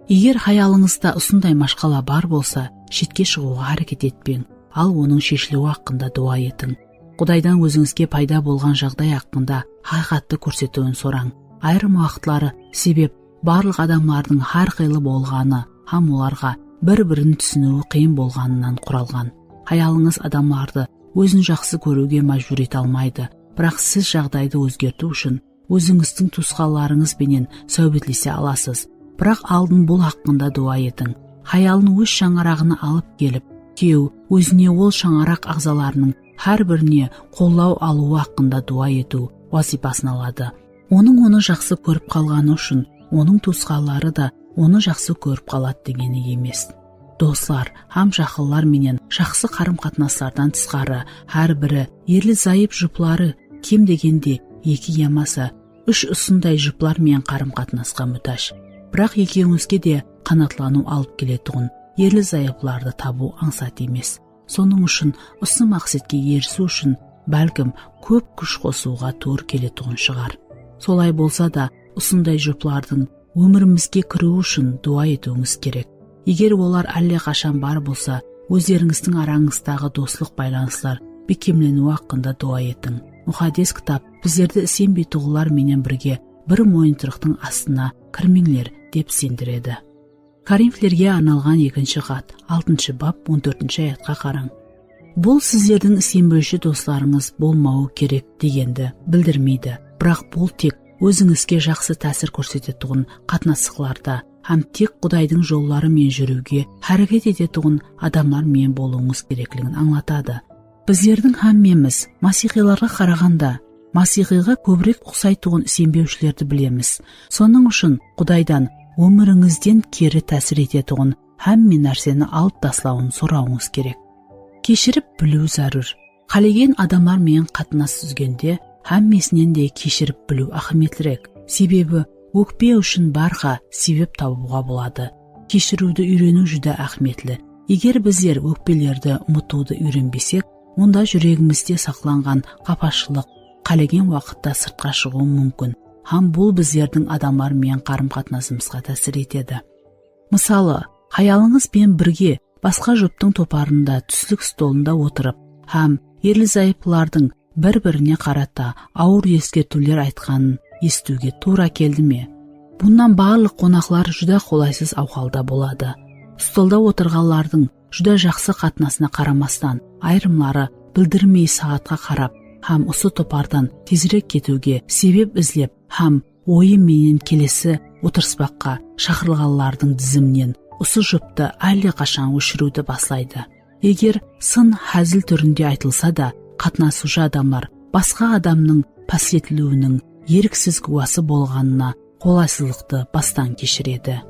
Eger hayalıńızda usınday mashqala bar bolsa, shetke shıǵıwǵa háreket etpeń, al onıń sheshiliwi haqqında duwa etiń. Qudaydan ózińizge payda bolǵan jaǵday haqqında haqıyqattı kórsetiwin sorań. Ayırım waqıtları sebep barlıq adamlardıń hár qıylı bolǵanı hám olarǵa bir-birin túsiniwi qıyın bolǵanınan quralǵan. Hayalıńız adamlardı ózin jaqsı kóriwge májbúr ete almaydı, biraq siz jaǵdaydı ózgertiw ushın ózińizdiń tuwısqanlarıńız benen sáwbetlese alasız. Biraq aldın bul haqqında duwa etiń. Hayalın óz shańaraǵına alıp kelip, kúyew ózine ol shańaraq aǵzalarınıń hár birine qollaw alıwı haqqında duwa etiw wazıypasın aladı. Onıń onı jaqsı kórip qalǵanı ushın onıń tuwısqanları da onı jaqsı kórip qaladı degeni emes. Doslar hám jaqınlar menen jaqsı qarım-qatnaslardan tısqarı, hár biri erli-zayıp jupları, kem degende eki yamasa úsh usınday juplar menen qarım-qatnasqa mútáj. Biraq ekewińizge de qanatlanıw alıp keletuǵın erli-zayıplardı tabıw ańsat emes. Sonıń ushın usı maqsetke erisiw ushın, bálkim, kóp kúsh qosıwǵa tuwrı keletuǵın shıǵar. Solay bolsa da, usınday juplardıń ómirimizge kiriwi ushın duwa etiwińiz kerek. Eger olar álle qashan bar bolsa, ózlerińizdiń arańızdaǵı doslıq baylanıslar bekkemleniwi haqqında duwa etiń. Muqaddes Kitap bizlerdi isenbeytuǵınlar menen birge bir moyıntırıqtıń astına kirmeńler, dep isendiredi. Korinflerge arnalǵan ekinshi xat, altınshı bap, on tórtinshi ayatqa qarań. Bul sizlerdiń isenbewshi doslarıńız bolmawı kerek degendi bildirmeydi, biraq bul tek ózińizge jaqsı tásir kórsetetuǵın qatnasıqlarda hám tek Qudaydıń jolları menen júriwge háreket etetuǵın adamlar menen bolıwıńız kerekligin ańlatadı. Bizlerdiń hámmemiz masiyxıylarǵa qaraǵanda masiyxıyǵa kóbirek uqsaytuǵın isenbewshilerdi bilemiz. Sonıń ushın Qudaydan ómirińizden keri tásir etetuǵın hámme nárseni alıp taslawın sorawıńız kerek. Keshirip biliw zárúr. Qálegen adamlar menen qatnas dúzgende hámmesinen de keshirip biliw áhmiyetlirek. Sebebi ókpe ushın bárha sebep tabıwǵa boladı. Keshiriwdi úyreniw júdá áhmiyetli. Eger bizler ókpelerdi umıtıwdı úyrenbesek, onda júregimizde saqlanǵan qapashılıq qálegen waqıtta sırtqa shıǵıwı múmkin hám bul bizlerdiń adamlar menen qarım-qatnasımızǵa tásir etedi. Mısalı, hayalıńız benen birge basqa juptıń toparında túslik stolında otırıp hám erli-zayıplılardıń bir-birine qarata awır eskertiwler aytqanın esitiwge tuwra keldi me? Bunnan barlıq qonaqlar júdá qolaysız awhalda boladı. Stolda otırǵanlardıń júdá jaqsı qatnasına qaramastan, ayırımları bildirmey saatqa qarap hám usı topardan tezirek ketiwge sebep izlep hám oyı menen kelesi otırıspaqqa shaqırılǵanlardıń diziminen usı juptı álle qashan óshiriwdi baslaydı. Eger sın házil túrinde aytılsa da, qatnasıwshı adamlar basqa adamnıń pástletiliwiniń eriksiz gúwası bolǵanına qolaysızlıqtı bastan keshiredi.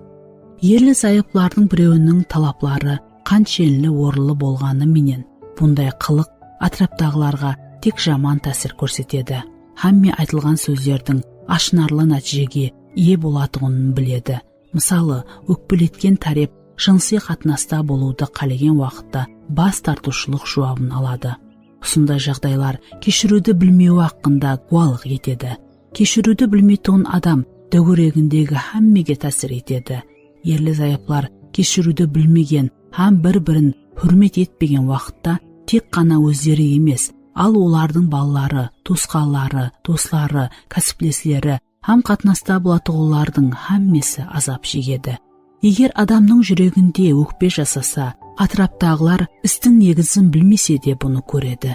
Erli-zayıplardıń birewiniń talapları qanshelli orınlı bolǵanı menen, bunday qılıq átiraptaǵılarǵa tek jaman tásir kórsetedi. Hámme aytılǵan sózlerdiń ashınarlı nátiyjege iye bolatuǵının biledi. Mısalı, ókpeletken tárep jınısıy qatnasta bolıwdı qálegen waqıtta bas tartıwshılıq juwabın aladı. Usınday jaǵdaylar keshiriwdi bilmewi haqqında gúwalıq etedi. Keshiriwdi bilmeytuǵın adam dógeregindegi hámmege tásir etedi. Erli-zayıplar keshiriwdi bilmegen hám bir-birin húrmet etpegen waqıtta tek ǵana ózleri emes, al olardıń balaları, tuwısqanları, dosları, kásiplesleri, hám qatnasta bolatuǵınlardıń hámmesi azap shegedi. Eger adamnıń júreginde ókpe jasasa, átiraptaǵılar istiń negizin bilmese de bunı kóredi.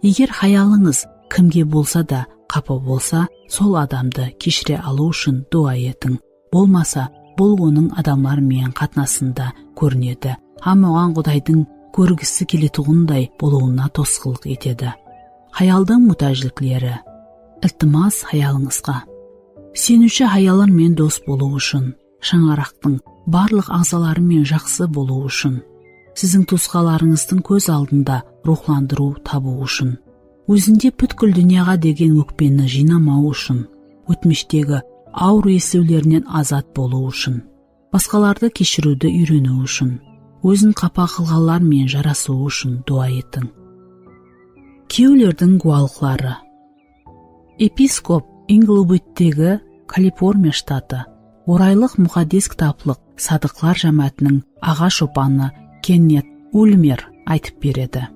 Eger hayalıńız kimge bolsa da qapa bolsa, sol adamdı keshire alıw ushın duwa etiń. Bolmasa, bul onıń adamlar menen qatnasında kórinedi hám oǵan Qudaydıń kórgisi keletuǵınday bolıwına tosqınlıq etedi. Hayaldıń mútájlikleri. Iltimas hayalıńızǵa. Iseniwshi hayallar menen dos bolıw ushın, shańaraqtıń barlıq aǵzaları menen jaqsı bolıw ushın, siziń tuwısqanlarıńızdıń kóz aldında ruwxlandırıw tabıw ushın, ózinde pútkil dúnyaǵa degen ókpeni jıynamaw ushın, ótmishtegi awır esliwlerinen azat bolıw ushın, basqalardı keshiriwdi úyreniw ushın, ózin qapa qılǵanlar menen jarasıwı ushın duwa etiń. Kúyewlerdiń gúwalıqları. Episkop Inglwuddtegi, Kaliforniya shtatı, Oraylıq muqaddes kitaplıq sadıqlar jámáátiniń aǵa shopanı Kennet Ulmer aytıp beredi.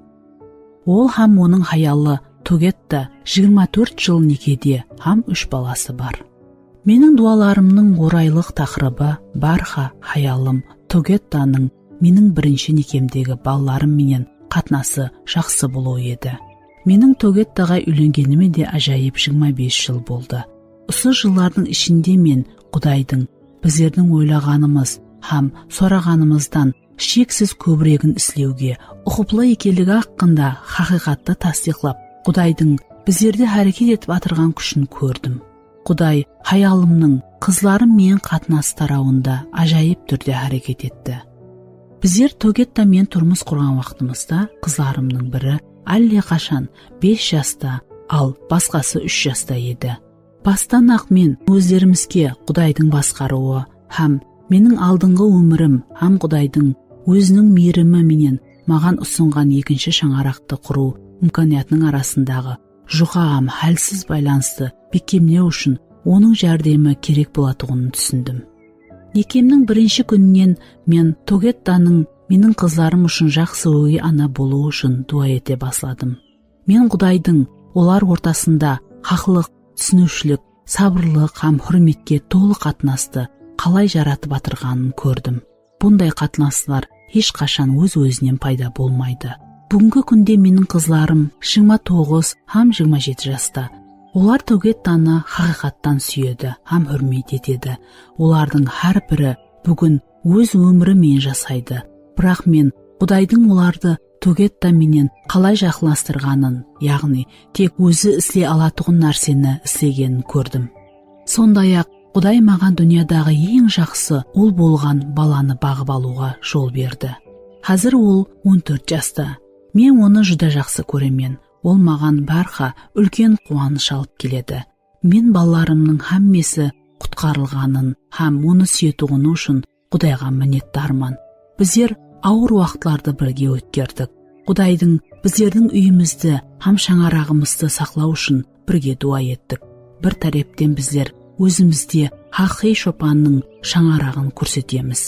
Ol hám onıń hayalı Togetta jigirma tórt jıl nekede hám úsh balası bar. Meniń duwalarımnıń oraylıq taqırıbı bárha hayalım Togettanıń meniń birinshi nekemdegi balalarım menen qatnası jaqsı bolıwı edi. Meniń Togettaǵa úylengenime de ájayıp jigirma bes jıl boldı. Usı jıllardıń ishinde men Qudaydıń bizlerdiń oylaǵanımız hám soraǵanımızdan sheksiz kóbiregin islewge uqıplı ekenligi haqqında haqıyqattı tastıyıqlap, Qudaydıń bizlerde háreket etip atırǵan kúshin kórdim. Quday hayalımnıń qızlarım menen qatnası tarawında ájayıp túrde háreket etti. Bizler Togetta menen turmıs qurǵan waqtımızda qızlarımnıń biri álle qashan bes jasta, al basqası úsh jasta edi. Bastan-aq men ózlerimizge Qudaydıń basqarıwı hám meniń aldınǵı ómirim hám Qudaydıń Óziniń miyrimi menen maǵan usınǵan ekinshi shańaraqtı qurıw imkaniyatınıń arasındaǵı juqa hám hálsiz baylanıstı bekkemlew ushın Onıń járdemi kerek bolatuǵının túsindim. Nekemniń birinshi kúninen men Togettanıń meniń qızlarım ushın jaqsı ógey ana bolıwı ushın duwa ete basladım. Men Qudaydıń olar ortasında haqlıq, túsiniwshilik, sabırlıq hám húrmetke tolı qatnastı qalay jaratıp atırǵanın kórdim. Bunday qatnaslar hesh qashan óz-ózinen payda bolmaydı. Búgingi kúnde meniń qızlarım jigirma toǵız hám jigirma jeti jasta. Olar Togettani haqıyqattan súyedi hám húrmet etedi. Olardıń hár biri búgin óz ómiri menen jasaydı. Biraq men Qudaydıń olardı Togetta menen qalay jaqınlastırǵanın, yaǵnıy tek ózi isley alatuǵın nárseni islegenin kórdim. Sonday-aq, Quday maǵan dúnyadaǵı eń jaqsı ul bolǵan balanı baǵıp alıwǵa jol berdi. Házir ol on tórt jasta. Men onı júdá jaqsı kóremen. Ol maǵan bárha úlken quwanısh alıp keledi. Men balalarımnıń hámmesi qutqarılǵanın hám onı súyetuǵını ushın Qudayǵa minnetdarman. Bizler awır waqıtlardı birge ótkerdik. Qudaydıń bizlerdiń úyimizdi hám shańaraǵımızdı saqlaw ushın birge duwa ettik. Bir tárepten bizler ózimizde haqıyqıy shopannıń shańaraǵın kórsetemiz.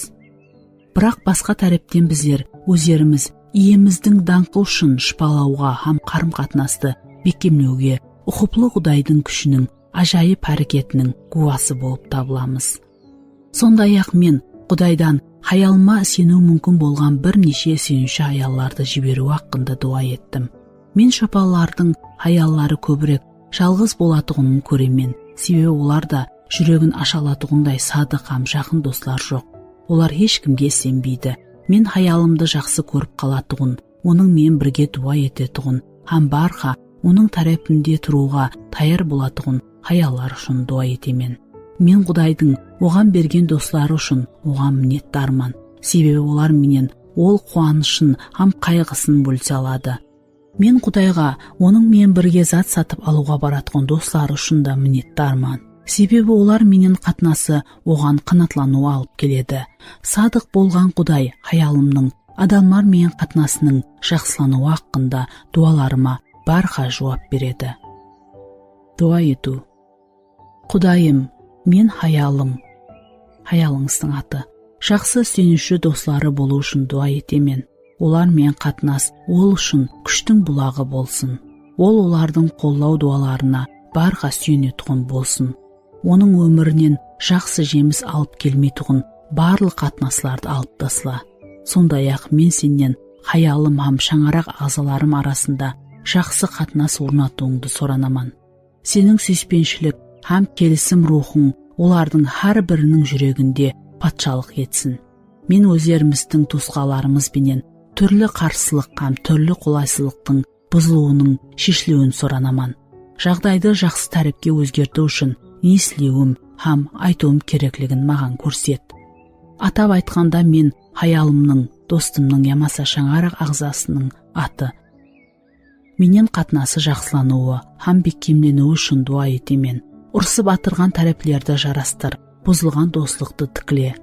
Biraq basqa tárepten bizler ózlerimiz Iyemizdiń dańqı ushın shıpalawǵa hám qarım-qatnastı bekkemlewge uqıplı Qudaydıń kúshiniń ájayıp háreketiniń gúwası bolıp tabılamız. Sonday-aq, men Qudaydan hayalıma iseniw múmkin bolǵan bir neshe iseniwshi hayallardı jiberiwi haqqında duwa ettim. Men shopanlardıń hayalları kóbirek jalǵız bolatuǵının kóremen, sebebi olar da júregin asha alatuǵınday sadıq hám jaqın doslar joq. Olar hesh kimge isenbeydi. Men hayalımdı jaqsı kórip qalatuǵın, onıń menen birge duwa etetuǵın hám bárha onıń tárepinde turıwǵa tayar bolatuǵın hayallar ushın duwa etemen. Men Qudaydıń oǵan bergen dosları ushın oǵan minnetdarman, sebebi olar menen ol quwanıshın hám qayǵısın bólise aladı. Men Qudayǵa onıń menen birge zat satıp alıwǵa baratuǵın dosları ushın da minnetdarman, sebebi olar menen qatnası oǵan qanaatlanıw alıp keledi. Sadıq bolǵan Quday hayalımnıń adamlar menen qatnasınıń jaqsılanıwı haqqında duwalarıma bárha juwap beredi. Duwa etiw. Qudayım, men hayalım, hayalıńızdıń atı, jaqsı iseniwshi dosları bolıw ushın duwa etemen. Olar menen qatnas ol ushın kúshtiń bulaǵı bolsın. Ol olardıń qollaw duwalarına bárha súyenetuǵın bolsın. Onıń ómirinen jaqsı jemis alıp kelmeytuǵın barlıq qatnaslardı alıp tasla. Sonday-aq, men sennen hayalım hám shańaraq aǵzalarım arasında jaqsı qatnas ornatıwıńdı soranaman. Seniń súyispenshilik hám kelisim ruwxıń olardıń hár biriniń júreginde patshalıq etsin. Men ózlerimizdiń tuwısqanlarımız benen túrli qarsılıq hám túrli qolaysızlıqtıń buzılıwınıń sheshiliwin soranaman. Jaǵdaydı jaqsı tárepke ózgertiw ushın ne islewim hám aytıwım kerekligin maǵan kórset. Atap aytqanda, men hayalımnıń, dostımnıń yamasa shańaraq aǵzasınıń atı menen qatnası jaqsılanıwı hám bekkemleniwi ushın duwa etemen. Urısıp atırǵan táreplerdi jarastır, buzılǵan doslıqtı tikle.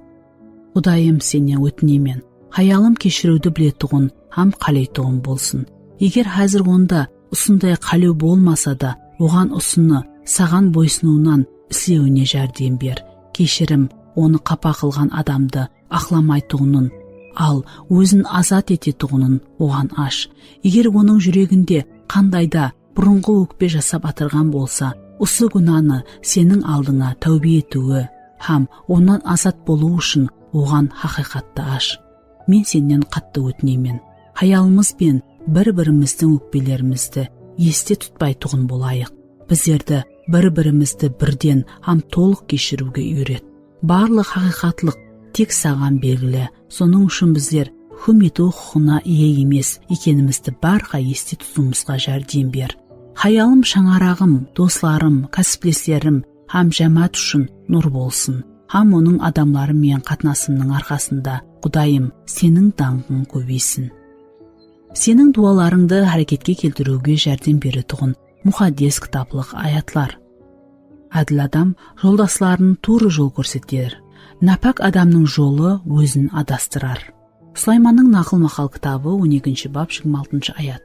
Qudayım, sennen ótinemen, hayalım keshiriwdi biletuǵın hám qáleytuǵın bolsın. Eger házir onda usınday qálew bolmasa da, oǵan usını saǵan boysınıwınan islewine járdem ber. Keshirim onı qapa qılǵan adamdı aqlamaytuǵının, al, ózin azat etetuǵının oǵan ash. Eger onıń júreginde qanday da burınǵı ókpe jasap atırǵan bolsa, usı gúnanı seniń aldıńa táwbe etiwi hám onnan azat bolıwı ushın oǵan haqıyqattı ash. Men sennen qattı ótinemen, hayalımız benen bir-birimizdiń ókpelerimizdi este tutpaytuǵın bolayıq. Bizlerdi bir-birimizdi birden hám tolıq keshiriwge úyret. Barlıq haqıyqatlıq tek saǵan belgili. Sonıń ushın bizler húkim etiw huqıqına iye emes ekenimizdi bárha este tutıwımızǵa járdem ber. Hayalım, shańaraǵım, doslarım, kásipleslerim hám jámáát ushın nur bolsın. Hám onıń adamları menen qatnasımnıń arqasında, Qudayım, seniń dańǵıń kóbeysin. Seniń duwalarıńdı háreketke keltiriwge járdem beretuǵın muqaddes kitaplıq ayatlar. Ádil adam joldasların tuwrı jol kórseter, nápák adamnıń jolı ózin adastırar. Sulaymannıń Naqıl-maqal kitabı, on ekinshi bap, jigirma altınshı ayat.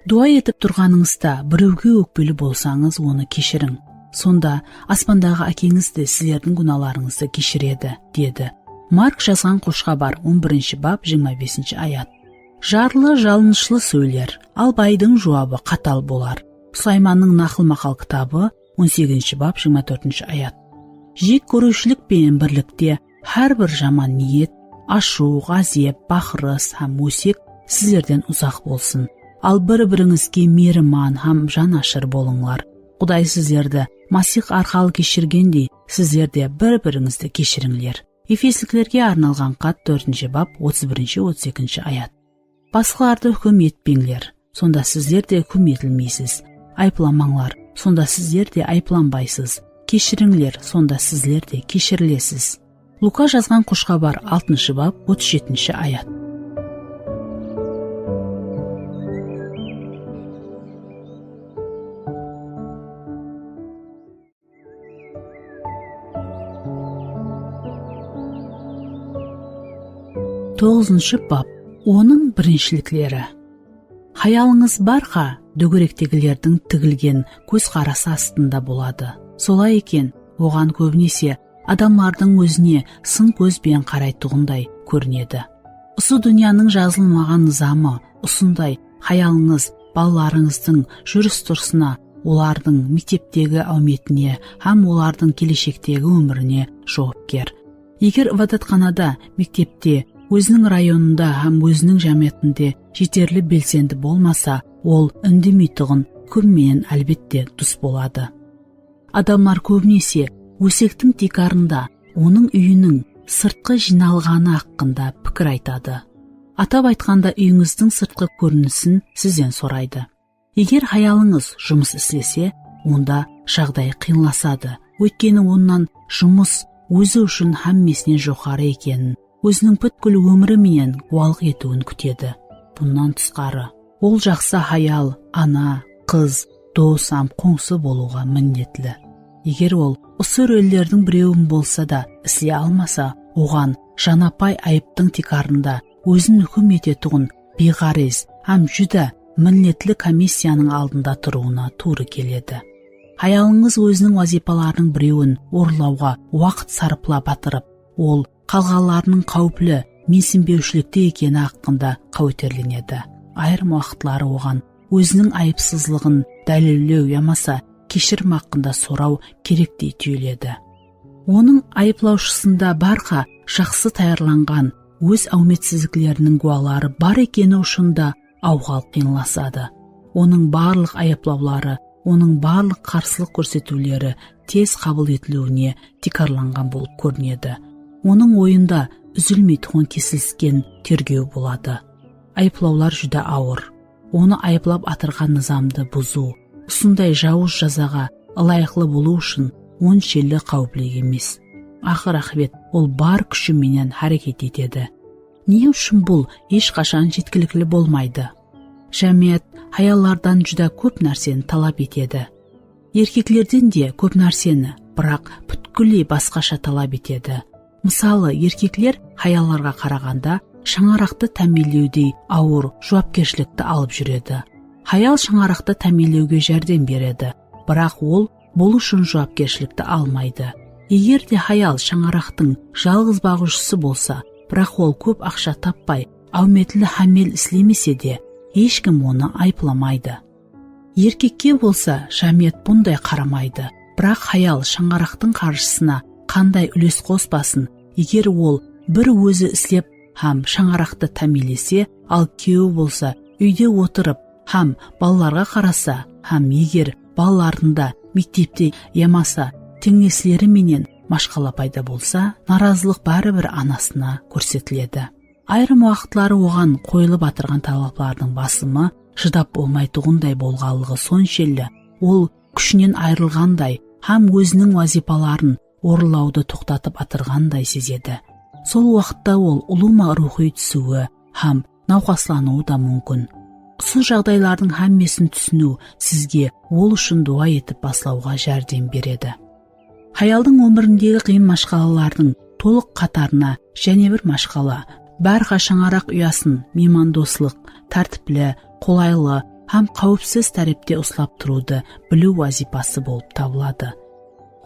Duwa etip turǵanıńızda birewge ókpeli bolsańız, onı keshiriń. Sonda aspandaǵı Ákeńiz de sizlerdiń gúnalarıńızdı keshiredi, dedi. Mark jazǵan Xosh Xabar, on birinshi bap, jigirma besinshi ayat. Jarlı jalınıshlı sóyler, al baydıń juwabı qatal bolar. Sulaymannıń Naqıl-maqal kitabı, on segizinshi bap, jigirma tórtinshi ayat. Jek kóriwshilik penen birlikte hár bir jaman niyet, ashıw, ǵázep, baqırıs hám ósek sizlerden uzaq bolsın. Al bir-birińizge miyriman hám jan ashır bolıńlar. Quday sizlerdi Masix arqalı keshirgendey, sizler de bir-birińizdi keshirińler. Efesliklerge arnalǵan xat, tórtinshi bap, otız birinshi, otız ekinshi ayat. Basqalardı húkim etpeńler, sonda sizler de húkim etilmeysiz. Ayıplamańlar, sonda sizler de ayıplanbaysız. Keshirińler, sonda sizler de keshirilesiz. Luka jazǵan Xoshxabar, altınshı bap, otız jetinshi ayat. Toǵızınshı bap. Onıń birinshilikleri. Hayalıńız barqa dógerektegilerdiń tigilgen kózqarası astında boladı. Solay eken, oǵan kóbinese adamlardıń ózine sın kóz benen qaraytuǵınday kórinedi. Usı dúnyanıń jazılmaǵan nızamı usınday hayalıńız balalarıńızdıń júris-turısına, olardıń mekteptegi áwmetine hám olardıń keleshektegi ómirine juwapker. Eger ibadatxanada, mektepte, óziniń rayonında hám óziniń jámáátinde jeterli belsendi bolmasa, ol úndemeytuǵın kún menen, álbette, dus boladı. Adamlar kóbinese ósektiń tiykarında onıń úyiniń sırtqı jıynalǵanı haqqında pikir aytadı. Atap aytqanda, úyińizdiń sırtqı kórinisin sizden soraydı. Eger hayalıńız jumıs islese, onda jaǵday qıyınlasadı. Óytkeni onnan jumıs ózi ushın hámmesinen joqarı ekenin, óziniń pútkil ómiri menen gúwalıq etiwin kútedi. Bunnan tısqarı, ol jaqsı hayal, ana, qız, dos hám qońsı bolıwǵa minnetli. Eger ol usı rollerdiń birewin bolsa da isley almasa, oǵan janapay ayıptıń tiykarında ózin húkim etetuǵın biyǵárez hám júdá minnetli komissiyanıń aldında turıwına tuwrı keledi. Hayalıńız óziniń wazıypalarınıń birewin orınlawǵa waqıt sarıplap atırıp, ol qalǵanlarınıń qáwipli mensinbewshilikte ekeni haqqında qáweterlenedi. Ayırım waqıtları oǵan óziniń ayıpsızlıǵın dálillew yamasa keshirim haqqında soraw kerektey túyiledi. Onıń ayıplawshısında barqa jaqsı tayarlanǵan óz áwmetsizlikleriniń gúwaları bar ekeni ushın da awhal qıyınlasadı. Onıń barlıq ayıplawları, onıń barlıq qarsılıq kórsetiwleri tez qabıl etiliwine tiykarlanǵan bolıp kórinedi. Onıń oyında úzilmeytuǵın kesilisken tergew boladı. Ayıplawlar júdá awır. Onı ayıplap atırǵan nızamdı buzıw usınday jawız jazaǵa ılayıqlı bolıw ushın onshelli qáwipli emes. Aqır-aqıbet ol bar kúshi menen háreket etedi. Ne ushın bul hesh qashan jetkilikli bolmaydı? Jámiyat hayallardan júdá kóp nárseni talap etedi. Erkeklerden de kóp nárseni, biraq pútkilley basqasha talap etedi. Mısalı, erkekler hayallarǵa qaraǵanda shańaraqtı támiyinlewdey awır juwapkershilikti alıp júredi. Hayal shańaraqtı támiyinlewge járdem beredi, biraq ol bul ushın juwapkershilikti almaydı. Eger de hayal shańaraqtıń jalǵız baǵıwshısı bolsa, biraq ol kóp aqsha tappay, áwmetli hámel islemese de, hesh kim onı ayıplamaydı. Erkekke bolsa jámiyat bunday qaramaydı, biraq hayal shańaraqtıń qarjısına qanday úles qospasın, eger ol bir ózi islep hám shańaraqtı támiyinlese, al kúyewi bolsa úyde otırıp hám balalarǵa qarasa hám eger balalarında mektepte yamasa teńlesleri menen mashqala payda bolsa, narazılıq báribir anasına kórsetiledi. Ayırım waqıtları oǵan qoyılıp atırǵan talaplardıń basımı shıdap bolmaytuǵınday bolǵanlıǵı sonshelli, ol kúshinen ayırılǵanday hám óziniń wazıypaların orınlawdı toqtatıp atırǵanday sezedi. Sol waqıtta ol ulıwma ruwxıy túsiwi hám nawqaslanıwı da múmkin. Usı jaǵdaylardıń hámmesin túsiniw sizge ol ushın duwa etip baslawǵa járdem beredi. Hayaldıń ómirindegi qıyın mashqalalardıń tolıq qatarına jáne bir mashqala, bárqa shańaraq uyasın miymandoslıq, tártipli, qolaylı hám qáwipsiz tárepte uslap turıwdı biliw wazıypası bolıp tabıladı.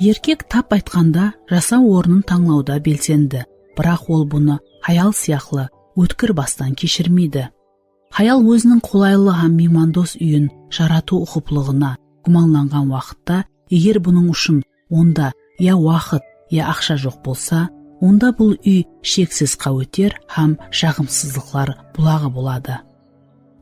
Erkek, tap aytqanda, jasaw ornın tańlawda belsendi, biraq ol bunı hayal sıyaqlı ótkir bastan keshirmeydi. Hayal óziniń qolaylı hám miymandos úyin jaratıw uqıplılıǵına gúmanlanǵan waqıtta, eger bunıń ushın onda ya waqıt, ya aqsha joq bolsa, onda bul úy sheksiz qáweter hám jaǵımsızlıqlar bulaǵı boladı.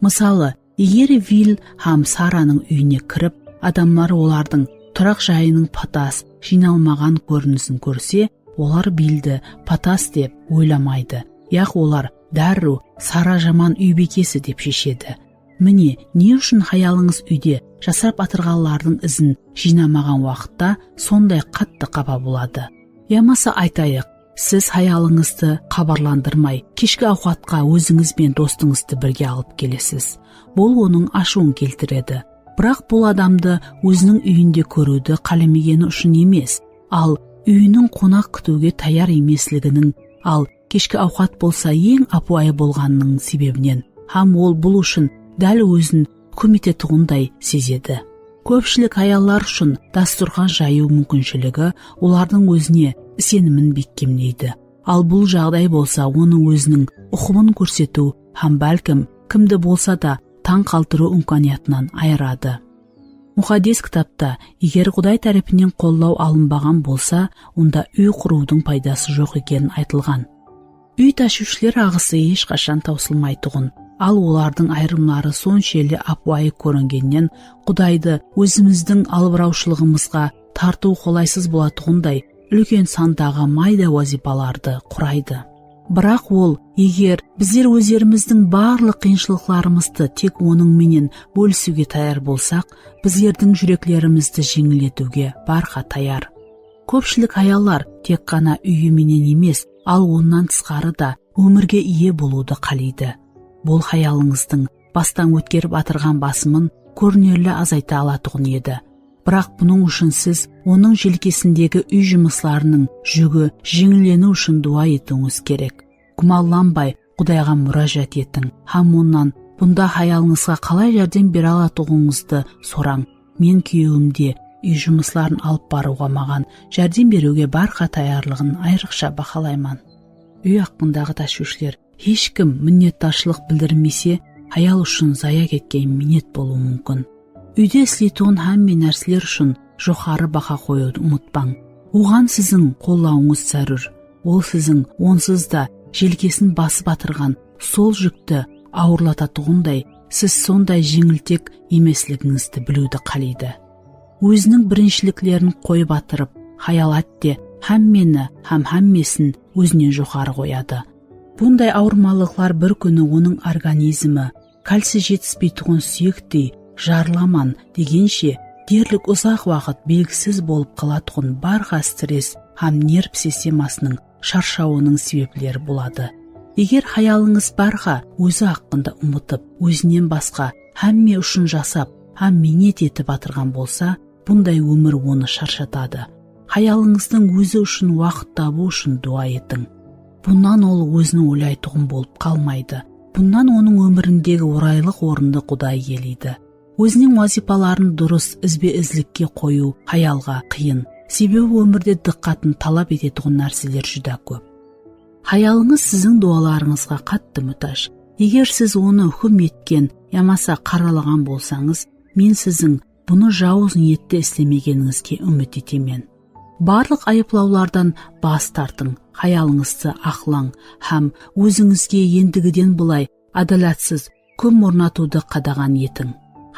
Mısalı, eger Vill hám Saranıń úyine kirip, adamlar olardıń turaq jayınıń patas, jıynalmaǵan kórinisin kórse, olar Billdi patas dep oylamaydı. Yaq, olar dárriw Sara jaman úybiytesi dep sheshedi. Mine, ne ushın hayalıńız úyde jasırap atırǵanlardıń izin jıynamaǵan waqıtta sonday qattı qapa boladı. Yamasa aytayıq, siz hayalıńızdı xabarlandırmay, keshki awqatqa ózińiz ben dostıńızdı birge alıp kelesiz. Bul onıń ashıwın keltiredi. Biraq bul adamdı óziniń úyinde kóriwdi qálemegeni ushın emes, al úyiniń qonaq kútiwge tayar emesliginiń, al keshki awqat bolsa eń ápiwayı bolǵanınıń sebebinen hám ol bul ushın dál ózin húkim etetuǵınday sezedi. Kópshilik hayallar ushın dasturxan jayıw múmkinshiligi olardıń ózine isenimin bekkemleydi. Al bul jaǵday bolsa onıń óziniń uqıbın kórsetiw hám bálkim kimdi bolsa da tań qaldırıw imkaniyatınan ayıradı. Muqaddes kitapta, eger Quday tárepinen qollaw alınbaǵan bolsa, onda úy qurıwdıń paydası joq ekeni aytılǵan. Úy táshwishler aǵısı hesh qashan tawsılmaytuǵın, al olardıń ayırımları sonshelli ápiwayı kóringennen Qudaydı ózimizdiń albırawshılıǵımızǵa tartıw qolaysız bolatuǵınday úlken sandaǵı mayda wazıypalardı quraydı. Biraq ol, eger bizler ózlerimizdiń barlıq qıyınshılıqlarımızdı tek onıń menen bólisiwge tayar bolsaq, bizlerdiń júreklerimizdi jeńilletiwge bárha tayar. Kópshilik hayallar tek ǵana úyi menen emes, al onnan tısqarı da ómirge iye bolıwdı qáleydi. Bul hayalıńızdıń bastan ótkerip atırǵan basımın kórinerli azayta alatuǵın edi. Biraq bunıń ushın siz onıń jelkesindegi úy jumıslarınıń júgi jeńilleniw ushın duwa etiwińiz kerek. Gúmanlanbay, Qudayǵa múrájat etiń hám Onnan bunda hayalıńızǵa qalay járdem bere alatuǵınıńızdı sorań. Men kúyewimde úy jumısların alıp barıwǵa maǵan járdem beriwge bárha tayarlıǵın ayrıqsha bahalayman. Úy haqqındaǵı táshwishler. Hesh kim minnetdarshılıq bildirmese, hayal ushın zaya ketken miynet bolıwı múmkin. Úyde isleytuǵın hámme nárseler ushın joqarı baha qoyıwdı umıtpań. Oǵan siziń qollawıńız zárúr. Ol siziń onsız da jelkesin basıp atırǵan sol júkti awırlatatuǵınday, siz sonday jeńiltek emesligińizdi biliwdi qáleydi. Óziniń birinshiliklerin qoyıp atırıp, hayal átte hámmeni hám hámmesin ózinen joqarı qoyadı. Bunday awırmalıqlar bir kúni onıń organizmi, kalciy jetispeytuǵın súyektey jarılaman degenshe derlik uzaq waqıt belgisiz bolıp qalatuǵın barha stress hám nerv sistemasınıń sharshawınıń sebepleri boladı. Eger hayalıńız barha ózi haqqında umıtıp, ózinen basqa hámme ushın jasap hám miynet etip atırǵan bolsa, bunday ómir onı sharshatadı. Hayalıńızdıń ózi ushın waqıt tabıw ushın duwa etiń. Bunnan ol ózin oylaytuǵın bolıp qalmaydı. Bunnan onıń ómirindegi oraylıq orındı Quday iyeleydi. Óziniń wazıypaların durıs izbe-izlikke qoyıw hayalǵa qıyın. Sebebi ómirde dıqqatın talap etetuǵın nárseler júdá kóp. Hayalıńız siziń duwalarıńızǵa qattı mútáj. Eger siz onı húkim etken yamasa qaralaǵan bolsańız, men siziń bunı jawız niyette islemegenińizge úmit etemen. Barlıq ayıplawlardan bas tartıń, hayalıńızdı aqlań hám ózińizge endigiden bılay ádalátsiz húkim ornatıwdı qadaǵan etiń.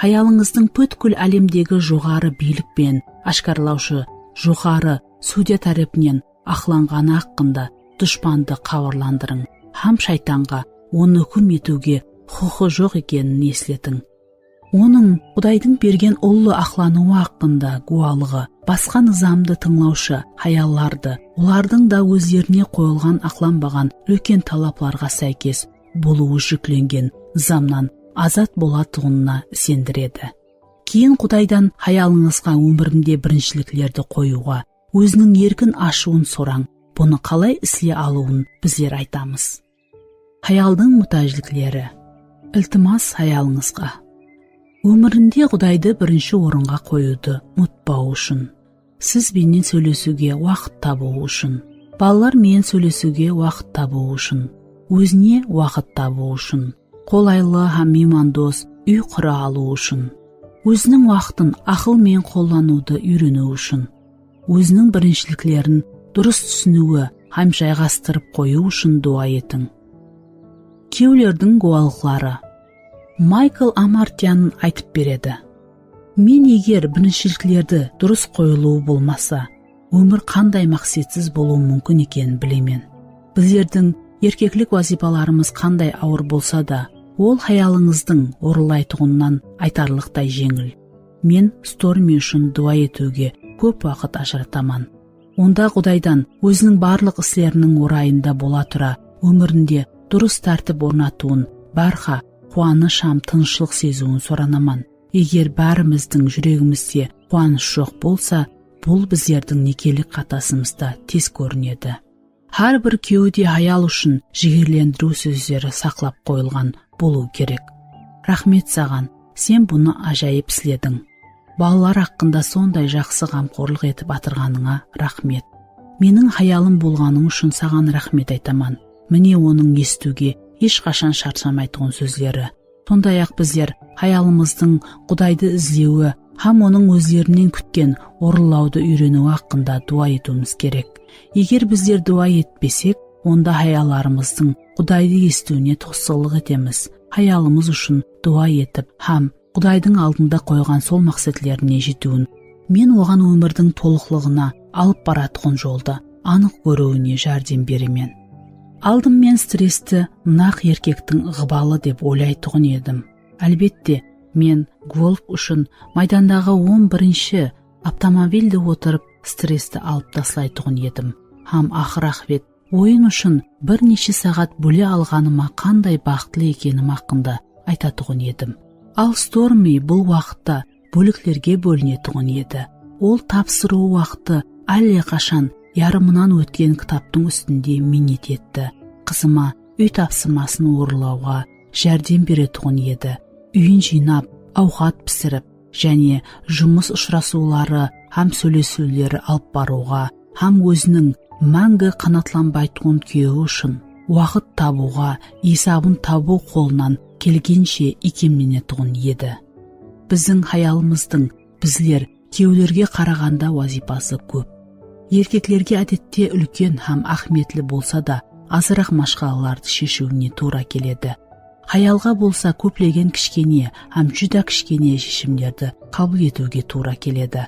Hayalıńızdıń pútkil álemdegi joqarı biylik penen ashkaralawshı joqarı sudya tárepinen aqlanǵanı haqqında dushpandı xabarlandırıń hám shaytanǵa onı húkim etiwge huqıqı joq ekenin esletiń. Onıń Qudaydıń bergen ullı aqlanıwı haqqında gúwalıǵı basqa nızamdı tıńlawshı hayallardı, olardıń da ózlerine qoyılǵan aqlanbaǵan úlken talaplarǵa sáykes bolıwı júklengen nızamnan azat bolatuǵınına isendiredi. Keyin Qudaydan hayalıńızǵa ómirinde birinshiliklerdi qoyıwǵa, óziniń erkin ashıwın sorań. Bunı qalay isley alıwın bizler aytamız. Hayaldıń mútájlikleri. Iltimas hayalıńızǵa. Ómirinde Qudaydı birinshi orınǵa qoyıwdı umıtpawı ushın. Siz benen sóylesiwge waqıt tabıwı ushın. Balalar menen sóylesiwge waqıt tabıwı ushın. Ózine waqıt tabıwı ushın. Qolaylı hám miymandos úy qura alıwı ushın. Óziniń waqtın aqıl menen qollanıwdı úyreniwi ushın. Óziniń birinshiliklerin durıs túsiniwi hám jayǵastırıp qoyıw ushın duwa etiń. Kúyewlerdiń gúwalıqları. Maykl Amartyan aytıp beredi. Men eger birinshiliklerdi durıs qoyılıwı bolmasa, ómir qanday maqsetsiz bolıwı múmkin ekenin bilemen. Bizlerdiń erkeklik wazıypalarımız qanday awır bolsa da, ol hayalıńızdıń orınlaytuǵınınan aytarlıqtay jeńil. Men Stormi ushın duwa etiwge kóp waqıt ajırataman. Onda Qudaydan óziniń barlıq isleriniń orayında bola tura, ómirinde durıs tártip ornatıwın, bárha quwanısh hám tınıshlıq seziwin soranaman. Eger bárimizdiń júregimizde quwanısh joq bolsa, bul bizlerdiń nekelik qatasımızda tez kórinedi. Hár bir kewde hayal ushın jigerlendiriw sózleri saqlap qoyılǵan bolıwı kerek. Raxmet saǵan, sen bunı ájayıp islediń. Balalar haqqında sonday jaqsı ǵamqorlıq etip atırǵanıńa raxmet. Meniń hayalım bolǵanıń ushın saǵan raxmet aytaman. Mine onıń esitiwge hesh qashan sharshamaytuǵın sózleri. Sonday-aq, bizler hayalımızdıń Qudaydı izlewi hám onıń ózlerinen kútken orınlawdı úyreniwi haqqında duwa etiwimiz kerek. Eger bizler duwa etpesek, onda hayallarımızdıń Qudaydı esitiwine tostınlıq etemiz. Hayalımız ushın duwa etip hám Qudaydıń aldında qoyǵan sol maqsetlerine jetiwin, men oǵan ómirdiń tolıqlıǵına alıp baratuǵın joldı anıq kóriwine járdem beremen. Aldın men stressti naq erkektiń ıǵbalı dep oylaytuǵın edim. Álbette, men golf ushın maydandaǵı on birinshi avtomobilde otırıp stressti alıp taslaytuǵın edim. Hám aqır-aqıbet oyın ushın bir neshe saǵat bóle alǵanıma qanday baxıtlı ekenim haqqında aytatuǵın edim. Al Stormi bul waqıtta bóliklerge bólinetuǵın edi. Ol tapsırıw waqtı álle qashan yarımınan ótken kitaptıń ústinde miynet etti. Qızıma úy tapsırmasın orınlawǵa járdem beretuǵın edi. Úyin jıynap, awqat pisirip, jáne jumıs ushırasıwları hám sóylesiwleri alıp barıwǵa hám óziniń máńgi qanatlanbaytuǵın kúyewi ushın waqıt tabıwǵa, esabın tabıw qolınan kelgenshe iykemlenetuǵın edi. Biziń hayalımızdıń bizler kúyewlerge qaraǵanda wazıypası kóp. Erkeklerge, ádette, úlken hám áhmiyetli bolsa da, azıraq mashqalalardı sheshiwine tuwra keledi. Hayalǵa bolsa kóplegen kishkene hám júdá kishkene sheshimlerdi qabıl etiwge tuwra keledi.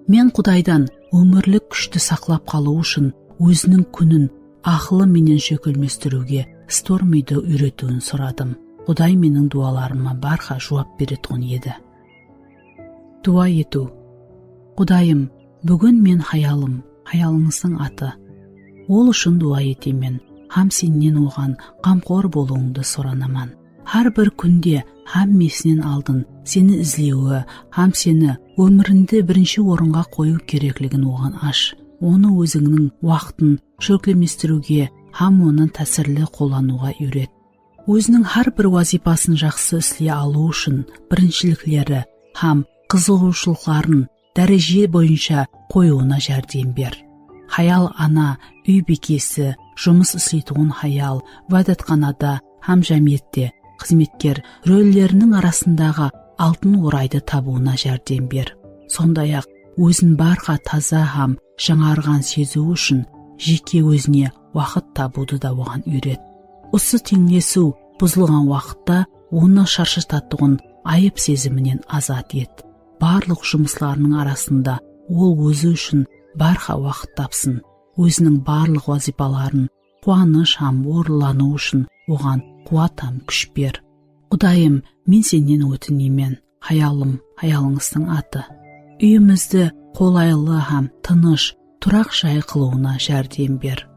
Men Qudaydan ómirlik kúshti saqlap qalıw ushın óziniń kúnin aqılı menen shókelmestiriwge Stormidi úyretiwin soradım. Quday meniń duwalarıma bárha juwap beretuǵın edi. Duwa etiw. Qudayım, búgin men hayalım, hayalıńızdıń atı. Ol ushın duwa etemen hám sennen oǵan ǵamqor bolıwıńdı soranaman. Hár bir kúnde hámmesinen aldın seni izlewi hám seni ómirinde birinshi orınǵa qoyıw kerekligin oǵan ash. Onı ózińniń waqtın shóklemestiriwge hám onı tásirli qollanıwǵa úyret. Óziniń hár bir wazıypasın jaqsı isley alıw ushın birinshilikleri hám qızıǵıwshılıqların dáreje boyınsha qoyıwına járdem ber. Hayal ana, úy biykesi, jumıs isleytuǵın hayal, ibadatxanada hám jámiyette xızmetker rolleriniń arasındaǵı altın oraydı tabıwına járdem ber. Sonday-aq, ózin bárha taza hám jańarǵan seziw ushın jeke ózine waqıt tabıwdı da oǵan úyret. Usı teńlesiw buzılǵan waqıtta onı sharshıtatuǵın ayıp seziminen azat et. Barlıq jumıslarınıń arasında ol ózi ushın bárha waqıt tapsın, óziniń barlıq wazıypaların quwanısh hám orınlanıw ushın oǵan quwat hám kúsh ber. Qudayım, men sennen ótinemen, hayalım, hayalıńızdıń atı. Úyimizdi qolaylı hám tınısh, turaq jay qılıwına járdem ber.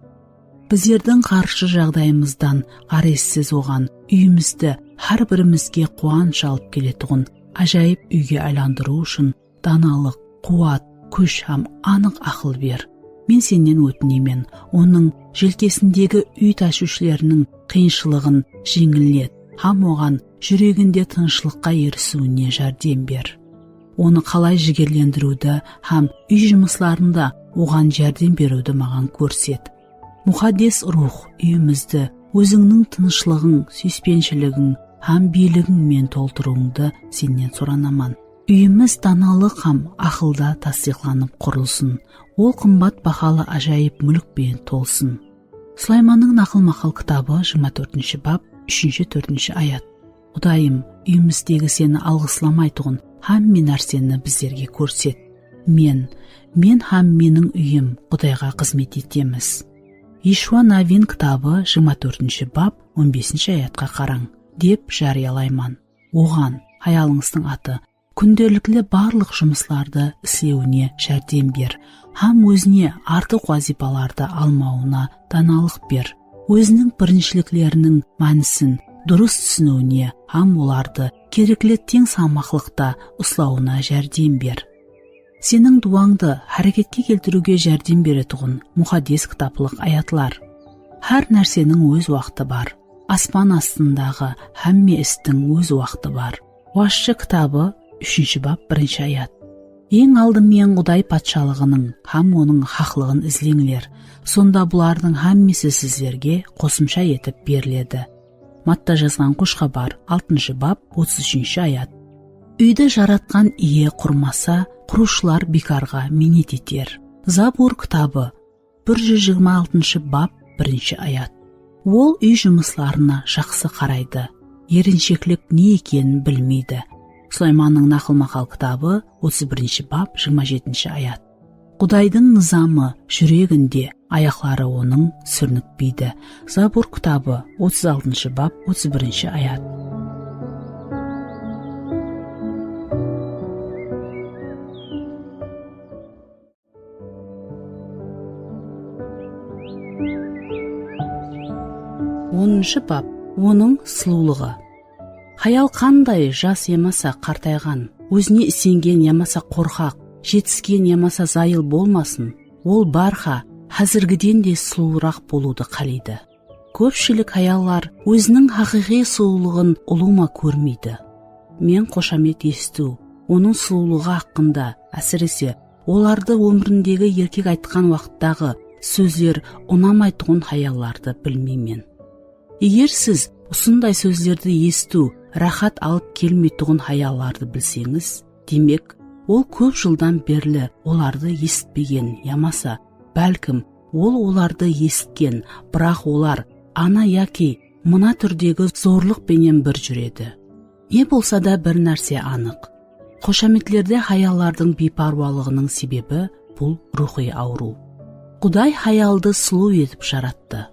Bizlerdiń ǵarrıshı jaǵdayımızdan ǵárezsiz oǵan úyimizdi hár birimizge quwanısh alıp keletuǵın ájayıp úyge aylandırıw ushın danalıq, quwat, kúsh hám anıq aqıl ber. Men sennen ótinemen, onıń jelkesindegi úy tásiwshileriniń qıyınshılıǵın jeńillet hám oǵan júreginde tınıshlıqqa erisiwine járdem ber. Onı qalay jigerlendiriwdi hám úy jumıslarında oǵan járdem beriwdi maǵan kórset. Muqaddes Ruwx, úyimizdi ózińniń tınıshlıǵıń, súyispenshiligin hám biyligiń menen toltırıwıńdı sennen soranaman. Úyimiz danalıq hám aqılda tastıyıqlanıp qurılsın. Ol qımbat bahalı ájayıp múlk penen tolsın. Sulaymannıń Naqıl-maqal kitabı, jigirma tórtinshi bap, úshinshi, tórtinshi ayat. Qudayım, úyimizdegi seni alǵıslamaytuǵın hámme nárseni bizlerge kórset. Men, men hám meniń úyim Qudayǵa xızmet etemiz. Yeshua Novin kitabı jigirma tórtinshi bap on besinshi ayatqa qarań, dep járiyalayman. Oǵan, hayalıńızdıń atı, kúndelikli barlıq jumıslardı islewine járdem ber hám ózine artıq wazıypalardı almawına danalıq ber. Óziniń birinshilikleriniń mánisin durıs túsiniwine hám olardı kerekli teń salmaqlıqta uslawına járdem ber. Seniń duwańdı háreketke keltiriwge járdem beretuǵın muqaddes kitaplıq ayatlar. Hár nárseniń óz waqtı bar. Aspan astındaǵı hámme istiń óz waqtı bar. Wazshı kitabı, úshinshi bap, birinshi ayat. Eń aldı menen Quday patshalıǵınıń hám onıń haqlıǵın izleńler. Sonda bulardıń hámmesi sizlerge qosımsha etip beriledi. Matta jazǵan Xosh Xabar, altınshı bap, otız úshinshi ayat. Úydi jaratqan iye qurmasa, qurıwshılar biykarǵa miynet eter. Zabur kitabı, bir júz jigirma altınshı bap, birinshi ayat. Ol úy jumıslarına jaqsı qaraydı. Erinsheklik ne ekenin bilmeydi. Sulaymannıń Naqıl-maqal kitabı, otız birinshi bap, jigirma jetinshi ayat. Qudaydıń nızamı júreginde, ayaqları onıń súrnikpeydi. Zabur kitabı, otız altınshı bap, otız birinshi ayat. Onınshı bap, onıń sulıwlıǵı. Hayal qanday jas yamasa qartayǵan, ózine isengen yamasa qorqaq, jetisken yamasa zayıl bolmasın, ol bárha házirgiden de sulıwıraq bolıwdı qáleydi. Kópshilik hayallar óziniń haqıyqıy sulıwlıǵın ulıwma kórmeydi. Men xoshamet esitiw, onıń sulıwlıǵı haqqında, ásirese, olardı ómirindegi erkek aytqan waqıttaǵı sózler unamaytuǵın hayallardı bilmeymen. Eger siz usınday sózlerdi esitiw, ráhát alıp kelmeytuǵın hayallardı bilseńiz, demek, ol kóp jıldan berli olardı esitpegen yamasa, bálkim, ol olardı esitken, biraq olar ana yaki mına túrdegi zorlıq penen bir júredi. Ne bolsa da bir nárse anıq. Xoshametlerde hayallardıń biypárwalıǵınıń sebebi bul ruwxıy awırıw. Quday hayaldı sulıw etip jarattı.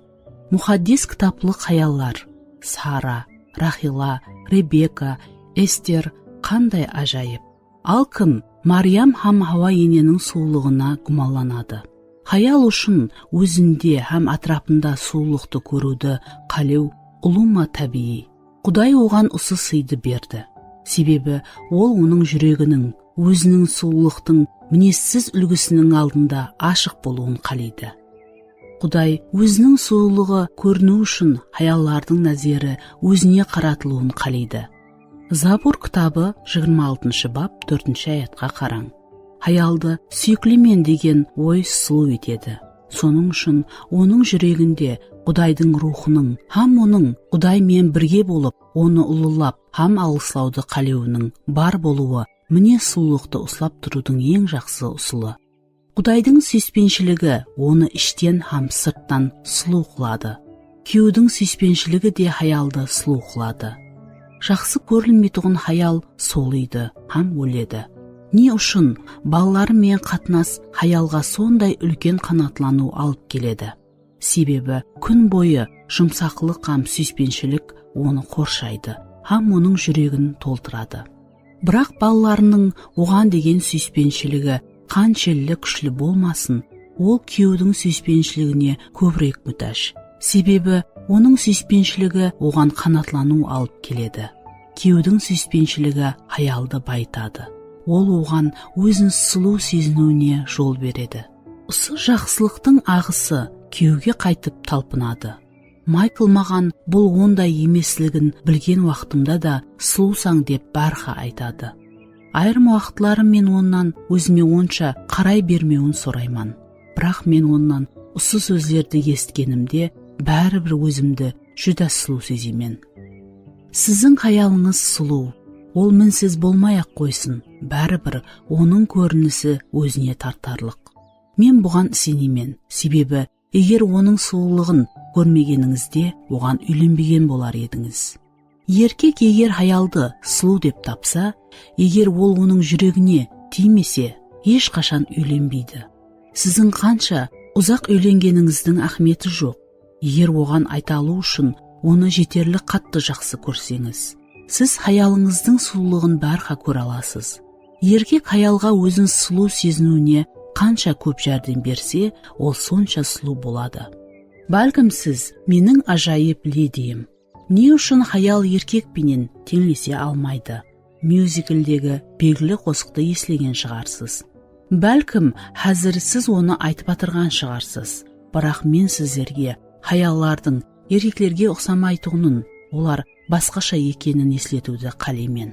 Muqaddes kitaplıq hayallar, Sara, Raxila, Rebeka, Ester qanday ájayıp. Al kim Mariyam hám Hawa eneniń sulıwlıǵına gúmanlanadı? Hayal ushın ózinde hám átirapında sulıwlıqtı kóriwdi qálew ulıwma tábiyiy. Quday oǵan usı sıydı berdi. Sebebi ol onıń júreginiń, óziniń sulıwlıqtıń minezsiz úlgisiniń aldında ashıq bolıwın qáleydi. Quday óziniń sulıwlıǵı kóriniw ushın hayallardıń názeri ózine qaratılıwın qáleydi. Zabur kitabı, jigirma altınshı bap, tórtinshi ayatqa qarań. Hayaldı súyiklimen degen oy sulıw etedi. Sonıń ushın onıń júreginde Qudaydıń ruwxınıń hám onıń Quday menen birge bolıp, onı ulıwlap hám alıslawdı qálewiniń bar bolıwı, mine, sulıwlıqtı uslap turıwdıń eń jaqsı usılı. Qudaydıń súyispensheligi onı ishten hám sırttan sulıw qıladı. Kúyewdiń súyispensheligi de hayaldı sulıw qıladı. Jaqsı kórilmeytuǵın hayal solıydı hám óledi. Ne ushın balaları menen qatnas hayalǵa sonday úlken qanaatlanıw alıp keledi? Sebebi kún boyı jumsaqlıq hám súyispenshilik onı qorshaydı hám onıń júregin toltıradı. Biraq balalarınıń oǵan degen súyispenshiligi qanshelli kúshli bolmasın, ol kúyewdiń súyispenshiligine kóbirek mútáj. Sebebi onıń súyispenshiligi oǵan qanaatlanıw alıp keledi. Kúyewdiń súyispenshiligi hayaldı bayıtadı. Ol oǵan ózin sulıw seziniwine jol beredi. Usı jaqsılıqtıń aǵısı kúyewge qaytıp talpınadı. Maykl maǵan bul onday emesligin bilgen waqtımda da sulıwsań dep bárha aytadı. Ayırım waqıtları men onnan ózime onsha qaray bermewin sorayman. Biraq men onnan usı sózlerdi esitkenimde báribir ózimdi júdá sulıw sezemen. Siziń hayalıńız sulıw, ol minsiz bolmay-aq qoysın, báribir onıń kórinisi ózine tartarlıq. Men buǵan iseneymen, sebebi eger onıń sulıwlıǵın kórmegenińizde, oǵan úylenbegen bolar edińiz. Erkek eger hayaldı sulıw dep tapsa, eger ol onıń júregine tiymese, hesh qashan úylenbeydi. Siziń qansha uzaq úylengenińizdiń áhmiyeti joq. Eger oǵan ayta alıw ushın onı jeterli qattı jaqsı kórseńiz, siz hayalıńızdıń sulıwlıǵın bárha kóre alasız. Erkek hayalǵa ózin sulıw seziniwine qansha kóp járdem berse, ol sonsha sulıw boladı. Bálkim siz meniń ájayıp lediyim. Ne ushın hayal erkek penen teńlese almaydı? Myuzikldegi belgili qosıqtı eslegen shıǵarsız. Bálkim, házir siz onı aytıp atırǵan shıǵarsız. Biraq men sizlerge hayallardıń erkeklerge uqsamaytuǵının, olar basqasha ekenin esletiwdi qáleymen.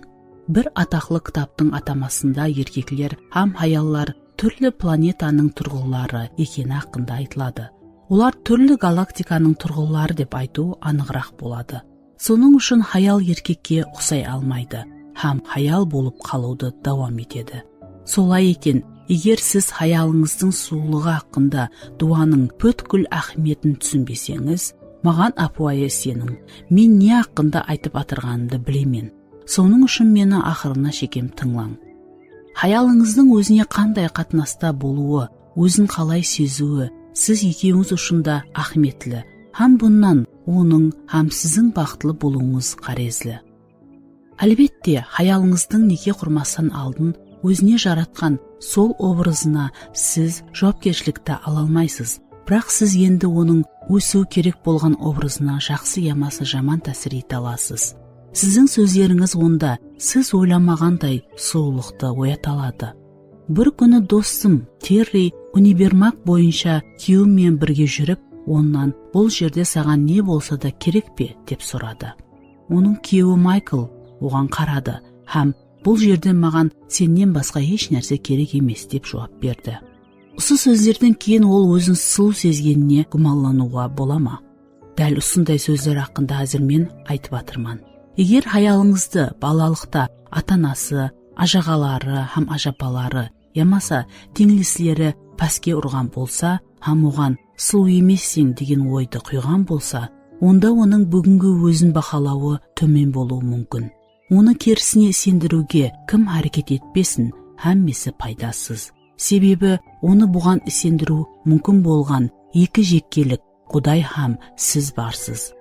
Bir ataqlı kitaptıń atamasında erkekler hám hayallar túrli planetanıń turǵınları ekeni haqqında aytıladı. Olar túrli galaktikanıń turǵınları dep aytıw anıǵıraq boladı. Sonıń ushın hayal erkekke uqsay almaydı hám hayal bolıp qalıwdı dawam etedi. Solay eken, eger siz hayalıńızdıń sulıwlıǵı haqqında duwanıń pútkil áhmiyetin túsinbeseńiz, maǵan ápiwayı iseniń, men ne haqqında aytıp atırǵanımdı bilemen. Sonıń ushın meni aqırına shekem tıńlań. Hayalıńızdıń ózine qanday qatnasta bolıwı, ózin qalay seziwi siz ekewińiz ushın da áhmiyetli hám bunnan onıń hám siziń baxıtlı bolıwıńız qárezli. Álbette, hayalıńızdıń neke qurmastan aldın ózine jaratqan sol obrazına siz juwapkershilikti ala almaysız. Biraq siz endi onıń ósiwi kerek bolǵan obrazına jaqsı yamasa jaman tásir ete alasız. Siziń sózlerińiz onda siz oylamaǵanday sulıwlıqtı oyata aladı. Bir kúni dostım Terri univermag boyınsha kúyewim menen birge júrip, onnan, "Bul jerde saǵan ne bolsa da kerek pe?" dep soradı. Onıń kúyewi Maykl oǵan qaradı hám, "Bul jerde maǵan sennen basqa hesh nárse kerek emes," dep juwap berdi. Usı sózlerden keyin ol ózin sulıw sezgenine gúmanlanıwǵa bola ma? Dál usınday sózler haqqında házir men aytıp atırman. Eger hayalıńızdı balalıqta ata-anası, ájaǵaları hám ájapaları yamasa teńlesleri páske urǵan bolsa hám oǵan "Sulıw emesseń" degen oydı quyǵan bolsa, onda onıń búgingi ózin bahalawı tómen bolıwı múmkin. Onı kerisine isendiriwge kim háreket etpesin, hámmesi paydasız. Sebebi onı buǵan isendiriw múmkin bolǵan eki jekkelik, Quday hám siz barsız.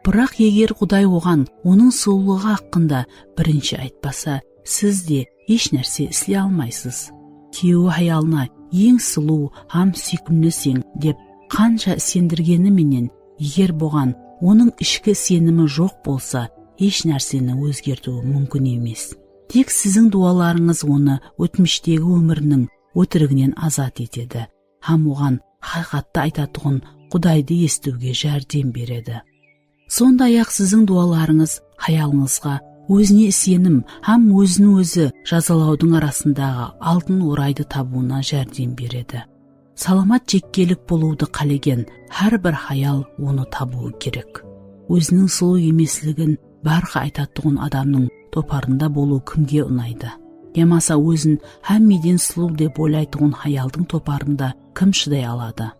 Biraq eger Quday oǵan onıń sulıwlıǵı haqqında birinshi aytpasa, siz de hesh nárse isley almaysız. Kúyewi hayalına "Eń sulıw hám súyiklimliseń" dep qansha isendirgeni menen, eger buǵan onıń ishki isenimi joq bolsa, hesh nárseni ózgertiwi múmkin emes. Tek siziń duwalarıńız onı ótmishtegi ómiriniń ótiriginen azat etedi hám oǵan haqıyqattı aytatuǵın Qudaydı esitiwge járdem beredi. Sonday-aq, siziń duwalarıńız hayalıńızǵa ózine isenim hám ózin-ózi jazalawdıń arasındaǵı aldın oraydı tabıwına járdem beredi. Salamat jekkelik bolıwdı qálegen hár bir hayal onı tabıwı kerek. Óziniń sulıw emesligin bárha aytatuǵın adamnıń toparında bolıw kimge unaydı? Yamasa ózin hámmeden sulıw dep oylaytuǵın hayaldıń toparında kim shıday aladı?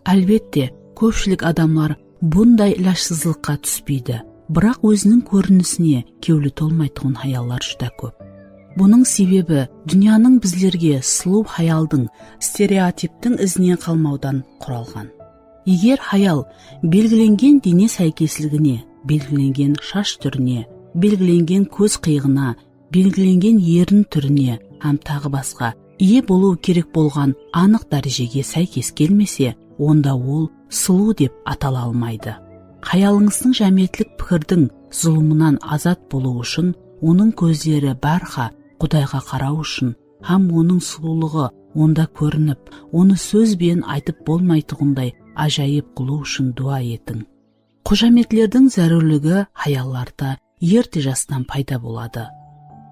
Álbette, kópshilik adamlar bunday ilajsızlıqqa túspeydi, biraq óziniń kórinisine kewli tolmaytuǵın hayallar júdá kóp. Bunıń sebebi dúnyanıń bizlerge sulıw hayaldıń stereotiptiń izinen qalmawdan quralǵan. Eger hayal belgilengen dene sáykesligine, belgilengen shash túrine, belgilengen kóz qıyıǵına, belgilengen erin túrine hám taǵı basqa iye bolıwı kerek bolǵan anıq dárejege sáykes kelmese, onda ol sulıw dep atala almaydı. Hayalıńızdıń jámiyetlik pikirdiń zulımınan azat bolıwı ushın onıń kózleri bárha Qudayǵa qaraw ushın hám onıń sulıwlıǵı onda kórinip, onı sóz benen aytıp bolmaytuǵınday ájayıp qılıw ushın duwa etiń. Qoshametlerdiń zárúrligi hayallarda erte jastan payda boladı.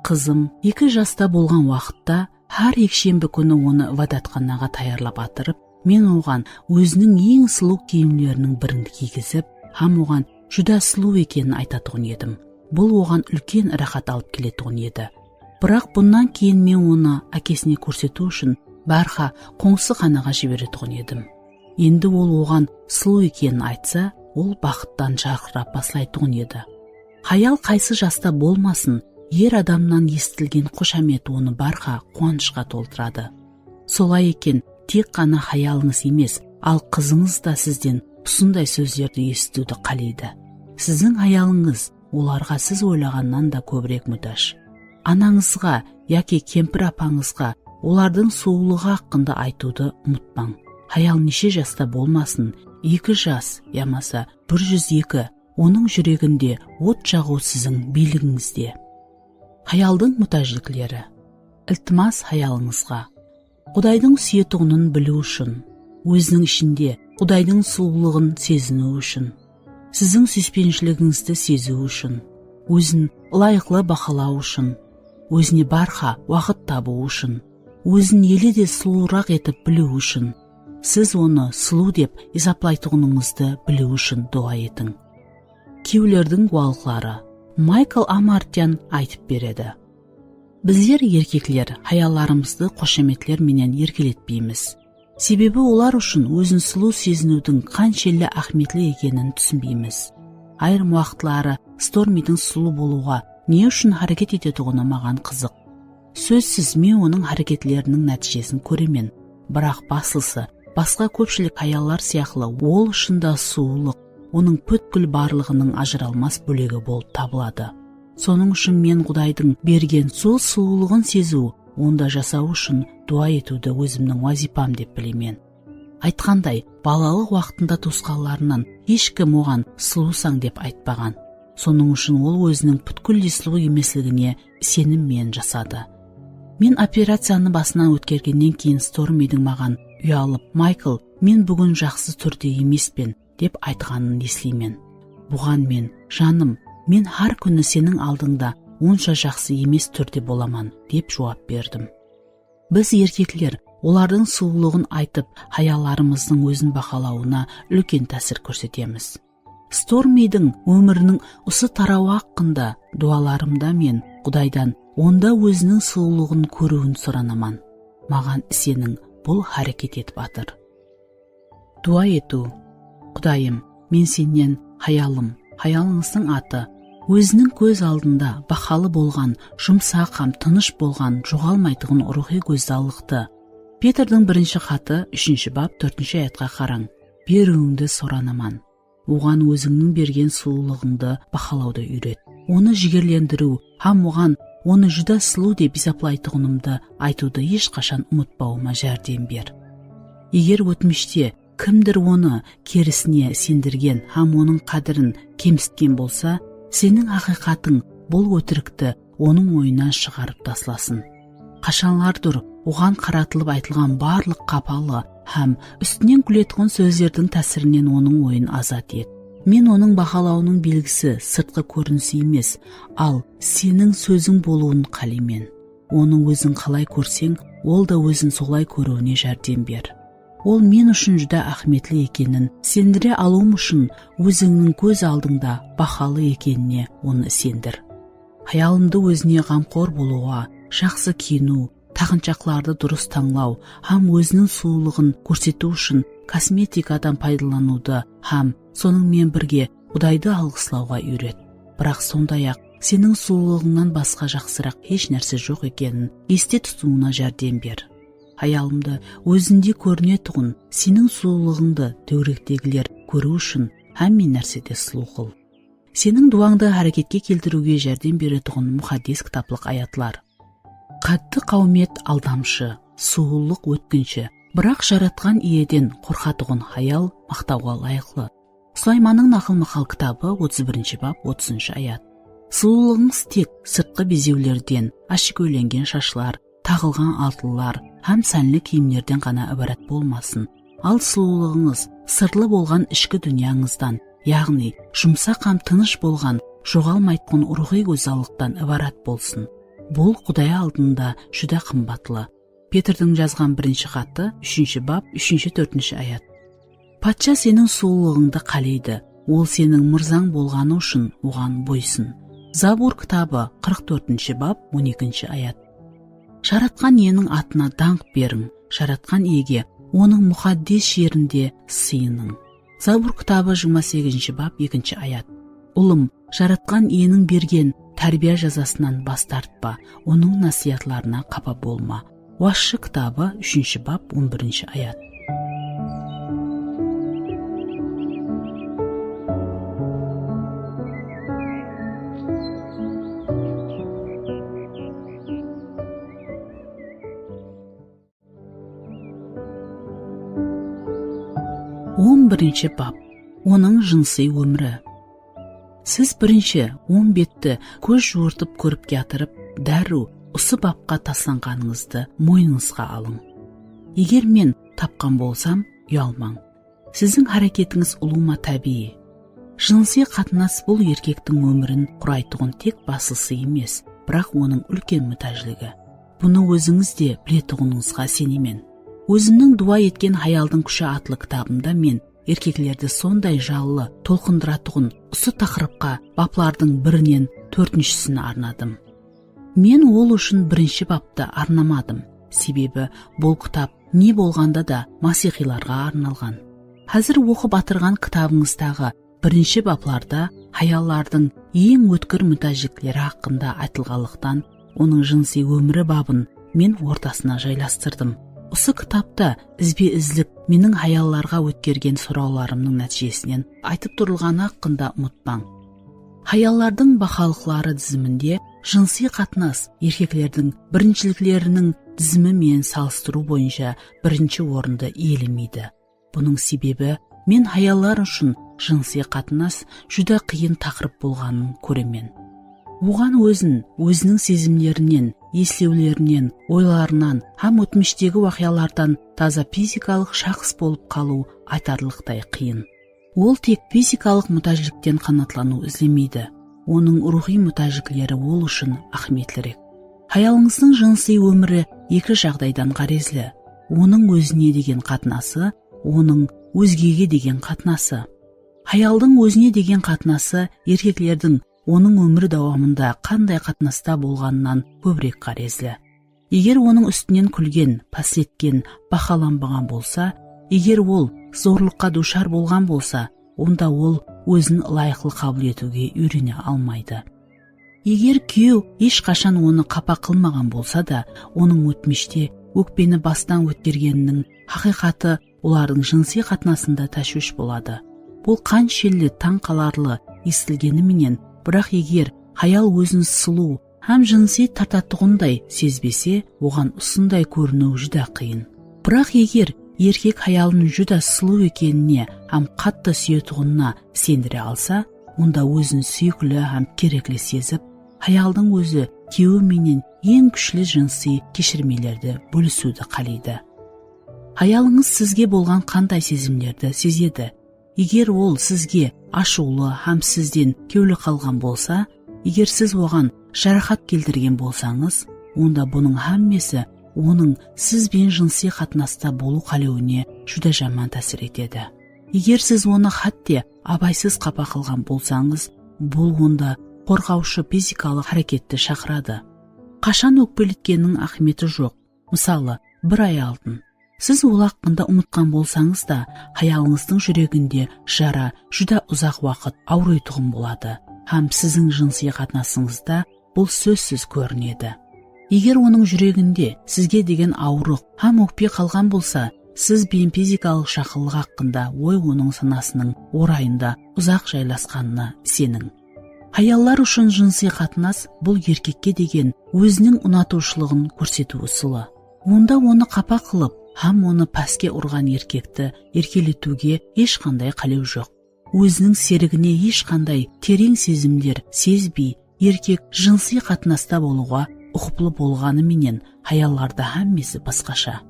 Qızım eki jasta bolǵan waqıtta hár ekshembi kúni onı ibadatxanaǵa tayarlap atırıp, men oǵan óziniń eń sulıw kiyimleriniń birin kiygizip hám oǵan júdá sulıw ekenin aytatuǵın edim. Bul oǵan úlken ıraqat alıp keletuǵın edi. Biraq bunnan keyin men onı ákesine kórsetiw ushın bárha qońsıxanaǵa jiberetuǵın edim. Endi ol oǵan sulıw ekenin aytsa, ol baxıttan jarqırap baslaytuǵın edi. Hayal qaysı jasta bolmasın, er adamnan esitilgen xoshamet onı bárha quwanıshqa toltıradı. Solay eken, tek ǵana hayalıńız emes, al qızıńız da sizden usınday sózlerdi esitiwdi qáleydi. Siziń hayalıńız olarǵa siz oylaǵannan da kóbirek mútáj. Anańızǵa yaki kempir apańızǵa olardıń sulıwlıǵı haqqında aytıwdı umıtpań. Hayal neshe jasta bolmasın, eki jas yamasa bir júz eki, onıń júreginde ot jaǵıw siziń biyligińizde. Hayaldıń mútájlikleri. Iltimas hayalıńızǵa. Qudaydıń súyetuǵının biliw ushın, óziniń ishinde Qudaydıń sulıwlıǵın seziniw ushın, siziń súyispenshiligińizdi seziw ushın, ózin ılayıqlı bahalaw ushın, ózine bárha waqıt tabıw ushın, ózin ele de sulıwıraq etip biliw ushın, siz onı sulıw dep esaplaytuǵınıńızdı biliw ushın duwa etiń. Kiyewlerdiń guwalıqları. Maykl Amartyan aytıp beredi. Bizler, erkekler, hayallarımızdı xoshametler menen erkeletpeymiz. Sebebi olar ushın ózin sulıw seziniwdiń qanshelli áhmiyetli ekenin túsinbeymiz. Ayırım waqıtları Stormidiń sulıw bolıwǵa ne ushın háreket etetuǵını maǵan qızıq. Sózsiz, men onıń háreketleriniń nátiyjesin kóremen. Biraq baslısı, basqa kópshilik hayallar sıyaqlı, ol shında suwlıq, onıń pútkil barlıǵınıń ajıralmas bólegi bolıp tabıladı. Sonıń ushın men Qudaydıń bergen sol sulıwlıǵın seziw, onda jasaw ushın duwa etiwdi ózimniń wazıypam dep bilemen. Aytqanday, balalıq waqtında tuwısqanlarınan hesh kim oǵan sulıwsań dep aytpaǵan. Sonıń ushın ol óziniń pútkilley sulıw emesligine isenim menen jasadı. Men operaciyanı basınan ótkergennen keyin Stormidiń maǵan uyalıp, Maykl, men búgin jaqsı túrde emespen, dep aytqanın esleymen. Buǵan men, janım, men hár kúni seniń aldıńda onsha jaqsı emes túrde bolaman, dep juwap berdim. Biz, erkekler, olardıń sulıwlıǵın aytıp, hayallarımızdıń ózin bahalawına úlken tásir kórsetemiz. Stormidiń ómiriniń usı tarawı haqqında duwalarımda men Qudaydan onda óziniń sulıwlıǵın kóriwin soranaman. Maǵan iseniń, bul háreket etip atır. Duwa etiw. Qudayım, men sennen hayalım, hayalıńızdıń atı, óziniń kóz aldında bahalı bolǵan, jumsaq hám tınısh bolǵan, joǵalmaytuǵın ruwxıy gózzallıqtı. Petrdiń birinshi xatı, úshinshi bap, tórtinshi ayatqa qarań. Beriwińdi soranaman. Oǵan ózińniń bergen sulıwlıǵıńdı bahalawdı úyret. Onı jigerlendiriw hám oǵan onı júdá sulıw dep esaplaytuǵınımdı aytıwdı hesh qashan umıtpawıma járdem ber. Eger ótmishte kimdir onı kerisine isendirgen hám onıń qádirin kemsitken bolsa, seniń haqıyqatıń bul ótirikti onıń oyınan shıǵarıp taslasın. Qashanlardur oǵan qaratılıp aytılǵan barlıq qapalı hám ústinen kúletuǵın sózlerdiń tásirinen onıń oyın azat et. Men onıń bahalawınıń belgisi sırtqı kórinisi emes, al, seniń sóziń bolıwın qáleymen. Onı óziń qalay kórseń, ol da ózin solay kóriwine járdem ber. Ol men ushın júdá áhmiyetli ekenin isendire alıwım ushın ózińniń kóz aldıńda bahalı ekenine onı isendir. Hayalımdı ózine ǵamqor bolıwǵa, jaqsı kiyiniw, taǵınshaqlardı durıs tańlaw hám óziniń sulıwlıǵın kórsetiw ushın kosmetikadan paydalanıwdı hám sonıń menen birge Qudaydı alǵıslawǵa úyret. Biraq sonday-aq, seniń sulıwlıǵıńnan basqa jaqsıraq hesh nárse joq ekenin este tutıwına járdem ber. Hayalımdı ózinde kórinetuǵın seniń sulıwlıǵıńdı tóńirektegiler kóriw ushın hámme nársede sulıw qıl. Seniń duwańdı háreketke keltiriwge járdem beretuǵın muqaddes kitaplıq ayatlar. Qátti qáwmet aldamshı, suwlılıq ótkinshi, biraq Jaratqan Iyeden qorqatuǵın hayal maqtawǵa ılayıqlı. Sulaymannıń Naqıl-maqal kitabı, otız birinshi bap, otızınshı ayat. Sulıwlıǵıńız tek sırtqı bezewlerden, áshekewlengen shashlar, taǵılǵan altınlar hám sánli kiyimlerden ǵana ibarat bolmasın. Al, sulıwlıǵıńız sırlı bolǵan ishki dúnyańızdan, yaǵnıy jumsaq hám tınısh bolǵan, joǵalmaytuǵın ruwxıy gózzallıqtan ibarat bolsın. Bul Quday aldında júdá qımbatlı. Petrdiń jazǵan birinshi xatı, úshinshi bap, úshinshi, tórtinshi ayat. Patsha seniń sulıwlıǵıńdı qáleydi, ol seniń mırzań bolǵanı ushın oǵan boysın. Zabur kitabı, qırq tórtinshi bap, on ekinshi ayat. Jaratqan Iyeniń atına dańq beriń, Jaratqan Iyege onıń muqaddes jerinde sıyınıń. Zabur kitabı, jigirma segizinshi bap, ekinshi ayat. Ulım, Jaratqan Iyeniń bergen tárbiya jazasınan bas tartpa, Onıń násiyatlarına qapa bolma. Wasshı kitabı, úshinshi bap, on birinshi ayat. On birinshi bap. Onıń jınısıy ómiri. Siz birinshi on betti kóz juwırtıp kórip kiyatırıp, dárriw usı bapqa taslanǵanıńızdı moynıńızǵa alıń. Eger men tapqan bolsam, uyalmań. Siziń háreketińiz ulıwma tábiyiy. Jınısıy qatnas bul erkektiń ómirin quraytuǵın tek baslısı emes, biraq onıń úlken mútájligi. Bunı ózińiz de biletuǵınıńızǵa isenemen. Ózimniń Duwa etken hayaldıń kúshi atlı kitabımda men erkeklerdi sonday jallı tolqındıratuǵın usı taqırıpqa baplardıń birinen tórtinshisine arnadım. Men ol ushın birinshi baptı arnamadım, sebebi bul kitap ne bolǵanda da masiyxıylarǵa arnalǵan. Házir oqıp atırǵan kitabıńızdaǵı birinshi baplarda hayallardıń eń ótkir mútájlikleri haqqında aytılǵanlıqtan, onıń jınısıy ómiri babın men ortasına jaylastırdım. Usı kitapta izbe-izlik meniń hayallarǵa ótkergen sorawlarımnıń nátiyjesinen aytıp turılǵanı haqqında umıtpań. Hayallardıń bahalıqları diziminde jınısıy qatnas erkeklerdiń birinshilikleriniń dizimi menen salıstırıw boyınsha birinshi orındı iyelemeydi. Bunıń sebebi, men hayallar ushın jınısıy qatnas júdá qıyın taqırıp bolǵanın kóremen. Oǵan ózin, óziniń sezimlerinen, eslewlerinen, oylarınan hám ótmishtegi waqıyalardan taza fizikalıq shaxs bolıp qalıw aytarlıqtay qıyın. Ol tek fizikalıq mútájlikten qanaatlanıw izlemeydi. Onıń ruwxıy mútájlikleri ol ushın áhmiyetlirek. Hayalıńızdıń jınısıy ómiri eki jaǵdaydan ǵárezli. Onıń ózine degen qatnası, onıń ózgege degen qatnası. Hayaldıń ózine degen qatnası erkeklerdiń onıń ómiri dawamında qanday qatnasta bolǵanınan kóbirek ǵárezli. Eger onıń ústinen kúlgen, pásletken, bahalanbaǵan bolsa, eger ol zorlıqqa duwshar bolǵan bolsa, onda ol ózin ılayıqlı qabıl etiwge úyrene almaydı. Eger kúyew hesh qashan onı qapa qılmaǵan bolsa da, onıń ótmishte ókpeni bastan ótkergeniniń haqıyqatı olardıń jınısıy qatnasında táshwish boladı. Bul qanshelli tań qalarlı esitilgeni menen, biraq eger hayal ózin sulıw hám jınısıy tartatuǵınday sezbese, oǵan usınday kóriniw júdá qıyın. Biraq eger erkek hayalın júdá sulıw ekenine hám qattı súyetuǵınına isendire alsa, onda ózin súyikli hám kerekli sezip, hayaldıń ózi kúyewi menen eń kúshli jınısıy keshirmelerdi bólisiwdi qáleydi. Hayalıńız sizge bolǵan qanday sezimlerdi sezedi? Eger ol sizge ashıwlı hám sizden kewli qalǵan bolsa, eger siz oǵan jaraqat keltirgen bolsańız, onda bunıń hámmesi onıń siz benen jınısıy qatnasta bolıw qálewine júdá jaman tásir etedi. Eger siz onı hátte abaysız qapa qılǵan bolsańız, bul onda qorǵawshı fizikalıq háreketti shaqıradı. Qashan ókpeletkenniń áhmiyeti joq. Mısalı, bir ay aldın. Siz ol haqqında umıtqan bolsańız da, hayalıńızdıń júreginde jara júdá uzaq waqıt awrıytuǵın boladı hám siziń jınısıy qatnasıńızda bul sózsiz kórinedi. Eger onıń júreginde sizge degen awırıq hám ókpe qalǵan bolsa, siz benen fizikalıq jaqınlıq haqqında oy onıń sanasınıń orayında uzaq jaylasqanına iseniń. Hayallar ushın jınısıy qatnas bul erkekke degen óziniń unatıwshılıǵın kórsetiw usılı. Onda onı qapa qılıp hám onı páske urǵan erkekti erkeletiwge hesh qanday qálew joq. Óziniń serigine hesh qanday tereń sezimler sezbey, erkek jınısıy qatnasta bolıwǵa uqıplı bolǵanı menen hayallarda hámmesi basqasha.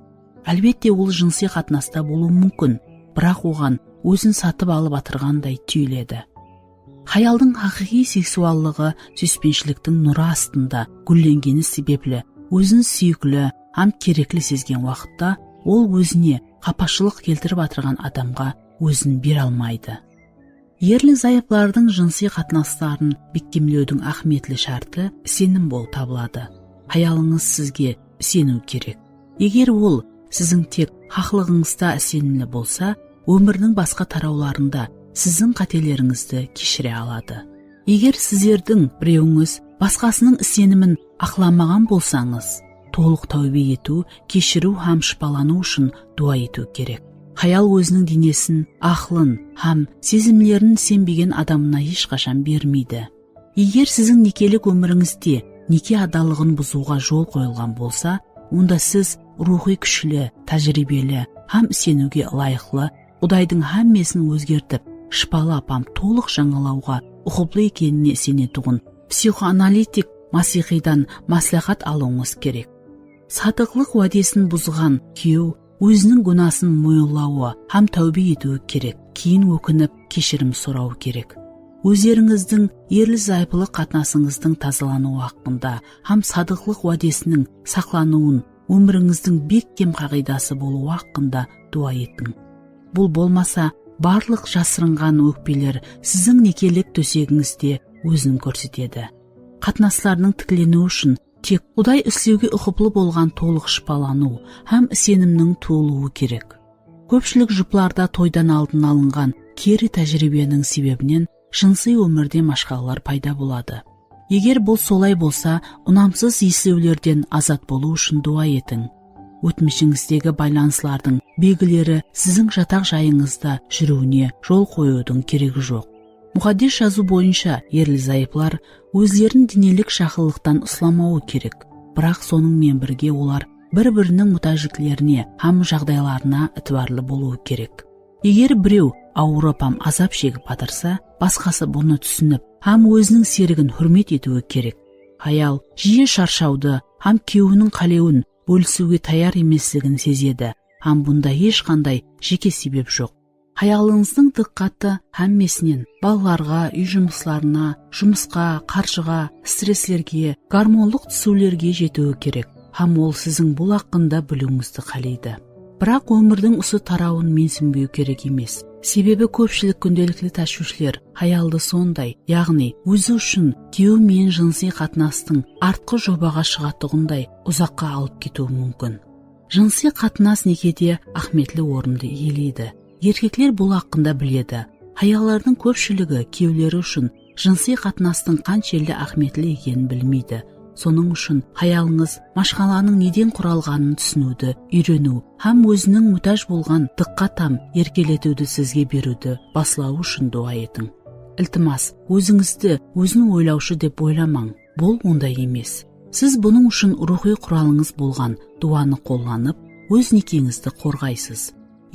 Álbette, ol jınısıy qatnasta bolıwı múmkin, biraq oǵan ózin satıp alıp atırǵanday túyiledi. Hayaldıń haqıyqıy seksuallıǵı súyispenshiliktiń nurı astında gúllengeni sebepli, ózin súyikli hám kerekli sezgen waqıtta ol ózine qapashılıq keltirip atırǵan adamǵa ózin bere almaydı. Erli-zayıplardıń jınısıy qatnasların bekkemlewdiń áhmiyetli shárti isenim bolıp tabıladı. Hayalıńız sizge iseniw kerek. Eger ol siziń tek haqlıǵıńızda isenimli bolsa, ómiriniń basqa tarawlarında siziń qátelerińizdi keshire aladı. Eger sizlerdiń birewińiz basqasınıń isenimin aqlamaǵan bolsańız, tolıq táwbe etiw, keshiriw hám shıpalanıw ushın duwa etiw kerek. Hayal óziniń denesin, aqılın hám sezimlerin isenbegen adamına hesh qashan bermeydi. Eger siziń nekelik ómirińizde neke adallıǵın buzıwǵa jol qoyılǵan bolsa, onda siz ruwxıy kúshli, tájiriybeli hám iseniwge ılayıqlı, Qudaydıń hámmesin ózgertip, shıpalap hám tolıq jańalawǵa uqıplı ekenine isenetuǵın psixoanalitik masiyxiydan másláhát alıwıńız kerek. Sadıqlıq wádesin buzǵan kúyew óziniń gúnasın moyınlawı hám táwbe etiwi kerek, keyin ókinip, keshirim sorawı kerek. Ózlerińizdiń erli-zayıplılıq qatnasıńızdıń tazalanıwı haqqında hám sadıqlıq wádesiniń saqlanıwın ómirińizdiń bekkem qaǵıydası bolıwı haqqında duwa etiń. Bul bolmasa, barlıq jasırınǵan ókpeler siziń nekelik tósegińizde ózin kórsetedi. Qatnaslardıń tikleniwi ushın tek Quday islewge uqıplı bolǵan tolıq shıpalanıw hám isenimniń tuwılıwı kerek. Kópshilik juplarda toydan aldın alınǵan keri tájiriybeniń sebebinen jınsıy ómirde mashqalalar payda boladı. Eger bul solay bolsa, unamsız eslewlerden azat bolıw ushın duwa etiń. Ótmishińizdegi baylanıslardıń belgileri siziń jataq jayıńızda júriwine jol qoyıwdıń keregi joq. Muqaddes Jazıw boyınsha erli-zayıplar ózlerin denelik jaqınlıqtan uslamawı kerek, biraq sonıń menen birge olar bir-biriniń mútájliklerine hám jaǵdaylarına itibarlı bolıwı kerek. Eger birew awırıp hám azap shegip atırsa, basqası bunı túsinip hám óziniń serigin húrmet etiwi kerek. Hayal jiyi sharshawdı hám kúyewiniń qálewin bólisiwge tayar emesligin sezedi hám bunda hesh qanday jeke sebep joq. Hayalıńızdıń dıqqatı hámmesinen balalarǵa, úy jumıslarına, jumısqa, qarjıǵa, stresslerge, gormonlıq túsiwlerge jetiwi kerek hám ol siziń bul haqqında biliwińizdi qáleydi. Biraq ómirdiń usı tarawın mensinbew kerek emes. Sebebi kópshilik kúndelikli táshwishler hayaldı sonday, yaǵnıy ózi ushın kúyew menen jınsıy qatnastıń artqı jobaǵa shıǵatuǵınday uzaqqa alıp ketiwi múmkin. Jınsıy qatnas nekede áhmiyetli orındı iyeleydi. Erkekler bul haqqında biledi. Hayallardıń kópshiligi kúyewleri ushın jınsıy qatnastıń qanshelli áhmiyetli ekenin bilmeydi. Sonıń ushın hayalıńız mashqalanıń neden quralǵanın túsiniwdi úyreniw hám óziniń mútáj bolǵan dıqqat hám erkeletiwdi sizge beriwdi baslawı ushın duwa etiń. Iltimas, ózińizdi ózin oylawshı dep oylamań. Bul onday emes. Siz bunıń ushın ruwxıy quralıńız bolǵan duwanı qollanıp, óz nekeńizdi qorǵaysız.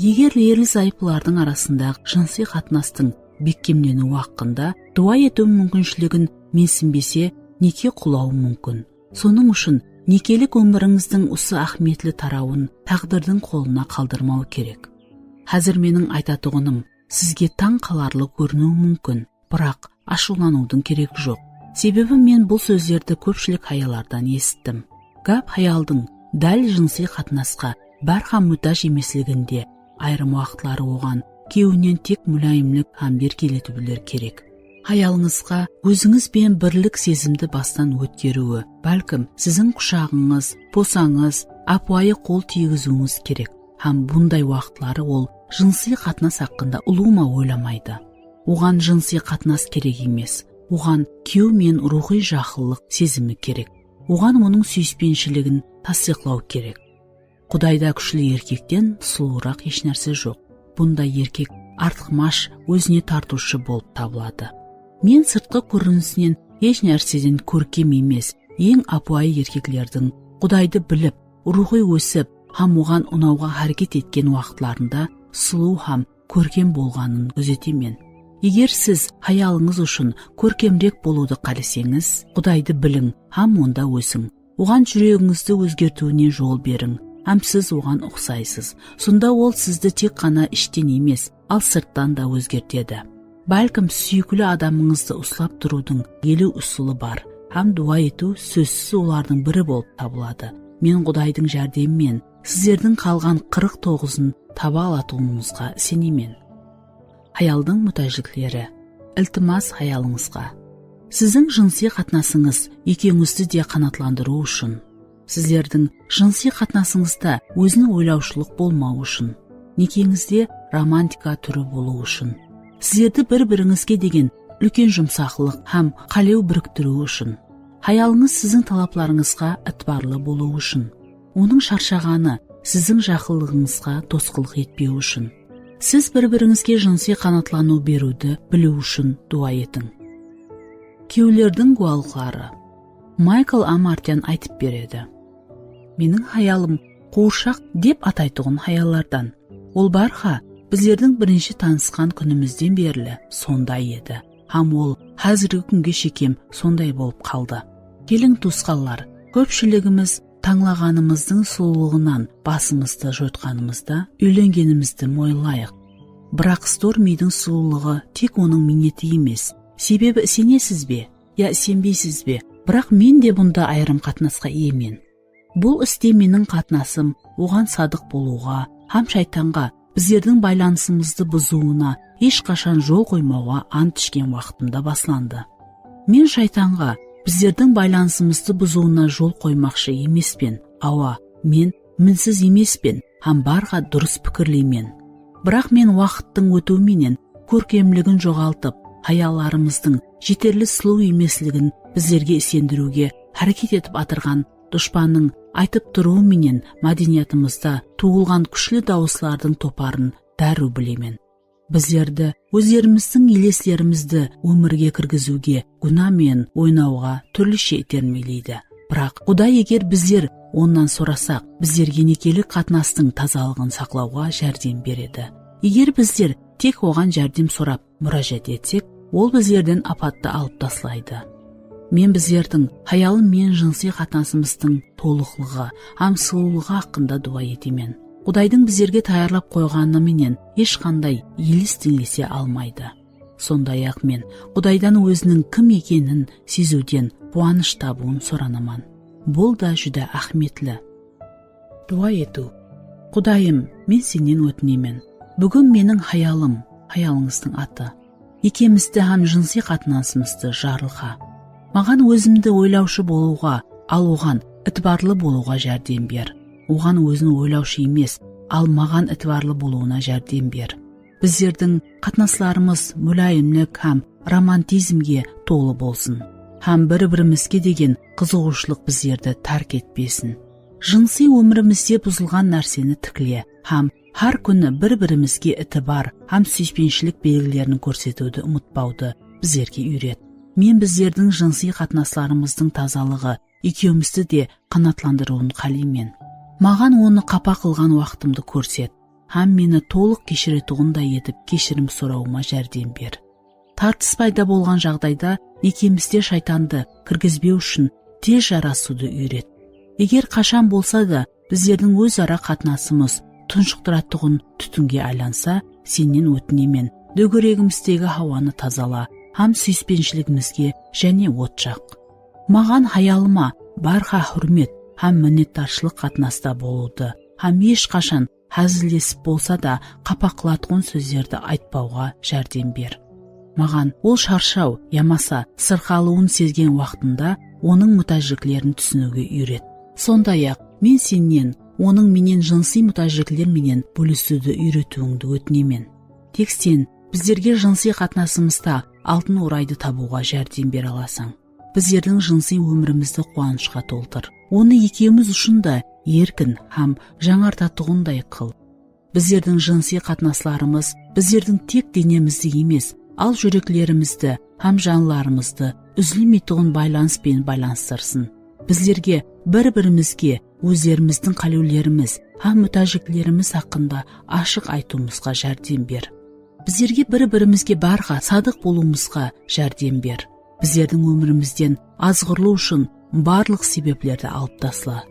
Eger erli-zayıplılardıń arasındaǵı jınsıy qatnastıń bekkemleniwi haqqında duwa etiw múmkinshiligin mensinbese, neke qulawı múmkin. Sonıń ushın nekelik ómirińizdiń usı áhmiyetli tarawın táǵdirdiń qolına qaldırmaw kerek. Házir meniń aytatuǵınım sizge tań qalarlı kóriniwi múmkin, biraq ashıwlanıwdıń keregi joq. Sebebi men bul sózlerdi kópshilik hayallardan esittim. Gáp hayaldıń dál jınsıy qatnasqa bárhám mútáj emesliginde, ayırım waqıtları oǵan kúyewinen tek múláyimlik hám erkeletiwler kerek. Hayalıńızǵa ózińiz benen birlik sezimdi bastan ótkeriwi, bálkim siziń qushaǵıńız, posańız, ápiwayı qol tiygiziwińiz kerek hám bunday waqıtları ol jınsıy qatnas haqqında ulıwma oylamaydı. Oǵan jınsıy qatnas kerek emes, oǵan kúyew menen ruwxıy jaqınlıq sezimi kerek. Oǵan onıń súyispenshiligin tastıyıqlaw kerek. Qudayda kúshli erkekten sulıwıraq hesh nárse joq. Bunday erkek artıqmash, ózine tartıwshı bolıp tabıladı. Men sırtqı kórinisinen hesh nárseden kórkem emes, eń ápiwayı erkeklerdiń Qudaydı bilip, ruwxıy ósip hám oǵan unawǵa háreket etken waqıtlarında sulıw hám kórkem bolǵanın kúzetemen. Eger siz hayalıńız ushın kórkemrek bolıwdı qáleseńiz, Qudaydı biliń hám onda ósiń. Oǵan júregińizdi ózgertiwine jol beriń hám siz oǵan uqsaysız. Sonda ol sizdi tek ǵana ishten emes, al sırttan da ózgertedi. Bálkim, súyikli adamıńızdı uslap turıwdıń eliw usılı bar hám duwa etiw sózsiz olardıń biri bolıp tabıladı. Men Qudaydıń járdemi menen sizlerdiń qalǵan qırıq toǵızın taba alatuǵınıńızǵa isenemen. Hayaldıń mútájlikleri. Iltimas hayalıńızǵa. Siziń jınsıy qatnasıńız ekewińizdi de qanaatlandırıw ushın. Sizlerdiń jınsıy qatnasıńızda ózin oylawshılıq bolmawı ushın. Nekeńizde romantika túri bolıwı ushın. Sizlerdi bir-birińizge degen úlken jumsaqlıq hám qálew biriktiriwi ushın. Hayalıńız siziń talaplarıńızǵa itibarlı bolıwı ushın. Onıń sharshaǵanı siziń jaqınlıǵıńızǵa tosqınlıq etpewi ushın. Siz bir-birińizge jınısıy qanaatlanıw beriwdi biliw ushın duwa etiń. Kúyewlerdiń gúwalıqları. Maykl A. Marten aytıp beredi. Meniń hayalım quwırshaq dep ataytuǵın hayallardan. Ol bárha bizlerdiń birinshi tanısqan kúnimizden berli sonday edi. Hám ol házirgi kúnge shekem sonday bolıp qaldı. Keliń, tuwısqanlar, kópshiligimiz tańlaǵanımızdıń sulıwlıǵınan basımızdı joytqanımızda, úylengenimizdi moyınlayıq. Biraq Stormidiń sulıwlıǵı tek onıń miyneti emes. Sebebi, isenesiz be? Ya isenbeysiz be? Biraq men de bunda ayırım qatnasqa iyemen. Bul iste meniń qatnasım oǵan sadıq bolıwǵa hám shaytanǵa bizlerdiń baylanısımızdı buzıwına hesh qashan jol qoymawǵa ant ishken waqtımda baslandı. Men shaytanǵa bizlerdiń baylanısımızdı buzıwına jol qoymaqshı emespen. Awa, men minsiz emespen hám bárha durıs pikirleymen. Biraq men waqıttıń ótiwi menen kórkemligin joǵaltıp, hayallarımızdıń jeterli sulıw emesligin bizlerge isendiriwge háreket etip atırǵan dushpannıń aytıp turıwı menen mádeniyatımızda tuwılǵan kúshli dawıslardıń toparın dárriw bilemen. Bizlerdi ózlerimizdiń eleslerimizdi ómirge kirgiziwge, gúna menen oynawǵa túrlishe itermeleydi. Biraq Quday, eger bizler Onnan sorasaq, bizlerge nekelik qatnastıń tazalıǵın saqlawǵa járdem beredi. Eger bizler tek Oǵan járdem sorap múrájat etsek, Ol bizlerden apattı alıp taslaydı. Men bizlerdiń hayalım menen jınısıy qatnasımızdıń tolıqlıǵı hám sulıwlıǵı haqqında duwa etemen. Qudaydıń bizlerge tayarlap qoyǵanı menen hesh qanday elis teńlese almaydı. Sonday-aq, men Qudaydan Óziniń kim ekenin seziwden quwanısh tabıwın soranaman. Bul da júdá áhmiyetli. Duwa etiw. Qudayım, men Sennen ótinemen. Búgin meniń hayalım, hayalıńızdıń atı, nekemizdi hám jınısıy qatnasımızdı jarılqa. Maǵan ózimdi oylawshı bolıwǵa, al Oǵan itibarlı bolıwǵa járdem ber. Oǵan ózin oylawshı emes, al maǵan itibarlı bolıwına járdem ber. Bizlerdiń qatnaslarımız múláyimlik hám romantizmge tolı bolsın. Hám bir-birimizge degen qızıǵıwshılıq bizlerdi tárk etpesin. Jınısıy ómirimizde buzılǵan nárseni tikle hám hár kúni bir-birimizge itibar hám súyispenshilik belgilerin kórsetiwdi umıtpawdı bizlerge úyret. Men bizlerdiń jınısıy qatnaslarımızdıń tazalıǵı ekewimizdi de qanaatlandırıwın qáleymen. Maǵan onı qapa qılǵan waqtımdı kórset hám meni tolıq keshiretuǵınday etip keshirim sorawıma járdem ber. Tartıs payda bolǵan jaǵdayda nekemizde shaytandı kirgizbew ushın tez jarasıwdı úyret. Eger qashan bolsa da bizlerdiń óz-ara qatnasımız tunshıqtıratuǵın tútinge aylansa, Sennen ótinemen, dógeregimizdegi hawanı tazala hám súyispenshiligimizge jáne ot jaq. Maǵan, hayalıma bárha húrmet hám minnetdarshılıq qatnasta bolıwdı hám hesh qashan házillesip bolsa da qapa qılatuǵın sózlerdi aytpawǵa járdem ber. Maǵan ol sharshaw yamasa sırqalıwın sezgen waqtında onıń mútájliklerin túsiniwge úyret. Sonday-aq, men Sennen onıń menen jınısıy mútájlikler menen bólisiwdi úyretiwińdi ótinemen. Tek Sen bizlerge jınısıy qatnasımızda altın oraydı tabıwǵa járdem bere alasań. Bizlerdiń jınısıy ómirimizdi quwanıshqa toltır. Onı ekewimiz ushın da erkin hám jańartatuǵınday qıl. Bizlerdiń jınısıy qatnaslarımız bizlerdiń tek denemizdi emes, al júreklerimizdi hám janlarımızdı úzilmeytuǵın baylanıs penen baylanıstırsın. Bizlerge bir-birimizge ózlerimizdiń qálewlerimiz hám mútájliklerimiz haqqında ashıq aytıwımızǵa járdem ber. Bizlerge bir-birimizge bárha sadıq bolıwımızǵa járdem ber. Bizlerdiń ómirimizden azǵırlıw ushın barlıq sebeplerdi alıp tasla.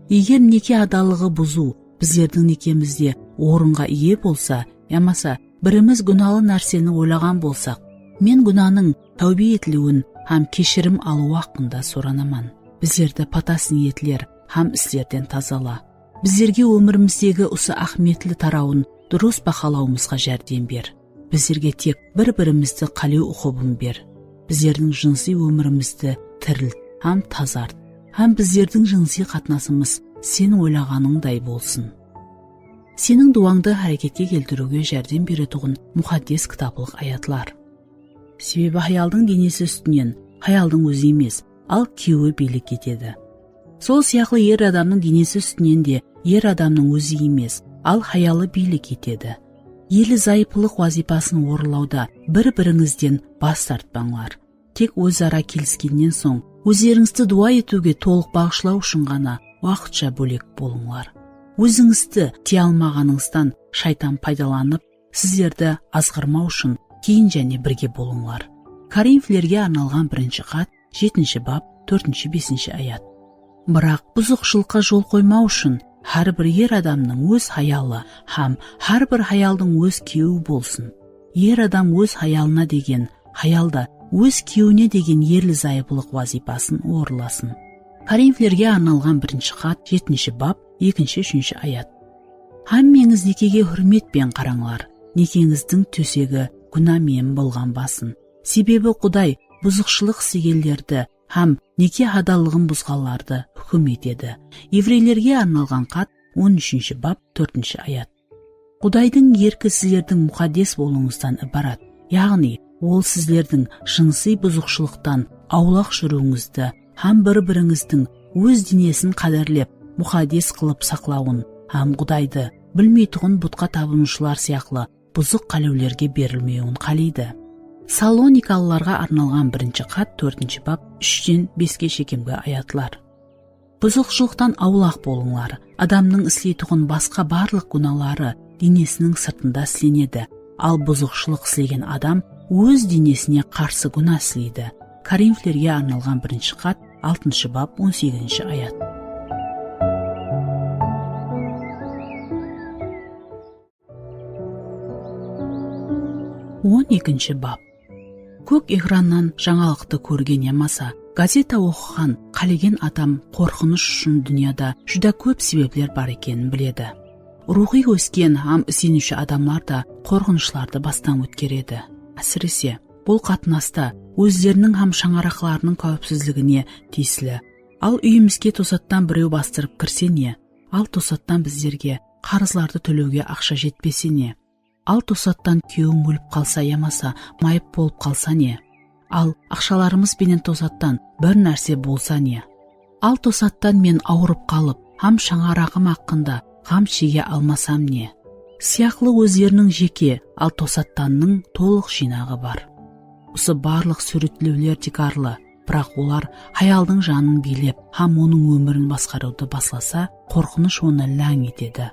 Eger neke adallıǵı buzıw bizlerdiń nekemizde orınǵa iye bolsa, yamasa birimiz gúnalı nárseni oylaǵan bolsaq, men gúnanıń táwbe etiliwin hám keshirim alıwı haqqında soranaman. Bizlerdi patas niyetler hám islerden tazala. Bizlerge ómirimizdegi usı áhmiyetli tarawın durıs bahalawımızǵa járdem ber. Bizlerge tek bir-birimizdi qálew uqıbın ber. Bizlerdiń jınısıy ómirimizdi tirilt hám tazart, hám bizlerdiń jınısıy qatnasımız Sen oylaǵanıńday bolsın. Seniń duwańdı háreketke keltiriwge járdem beretuǵın muqaddes kitaplıq ayatlar. Sebebi hayaldıń denesi ústinen hayaldıń ózi emes, al kúyewi biylik etedi. Sol sıyaqlı er adamnıń denesi ústinen de er adamnıń ózi emes, al hayalı biylik etedi. Erli-zayıplılıq wazıypasın orınlawda bir-birińizden bas tartpańlar. Tek óz-ara keliskennen soń, ózlerińizdi duwa etiwge tolıq baǵıshlaw ushın ǵana waqıtsha bólek bolıńlar. Ózińizdi tiye almaǵanıńızdan shaytan paydalanıp, sizlerdi azǵırmaw ushın keyin jáne birge bolıńlar. Korinflerge arnalǵan birinshi xat, jetinshi bap, tórtinshi, besinshi ayat. Biraq buzıqshılıqqa jol qoymaw ushın hár bir er adamnıń óz hayalı hám hár bir hayaldıń óz kúyewi bolsın. Er adam óz hayalına degen, hayal da óz kúyewine degen erli-zayıplılıq wazıypasın orınlasın. Korinflerge arnalǵan birinshi xat, jetinshi bap, ekinshi, úshinshi ayat. Hámmeńiz nekege húrmet penen qarańlar. Nekeńizdiń tósegi gúna menen bılǵanbasın. Sebebi Quday buzıqshılıq islegenlerdi hám neke hadallıǵın buzǵanlardı húkim etedi. Evreylerge arnalǵan xat, on úshinshi bap, tórtinshi ayat. Qudaydıń erki sizlerdiń muqaddes bolıwıńızdan ibarat, yaǵnıy Ol sizlerdiń jınısıy buzıqshılıqtan awlaq júriwińizdi hám bir-birińizdiń óz denesin qádirlep, muqaddes qılıp saqlawın hám Qudaydı bilmeytuǵın butqa tabınıwshılar sıyaqlı buzıq qálewlerge berilmewin qáleydi. Salonikalılarǵa arnalǵan birinshi xat, tórtinshi bap, úshten beske shekemgi ayatlar. Buzıqshılıqtan awlaq bolıńlar. Adamnıń isleytuǵın basqa barlıq gúnaları denesiniń sırtında islenedi. Al buzıqshılıq islegen adam óz denesine qarsı gúna isleydi. Korinflerge arnalǵan birinshi xat, altınshı bap, on segizinshi ayat. On ekinshi bap. Kók ekrannan jańalıqtı kórgen yamasa gazeta oqıǵan qálegen adam qorqınısh ushın dúnyada júdá kóp sebepler bar ekenin biledi. Ruwxıy ósken hám iseniwshi adamlar da qorqınıshlardı bastan ótkeredi. Ásirese, bul qatnasta ózleriniń hám shańaraqlarınıń qáwipsizligine tiyisli. Al úyimizge tosattan birew bastırıp kirse ne? Al tosattan bizlerge qarızlardı tólewge aqsha jetpese ne? Al tosattan kúyewim ólip qalsa yamasa mayıp bolıp qalsa ne? Al aqshalarımız benen tosattan bir nárse bolsa ne? Al tosattan men awırıp qalıp hám shańaraǵım haqqında ǵam shege almasam ne? Sıyaqlı ózleriniń jeke, al tosattannıń tolıq jıynaǵı bar. Usı barlıq súwretlewler tiykarlı, biraq olar hayaldıń janın biylep hám onıń ómirin basqarıwdı baslasa, qorqınısh onı láń etedi.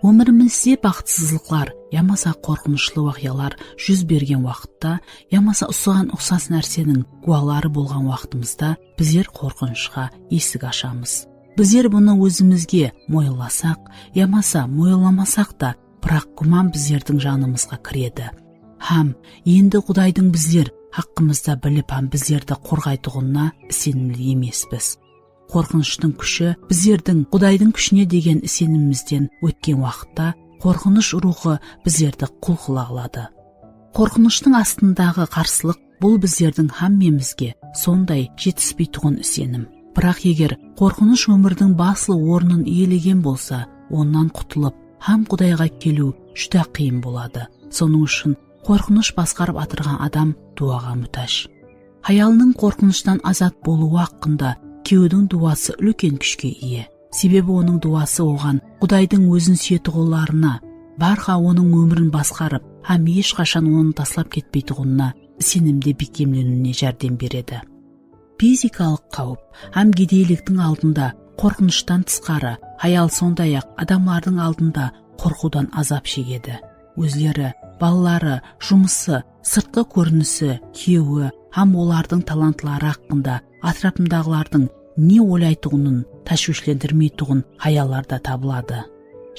Ómirimizde baxıtsızlıqlar yamasa qorqınıshlı waqıyalar júz bergen waqıtta yamasa usıǵan uqsas nárseniń gúwaları bolǵan waqtımızda bizler qorqınıshqa esik ashamız. Bizler bunı ózimizge moyınlasaq yamasa moyınlamasaq ta, biraq gúman bizlerdiń janımızǵa kiredi. Hám endi Qudaydıń bizler haqqımızda bilip hám bizlerdi qorǵaytuǵınına isenimli emespiz. Qorqınıshtıń kúshi bizlerdiń Qudaydıń kúshine degen isenimimizden ótken waqıtta qorqınısh ruwxı bizlerdi qul qıla aladı. Qorqınıshtıń astındaǵı qarsılıq bul bizlerdiń hámmemizge sonday jetispeytuǵın isenim. Biraq eger qorqınısh ómirdiń baslı ornın iyelegen bolsa, onnan qutılıp hám Qudayǵa keliw júdá qıyın boladı. Sonıń ushın qorqınısh basqarıp atırǵan adam duwaǵa mútáj. Hayalınıń qorqınıshtan azat bolıwı haqqında kúyewdiń duwası úlken kúshke iye. Sebebi onıń duwası oǵan Qudaydıń ózin súyetuǵınlarına, barqa onıń ómirin basqarıp hám hesh qashan onı taslap ketpeytuǵınına isenimde bekkemleniwine járdem beredi. Fizikalıq qáwip hám gedeyliktiń aldında qorqınıshtan tısqarı, hayal sonday-aq adamlardıń aldında qorqıwdan azap shegedi. Ózleri, balaları, jumısı, sırtqı kórinisi, kúyewi hám olardıń talantları haqqında átirapındaǵılardıń ne oylaytuǵının táshwishlendirmeytuǵın hayallar da tabıladı.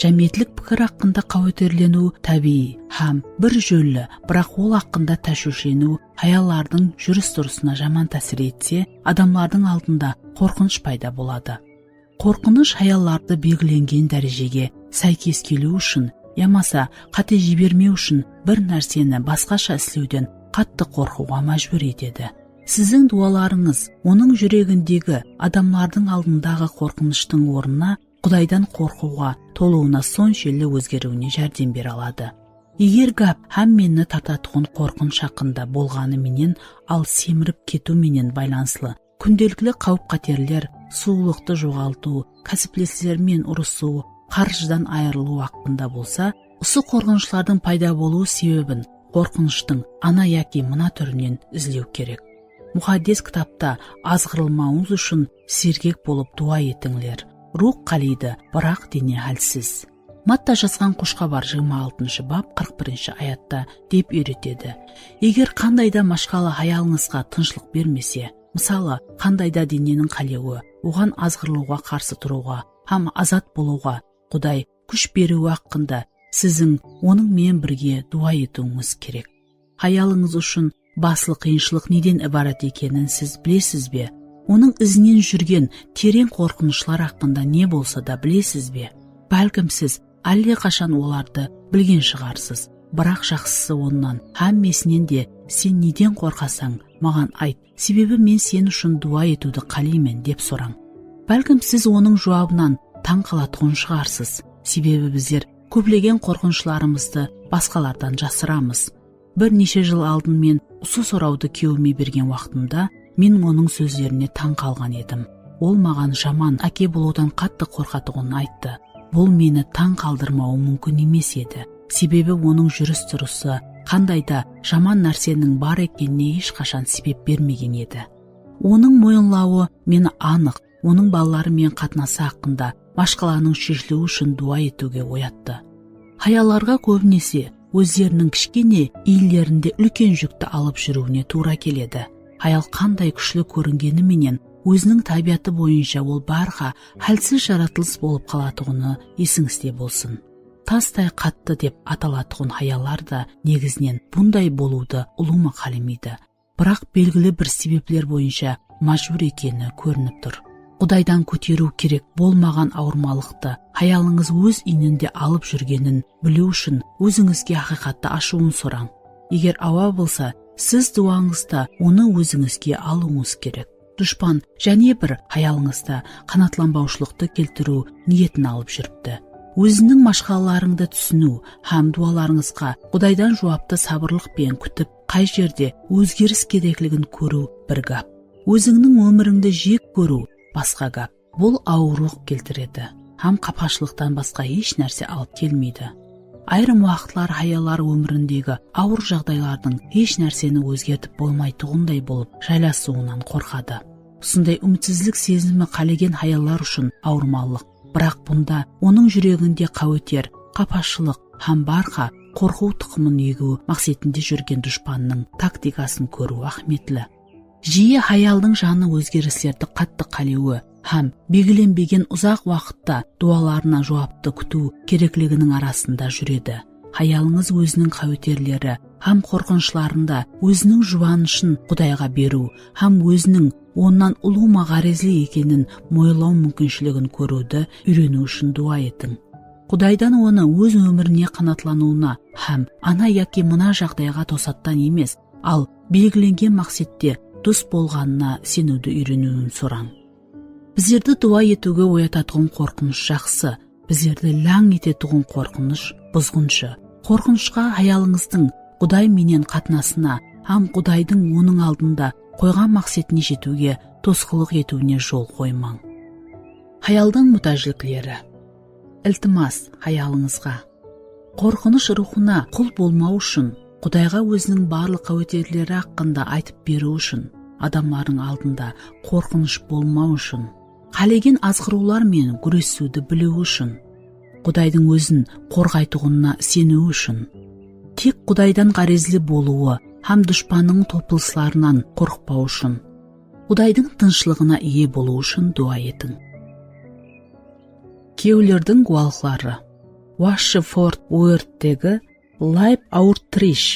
Jámiyetlik pikir haqqında qáweterleniw tábiyiy hám bir jólli, biraq ol haqqında táshwishleniw hayallardıń júris-turısına jaman tásir etse, adamlardıń aldında qorqınısh payda boladı. Qorqınısh hayallardı belgilengen dárejege sáykes keliw ushın yamasa qáte jibermew ushın bir nárseni basqasha islewden qattı qorqıwǵa májbúr etedi. Siziń duwalarıńız onıń júregindegi adamlardıń aldındaǵı qorqınıshtıń ornına Qudaydan qorqıwǵa tolıwına sonshelli ózgeriwine járdem bere aladı. Eger gáp hámmeni tartatuǵın qorqınısh haqqında bolǵanı menen, al semirip ketiw menen baylanıslı, kúndelikli qáwip-qáterler, suwlıqtı joǵaltıw, kásipleslermen urısıw, qarjıdan ayırılıw haqqında bolsa, usı qorqınıshlardıń payda bolıwı sebebin qorqınıshtıń ana yaki mına túrinen izlew kerek. Muqaddes kitapta azǵırılmawıńız ushın sergek bolıp duwa etińler. Ruwx qáleydi, biraq dene hálsiz. Matta jazǵan Xoshxabar jigirma altınshı bab qırq birinshi ayatta dep úyretedi. Eger qanday da mashqala hayalıńızǵa tınıshlıq bermese, mısalı, qanday da deneniń qálewi, oǵan azǵırılıwǵa qarsı turıwǵa hám azat bolıwǵa Quday kúsh beriwi haqqında siziń onıń menen birge duwa etiwińiz kerek. Hayalıńız ushın baslı qıyınshılıq neden ibarat ekenin siz bilesiz be? Onıń izinen júrgen tereń qorqınıshlar haqqında ne bolsa da bilesiz be? Bálkim siz álle qashan olardı bilgen shıǵarsız. Biraq jaqsısı onnan, hámmesinen de sen neden qorqasań, maǵan ayt, sebebi men sen ushın duwa etiwdi qáleymen, dep sorań. Bálkim siz onıń juwabınan tań qalatuǵın shıǵarsız, sebebi bizler kóplegen qorqınıshlarımızdı basqalardan jasıramız. Bir neshe jıl aldın men usı sorawdı kúyewime bergen waqtımda, men onıń sózlerine tań qalǵan edim. Ol maǵan jaman áke bolıwdan qattı qorqatuǵının ayttı. Bul meni tań qaldırmawı múmkin emes edi. Sebebi onıń júris-turısı, qanday da jaman nárseniń bar ekenine hesh qashan sebep bermegen edi. Onıń moyınlawı meni anıq, onıń balaları menen qatnası haqqında mashqalanıń sheshiliwi ushın duwa etiwge oyattı. Hayallarǵa kóbinese ózleriniń kishkene iyinlerinde úlken júkti alıp júriwine tuwra keledi. Hayal qanday kúshli kóringeni menen, óziniń tábiyatı boyınsha ol bárha hálsiz jaratılıs bolıp qalatuǵını esińizde bolsın. Tastay qattı dep atalatuǵın hayallar da negizinen bunday bolıwdı ulıwma qálemeydi. Biraq belgili bir sebepler boyınsha májbúr ekeni kórinip tur. Qudaydan kóteriw kerek bolmaǵan awırmalıqtı hayalıńız óz iyninde alıp júrgenin biliw ushın ózińizge haqıyqattı ashıwın sorań. Eger awa bolsa, siz duwańızda onı ózińizge alıwıńız kerek. Dushpan jáne bir hayalıńızda qanatlanbawshılıqtı keltiriw niyetin alıp júripti. Óziniń mashqalalarıńdı túsiniw hám duwalarıńızǵa Qudaydan juwaptı sabırlıq penen kútip, qay jerde ózgeris kerekligin kóriw bir gáp. Ózińniń ómirińdi jek kóriw basqa gáp. Bul awırlıq keltiredi hám qapashılıqtan basqa hesh nárse alıp kelmeydi. Ayırım waqıtlar hayallar ómirindegi awır jaǵdaylardıń hesh nárseni ózgertip bolmaytuǵınday bolıp jaylasıwınan qorqadı. Usınday úmitsizlik sezimi qálegen hayallar ushın awırmalıq. Biraq bunda onıń júreginde qáweter, qapashılıq hám bárha qorqıw tuqımın egiw maqsetinde júrgen dushpannıń taktikasın kóriw áhmiyetli. Jiyi hayaldıń janı ózgerislerdi qattı qálewi hám belgilenbegen uzaq waqıtta duwalarına juwaptı kútiw kerekliginiń arasında júredi. Hayalıńız óziniń qáweterleri hám qorqınıshlarında óziniń juwanıshın Qudayǵa beriw hám óziniń onnan ulıwma ǵárezli ekenin moyınlaw múmkinshiligin kóriwdi úyreniw ushın duwa etiń. Qudaydan onı óz ómirine qanatlanıwına hám ana yaki mına jaǵdayǵa tosattan emes, al belgilengen maqsette dus bolǵanına iseniwdi úyreniwin sorań. Bizlerdi duwa etiwge oyatatuǵın qorqınısh jaqsı, bizlerdi láń etetuǵın qorqınısh buzǵınshı. Qorqınıshqa hayalıńızdıń Quday menen qatnasına hám Qudaydıń onıń aldında qoyǵan maqsetine jetiwge tosqınlıq etiwine jol qoymań. Hayaldıń mútájlikleri. Iltimas, hayalıńızǵa. Qorqınısh ruwxına qul bolmaw ushın, Qudayǵa óziniń barlıq qáweterleri haqqında aytıp beriw ushın, adamlardıń aldında qorqınısh bolmaw ushın, qálegen azǵırıwlar menen gúresiwdi biliw ushın, Qudaydıń ózin qorǵaytuǵınına iseniw ushın, tek Qudaydan ǵárezli bolıwı hám dushpannıń topılıslarınan qorqpaw ushın, Qudaydıń tınıshlıǵına iye bolıw ushın duwa etiń. Kúyewlerdiń gúwalıqları. Washington Uerttegi Life Outreach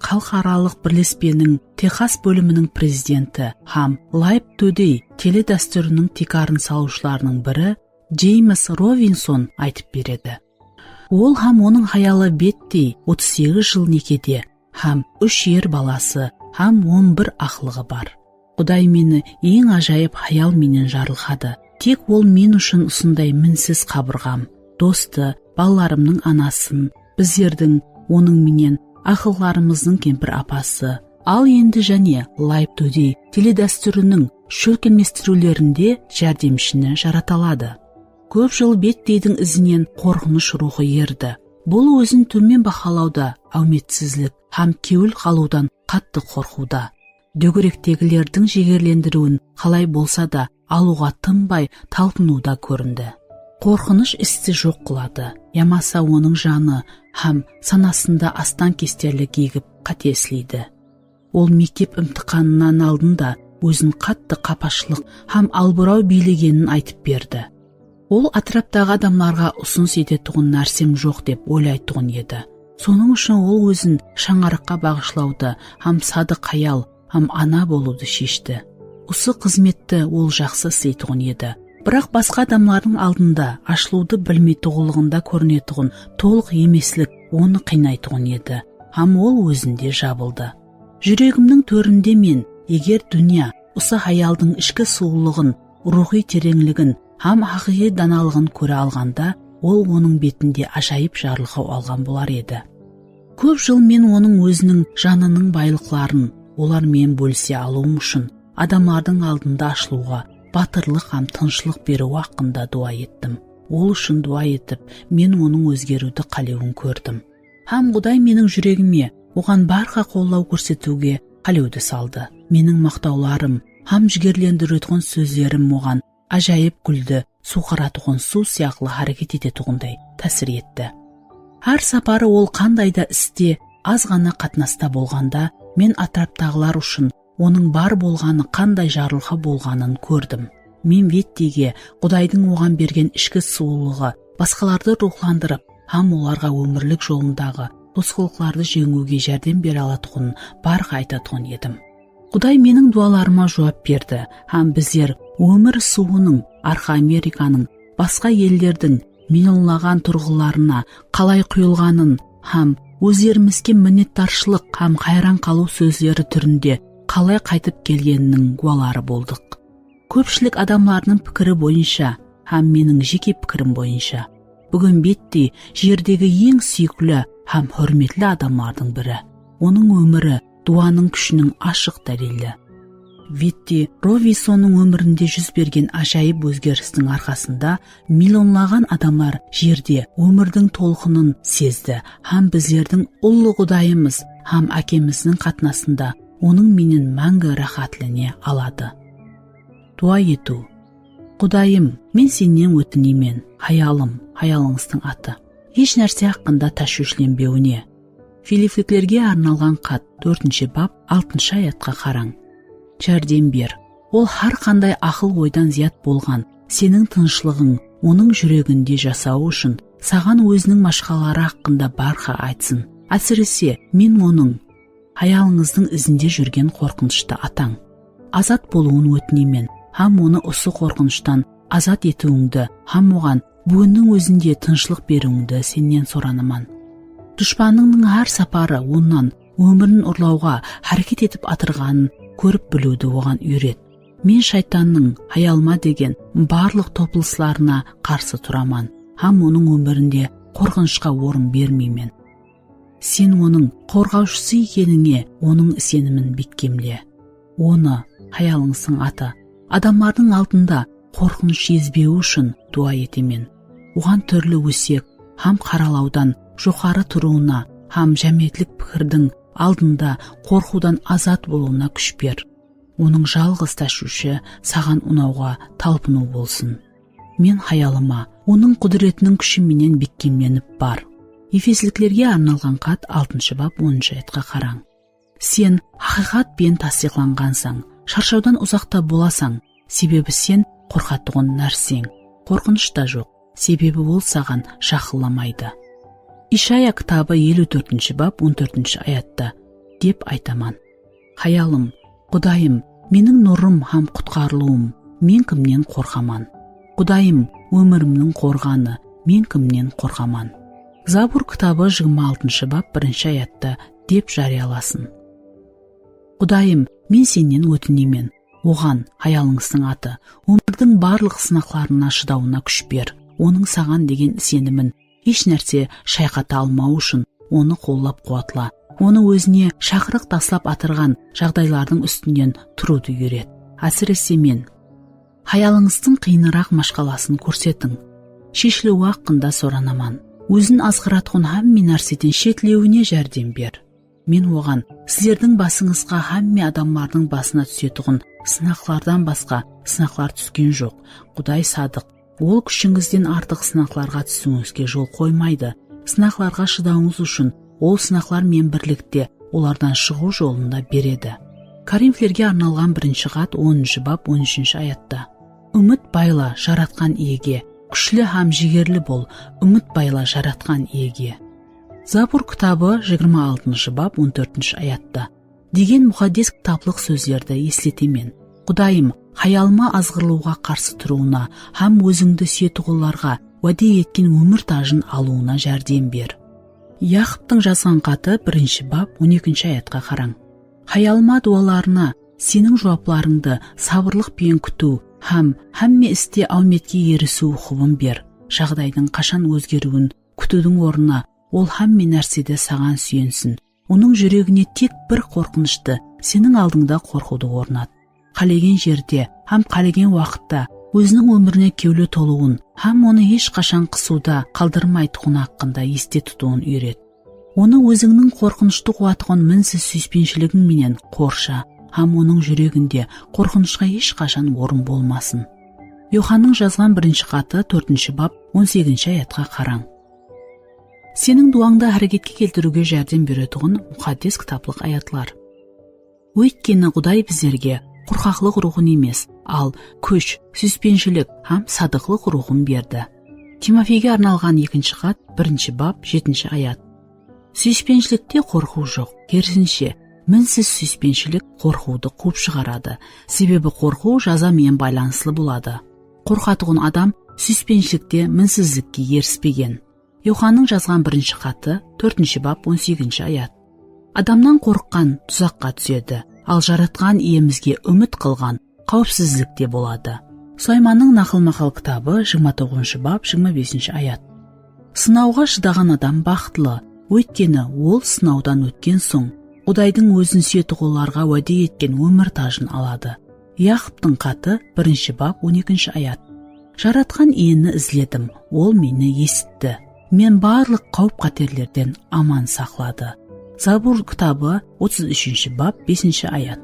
xalıqaralıq birlespeniń Texas bóliminiń prezidenti hám Life Today teledástúriniń tiykarın salıwshılarınıń biri Jeyms Robinson aytıp beredi. Ol hám onıń hayalı Betti otız segiz jıl nekede hám úsh er balası hám on bir aqlıǵı bar. Quday meni eń ájayıp hayal menen jarlıqadı. Tek ol men ushın usınday minsiz qabırǵam, dostı, balalarımnıń anasın, bizlerdiń onıń menen aqıllarımızdıń kempir apası, al endi jáne Live Today teledástúriniń shólkemlestiriwlerinde járdemshini jarata aladı. Kóp jıl Bettiydiń izinen qorqınısh ruwxı erdi. Bul ózin tómen bahalawda, áwmetsizlik hám kewil qalıwdan qattı qorqıwda. Dógerektegilerdiń jigerlendiriwin qalay bolsa da alıwǵa tınbay talpınıwda kórindi. Qorqınısh isti joq qıladı, yamasa onıń janı hám sanasında astan-kesterlik egip qáte isleydi. Ol mektep imtixanınan aldın da ózin qattı qapashlıq hám albıraw biylegenin aytıp berdi. Ol átiraptaǵı adamlarǵa usınıs etetuǵın nársem joq dep oylaytuǵın edi. Sonıń ushın ol ózin shańaraqqa baǵıshlawdı hám sadıq hayal hám ana bolıwdı sheshti. Usı xızmetti ol jaqsı isleytuǵın edi. Biraq basqa adamlardıń aldında ashılıwdı bilmeytuǵınlıǵında kórinetuǵın tolıq emeslik onı qıynaytuǵın edi hám ol ózinde jabıldı. Júregimniń tórinde men, eger dúnya usı hayaldıń ishki suwlıǵın, ruwxıy tereńligin hám haqıyqıy danalıǵın kóre alǵanda, ol onıń betinde ájayıp jarılqaw alǵan bolar edi. Kóp jıl men onıń óziniń janınıń baylıqların olar menen bólise alıwım ushın adamlardıń aldında ashılıwǵa batırlıq hám tınıshlıq beriwi haqqında duwa ettim. Ol ushın duwa etip, men onıń ózgeriwdi qálewin kórdim. Hám Quday meniń júregime oǵan barqa qollaw kórsetiwge qálewdi saldı. Meniń maqtawlarım hám jigerlendiretuǵın sózlerim oǵan ájayıp gúldi suwqaratuǵın suw sıyaqlı háreket etetuǵınday tásir etti. Hár saparı ol qanday da iste az ǵana qatnasta bolǵanda, men átiraptaǵılar ushın onıń bar bolǵanı qanday jarılqaw bolǵanın kórdim. Men Vettiyge Qudaydıń oǵan bergen ishki suwlıǵı basqalardı ruwxlandırıp hám olarǵa ómirlik jolındaǵı tosqınlıqlardı jeńiwge járdem bere alatuǵının barıǵa aytatuǵın edim. Quday meniń duwalarıma juwap berdi hám bizler ómir suwınıń Arqa Amerikanıń basqa ellerdiń millionlaǵan turǵınlarına qalay quyılǵanın hám ózlerimizge minnetdarshılıq hám hayran qalıw sózleri túrinde qalay qaytıp kelgeniniń gúwaları boldıq. Kópshilik adamlardıń pikiri boyınsha hám meniń jeke pikirim boyınsha, búgin Betti jerdegi eń súyikli hám húrmetli adamlardıń biri. Onıń ómiri duwanıń kúshiniń ashıq dálili. Vetti Rovisonıń ómirinde júz bergen ájayıp ózgeristiń arqasında millionlaǵan adamlar jerde ómirdiń tolqının sezdi hám bizlerdiń ullı Qudayımız hám Ákemizdiń qatnasında onıń menen máńgi ráhátlene aladı. Duwa etiw. Qudayım, men sennen ótineymen, hayalım, hayalıńızdıń atı, hesh nárse haqqında táshwishlenbewine. Filifliklerge arnalǵan xat, tórtinshi bap, altınshı ayatqa qarań. Járdem ber. Ol hár qanday aqıl-oydan zıyat bolǵan seniń tınıshlıǵıń onıń júreginde jasawı ushın saǵan óziniń mashqalaları haqqında barqa aytsın. Ásirese, men onıń, hayalıńızdıń izinde júrgen qorqınıshlı atań, azat bolıwın ótineymen hám onı usı qorqınıshtan azat etiwińdi hám oǵan búginniń ózinde tınıshlıq beriwińdi sennen soranaman. Dushpannıń hár saparı onnan ómirin urlawǵa háreket etip atırǵanın kórip biliwdi oǵan úyret. Men shaytannıń hayalıma degen barlıq topılıslarına qarsı turaman hám onıń ómirinde qorqınıshqa orın bermeymen. Sen onıń qorǵawshısı ekenińe onıń isenimin bekkemle. Onı, hayalıńızdıń atı, adamlardıń aldında qorqınısh ezbewi ushın duwa etemen. Oǵan túrli ósek hám qaralawdan joqarı turıwına hám jámiyetlik pikirdiń aldında qorqıwdan azat bolıwına kúsh ber. Onıń jalǵız táshwishi saǵan unawǵa talpınıw bolsın. Men hayalıma onıń qúdiretiniń kúshi menen bekkemlenip bar. Efesliklerge arnalǵan xat, altınshı bap, onınshı ayatqa qarań. Sen haqıyqat penen tastıyıqlanǵansań, sharshawdan uzaqta bolasań, sebebi sen qorqatuǵın nárseń, qorqınısh ta joq, sebebi ol saǵan jaqınlamaydı. Ishaya kitabı eliw tórtinshi bap, on tórtinshi ayatta, dep aytaman. Hayalım, Qudayım, meniń nurım hám qutqarılıwım, men kimnen qorqaman? Qudayım, ómirimniń qorǵanı, men kimnen qorqaman? Zabur kitabı jigirma altınshı bap birinshi ayatta dep járiyalasın. Qudayım, men sennen ótineymen, oǵan, hayalıńızdıń atı, ómirdiń barlıq sınaqlarına shıdawına kúsh ber, onıń saǵan degen isenimin hesh nárse shayqata almawı ushın onı qollap-quwatla. Onı ózine shaqırıq taslap atırǵan jaǵdaylardıń ústinen turıwdı úyret. Ásirese men. Hayalıńızdıń qıyınıraq mashqalasın kórsetiń. Sheshiliwi haqqında soranaman. Ózin azǵıratuǵın hámme nárseden shetlewine járdem ber. Men oǵan, sizlerdiń basıńızǵa hámme adamlardıń basına túsetuǵın sınaqlardan basqa sınaqlar túsken joq. Quday sadıq. Ol kúshińizden artıq sınaqlarǵa túsiwińizge jol qoymaydı. Sınaqlarǵa shıdawıńız ushın Ol sınaqlar menen birlikte olardan shıǵıw jolın da beredi. Korinflerge arnalǵan birinshi xat, onınshı bap, on úshinshi ayatta. Úmit bayla Jaratqan Iyege, kúshli hám jigerli bol, úmit bayla Jaratqan Iyege. Zabur kitabı, jigirma altınshı bap, on tórtinshi ayatta. Degen muqaddes kitaplıq sózlerdi esletemen. Qudayım, hayalıma azǵırılıwǵa qarsı turıwına hám ózińdi súyetuǵınlarǵa wáde etken ómir tajın alıwına járdem ber. Yaqıptıń jazǵan xatı, birinshi bap, on ekinshi ayatqa qarań. Hayalıma duwalarına seniń juwaplarıńdı sabırlıq penen kútiw hám hámme iste áwmetke erisiw uqıbın ber. Jaǵdaydıń qashan ózgeriwin kútiwdiń ornına, ol hámme nársede saǵan súyensin. Onıń júregine tek bir qorqınıshtı, seniń aldıńda qorqıwdı ornat. Qálegen jerde hám qálegen waqıtta óziniń ómirine kewli tolıwın hám onı hesh qashan qısıwda qaldırmaytuǵını haqqında este tutıwın úyret. Onı ózińniń qorqınıshtı quwatuǵın minsiz súyispenshiligin menen qorsha hám onıń júreginde qorqınıshqa hesh qashan orın bolmasın. Yoxannıń jazǵan birinshi xatı, tórtinshi bap, on segizinshi ayatqa qarań. Seniń duwańdı háreketke keltiriwge járdem beretuǵın muqaddes kitaplıq ayatlar. Óytkeni Quday bizlerge qorqaqlıq ruwxın emes, al kúsh, súyispenshilik hám sadıqlıq ruwxın berdi. Timofeyge arnalǵan ekinshi xat, birinshi bap, jetinshi ayat. Súyispenshilikte qorqıw joq, kerisinshe, minsiz súyispenshilik qorqıwdı quwıp shıǵaradı, sebebi qorqıw jaza menen baylanıslı boladı. Qorqatuǵın adam súyispenshilikte minsizlikke erispegen. Yoxannıń jazǵan birinshi xatı, tórtinshi bap, on segizinshi ayat. Adamnan qorıqqan tuzaqqa túsedi, al Jaratqan Iyemizge úmit qılǵan qáwipsizlikte boladı. Sulaymannıń Naqıl-maqal kitabı, jigirma toǵızınshı bap, jigirma besinshi ayat. Sınawǵa shıdaǵan adam baxıtlı, óytkeni ol sınawdan ótken soń, Qudaydıń ózin súyetuǵınlarǵa wáde etken ómir tajın aladı. Yaqıptıń xatı, birinshi bap, on ekinshi ayat. Jaratqan Iyeni izledim, Ol meni esitti. Men barlıq qáwip-qáterlerden aman saqladı. Zabur kitabı, otız úshinshi bap, besinshi ayat.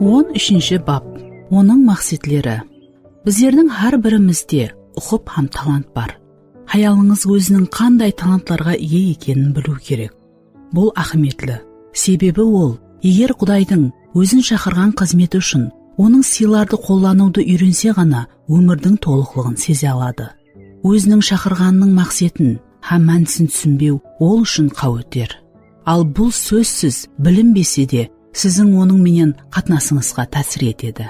On úshinshi bap. Onıń maqsetleri. Bizlerdiń hár birimizde uqıp hám talant bar. Hayalıńız óziniń qanday talantlarǵa iye ekenin biliw kerek. Bul áhmiyetli. Sebebi ol, eger Qudaydıń ózin shaqırǵan xızmeti ushın onıń sıylardı qollanıwdı úyrense ǵana, ómirdiń tolıqlıǵın seze aladı. Óziniń shaqırǵanınıń maqsetin hám mánisin túsinbew ol ushın qáweter. Al bul sózsiz bilinbese de, siziń onıń menen qatnasıńızǵa tásir etedi.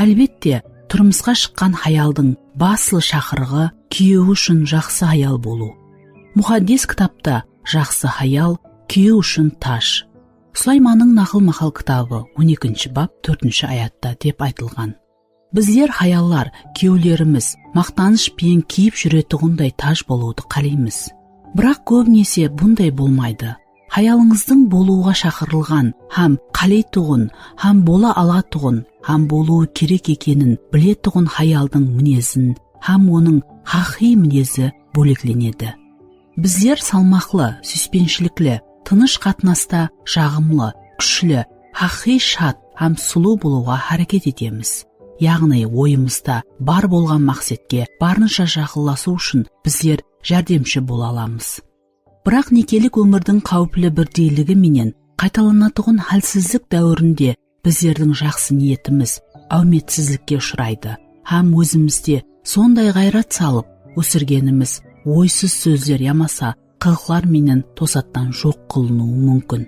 Álbette, turmısqa shıqqan hayaldıń baslı shaqırıǵı kúyewi ushın jaqsı hayal bolıw. Muqaddes kitapta jaqsı hayal kúyew ushın taj. Sulaymannıń Naqıl-maqal kitabı, on ekinshi bap, tórtinshi ayatta dep aytılǵan. Bizler hayallar, kúyewlerimiz maqtanısh penen kiyip júretuǵınday taj bolıwdı qáleymiz. Biraq kóbinese bunday bolmaydı. Hayalıńızdıń bolıwǵa shaqırılǵan hám qáleytuǵın hám bola alatuǵın hám bolıwı kerek ekenin biletuǵın hayaldıń minezin hám onıń haqıyqıy minezi bóleklenedi. Bizler salmaqlı, súyispenshilikli, tınısh qatnasta jaǵımlı, kúshli, haqıyqıy shad hám sulıw bolıwǵa háreket etemiz. Yaǵnıy, oyımızda bar bolǵan maqsetke barınsha jaqınlasıw ushın bizler járdemshi bola alamız. Biraq nekelik ómirdiń qáwipli birdeyligi menen qaytalanatuǵın hálsizlik dáwirinde bizlerdiń jaqsı niyetimiz áwmetsizlikke ushıraydı hám ózimizde sonday ǵayrat salıp ósirgenimiz oysız sózler yamasa qılıqlar menen tosattan joq qılınıwı múmkin.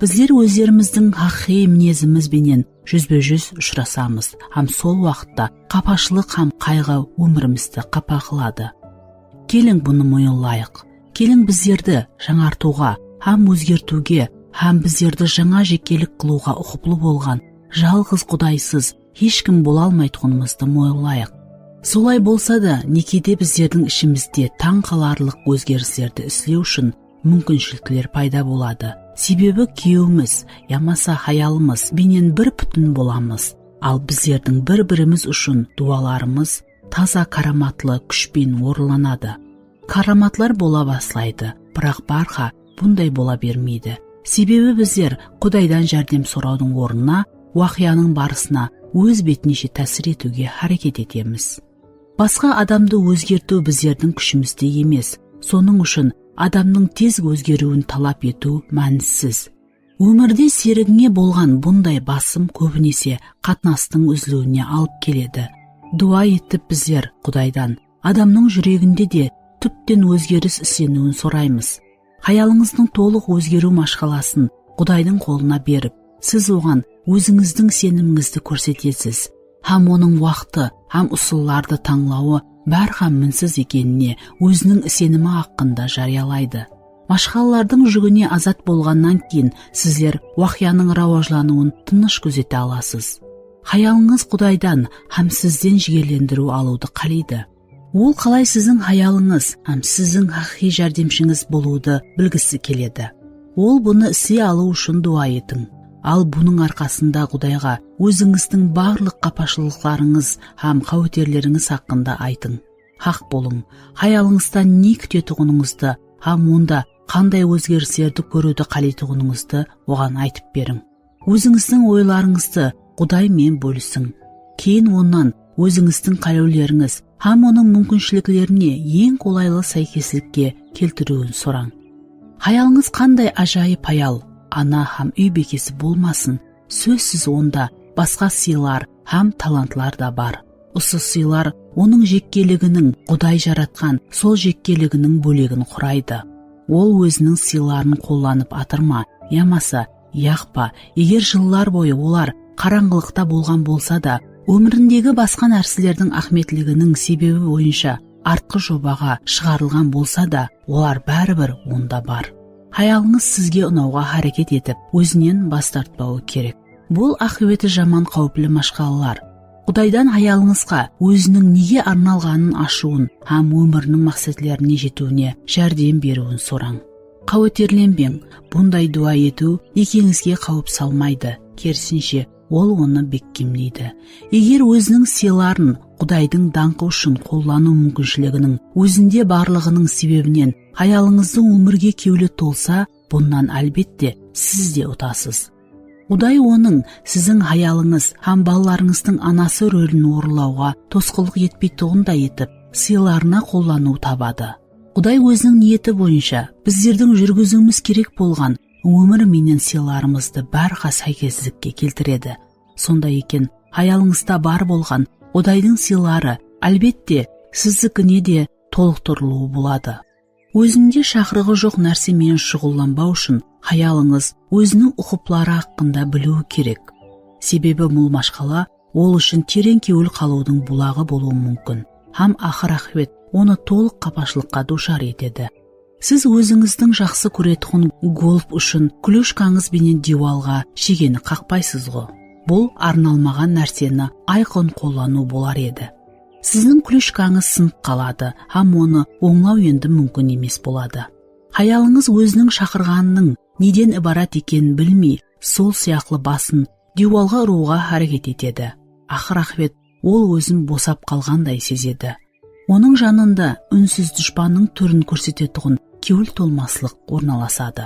Bizler ózlerimizdiń haqıyqıy minezimiz benen júzbe-júz ushırasamız hám sol waqıtta qapashılıq hám qayǵı ómirimizdi qapa qıladı. Keliń, bunı moyınlayıq. Keliń, bizlerdi jańartıwǵa hám ózgertiwge hám bizlerdi jańa jekkelik qılıwǵa uqıplı bolǵan jalǵız Qudaysız hesh kim bola almaytuǵınımızdı moyınlayıq. Solay bolsa da, nekede bizlerdiń ishimizde tań qalarlıq ózgerislerdi islew ushın múmkinshilikler payda boladı. Sebebi kúyewimiz yamasa hayalımız benen bir pútin bolamız, al bizlerdiń bir-birimiz ushın duwalarımız taza káramatlı kúshpen orınlanadı. Káramatlar bola baslaydı, biraq bárha bunday bola bermeydi. Sebebi bizler Qudaydan járdem sorawdıń ornına waqıyanıń barısına óz betinshe tásir etiwge háreket etemiz. Basqa adamdı ózgertiw bizlerdiń kúshimizde emes. Sonıń ushın adamnıń tez ózgeriwin talap etiw mánisiz. Ómirde serigińe bolǵan bunday basım kóbinese qatnastıń úziliwine alıp keledi. Duwa etip bizler Qudaydan adamnıń júreginde de túpten ózgeris isleniwin soraymız. Hayalıńızdıń tolıq ózgeriw mashqalasın Qudaydıń qolına berip, siz oǵan ózińizdiń isenimińizdi kórsetesiz. Hám onıń waqtı hám usıllardı tańlawı bárha minsiz ekenine óziniń isenimi haqqında járiyalaydı. Mashqalalardıń júgine azat bolǵannan keyin sizler waqıyanıń rawajlanıwın tınısh kózete alasız. Hayalıńız Qudaydan hám sizden jigerlendiriw alıwdı qáleydi. Ol qalay siziń hayalıńız hám siziń haqıyqıy járdemshińiz bolıwdı bilgisi keledi. Ol bunı isley alıw ushın duwa etiń. Al bunıń arqasında Qudayǵa ózińizdiń barlıq qapashılıqlarıńız hám qáweterlerińiz haqqında aytıń. Haq bolıń, hayalıńızdan ne kútetuǵınıńızdı hám onda qanday ózgerislerdi kóriwdi qáleytuǵınıńızdı oǵan aytıp beriń. Ózińizdiń oylarıńızdı Quday menen bólisiń. Keyin onnan ózińizdiń qálewlerińiz hám onıń múmkinshiliklerine eń qolaylı sáykeslikke keltiriwin sorań. Hayalıńız qanday ájayıp hayal, ana hám úy bekesi bolmasın, sózsiz onda basqa sıylar hám talantlar da bar. Usı sıylar onıń jekkeliginiń, Quday jaratqan sol jekkeliginiń bólegin quraydı. Ol óziniń sıyların qollanıp atır ma, yamasa yaq pa, eger jıllar boyı olar qarańǵılıqta bolǵan bolsa da, ómirindegi basqa nárselerdiń áhmiyetliginiń sebebi boyınsha artqı jobaǵa shıǵarılǵan bolsa da, olar báribir onda bar. Hayalıńız sizge unawǵa háreket etip, ózinen bas tartpawı kerek. Bul aqıbeti jaman qáwipli mashqalalar. Qudaydan hayalıńızǵa óziniń nege arnalǵanın ashıwın hám ómiriniń maqsetlerine jetiwine járdem beriwin sorań. Qáweterlenbeń, bunday duwa etiw nekeńizge qáwip salmaydı, kerisinshe, ol onı bekkemleydi. Eger óziniń sıyların Qudaydıń dańqı ushın qollanıw múmkinshiliginiń ózinde barlıǵınıń sebebinen hayalıńızdıń ómirge kewli tolsa, bunnan, álbette, siz de utasız. Quday onıń siziń hayalıńız hám balalarıńızdıń anası rolin orınlawǵa tosqınlıq etpeytuǵınday etip, sıylarına qollanıw tabadı. Quday óziniń niyeti boyınsha bizlerdiń júrgiziwimiz kerek bolǵan ómir menen sıylarımızdı bárha sáykeslikke keltiredi. Sonday eken, hayalıńızda bar bolǵan Qudaydıń sıyları, álbette, sizdikine de tolıqtırılıwı boladı. Ózinde shaqırıǵı joq nárse menen shuǵıllanbaw ushın hayalıńız óziniń uqıpları haqqında biliwi kerek. Sebebi bul mashqala ol ushın tereń kewil qalıwdıń bulaǵı bolıwı múmkin hám aqır-aqıbet onı tolıq qapashılıqqa duwshar etedi. Siz ózińizdiń jaqsı kóretuǵın golf ushın klyoshkańız benen diywalǵa shegeni qaqpaysız ǵo. Bul arnalmaǵan nárseni ayqın qollanıw bolar edi. Siziń klyoshkańız sınıp qaladı hám onı ońlaw endi múmkin emes boladı. Hayalıńız óziniń shaqırǵanınıń neden ibarat ekenin bilmey, sol sıyaqlı basın diywalǵa urıwǵa háreket etedi. Aqır-aqıbet ol ózin bosap qalǵanday sezedi. Onıń janında únsiz dushpannıń túrin kórsetetuǵın kewil tolmaslıq ornalasadı.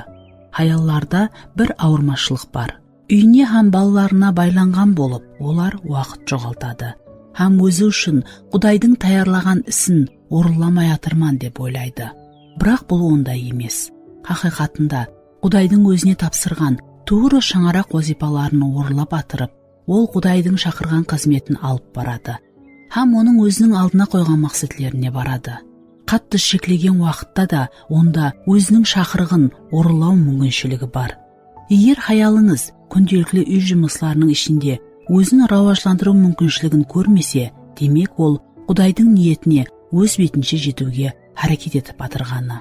Hayallarda bir awırmashılıq bar. Úyine hám balalarına baylanǵan bolıp, olar waqıt joǵaltadı hám ózi ushın Qudaydıń tayarlaǵan isin orınlamay atırman dep oylaydı. Biraq bul onday emes. Haqıyqatında, Qudaydıń ózine tapsırǵan tuwrı shańaraq wazıypaların orınlap atırıp, ol Qudaydıń shaqırǵan xızmetin alıp baradı hám onıń óziniń aldına qoyǵan maqsetlerine baradı. Qattı sheklegen waqıtta da onda óziniń shaqırıǵın orınlaw múmkinshiligi bar. Eger hayalıńız kúndelikli úy jumıslarınıń ishinde ózin rawajlandırıw múmkinshiligin kórmese, demek, ol Qudaydıń niyetine óz betinshe jetiwge háreket etip atırǵanı.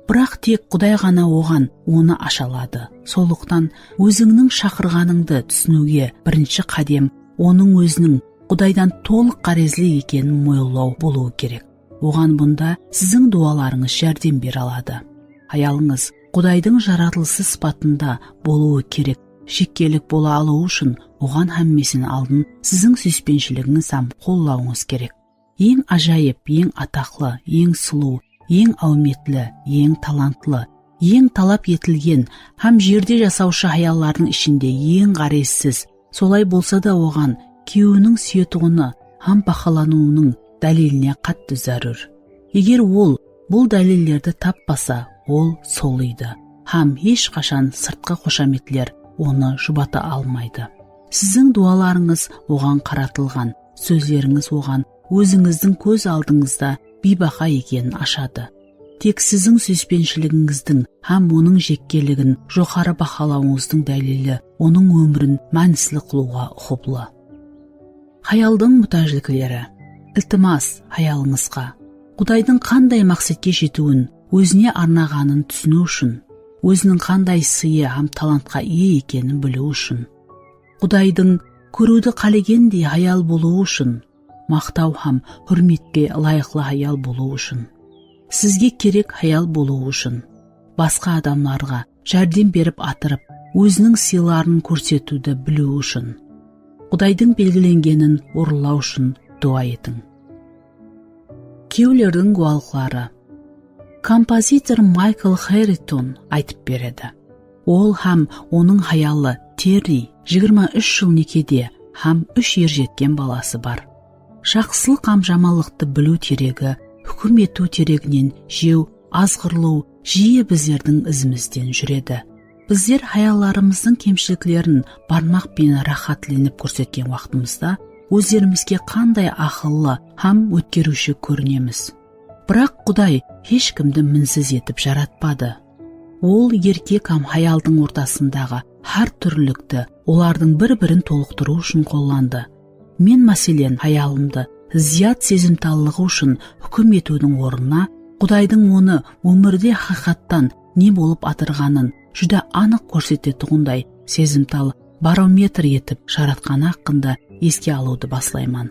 Biraq tek Quday ǵana oǵan onı asha aladı. Sonlıqtan, ózińniń shaqırǵanıńdı túsiniwge birinshi qádem onıń óziniń Qudaydan tolıq ǵárezli ekenin moyınlaw bolıwı kerek. Oǵan bunda siziń duwalarıńız járdem bere aladı. Hayalıńız Qudaydıń jaratılısı sıpatında bolıwı kerek. Shekkelik bola alıwı ushın oǵan hámmesinen aldın siziń súyispenshiliginiz hám qollawıńız kerek. Eń ájayıp, eń ataqlı, eń sulıw, eń áwmetli, eń talantlı, eń talap etilgen hám jerde jasawshı hayallardıń ishinde eń ǵárezsiz, solay bolsa da oǵan kúyewiniń súyetuǵını hám bahalanıwınıń dáliline qattı zárúr. Eger ol bul dálillerdi tappasa, ol solıydı hám hesh qashan sırtqı xoshametler onı jubata almaydı. Siziń duwalarıńız oǵan qaratılǵan, sózlerińiz oǵan ózińizdiń kóz aldıńızda biybaha ekenin ashadı. Tek siziń súyispenshiliginińizdiń hám onıń jekkeligin joqarı bahalawıńızdıń dálili onıń ómirin mánisli qılıwǵa uqıplı. Hayaldıń mútájlikleri. Iltimas, hayalıńızǵa. Qudaydıń qanday maqsetke jetiwin, ózine arnaǵanın túsiniw ushın, óziniń qanday sıyı hám talantqa iye ekenin biliw ushın. Qudaydıń kóriwdi qálegendey hayal bolıwı ushın, maqtaw hám húrmetke ılayıqlı hayal bolıwı ushın. Sizge kerek hayal bolıwı ushın. Basqa adamlarǵa járdem berip atırıp, óziniń sıyların kórsetiwdi biliw ushın. Qudaydıń belgilengenin orınlaw ushın duwa etiń. Kúyewlerdiń gúwalıqları. Kompozitor Maykl Xerriton aytıp beredi. Ol hám onıń hayalı Terri jigirma úsh jıl nekede hám úsh erjetken balası bar. Jaqsılıq hám jamanlıqtı biliw teregi, húkim etiw tereginen jew azǵırılıw jiyi bizlerdiń izimizden júredi. Bizler hayallarımızdıń kemshiliklerin barmaq penen ráhátlenip kórsetken waqtımızda ózlerimizge qanday aqıllı hám ótkeriwshi kórinemiz. Biraq Quday hesh kimdi minsiz etip jaratpadı. Ol erkek hám hayaldıń ortasındaǵı hár túrlilikti olardıń bir-birin tolıqtırıw ushın qollandı. Men, máselen, hayalımdı zıyat sezimtallıǵı ushın húkim etiwdiń ornına, Qudaydıń onı ómirde haqıyqattan ne bolıp atırǵanın júdá anıq kórsetetuǵınday sezimtal barometr etip jaratqanı haqqında eske alıwdı baslayman.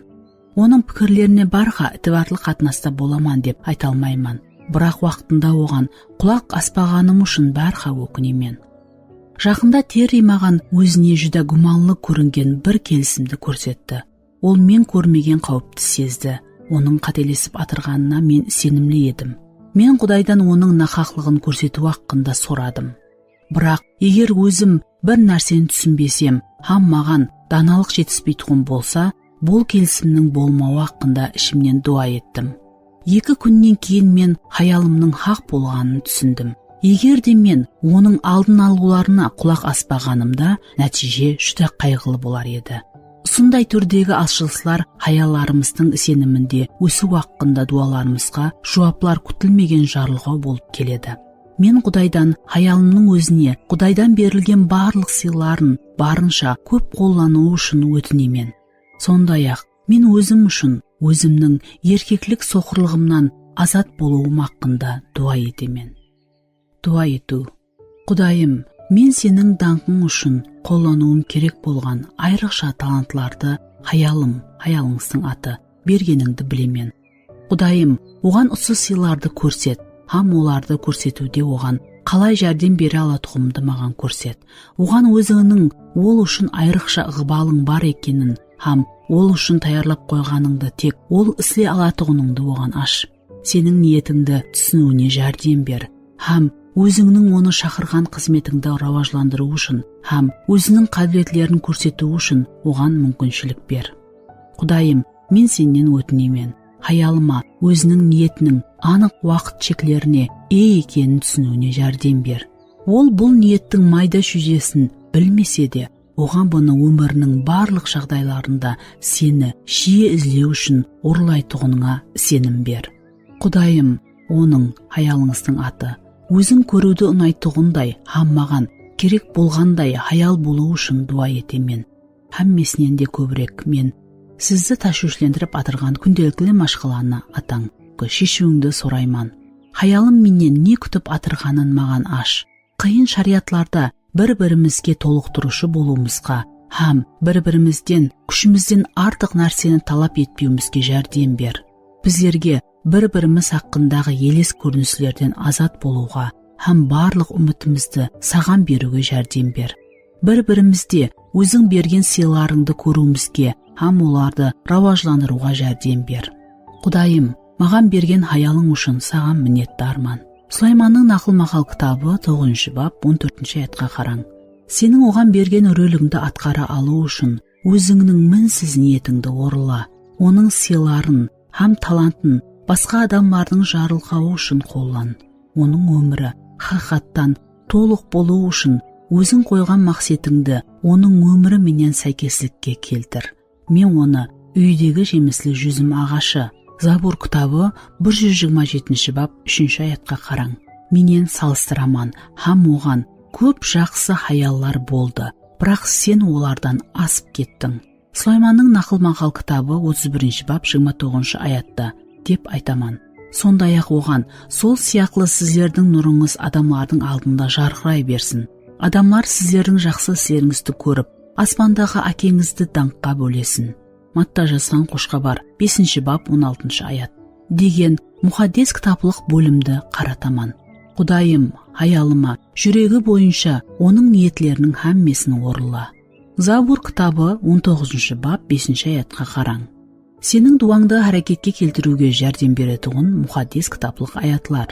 Onıń pikirlerine bárha itibarlı qatnasta bolaman dep ayta almayman, biraq waqtında oǵan qulaq aspaǵanım ushın bárha ókinemen. Jaqında Terri maǵan ózine júdá gúmanlı kóringen bir kelisimdi kórsetti. Ol men kórmegen qáwipti sezdi. Onıń qátelesip atırǵanına men isenimli edim. Men Qudaydan onıń nahaqlıǵın kórsetiw haqqında soradım. Biraq, eger ózim bir nárseni túsinbesem hám maǵan danalıq jetispeytuǵın bolsa, bul kelisimniń bolmawı haqqında ishimnen duwa ettim. Eki kúnnen keyin men hayalımnıń haq bolǵanın túsindim. Eger de men onıń aldın alıwlarına qulaq aspaǵanımda, nátiyje júdá qayǵılı bolar edi. Usınday túrdegi asshılıslar hayallarımızdıń iseniminde ósiw haqqında duwalarımızǵa juwaplar kútilmegen jarılǵaw bolıp keledi. Men Qudaydan hayalımnıń ózine Qudaydan berilgen barlıq sıyların barınsha kóp qollanıwı ushın ótinemen. Sonday-aq, men ózim ushın ózimniń erkeklik soqırlıǵımnan azat bolıwım haqqında duwa etemen. Duwa etiw. Qudayım, men Seniń dańqıń ushın qollanıwım kerek bolǵan ayrıqsha talantlardı hayalım, hayalıńızdıń atı, bergenińdi bilemen. Qudayım, oǵan usı sıylardı kórset hám olardı kórsetiwde oǵan qalay járdem bere alatuǵınımdı maǵan kórset. Oǵan ózińniń ol ushın ayrıqsha ıǵbalıń bar ekenin hám ol ushın tayarlap qoyǵanıńdı tek ol isley alatuǵınıńdı oǵan ash. Seniń niyetińdi túsiniwine járdem ber hám ózińniń onı shaqırǵan xızmetińdi rawajlandırıw ushın hám óziniń qábiletlerin kórsetiw ushın oǵan múmkinshilik ber. Qudayım, men Sennen ótinemen, hayalıma óziniń niyetiniń anıq waqıt sheklerine iye ekenin túsiniwine járdem ber. Ol bul niyettiń mayda-shúydesin bilmese de, oǵan bunı ómiriniń barlıq jaǵdaylarında Seni jiyi izlew ushın orınlaytuǵınıńa isenim ber. Qudayım, onıń, hayalıńızdıń atı, óziń kóriwdi unaytuǵınday hám maǵan kerek bolǵanday hayal bolıwı ushın duwa etemen. Hámmesinen de kóbirek men sizdi táshwishlendirip atırǵan kúndelikli mashqalanı atań, sheshiwińdi sorayman. hayalım mennen ne kútip atırǵanın maǵan ash. Qıyın sharayatlarda bir-birimizge tolıqtırıwshı bolıwımızǵa hám bir-birimizden kúshimizden artıq nárseni talap etpewimizge járdem ber. Bizlerge bir-birimiz haqqındaǵı eles kórinislerden azat bolıwǵa hám barlıq úmitimizdi saǵan beriwge járdem ber. Bir-birimizde óziń bergen sıylarıńdı kóriwimizge hám olardı rawajlandırıwǵa járdem ber. Qudayım, maǵan bergen hayalıń ushın saǵan minnetdarman. Sulaymannıń Naqıl-maqal kitabı, toǵızınshı bap, on tórtinshi ayatqa qarań. Seniń oǵan bergen rolińdi atqara alıw ushın ózińniń minsiz niyetińdi orınla. Onıń sıyların hám talantın basqa adamlardıń jarılǵawı ushın qollan. Onıń ómiri haqıyqattan tolıq bolıwı ushın óziń qoyǵan maqsetińdi onıń ómiri menen sáykeslikke keltir. Men onı úydegi jemisli júzim aǵashı, Zabur kitabı, bir júz jigirma jetinshi bap, úshinshi ayatqa qarań, menen salıstıraman hám oǵan kóp jaqsı hayallar boldı, biraq sen olardan asıp kettiń. Sulaymannıń Naqıl-maqal kitabı, otız birinshi bap, jigirma toǵızınshı ayatta, dep aytaman. Sonday-aq oǵan, sol sıyaqlı sizlerdiń nurıńız adamlardıń aldında jarqıray bersin. Adamlar sizlerdiń jaqsı islerińizdi kórip, aspandaǵı Ákeńizdi dańqqa bólesin. Matta jazǵan xoshxabar, besinshi bap, on altınshı ayat, degen muqaddes kitaplıq bólimdi qarataman. Qudayım, hayalıma júregi boyınsha onıń niyetleriniń hámmesin orınla. Zabur kitabı, on toǵızınshı bap, besinshi ayatqa qarań. Seniń duwańdı háreketke keltiriwge járdem beretuǵın muqaddes kitaplıq ayatlar.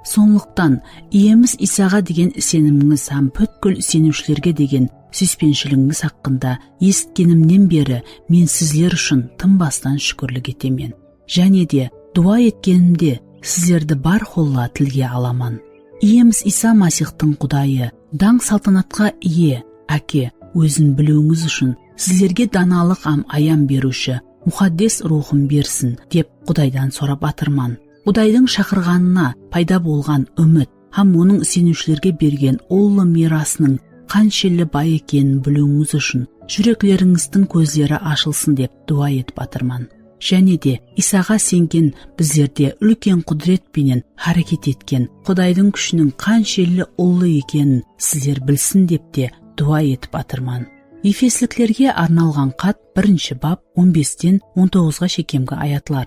Sonlıqtan, Iyemiz Iysaǵa degen isenimińiz hám pútkil iseniwshilerge degen súyispenshiliginiz haqqında esitkenimnen beri men sizler ushın tınbastan shúkirlik etemen. Jáne de, duwa etkenimde, sizlerdi bárqulla tilge alaman. Iyemiz Iysa Masiyxtıń Qudayı, dań-saltanatqa iye Áke, ózin biliwińiz ushın sizlerge danalıq hám ayan beriwshi Muqaddes Ruwxın bersin, dep Qudaydan sorap atırman. Qudaydıń shaqırǵanına payda bolǵan úmit hám Onıń iseniwshilerge bergen ullı miyrasınıń qanshelli bay ekenin biliwińiz ushın júreklerińizdiń kózleri ashılsın dep duwa etip atırman. Jáne de, Iysaǵa isengen bizlerde úlken qúdiret penen háreket etken Qudaydıń kúshiniń qanshelli ullı ekenin sizler bilsin dep te duwa etip atırman. Efesliklerge arnalǵan xat, birinshi bap, on besten on toǵızǵa shekemgi ayatlar.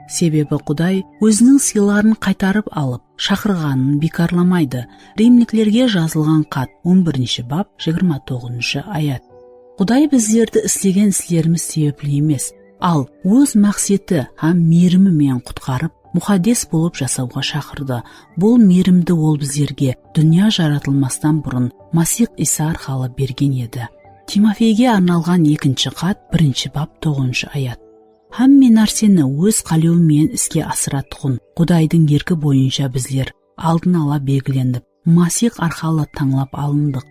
Sebebi Quday Óziniń sıyların qaytarıp alıp, shaqırǵanın biykarlamaydı. Rimliklerge jazılǵan xat, on birinshi bap, jigirma toǵızınshı ayat. Quday bizlerdi islegen islerimiz sebepli emes, al Óz maqseti hám miyrimi menen qutqarıp, muqaddes bolıp jasawǵa shaqırdı. Bul miyrimdi Ol bizlerge dúnya jaratılmastan burın Masiyx Iysa arqalı bergen edi. Timofeyge arnalǵan ekinshi xat, birinshi bap, toǵızınshı ayat. Hámme nárseni Óz qálewi menen iske asıratuǵın Qudaydıń erki boyınsha bizler aldın ala belgilenip, Masiyx arqalı tańlap alındıq.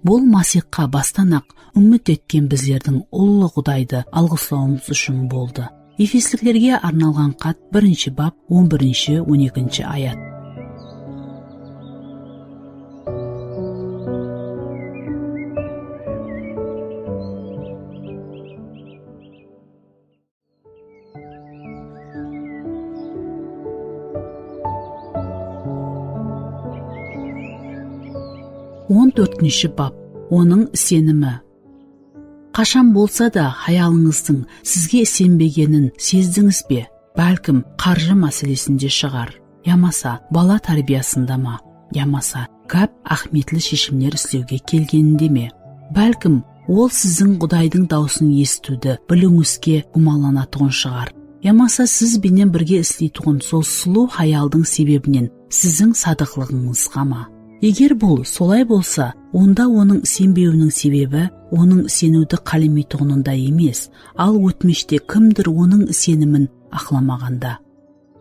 Bul Masiyxqa bastan-aq úmit etken bizlerdiń ullı Qudaydı alǵıslawımız ushın boldı. Efesliklerge arnalǵan xat, birinshi bap, on birinshi, on ekinshi ayat. On tórtinshi bap. Onıń isenimi. Qashan bolsa da hayalıńızdıń sizge isenbegenin sezdińiz be? Bálkim, qarjı máselesinde shıǵar, yamasa bala tárbiyasında ma, yamasa gáp áhmiyetli sheshimler islewge kelgeninde me? Bálkim, ol siziń Qudaydıń dawısın esitiwdi biliwińizge gúmanlanatuǵın shıǵar, yamasa siz benen birge isleytuǵın sol sulıw hayaldıń sebebinen siziń sadıqlıǵıńızǵa ma? Eger bul solay bolsa, onda onıń isenbewiniń sebebi onıń iseniwdi qálemeytuǵınında emes, al ótmishte kimdur onıń isenimin aqlamaǵanda.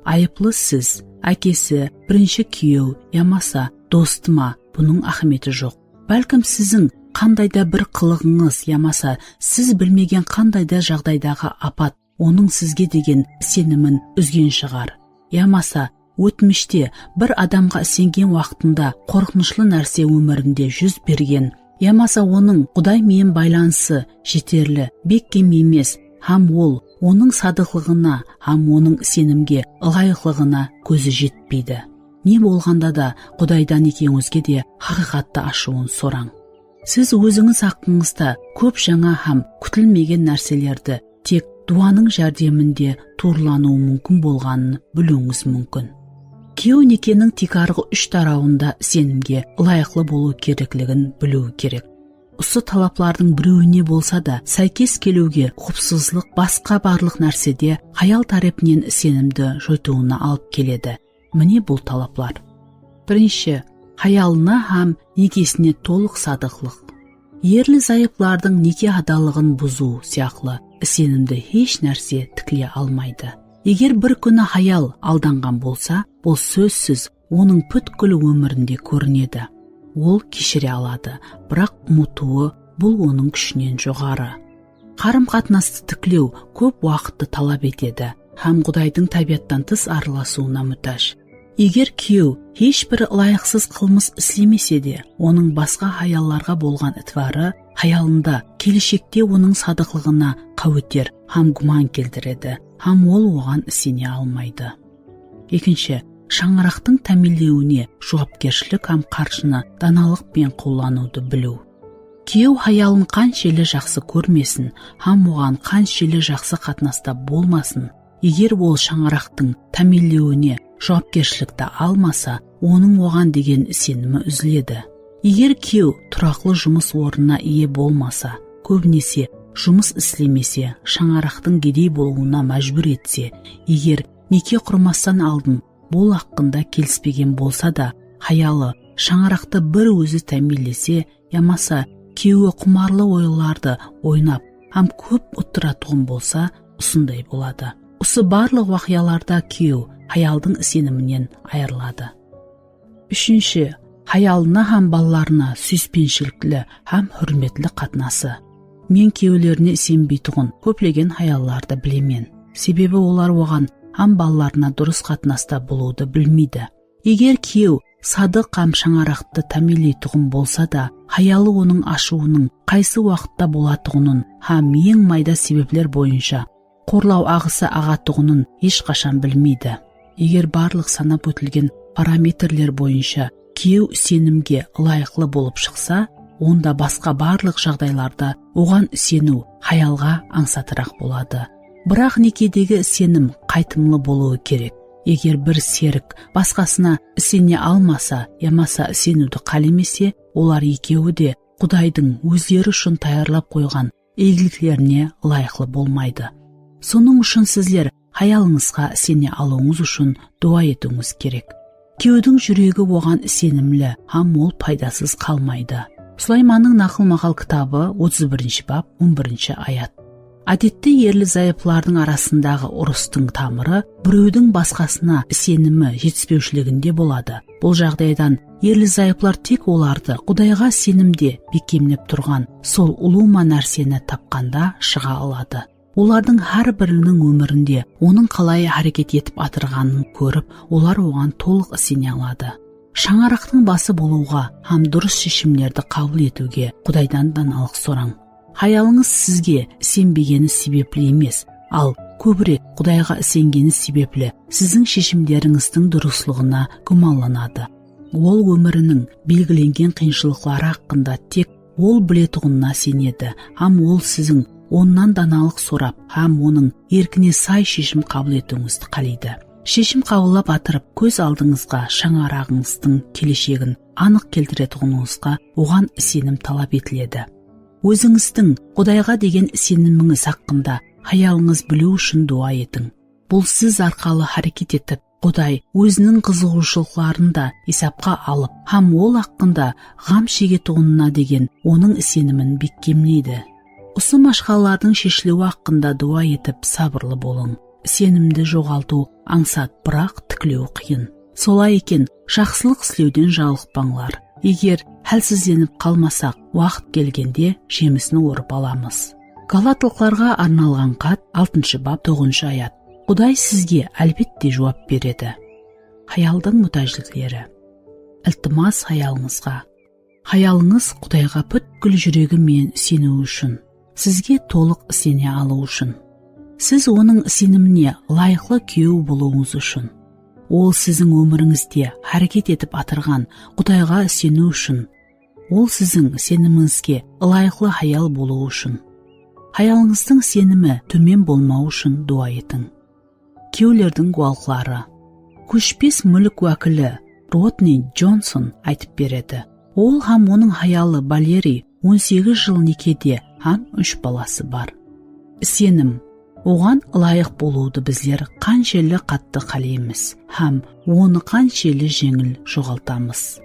Ayıplı siz, ákesi, birinshi kúyew yamasa dostı ma, bunıń áhmiyeti joq. Bálkim siziń qanday da bir qılıǵıńız yamasa siz bilmegen qanday da jaǵdaydaǵı apat onıń sizge degen isenimin úzgen shıǵar. Yamasa ótmishte bir adamǵa isengen waqtında qorqınıshlı nárse ómirinde júz bergen, yamasa onıń Quday menen baylanısı jeterli, bekkem emes hám ol onıń sadıqlıǵına hám onıń isenimge ılayıqlıǵına kózi jetpeydi. Ne bolǵanda da Qudaydan ekewińizge de haqıyqattı ashıwın sorań. Siz ózińiz haqqıńızda kóp jańa hám kútilmegen nárselerdi tek duwanıń járdeminde tuwrılanıwı múmkin bolǵanın biliwińiz múmkin. Kúyew nekeniń tiykarǵı úsh tarawında isenimge ılayıqlı bolıw kerekligin biliwi kerek. Usı talaplardıń birewine bolsa da sáykes keliwge uqıpsızlıq basqa barlıq nársede hayal tárepinen isenimdi joytıwına alıp keledi. Mine bul talaplar. Birinshi, hayalına hám nekesine tolıq sadıqlıq. Erli-zayıplardıń neke adalıǵın buzıw sıyaqlı isenimdi hesh nárse tikley almaydı. Eger bir kúni hayal aldanǵan bolsa, bul sózsiz onıń pútkil ómirinde kórinedi. Ol keshire aladı, biraq umıtıwı bul onıń kúshinen joǵarı. Qarım-qatnastı tiklew kóp waqıttı talap etedi hám Qudaydıń tábiyattan tıs aralasıwına mútáj. Eger kúyew hesh bir ılayıqsız qılmıs islemese de, onıń basqa hayallarǵa bolǵan itibarı hayalında keleshekte onıń sadıqlıǵına qáweter hám gúman keltiredi hám ol oǵan isene almaydı. Ekinshi, shańaraqtıń támiyinlewine juwapkershilik hám qarjını danalıq penen qollanıwdı biliw. Kúyew hayalın qanshelli jaqsı kórmesin hám oǵan qanshelli jaqsı qatnasta bolmasın, eger ol shańaraqtıń támiyinlewine juwapkershilikti almasa, onıń oǵan degen isenimi úziledi. Eger kúyew turaqlı jumıs ornına iye bolmasa, kóbinese jumıs islemese, shańaraqtıń gedey bolıwına májbúr etse, eger neke qurmastan aldın bul haqqında kelispegen bolsa da, hayalı shańaraqtı bir ózi támiyinlese yamasa kúyewi qumarlı oyınlardı oynap hám kóp uttıratuǵın bolsa, usınday boladı. Usı barlıq waqıyalarda kúyew hayaldıń iseniminen ayırıladı. Úshinshi, hayalına hám balalarına súyispenishilikli hám húrmetli qatnası. Men kúyewlerine isenbeytuǵın kóplegen hayallardı bilemen. Sebebi olar oǵan hám balalarına durıs qatnasta bolıwdı bilmeydi. Eger kúyew sadıq hám shańaraqtı támiyinleytuǵın bolsa da, hayalı onıń ashıwınıń qaysı waqıtta bolatuǵının hám eń mayda sebepler boyınsha qorlaw aǵısı aǵatuǵının hesh qashan bilmeydi. Eger barlıq sanap ótilgen parametrler boyınsha kúyew isenimge ılayıqlı bolıp shıqsa, onda basqa barlıq jaǵdaylarda oǵan iseniw hayalǵa ańsatıraq boladı. Biraq nekedegi isenim qaytımlı bolıwı kerek. Eger bir serik basqasına isene almasa yamasa iseniwdi qálemese, olar ekewi de Qudaydıń ózleri ushın tayarlap qoyǵan iygiliklerine ılayıqlı bolmaydı. Sonıń ushın sizler hayalıńızǵa isene alıwıńız ushın duwa etiwińiz kerek. Kúyewdiń júregi oǵan isenimli hám ol paydasız qalmaydı. Sulaymannıń Naqıl-maqal kitabı, otız birinshi bap, on birinshi ayat. Ádette erli-zayıplardıń arasındaǵı urıstıń tamırı birewdiń basqasına isenimi jetispewshiliginde boladı. Bul jaǵdaydan erli-zayıplar tek olardı Qudayǵa isenimde bekkemlep turǵan sol ulıwma nárseni tapqanda shıǵa aladı. Olardıń hár biriniń ómirinde onıń qalay háreket etip atırǵanın kórip, olar oǵan tolıq isene aladı. Shańaraqtıń bası bolıwǵa hám durıs sheshimlerdi qabıl etiwge Qudaydan danalıq sorań. Hayalıńız sizge isenbegeni sebepli emes, al kóbirek Qudayǵa isengeni sebepli siziń sheshimlerińizdiń durıslıǵına gúmanlanadı. Ol ómiriniń belgilengen qıyınshılıqları haqqında tek ol biletuǵınına isenedi hám ol siziń onnan danalıq sorap hám onıń erkine say sheshim qabıl etiwińizdi qáleydi. Sheshim qabıllap atırıp, kóz aldıńızǵa shańaraǵıńızdıń keleshegin anıq keltiretuǵınıńızǵa oǵan isenim talap etiledi. Ózińizdiń Qudayǵa degen isenimińiz haqqında hayalıńız biliwi ushın duwa etiń. Bul siz arqalı háreket etip, Quday óziniń qızıǵıwshılıqların da esapqa alıp hám ol haqqında ǵam shegetuǵınına degen onıń isenimin bekkemleydi. Usı mashqalalardıń sheshiliwi haqqında duwa etip, sabırlı bolıń. Isenimdi joǵaltıw ańsat, biraq tiklew qıyın. Solay eken, jaqsılıq islewden jalıqpańlar. Eger hálsizlenip qalmasaq, waqıt kelgende jemisin orıp alamız. Galatlıqlarǵa arnalǵan xat, altınshı bap, toǵızınshı ayat. Quday sizge, álbette, juwap beredi. Hayaldıń mútájlikleri. Iltimas hayalıńızǵa. Hayalıńız Qudayǵa pútkil júregi menen iseniwi ushın, sizge tolıq isene alıwı ushın, siz onıń isenimine ılayıqlı kúyew bolıwıńız ushın. Ol siziń ómirińizde háreket etip atırǵan Qudayǵa iseniw ushın. Ol siziń isenimińizge ılayıqlı hayal bolıwı ushın. Hayalıńızdıń isenimi tómen bolmawı ushın duwa etiń. Kúyewlerdiń guwalıqları. Kóshpes múlk wákili Rodni Jonson aytıp beredi. Ol hám onıń hayalı Valeriy on segiz jıl nekede hám úsh balası bar. Isenim, oǵan ılayıq bolıwdı bizler qanshelli qattı qáleymiz hám onı qanshelli jeńil joǵaltamız.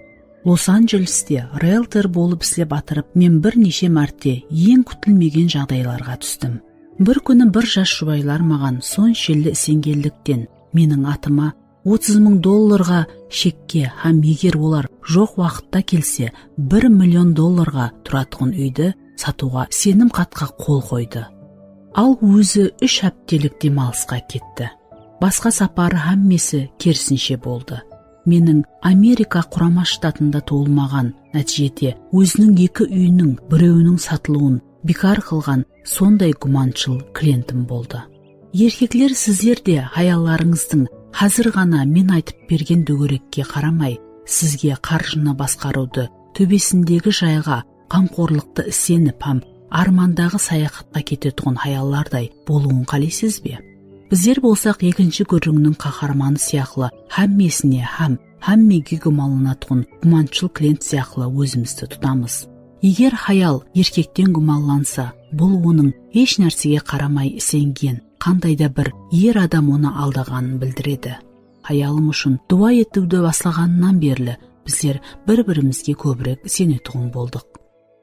Los-Anjeleste realtor bolıp islep atırıp, men bir neshe márte eń kútilmegen jaǵdaylarǵa tústim. Bir kúni bir jas jubaylar maǵan sonshelli isengenlikten, meniń atıma otız mıń dollarǵa shekke hám eger olar joq waqıtta kelse, bir million dollarǵa turatuǵın úydi satıwǵa isenim xatqa qol qoydı. Al, ózi úsh háptelik dem alısqa ketti. Basqa saparı hámmesi kerisinshe boldı. Meniń Amerika Qurama Shtatında tuwılmaǵan, nátiyjede óziniń eki úyiniń birewiniń satılıwın biykar qılǵan sonday gúmanshıl klientim boldı. Erkekler, sizler de hayallarıńızdıń házir ǵana men aytıp bergen dógerekke qaramay, sizge qarjını basqarıwdı, tóbesindegi jayǵa ǵamxorlıqtı isenip hám ármandaǵı sayaxatqa ketetuǵın hayallarday bolıwın qáleysiz be? Bizler bolsaq ekinshi gúrrińniń qaharmanı sıyaqlı hámmesine hám hámmege gúmanlanatuǵın gúmanshıl klient sıyaqlı ózimizdi tutamız. Eger hayal erkekten gúmanlansa, bul onıń hesh nársege qaramay isengen, qanday da bir er adam onı aldaǵanın bildiredi. Hayalım ushın duwa etiwdi baslaǵanınan berli bizler bir-birimizge kóbirek isenetuǵın boldıq.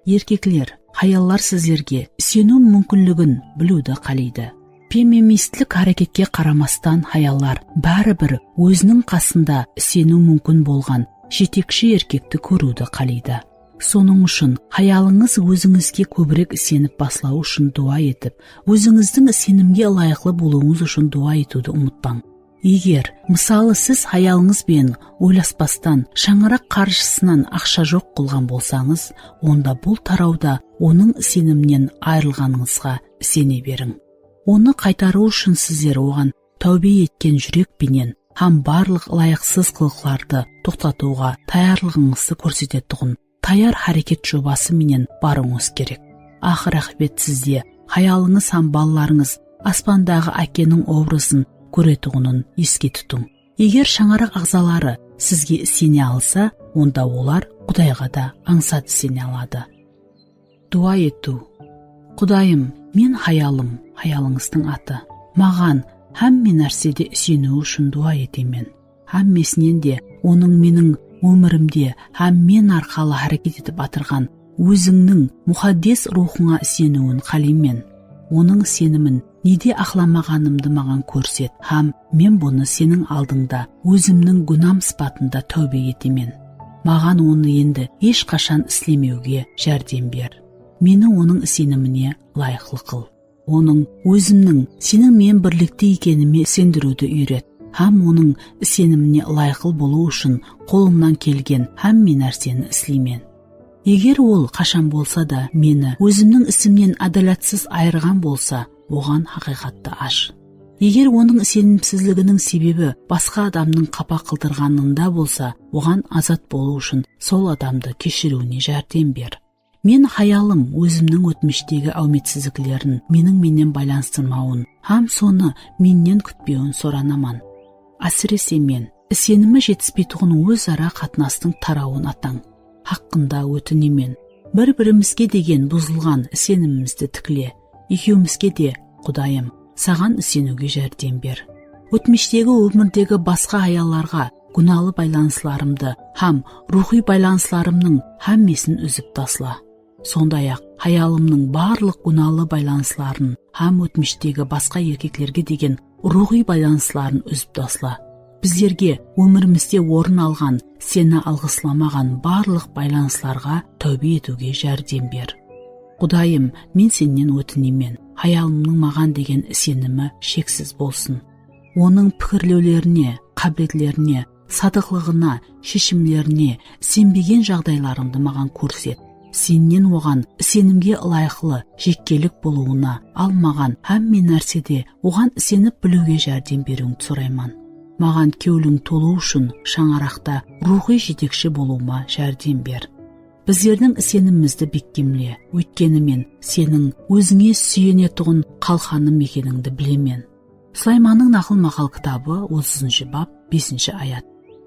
Erkekler, hayallar sizlerge iseniw múmkinligin biliwdi qáleydi. Femministlik háreketke qaramastan, hayallar báribir óziniń qasında iseniw múmkin bolǵan jetekshi erkekti kóriwdi qáleydi. Sonıń ushın hayalıńız ózińizge kóbirek isenip baslawı ushın duwa etip, ózińizdiń isenimge ılayıqlı bolıwıńız ushın duwa etiwdi umıtpań. Eger, mısalı, siz hayalıńız benen oylaspastan shańaraq qarjısınan aqsha joq qılǵan bolsańız, onda bul tarawda onıń iseniminen ayırılǵanıńızǵa isene beriń. Onı qaytarıw ushın sizler oǵan táwbe etken júrek penen hám barlıq ılayıqsız qılıqlardı toqtatıwǵa tayarlıǵıńızdı kórsetetuǵın tayar háreket jobası menen barıwıńız kerek. Aqır-aqıbet sizde hayalıńız hám balalarıńız aspandaǵı Ákeniń obrazın kóretuǵının eske tutıń. Eger shańaraq aǵzaları sizge isene alsa, onda olar Qudayǵa da ańsat isene aladı. Duwa etiw. Qudayım, men hayalım, hayalıńızdıń atı. Maǵan hámme nársede iseniwi ushın duwa etemen. Hámmesinen de onıń meniń ómirimde hám men arqalı háreket etip atırǵan ózińniń muqaddes ruwxıńa iseniwin qáleymen. Onıń isenimin nede aqlamaǵanımdı maǵan kórset hám men bunı seniń aldıńda ózimniń gúnam sıpatında táwbe etemen. Maǵan onı endi hesh qashan islemewge járdem ber. Meni onıń isenimine ılayıqlı qıl. Onıń ózimniń seniń menen birlikte ekenime isendiriwdi úyret hám onıń isenimine ılayıqlı bolıw ushın qolımnan kelgen hámme nárseni isleymen. Eger ol qashan bolsa da meni ózimniń isimnen ádalátsiz ayırǵan bolsa, oǵan haqıyqattı ash. Eger onıń isenimsizliginiń sebebi basqa adamnıń qapa qıldırǵanında bolsa, oǵan azat bolıw ushın sol adamdı keshiriwine járdem ber. Men hayalım ózimniń ótmishtegi áwmetsizliklerin meniń menen baylanıstırmawın hám sonı mennen kútpewin soranaman. Ásirese men, isenimi jetispeytuǵın óz-ara qatnastıń tarawın atań. Haqqında ótinemen. Bir-birimizge degen buzılǵan isenimimizdi tikle. Ekewimizge de, Qudayım, saǵan iseniwge járdem ber. Ótmishtegi ómirdegi basqa hayallarǵa gúnalı baylanıslarımdı hám ruwxıy baylanıslarımnıń hámmesin úzip tasla. Sonday-aq, hayalımnıń barlıq gúnalı baylanısların hám ótmishtegi basqa erkeklerge degen ruwxıy baylanısların úzip tasla. Bizlerge ómirimizde orın alǵan, seni alǵıslamaǵan barlıq baylanıslarǵa táwbe etiwge járdem ber. Qudayım, men sennen ótinemen, hayalımnıń maǵan degen isenimi sheksiz bolsın. Onıń pikirlewlerine, qábiletlerine, sadıqlıǵına, sheshimlerine isenbegen jaǵdaylarımdı maǵan kórset. Sennen oǵan isenimge ılayıqlı, jekkelik bolıwına, al maǵan hámme nársede oǵan isenip biliwge járdem beriwińdi sorayman. Maǵan kewliń tolıwı ushın shańaraqta ruwxıy jetekshi bolıwıma járdem ber. Bizlerdiń isenimimizdi bekkemle, óytkeni men seniń ózińe súyenetuǵın qalqanım ekenińdi bilemen. Sulaymannıń Naqıl-maqal kitabı, otızınshı bap, besinshi ayat.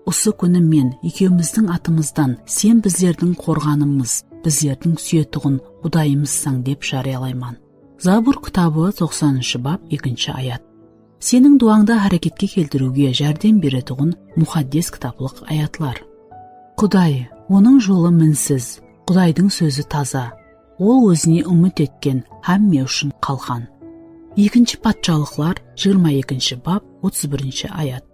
Usı kúni men ekewimizdiń atımızdan sen bizlerdiń qorǵanımız, bizlerdiń súyetuǵın Qudayımızsań dep járiyalayman. Zabur kitabı, toqsanınshı bap, ekinshi ayat. Seniń duwańdı háreketke keltiriwge járdem beretuǵın muqaddes kitaplıq ayatlar. Quday, onıń jolı minsiz, Qudaydıń sózi taza, ol ózine úmit etken hámme ushın qalqan. Ekinshi Patshalıqlar, jigirma ekinshi bap, otız birinshi ayat.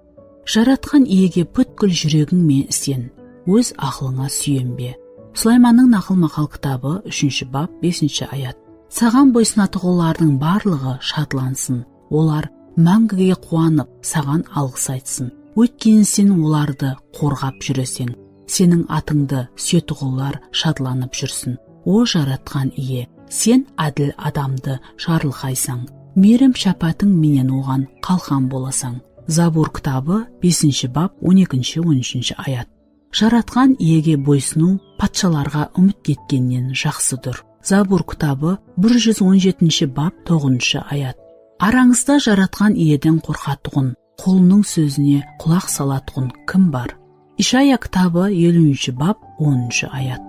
Jaratqan Iyege pútkil júregiń menen isen, óz aqılıńa súyenbe. Sulaymannıń Naqıl-maqal kitabı, úshinshi bap, besinshi ayat. Saǵan boysınatuǵınlardıń barlıǵı shadlansın, olar máńgige quwanıp, saǵan alǵıs aytsın. Óytkeni sen olardı qorǵap júreseń, seniń atıńdı súyetuǵınlar shadlanıp júrsin. O Jaratqan Iye, sen ádil adamdı jarılqaysań, miyrim-shápátiń menen oǵan qalqan bolasań. Zabur kitabı, besinshi bap, on ekinshi, on úshinshi ayat. Jaratqan Iyege boysınıw patshalarǵa úmit etkennen jaqsıdur. Zabur kitabı, bir júz on jetinshi bap, toǵızınshı ayat. Arańızda Jaratqan Iyeden qorqatuǵın, qulınıń sózine qulaq salatuǵın kim bar? Ishaya kitabı, eliwinshi bap, onınshı ayat.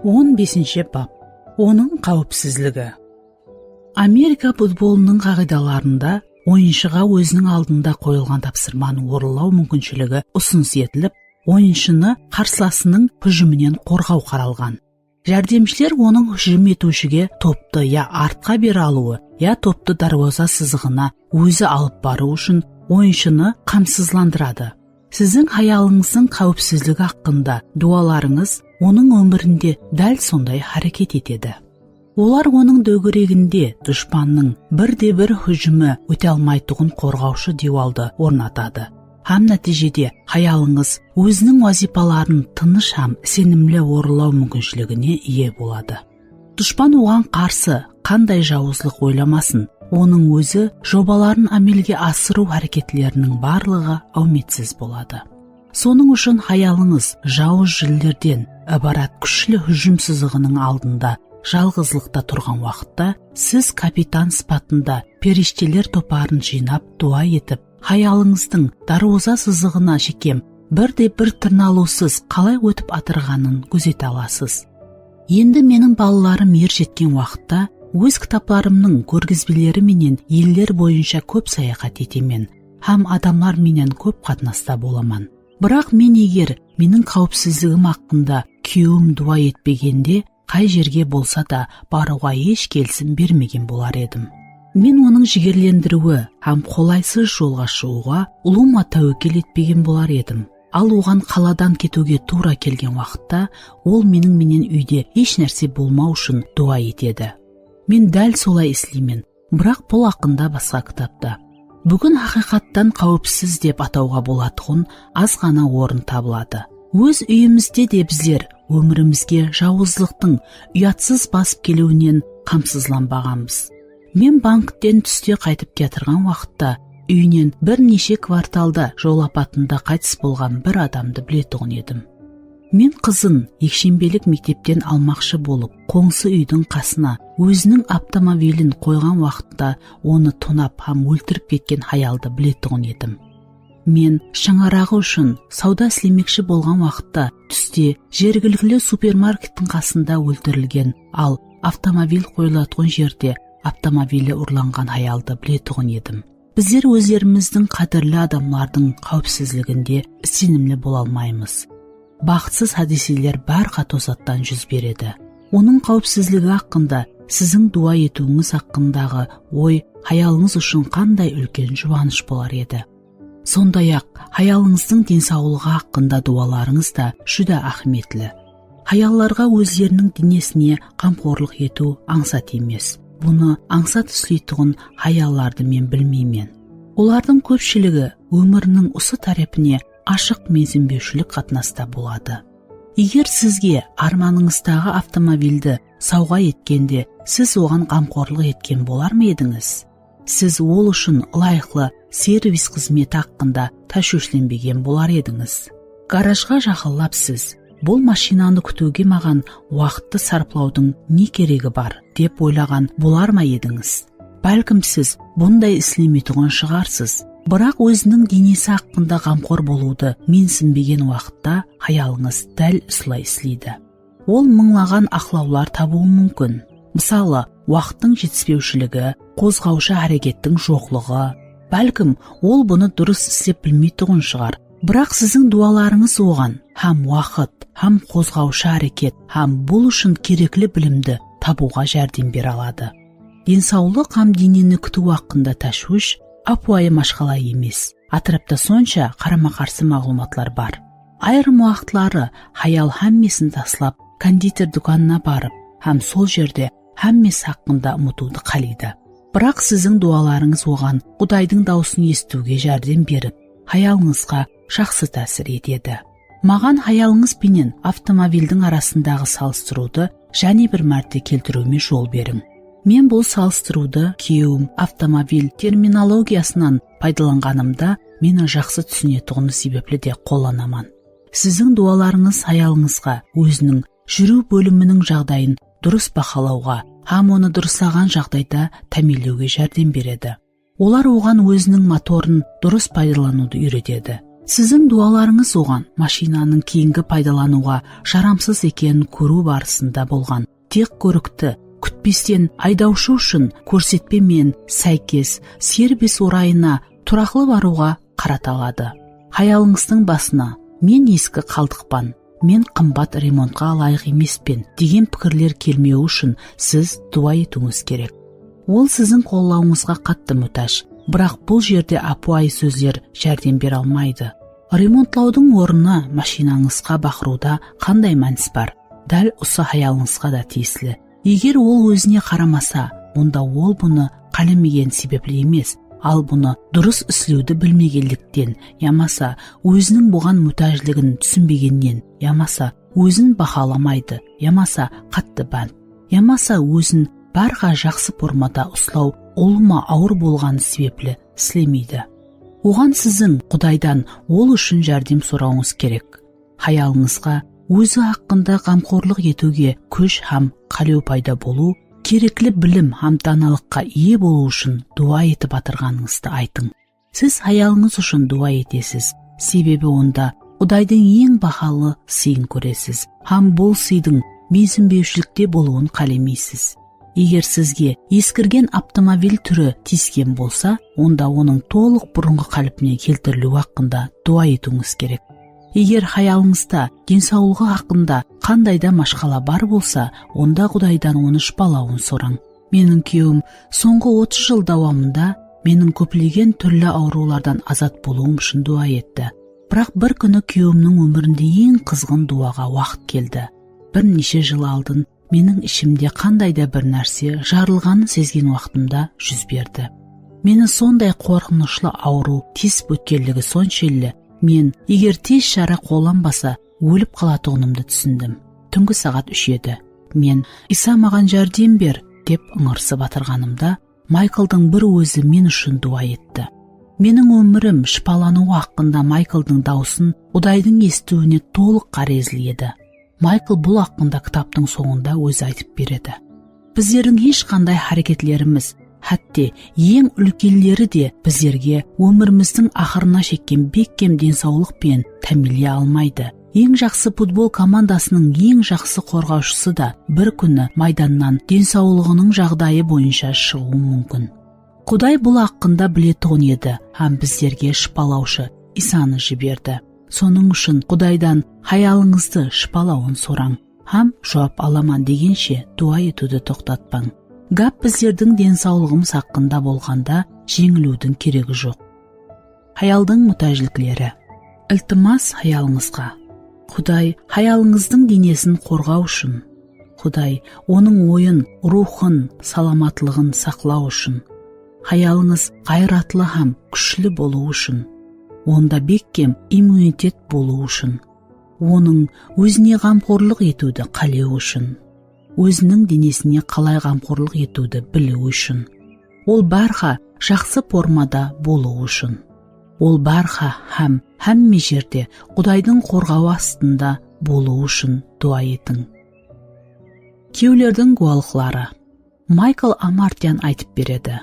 On besinshi bap. Onıń qáwipsizligi. Amerika futbolınıń qaǵıydalarında oyınshıǵa óziniń aldında qoyılǵan tapsırmanı orınlaw múmkinshiligi usınıs etilip, oyınshını qarsılasınıń hújiminen qorǵaw qaralǵan. Járdemshiler onıń hújim etiwshige toptı ya artqa bere alıwı, ya toptı dárwaza sızıǵına ózi alıp barıw ushın oyınshını qamsızlandıradı. Siziń hayalıńızdıń qáwipsizligi haqqında duwalarıńız onıń ómirinde dál sonday háreket etedi. Olar onıń dógereginde dushpannıń bir de bir hújimi óte almaytuǵın qorǵawshı diywaldı ornatadı. Hám nátiyjede hayalıńız óziniń wazıypaların tınısh hám isenimli orınlaw múmkinshiligine iye boladı. Dushpan oǵan qarsı qanday jawızlıq oylamasın, onıń ózi jobaların ámelge asırıw háreketleriniń barlıǵı áwmetsiz boladı. Sonıń ushın hayalıńız jawız jinlerden ibarat kúshli hújim sızıǵınıń aldında jalǵızlıqta turǵan waqıtta siz kapitan sıpatında perishteler toparın jıynap duwa etip, hayalıńızdıń dárwaza sızıǵına shekem bir de bir tırnalıwsız qalay ótip atırǵanın gózete alasız. Endi meniń balalarım er jetken waqıtta óz kitaplarımnıń kórgizbeleri menen eller boyınsha kóp sayaxat etemen hám adamlar menen kóp qatnasta bolaman. Biraq men eger meniń qáwipsizligim haqqında kúyewim duwa etpegende, qay jerge bolsa da barıwǵa hesh kelisim bermegen bolar edim. Men onıń jigerlendiriwi hám qolaysız jolǵa shıǵıwǵa ulıwma táwekel etpegen bolar edim. Al oǵan qaladan ketiwge tuwra kelgen waqıtta ol meniń menen úyde hesh nárse bolmaw ushın duwa etedi. Men dál solay isleymen, biraq bul haqqında basqa kitapta. Búgin haqıyqattan qáwipsiz dep atawǵa bolatuǵın az ǵana orın tabıladı. Óz úyimizde de bizler ómirimizge jawızlıqtıń uyatsız basıp keliwinen qamsızlanbaǵanbız. Men bankten túste qaytıp kiyatırǵan waqıtta úyinen bir neshe kvartalda jol apatında qaytıs bolǵan bir adamdı biletuǵın edim. Men qızın ekshembelik mektepten almaqshı bolıp, qońsı úydiń qasına óziniń avtomobilin qoyǵan waqıtta onı tonap hám óltirip ketken hayaldı biletuǵın edim. Men shańaraǵı ushın sawda islemekshi bolǵan waqıtta túste jergilikli supermarkettiń qasında óltirilgen, al avtomobil qoyılatuǵın jerde avtomobili urlanǵan hayaldı biletuǵın edim. Bizler ózlerimizdiń qádirli adamlardıń qáwipsizliginde isenimli bola almaymız. Baxıtsız hádiyseler bárqa tosattan júz beredi. Onıń qáwipsizligi haqqında siziń duwa etiwińiz haqqındaǵı oy hayalıńız ushın qanday úlken juwanısh bolar edi. Sonday-aq, hayalıńızdıń densawlıǵı haqqında duwalarıńız da júdá áhmiyetli. Hayallarǵa ózleriniń denesine qamqorlıq etiw ańsat emes. Bunı ańsat isleytuǵın hayallardı men bilmeymen. Olardıń kópshiligi ómiriniń usı tárepine ashıq mensinbewshilik qatnasta boladı. Eger sizge ármanıńızdaǵı avtomobildi sawǵa etkende siz oǵan ǵamqorlıq etken bolar ma edińiz? Siz ol ushın ılayıqlı servis xızmeti haqqında táshwishlenbegen bolar edińiz. Garajǵa jaqınlap siz, "Bul mashinanı kútiwge maǵan waqıttı sarplawdıń ne keregi bar?" dep oylaǵan bolar ma edińiz? Bálkim siz bunday islemeytuǵın shıǵarsız. Biraq óziniń denesi haqqında ǵamqor bolıwdı mensinbegen waqıtta hayalıńız dál usılay isleydi. Ol mıńlaǵan aqlawlar tabıwı múmkin. Mısalı, waqıttıń jetispewshiligi, qozǵawshı hárekettiń joqlıǵı. Bálkim, ol bunı durıs islep bilmeytuǵın shıǵar. Biraq siziń duwalarıńız oǵan hám waqıt, hám qozǵawshı háreket, hám bul ushın kerekli bilimdi tabıwǵa járdem bere aladı. Densawlıq hám deneni kútiw haqqında táshwish ápiwayı mashqala emes. Átirapta sonsha qarama-qarsı maǵlıwmatlar bar. Ayırım waqıtları hayal hámmesin taslap, konditer dúkanına barıp hám sol jerde hámmesi haqqında umıtıwdı qáleydi. Biraq siziń duwalarıńız oǵan Qudaydıń dawısın esitiwge járdem berip, hayalıńızǵa jaqsı tásir etedi. Maǵan hayalıńız benen avtomobildiń arasındaǵı salıstırıwdı jáne bir márte keltiriwime jol beriń. Men bul salıstırıwdı kúyewim avtomobil terminologiyasınan paydalanǵanımda meni jaqsı túsinetuǵını sebepli de qollanaman. Siziń duwalarıńız hayalıńızǵa óziniń júriw bóliminiń jaǵdayın durıs bahalawǵa hám onı durıslaǵan jaǵdayda támiyinlewge járdem beredi. Olar oǵan óziniń motorın durıs paydalanıwdı úyretedi. Siziń duwalarıńız oǵan mashinanıń keyingi paydalanıwǵa jaramsız ekenin kóriw barısında bolǵan tek kórikti kútpesten aydawshı ushın kórsetpe menen sáykes servis orayına turaqlı barıwǵa qarata aladı. Hayalıńızdıń basına "Men eski qaldıqpan, men qımbat remontqa ılayıq emespen" degen pikirler kelmewi ushın siz duwa etiwińiz kerek. Ol siziń qollawıńızǵa qattı mútáj, biraq bul jerde ápiwayı sózler járdem bere almaydı. Remontlawdıń ornı mashinańızǵa baqırıwda qanday mánis bar? Dál usı hayalıńızǵa da tiyisli. Eger ol ózine qaramasa, onda ol bunı qálemegeni sebepli emes, al bunı durıs islewdi bilmegenlikten yamasa óziniń buǵan mútájligin túsinbegennen yamasa ózin bahalamaydı yamasa qattı bánt yamasa ózin barǵa jaqsı formada uslaw ulıwma awır bolǵanı sebepli islemeydi. Oǵan siziń Qudaydan ol ushın járdem sorawıńız kerek. Hayalıńızǵa ózi haqqında ǵamqorlıq etiwge kúsh hám qálew payda bolıw, kerekli bilim hám danalıqqa iye bolıw ushın duwa etip atırǵanıńızdı aytıń. Siz hayalıńız ushın duwa etesiz, sebebi onda Qudaydıń eń bahalı sıyın kóresiz hám bul sıydıń mensinbewshilikte bolıwın qálemeysiz. Eger sizge eskirgen avtomobil túri tiyisken bolsa, onda onıń tolıq burınǵı qálpine keltiriliwi haqqında duwa etiwińiz kerek. Eger hayalıńızda densawlıǵı haqqında qanday da mashqala bar bolsa, onda Qudaydan onı shıpalawın sorań. Meniń kúyewim sońǵı otız jıl dawamında meniń kóplegen túrli awırıwlardan azat bolıwım ushın duwa etti. Biraq bir kúni kúyewimniń ómirinde eń qızǵın duwaǵa waqıt keldi. Bir neshe jıl aldın meniń ishimde qanday da bir nárse jarılǵanın sezgen waqtımda júz berdi. Meni sonday qorqınıshlı awırıw kesip ótkenligi sonshelli, men, eger tez shara qollanbasa, ólip qalatuǵınımdı túsindim. Túngi saǵat úsh edi. Men, "Iysa, maǵan járdem ber!" dep ıńırısıp atırǵanımda, Maykldıń bir ózi men ushın duwa etti. Meniń ómirim shıpalanıwı haqqında Maykldıń dawısın Qudaydıń esitiwine tolıq ǵárezli edi. Maykl bul haqqında kitaptıń sońında ózi aytıp beredi. Bizlerdiń hesh qanday háreketlerimiz, hátte eń úlkenleri de bizlerge ómirimizdiń aqırına shekken bekkem densawlıq penen támiyinley almaydı. Eń jaqsı futbol komandasınıń eń jaqsı qorǵawshısı da bir kúni maydannan densawlıǵınıń jaǵdayı boyınsha shıǵıwı múmkin. Quday bul haqqında biletuǵın edi hám bizlerge shıpalawshı Iysanı jiberdi. Sonıń ushın Qudaydan hayalıńızdı shıpalawın sorań hám juwap alaman degenshe duwa etiwdi toqtatpań. Gáp bizlerdiń densawlıǵımız haqqında bolǵanda jeńiliwdiń keregi joq. Hayaldıń mútájlikleri. Iltimas hayalıńızǵa. Quday hayalıńızdıń denesin qorǵaw ushın Quday, onıń oyın, ruwxın, salamatlıǵın saqlaw ushın. Hayalıńız ǵayratlı hám kúshli bolıwı ushın. Onda bekkem immunitet bolıwı ushın. Onıń ózine ǵamxorlıq etiwdi qálewi ushın. Óziniń denesine qalay ǵamxorlıq etiwdi biliwi ushın. Ol bárha jaqsı formada bolıwı ushın. Ol bárha hám hámme jerde Qudaydıń qorǵawı astında bolıwı ushın duwa etiń. Kewlerdiń guwalıqları. Maykl Amartyan aytıp beredi.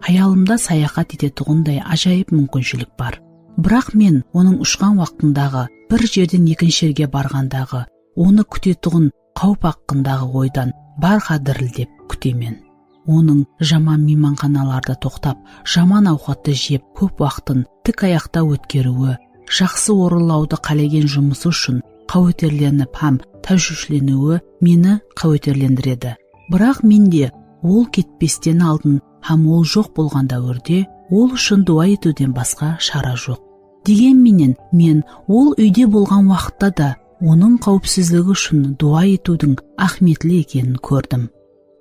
Hayalımda sayaxat etetuǵınday ájayıp múmkinshilik bar. Biraq men onıń ushqan waqtındaǵı, bir jerden ekinshi jerge barǵandaǵı, onı kútetuǵın qáwip haqqındaǵı oydan bárha dirildep kútemen. Onıń jaman miymanxanalarda toqtap, jaman awqattı jep, kóp waqtın tik ayaqta ótkeriwi, jaqsı orınlawdı qálegen jumısı ushın qáweterlenip hám táshwishleniwi meni qáweterlendiredi. Biraq mende ol ketpesten aldın hám ol joq bolǵan dáwirde ol ushın duwa etiwden basqa shara joq. Degen menen, men ol úyde bolǵan waqıtta da onıń qáwipsizligi ushın duwa etiwdiń áhmiyetli ekenin kórdim.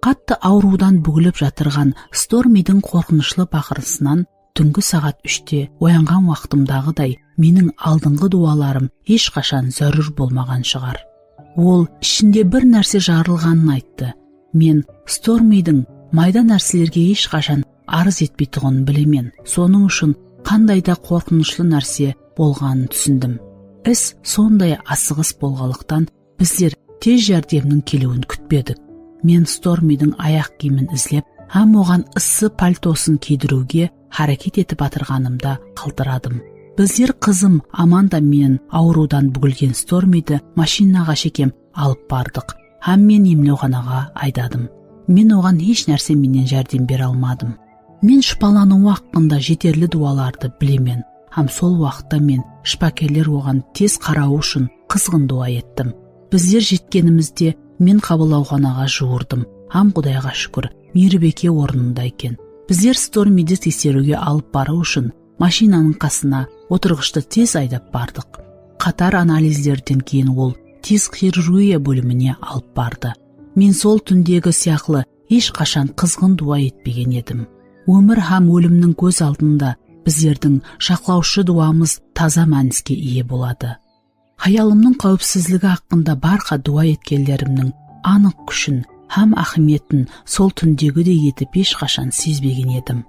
Qattı awırıwdan búgilip jatırǵan Stormiydiń qorqınıshlı baqırısınan túngi saǵat úshte oyanǵan waqtımdaǵıday meniń aldınǵı duwalarım hesh qashan zárúr bolmaǵan shıǵar. Ol ishinde bir nárse jarılǵanın ayttı. Men Stormiydiń mayda nárselerge hesh qashan arız etpeytuǵının bilemen, sonıń ushın qanday da qorqınıshlı nárse bolǵanın túsindim. Is sonday asıǵıs bolǵanlıqtan, bizler tez járdemniń keliwin kútpedik. Men Stormiydiń ayaq kiyimin izlep hám oǵan ıssı paltosın kiydiriwge háreket etip atırǵanımda qaltıradım. Bizler qızım Amanda menen awırıwdan búgilgen Stormiydi mashinaǵa shekem alıp bardıq hám men emlewxanaǵa aydadım. Men oǵan hesh nárse menen járdem bere almadım. Men shıpalanıwı haqqında jeterli duwalardı bilemen hám sol waqıtta men shıpakerler oǵan tez qarawı ushın qızǵın duwa ettim. Bizler jetkenimizde men qabıllawxanaǵa juwırdım hám Qudayǵa shúkir, miyribeke ornında eken. Bizler Stormiydi tekseriwge alıp barıw ushın mashinanıń qasına otırǵıshtı tez aydap bardıq. Qatar analizlerden keyin ol tez xirurgiya bólimine alıp bardı. Men sol túndegi sıyaqlı hesh qashan qızǵın duwa etpegen edim. Ómir hám ólimniń kóz aldında bizlerdiń jaqlawshı duwamız taza mániske iye boladı. Hayalımnıń qáwipsizligi haqqında bárha duwa etkenlerimniń anıq kúshin hám áhmiyetin sol túndegidey etip hesh qashan sezbegen edim.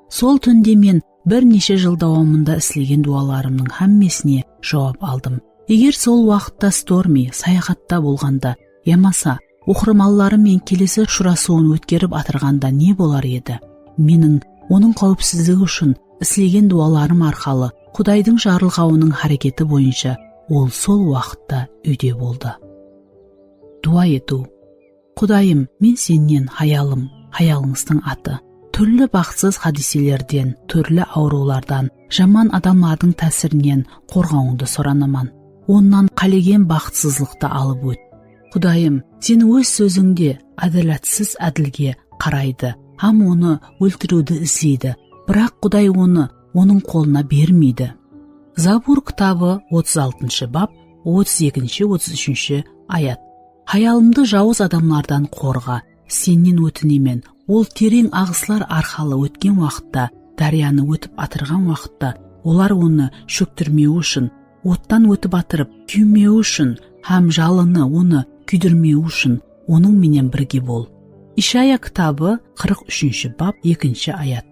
Sol túnde men bir neshe jıl dawamında islegen duwalarımnıń hámmesine juwap aldım. Eger sol waqıtta Stormi sayaxatta bolǵanda yamasa oqırmanları menen kelesi ushırasıwın ótkerip atırǵanda ne bolar edi? Meniń onıń qáwipsizligi ushın islegen duwalarım arqalı Qudaydıń jarılǵawınıń háreketi boyınsha ol sol waqıtta úyde boldı. Duwa etiw. Qudayım, men sennen hayalım, hayalıńızdıń atı. Túrli baxıtsız hádiyselerden, túrli awırıwlardan, jaman adamlardıń tásirinen qorǵawıńdı soranaman. Onnan qálegen baxıtsızlıqtı alıp ót. Qudayım, sen óz sózińde ádalátsiz ádilge qaraydı hám onı óltiriwdi izleydi, biraq Quday onı onıń qolına bermeydi. Zabur kitabı, otız altınshı bap, otız ekinshi, otız úshinshi ayat. Hayalımdı jawız adamlardan qorǵa, sennen ótinemen, ol tereń aǵıslar arqalı ótken waqıtta, dáryanı ótip atırǵan waqıtta, olar onı shóktirmewi ushın, ottan ótip atırıp kúymewi ushın hám jalını onı kúydirmewi ushın onıń menen birge bol. Ishaya kitabı, qırq úshinshi bap, ekinshi ayat.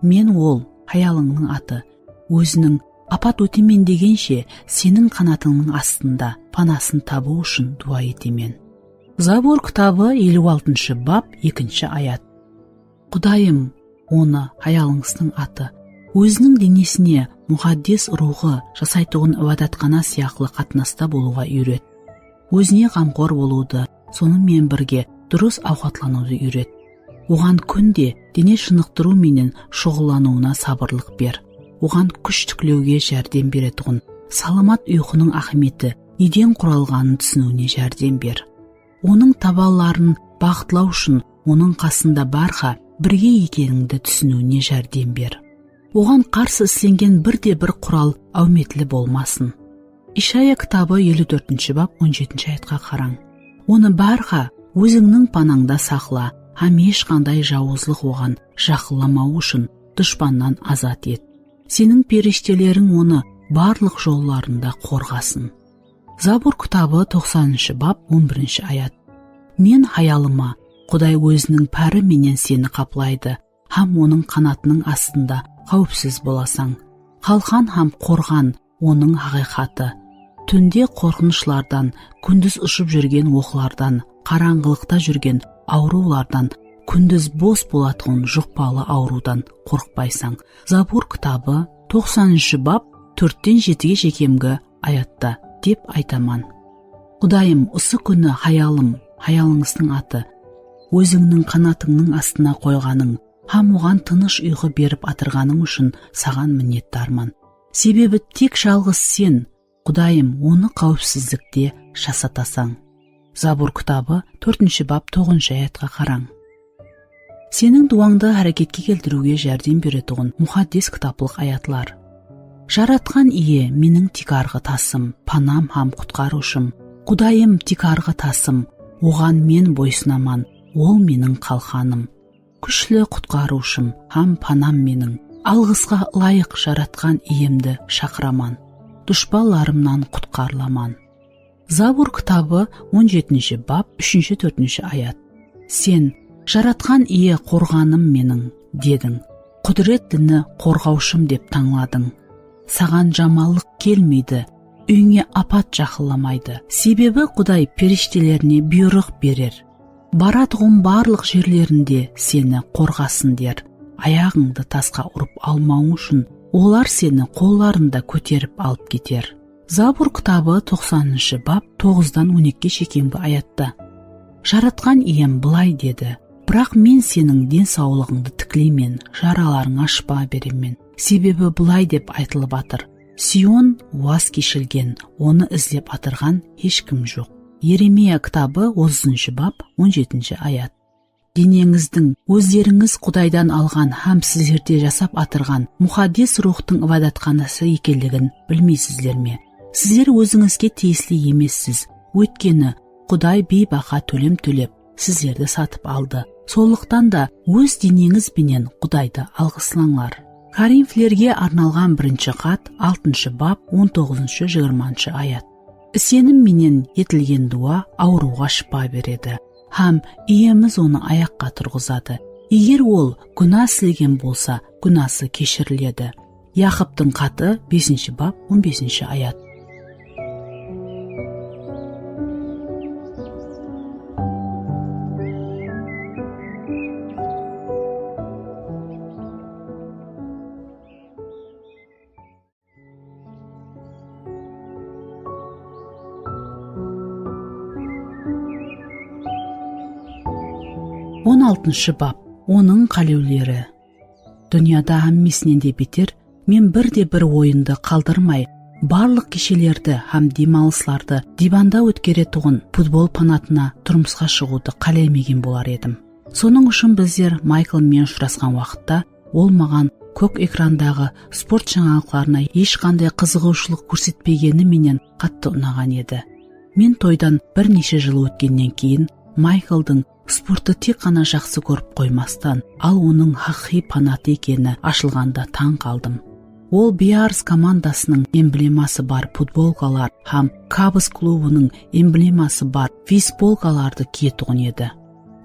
Men ol, hayalıńnıń atı, óziniń apat ótemen degenshe seniń qanatıńnıń astında panasın tabıw ushın duwa etemen. Zabur kitabı, eliw altınshı bap, ekinshi ayat. Qudayım, onı, hayalıńızdıń atı, óziniń denesine, muqaddes ruwxı jasaytuǵın ibadatxana sıyaqlı qatnasta bolıwǵa úyret. Ózine ǵamxor bolıwdı, sonıń menen birge durıs awqatlanıwdı úyret. Oǵan kúnde dene shınıqtırıw menen shuǵıllanıwına sabırlıq ber. Oǵan kúsh tiklewge járdem beretuǵın salamat uyqınıń áhmiyeti neden quralǵanın túsiniwine járdem ber. Onıń tabaların baxıtlaw ushın onıń qasında bárha birge ekenińdi túsiniwine járdem ber. Oǵan qarsı islengen bir de bir qural áwmetli bolmasın. Ishaya kitabı, eliw tórtinshi bap, on jetinshi ayatqa qarań. Onı bárha Ózińniń panańda saqla hám hesh qanday jawızlıq oǵan jaqınlamawı ushın dushpannan azat et. Seniń perishtelereń onı barlıq jollarında qorǵasın. Zabur kitabı, toqsanınshı bap, on birinshi ayat. Men hayalıma, Quday óziniń pári menen seni qaplaydı hám onıń qanatınıń astında qáwipsiz bolasań. Qalqan hám qorǵan onıń haqıyqatı. Túnde qorqınıshlardan, kúndiz ushıp júrgen oqlardan, qarańǵılıqta júrgen awırıwlardan, kúndiz bos bolatuǵın juqpalı awırıwdan qorqpaysań. Zabur kitabı, toqsanınshı bap, tórtten jetige shekemgi ayatta, dep aytaman. Qudayım, usı kúni hayalım, hayalıńızdıń atı, ózińniń qanatıńnıń astına qoyǵanıń hám oǵan tınısh uyqı berip atırǵanıń ushın saǵan minnetdarman. Sebebi tek jalǵız sen, Qudayım, onı qáwipsizlikte jasatasań. Zabur kitabı, tórtinshi bap, toǵızınshı ayatqa qarań. Seniń duwańdı háreketke keltiriwge járdem beretuǵın muqaddes kitaplıq ayatlar. Jaratqan Iye, meniń tiykarǵı tasım, panam hám qutqarıwshım. Qudayım tiykarǵı tasım, oǵan men boysınaman, Ol meniń qalqanım. Kúshli qutqarıwshım hám panam meniń. Alǵısqa ılayıq Jaratqan Iyemdi shaqıraman. Dushpanlarımnan qutqarılaman. Zabur kitabı, on jetinshi bap, úshinshi, tórtinshi ayat. Sen, Jaratqan Iye qorǵanım meniń, dediń. Qúdiretlini qorǵawshım dep tańladıń. Saǵan jamallıq kelmeydi, úyińe apat jaqınlamaydı. Sebebi Quday perishtelerine buyrıq berer. Baratuǵın barlıq jerlerinde seni qorǵasın der. Ayaǵıńdı tasqa urıp almawıń ushın olar seni qollarında kóterip alıp keter. Zabur kitabı, toqsanınshı bap, toǵızdan on ekige shekemgi ayatta. Jaratqan Iyem bılay dedi, Biraq men seniń densawlıǵıńdı tikleymen, jaralarıńa shıpa beremen. Sebebi bılay dep aytılıp atır, Sion waz keshilgen, onı izlep atırǵan hesh kim joq. Yeremiya kitabı, otızınshı bap, on jetinshi ayat. Deneńizdiń ózlerińiz Qudaydan alǵan hám sizlerde jasap atırǵan muqaddes ruwxtıń ibadatxanası ekenligin bilmeysizler me? Sizler ózińizge tiyisli emessiz, óytkeni Quday biybaha tólem tólep, sizlerdi satıp aldı. Sonlıqtan da óz deneńiz benen Qudaydı alǵıslańlar. Korinflerge arnalǵan birinshi xat, altınshı bap, on toǵızınshı, jigirmanshı ayat. Isenim menen etilgen duwa awırıwǵa shıpa beredi hám Iyemiz onı ayaqqa turǵızadı. Eger ol gúna islegen bolsa, gúnası keshiriledi. Yaqıptıń xatı, besinshi bap, on besinshi ayat. On altınshı bap. Onıń qálewleri. Dúnyada hámmesinen de beter, men bir de bir oyındı qaldırmay, barlıq keshelerdi hám dem alıslardı divanda ótkeretuǵın futbol panatına turmısqa shıǵıwdı qálemegen bolar edim. Sonıń ushın bizler Maykl menen ushırasqan waqıtta ol maǵan kók ekrandaǵı sport jańalıqlarına hesh qanday qızıǵıwshılıq kórsetpegeni menen qattı unaǵan edi. Men toydan bir neshe jıl ótkennen keyin Maykldıń sporttı tek ǵana jaqsı kórip qoymastan, al onıń haqıyqıy panatı ekeni ashılǵanda tań qaldım. Ol Bears komandasınıń embleması bar futbolkalar hám Kabs klubınıń embleması bar beysbolkalardı kiyetuǵın edi.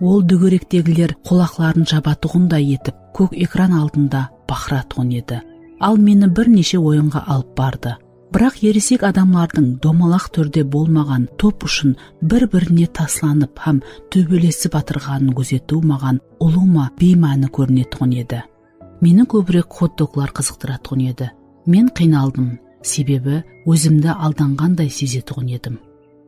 Ol dógerektegiler qulaqların jabatuǵınday etip, kók ekran aldında baqıratuǵın edi. Al meni bir neshe oyınǵa alıp bardı. Biraq eresek adamlardıń domalaq túrde bolmaǵan top ushın bir-birine taslanıp hám tóbelesip atırǵanın gózetiw maǵan ulıwma biymáni kórinetuǵın edi. Meni kóbirek xot-doglar qızıqtıratuǵın edi. Men qıynaldım, sebebi ózimdi aldanǵanday sezetuǵın edim.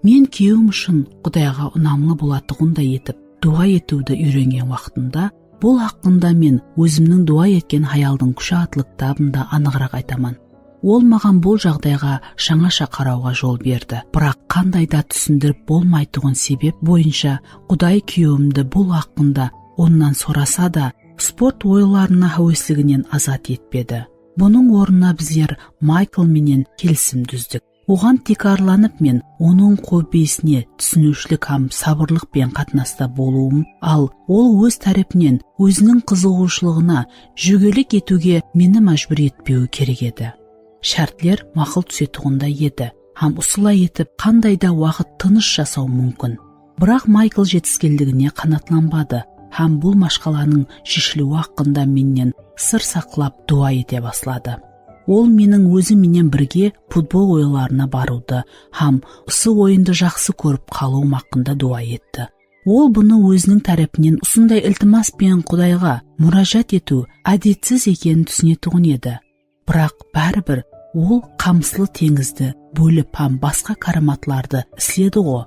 Men kúyewim ushın Qudayǵa unamlı bolatuǵınday etip duwa etiwdi úyrengen waqtımda, bul haqqında men ózimniń duwa etken Hayaldıń kúshi atlı kitabımda anıǵıraq aytaman. Ol maǵan bul jaǵdayǵa jańasha qarawǵa jol berdi. Biraq qanday da túsindirip bolmaytuǵın sebep boyınsha Quday kúyewimdi bul haqqında onnan sorasa da, sport oyınlarına háwesliginen azat etpedi. Bunıń ornına bizler Maykl menen kelisim dúzdik. Oǵan tiykarlanıp men onıń xobbisine túsiniwshilik hám sabırlıq penen qatnasta bolıwım, al ol óz tárepinen óziniń qızıǵıwshılıǵına jógelik etiwge meni májbúr etpewi kerek edi. Shártler maqul túsetuǵınday edi hám usılay etip qanday da waqıt tınısh jasaw múmkin. Biraq Maykl jetiskenligine qanaatlanbadı hám bul mashqalanıń sheshiliwi haqqında mennen sır saqlap duwa ete basladı. Ol meniń ózim menen birge futbol oyınlarına barıwdı hám usı oyındı jaqsı kórip qalıwım haqqında duwa etti. Ol bunı óziniń tárepinen usınday iltimas penen Qudayǵa múrájat etiw ádetsiz ekenin túsinetuǵın edi. Biraq báribir ol qamıslı teńizdi bólip hám basqa káramatlardı isledi-ǵo.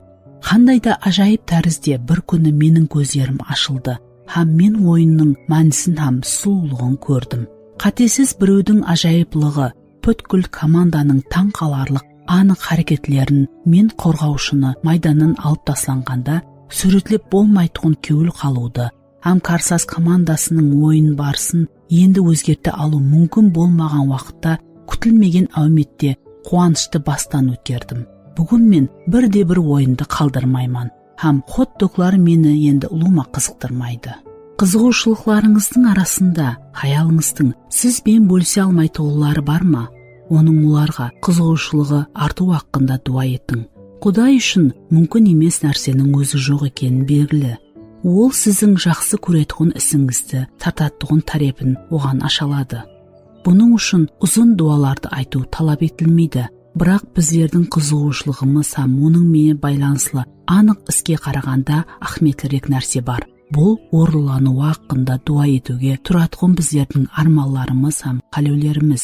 Qanday da ájayıp tárizde bir kúni meniń kózlerim ashıldı hám men oyınnıń mánisin hám sulıwlıǵın kórdim. Qátesiz birewdiń ájayıplıǵı pútkil komandanıń tań qalarlıq anıq háreketlerin, men qorǵawshını maydannan alıp taslanǵanda súwretlep bolmaytuǵın kewil qalıwdı hám Karsas komandasınıń oyın barısın endi ózgerte alıw múmkin bolmaǵan waqıtta kútilmegen áwmette quwanıshtı bastan ótkerdim. Búgin men bir de bir oyındı qaldırmayman hám xot-doglar meni endi ulıwma qızıqtırmaydı. Qızıǵıwshılıqlarıńızdıń arasında hayalıńızdıń siz benen bólise almaytuǵınları bar ma? Onıń olarǵa qızıǵıwshılıǵı artıw haqqında duwa etiń. Quday ushın múmkin emes nárseniń ózi joq ekeni belgili. Ol siziń jaqsı kóretuǵın isińizdi tartatuǵın tárepin oǵan asha aladı. Bunıń ushın uzın duwalardı aytıw talap etilmeydi, biraq bizlerdiń qızıǵıwshılıǵımız hám onıń menen baylanıslı anıq iske qaraǵanda áhmiyetlirek nárse bar. Bul orınlanıwı haqqında duwa etiwge turatuǵın bizlerdiń ármanlarımız hám qálewlerimiz.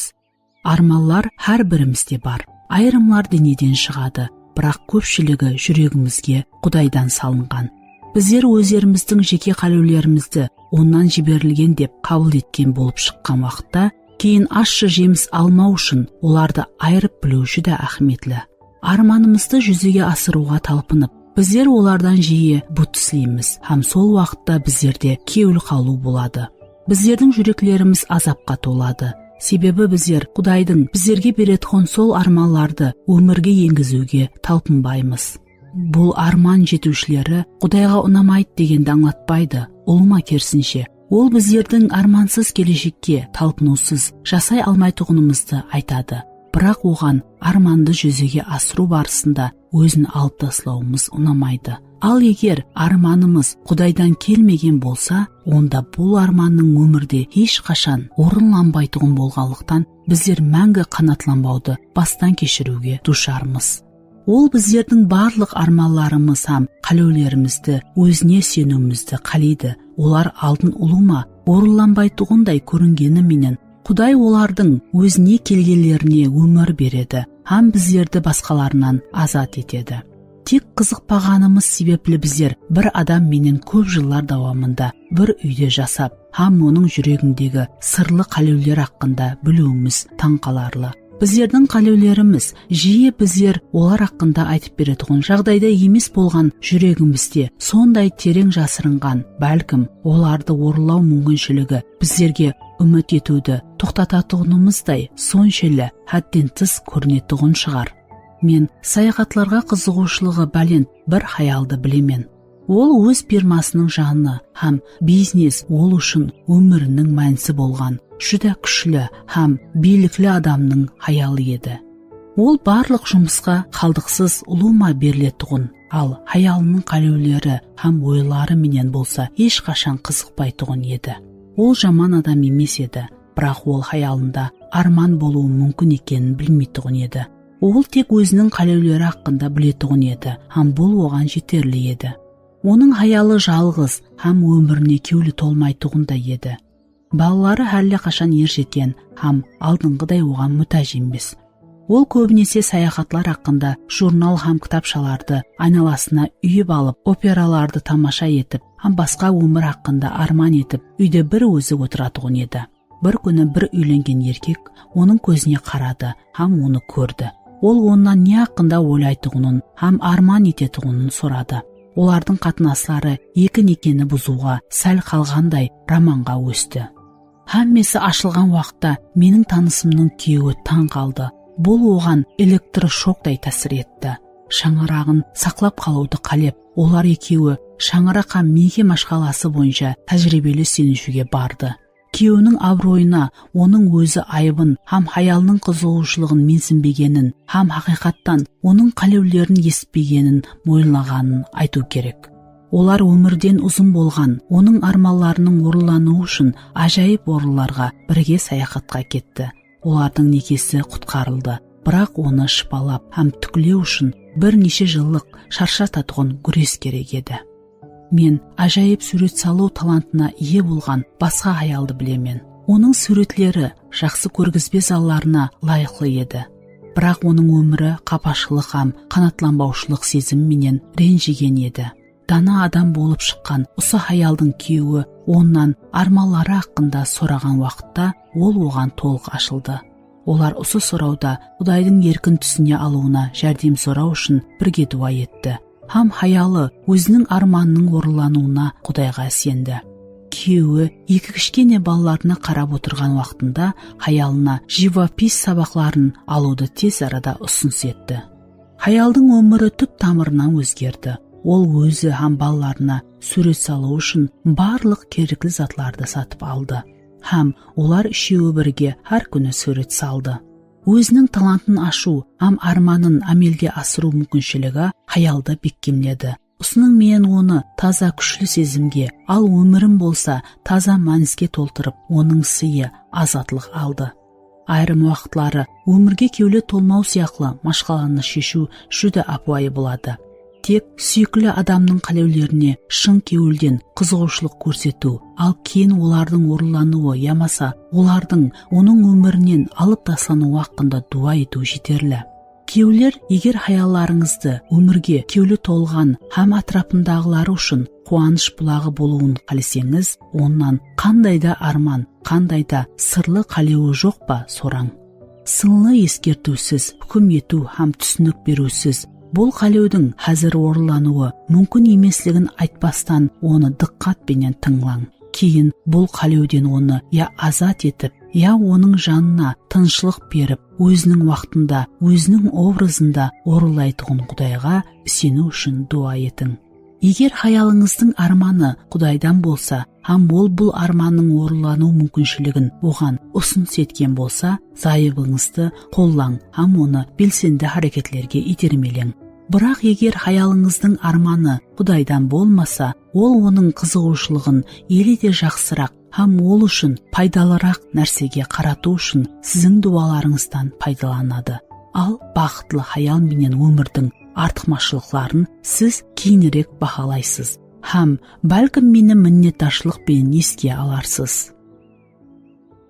Ármanlar hár birimizde bar. Ayırımlar deneden shıǵadı, biraq kópshiligi júregimizge, Qudaydan salınǵan. Bizler ózlerimizdiń jeke qálewlerimizdi Onnan jiberilgen dep qabıl etken bolıp shıqqan waqıtta, keyin ashshı jemis almaw ushın olardı ayırıp biliw júdá áhmiyetli. Ármanımızdı júzege asırıwǵa talpınıp, bizler olardan jiyi but isleymiz hám sol waqıtta bizlerde kewil qalıw boladı. Bizlerdiń júreklerimiz azapqa toladı. Sebebi bizler Qudaydıń bizlerge beretuǵın sol ármanlardı ómirge engiziwge talpınbaymız. Bul árman jetiwshileri Qudayǵa unamaydı degendi ańlatpaydı, ulıwma kerisinshe, ol bizlerdiń ármansız kelejekke talpınıwsız jasay almaytuǵınımızdı aytadı. Biraq oǵan ármandı júzege asırıw barısında ózin alıp taslawımız unamaydı. Al eger ármanımız Qudaydan kelmegen bolsa, onda bul ármannıń ómirde hesh qashan orınlanbaytuǵın bolǵanlıqtan bizler máńgi qanaatlanbawdı bastan keshiriwge duwsharmız. Ol bizlerdiń barlıq ármanlarımız hám qálewlerimizdi ózine iseniwimizdi qáleydi. Olar aldın ulıwma orınlanbaytuǵınday kóringeni menen, Quday olardıń ózine kelgenlerine ómir beredi hám bizlerdi basqalarınan azat etedi. Tek qızıqpaǵanımız sebepli bizler bir adam menen kóp jıllar dawamında bir úyde jasap hám onıń júregindegi sırlı qálewler haqqında biliwimiz tań qalarlı. Bizlerdiń qálewlerimiz jiyi bizler olar haqqında aytıp beretuǵın jaǵdayda emes bolǵan júregimizde sonday tereń jasırınǵan, bálkim, olardı orınlaw múmkinshiligi bizlerge úmit etiwdi toqtatatuǵınımızday sonshelli hádden tıs kórinetuǵın shıǵar. Men sayaxatlarǵa qızıǵıwshılıǵı bálent bir hayaldı bilemen. Ol óz firmasınıń janı hám biznes ol ushın ómiriniń mánisi bolǵan, júdá kúshli hám biylikli adamnıń hayalı edi. Ol barlıq jumısqa qaldıqsız ulıwma beriletuǵın, al hayalınıń qálewleri hám oyları menen bolsa hesh qashan qızıqpaytuǵın edi. Ol jaman adam emes edi, biraq ol hayalında árman bolıwı múmkin ekenin bilmeytuǵın edi. Ol tek óziniń qálewleri haqqında biletuǵın edi hám bul oǵan jeterli edi. Onıń hayalı jalǵız hám ómirine kewli tolmaytuǵınday edi. Balaları hálle qashan er jetken hám aldınǵıday oǵan mútáj emes. Ol kóbinese sayaxatlar haqqında jurnal hám kitapshalardı aynalasına úyip alıp, operalardı tamasha etip hám basqa ómir haqqında árman etip, úyde bir ózi otıratuǵın edi. Bir kúni bir úylengen erkek onıń kózine qaradı hám onı kórdi. Ol onnan ne haqqında oylaytuǵının hám árman etetuǵının soradı. Olardıń qatnasları eki nekeni buzıwǵa sál qalǵanday romanǵa ósti. Hámmesi ashılǵan waqıtta meniń tanısımnıń kúyewi tań qaldı. Bul oǵan elektroshokday tásir etti. Shańaraǵın saqlap qalıwdı qálep, olar ekewi shańaraq hám miyge mashqalası boyınsha tájiriybeli isleniwshige bardı. Kúyewiniń abıroyına onıń ózi ayıbın hám hayalınıń qızıǵıwshılıǵın mensinbegenin hám haqıyqattan onıń qálewlerin esitpegenin moyınlaǵanın aytıw kerek. Olar ómirden uzın bolǵan onıń ármanlarınıń orınlanıwı ushın ájayıp orınlarǵa birge sayaxatqa ketti. Olardıń nekesi qutqarıldı, biraq onı shıpalap hám tiklew ushın bir neshe jıllıq sharshatatuǵın gúres kerek edi. Men ájayıp súwret salıw talantına iye bolǵan basqa hayaldı bilemen. Onıń súwretleri jaqsı kórgizbe zallarına ılayıqlı edi. Biraq onıń ómiri qapashılıq hám qanatlanbawshılıq sezimi menen renjigen edi. Dana adam bolıp shıqqan usı hayaldıń kúyewi onnan ármanları haqqında soraǵan waqıtta ol oǵan tolıq ashıldı. Olar usı sorawda Qudaydıń erkin túsine alıwına járdem soraw ushın birge duwa etti. Hám hayalı óziniń ármanınıń orınlanıwına Qudayǵa isendi. Kúyewi eki kishkene balalarına qarap otırǵan waqtında hayalına jivopis sabaqların alıwdı tez arada usınıs etti. Hayaldıń ómiri túp-tamırınan ózgerdi. Ol ózi hám balalarına súwret salıw ushın barlıq kerekli zatlardı satıp aldı. Hám olar úshewi birge hár kúni súwret saldı. Óziniń talantın ashıw hám ármanın ámelge asırıw múmkinshiligi hayaldı bekkemledi. Usınıń menen onı taza kúshli sezimge, al ómirin bolsa taza mániske toltırıp, onıń sıyı, azatlıq aldı. Ayırım waqıtları ómirge kewli tolmaw sıyaqlı mashqalanı sheshiw júdá ápiwayı boladı. Tek súyikli adamnıń qálewlerine shın kewilden qızıǵıwshılıq kórsetiw, al keyin olardıń orınlanıwı yamasa olardıń onıń ómirinen alıp taslanıwı haqqında duwa etiw jeterli. Kúyewler, eger hayallarıńızdı ómirge kewli tolǵan hám átirapındaǵıları ushın quwanısh bulaǵı bolıwın qáleseńiz, onnan qanday da árman, qanday da sırlı qálewi joq pa, sorań. Sınlı eskertiwsiz, húkim etiw hám túsinik beriwsiz, bul qálewdiń házir orınlanıwı múmkin emesligin aytpastan, onı dıqqat penen tıńlań. Keyin bul qálewden onı ya azat etip, ya onıń janına tınıshlıq berip, óziniń waqtında, óziniń obrazında orınlaytuǵın Qudayǵa iseniw ushın duwa etiń. Eger hayalıńızdıń ármanı Qudaydan bolsa hám ol bul ármannıń orınlanıw múmkinshiligin oǵan usınıs etken bolsa, zayıbıńızdı qollań hám onı belsendi háreketlerge iytermeleń. Biraq eger hayalıńızdıń ármanı Qudaydan bolmasa, ol onıń qızıǵıwshılıǵın ele de jaqsıraq hám ol ushın paydalıraq nársege qaratıw ushın siziń duwalarıńızdan paydalanadı. Al, baxıtlı hayal menen ómirdiń artıqmashılıqların siz keyinirek bahalaysız hám, bálkim, meni minnetdarshılıq penen eske alarsız.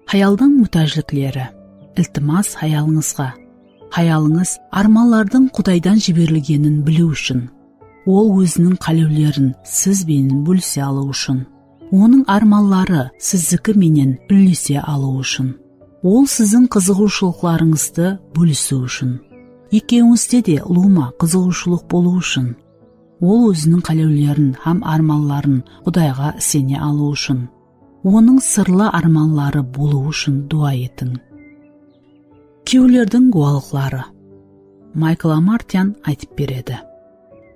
Hayaldıń mútájlikleri. Iltimas hayalıńızǵa. Hayalıńız ármanlardıń Qudaydan jiberilgenin biliw ushın. Ol óziniń qálewlerin siz benen bólise alıw ushın. Onıń ármanları sizdiki menen úllese alıw ushın. Ol siziń qızıǵıwshılıqlarıńızdı bólisiw ushın. Ekewińizde de ulıwma qızıǵıwshılıq bolıw ushın. Ol óziniń qálewlerin hám ármanların Qudayǵa isene alıw ushın. Onıń sırlı ármanları bolıwı ushın duwa etiń. Kúyewlerdiń guwalıqları. Maykl Amartyan aytıp beredi.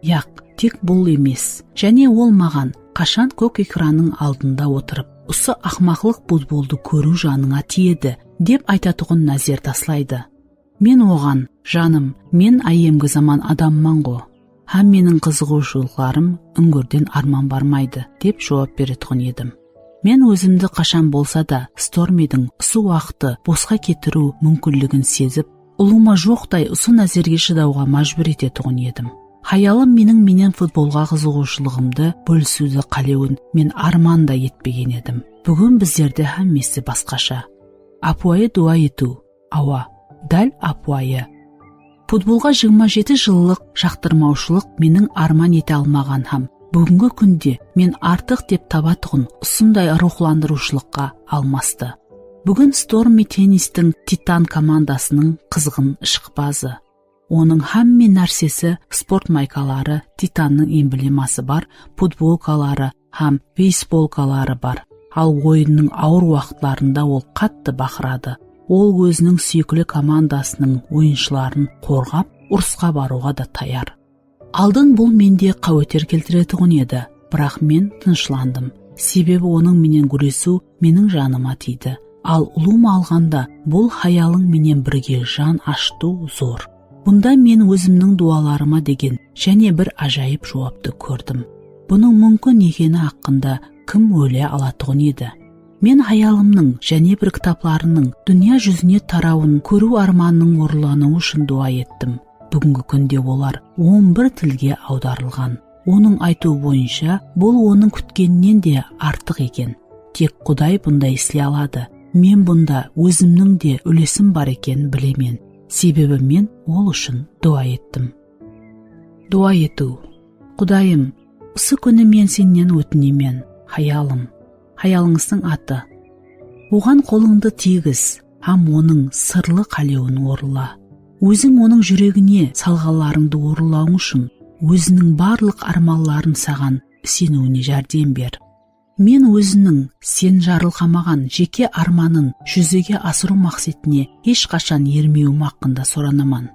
Yaq, tek bul emes. Jáne ol maǵan, qashan kók ekrannıń aldında otırıp, usı aqmaqlıq futboldı kóriw janıńa tiyedi, dep aytatuǵın názer taslaydı. Men oǵan, janım, men áyyemgi zaman adamman-ǵo. Hámmeniń qızıǵıwshılıqlarım úńgirden arman barmaydı, dep juwap beretuǵın edim. Men ózimdi qashan bolsa da Stormidiń usı waqıttı bosqa ketiriw múmkinligin sezip, ulıwma joqtay usı názerge shıdawǵa májbúr etetuǵın edim. Hayalım meniń menen futbolǵa qızıǵıwshılıǵımdı bólisiwdi qálewin men arman da etpegen edim. Búgin bizlerde hámmesi basqasha. Ápiwayı duwa etiw. Awa, dál ápiwayı. Futbolǵa jigirma jeti jıllıq jaqtırmawshılıq meniń arman ete almaǵan hám búgingi kúnde men artıq dep tabatuǵın usınday ruwxlandırıwshılıqqa almastı. Búgin Stormi tennistiń Titan komandasınıń qızǵın ıshqıpazı. Onıń hámme nársesi, sport maykaları, Titannıń embleması bar, futbolkaları hám beysbolkaları bar. Al, oyınnıń awır waqıtlarında ol qattı baqıradı. Ol óziniń súyikli komandasınıń oyınshıların qorǵap, urısqa barıwǵa da tayar. Aldın bul mende qáweter keltiretuǵın edi, biraq men tınıshlandım. Sebebi onıń menen gúresiw meniń janıma tiydi. Al, ulıwma alǵanda, bul hayalıń menen birge jan ashıtıw zor. Bunda men ózimniń duwalarıma degen jáne bir ájayıp juwaptı kórdim. Bunıń múmkin ekeni haqqında kim oylay alatuǵın edi? Men hayalımnıń jáne bir kitaplarınıń dúnya júzine tarawın kóriw ármanınıń orınlanıwı ushın duwa ettim. Búgingi kúnde olar on bir tilge awdarılǵan. Onıń aytıwı boyınsha, bul onıń kútkeninen de artıq eken. Tek Quday bunday isley aladı. Men bunda ózimniń de úlesim bar ekenin bilemen. Sebebi men ol ushın duwa ettim. Duwa etiw. Qudayım, usı kúni men Sennen ótinemen, hayalım. Hayalıńızdıń atı. Oǵan qolıńdı tiygiz hám onıń sırlı qálewin orınla. Óziń onıń júregine salǵanlarıńdı orınlawıń ushın óziniń barlıq ármanların saǵan iseniwine járdem ber. Men óziniń sen jarılqamaǵan jeke ármanın júzege asırıw maqsetine hesh qashan ermewim haqqında soranaman.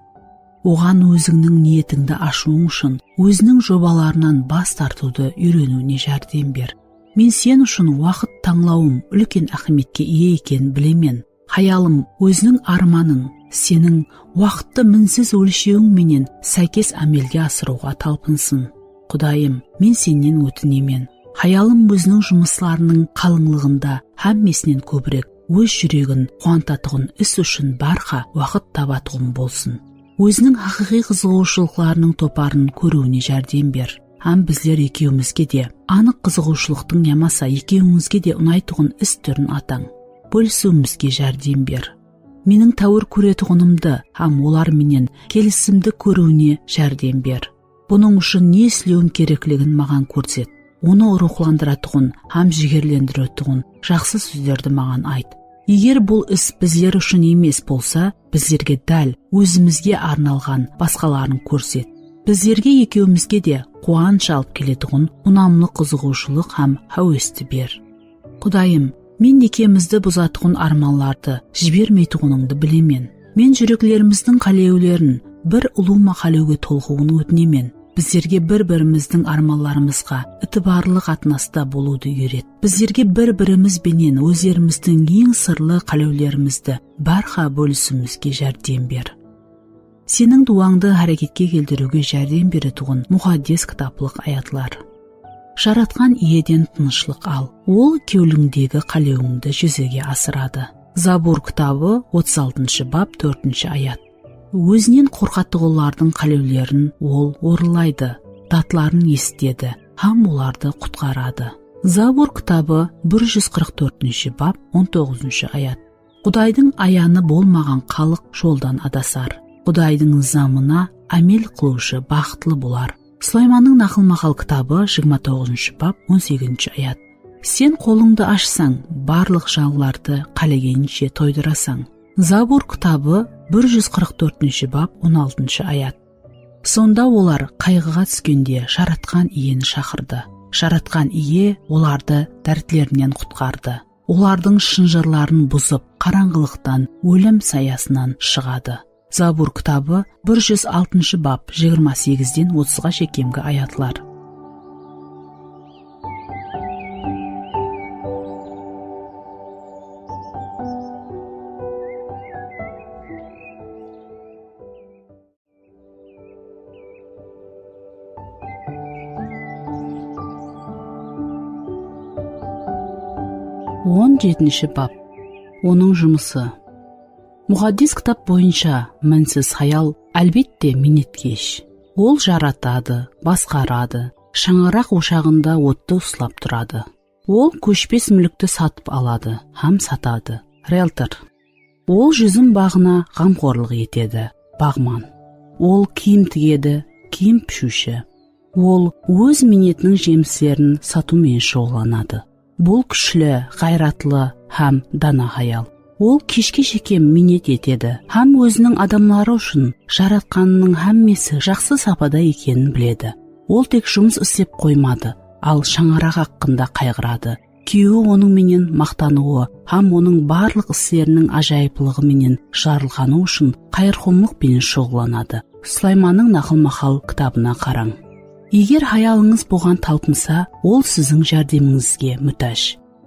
Oǵan ózińniń niyetińdi ashıwıń ushın óziniń jobalarınan bas tartıwdı úyreniwine járdem ber. Men sen ushın waqıt tańlawım úlken áhmiyetke iye ekenin bilemen. Hayalım óziniń ármanın seniń waqıttı minsiz ólshewiń menen sáykes ámelge asırıwǵa talpınsın. Qudayım, men Sennen ótinemen. Hayalım óziniń jumıslarınıń qalıńlıǵında hámmesinen kóbirek óz júregin quwantatuǵın is ushın bárha waqıt tabatuǵın bolsın. Óziniń haqıyqıy qızıǵıwshılıqlarınıń toparın kóriwine járdem ber. Hám bizler ekewimizge de anıq qızıǵıwshılıqtıń yamasa ekewińizge de unaytuǵın is túrin atań. Bólisiwimizge járdem ber. Meniń táwir kóretuǵınımdı hám olar menen kelisimdi kóriwine járdem ber. Bunıń ushın ne islewim kerekligin maǵan kórset. Onı ruwxlandıratuǵın hám jigerlendiretuǵın jaqsı sózlerdi maǵan ayt. Eger bul is bizler ushın emes bolsa, bizlerge dál ózimizge arnalǵan basqaların kórset. Bizlerge ekewimizge de quwanısh alıp keletuǵın unamlı qızıǵıwshılıq hám háwesti ber. Qudayım, men nekemizdi buzatuǵın ármanlardı jibermeytuǵınıńdı bilemen. Men júreklerimizdiń qálewlerin bir ulıwma qálewge tolǵıwın ótinemen. Bizlerge bir-birimizdiń ármanlarımızǵa itibarlı qatnasta bolıwdı úyret. Bizlerge bir-birimiz benen ózlerimizdiń eń sırlı qálewlerimizdi bárha bólisiwimizge járdem ber. Seniń duwańdı háreketke keltiriwge járdem beretuǵın muqaddes kitaplıq ayatlar. Jaratqan Iyeden tınıshlıq al. Ol kewlińdegi qálewińdi júzege asıradı. Zabur kitabı, otız altınshı bap, tórtinshi ayat. Ózinen qorqatuǵınlardıń qálewlerin ol orınlaydı, datların esitedi hám olardı qutqaradı. Zabur kitabı, bir júz qırq tórtinshi bap, on toǵızınshı ayat. Qudaydıń ayanı bolmaǵan xalıq joldan adasar. Qudaydıń nızamına ámel qılıwshı baxıtlı bolar. Sulaymannıń Naqıl-maqal kitabı, jigirma toǵızınshı bap, on segizinshi ayat. Sen qolıńdı ashsań, barlıq janlardı qálegeninshe toydırasań. Zabur kitabı, bir júz qırq tórtinshi bap, on altınshı ayat. Sonda olar qayǵıǵa túskende Jaratqan Iyeni shaqırdı. Jaratqan Iye olardı dártlerinen qutqardı. Olardıń shınjırların buzıp, qarańǵılıqtan, ólim sayasınan shıǵadı. Zabur kitabı, bir júz altınshı bap, jigirma segizden otızǵa shekemgi ayatlar. On jetinshi bap. Onıń jumısı. Muqaddes kitap boyınsha minsiz hayal, álbette, miynetkesh. Ol jaratadı, basqaradı, shańaraq oshaǵında ottı uslap turadı. Ol kóshpes múlkti satıp aladı hám satadı. Realtor. Ol júzim baǵına ǵamxorlıq etedi. Baǵman. Ol kiyim tigedi, kiyim pishiwshi. Ol óz miynetiniń jemislerin satıw menen shuǵıllanadı. Bul kúshli, ǵayratlı hám dana hayal. Ol keshke shekem miynet etedi hám óziniń adamları ushın Jaratqanınıń hámmesi jaqsı sapada ekenin biledi. Ol tek jumıs islep qoymadı, al shańaraq haqqında qayǵıradı. Kúyewi onıń menen maqtanıwı hám onıń barlıq isleriniń ájayıplıǵı menen jarılǵanı ushın qayırxomlıq penen shuǵıllanadı. Sulaymannıń naqılmaqal kitabına qarań. Eger hayalıńız buǵan talpınsa, ol siziń járdemińizge mútáj.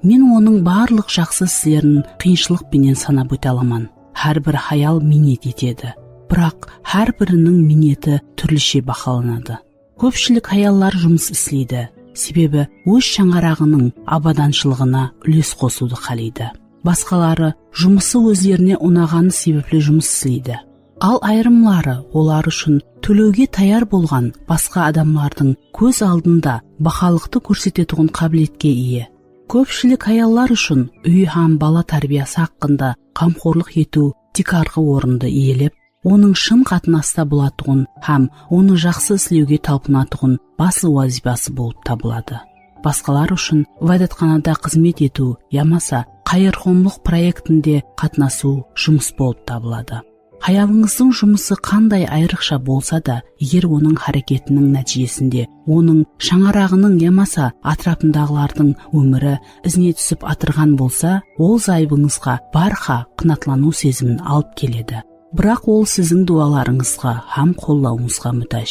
Men onıń barlıq jaqsı islerin qıyınshılıq penen sanap óte alaman. Hár bir hayal miynet etedi. Biraq hár biriniń miyneti túrlishe bahalanadı. Kópshilik hayallar jumıs isleydi, sebebi óz shańaraǵınıń abadanshılıǵına úles qosıwdı qáleydi. Basqaları jumısı ózlerine unaǵanı sebepli jumıs isleydi. Al ayırımları olar ushın tólewge tayar bolǵan basqa adamlardıń kóz aldında bahalıqtı kórsetetuǵın qábiletke iye. Kópshilik hayallar ushın úy hám bala tárbiyası haqqında qamqorlıq etiw tiykarǵı orındı iyelep, onıń shın qatnasta bolatuǵın hám onı jaqsı islewge talpınatuǵın baslı wazıypası bolıp tabıladı. Basqalar ushın ibádatxanada xızmet etiw yamasa qayırxomlıq proektinde qatnasıw jumıs bolıp tabıladı. Hayalıńızdıń jumısı qanday ayrıqsha bolsa da, eger onıń háreketiniń nátiyjesinde onıń shańaraǵınıń yamasa átirapındaǵılardıń ómiri izine túsip atırǵan bolsa, ol zayıbıńızǵa bárha qanaatlanıw sezimin alıp keledi. Biraq ol siziń duwalarıńızǵa hám qollawıńızǵa mútáj.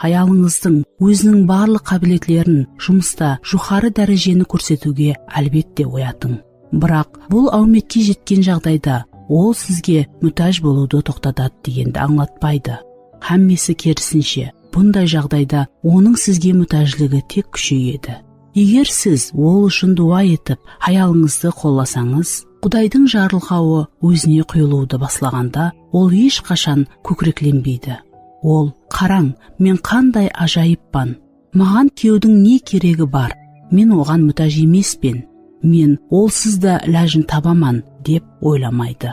Hayalıńızdıń óziniń barlıq qábiletlerin jumısta joqarı dárejeni kórsetiwge, álbette, oyatıń. Biraq bul áwmetke jetken jaǵdayda ol sizge mútáj bolıwdı toqtatadı degendi ańlatpaydı. Hámmesi kerisinshe, bunday jaǵdayda onıń sizge mútájligi tek kúsheyedi. Eger siz ol ushın duwa etip, hayalıńızdı qollasańız, Qudaydıń jarılǵawı ózine quyılıwdı baslaǵanda, ol hesh qashan kókireklenbeydi. Ol, "Qarań, men qanday ájayıppan! Maǵan kúyewdiń ne keregi bar? Men oǵan mútáj emespen. Men olsız da ilajın tabaman," dep oylamaydı.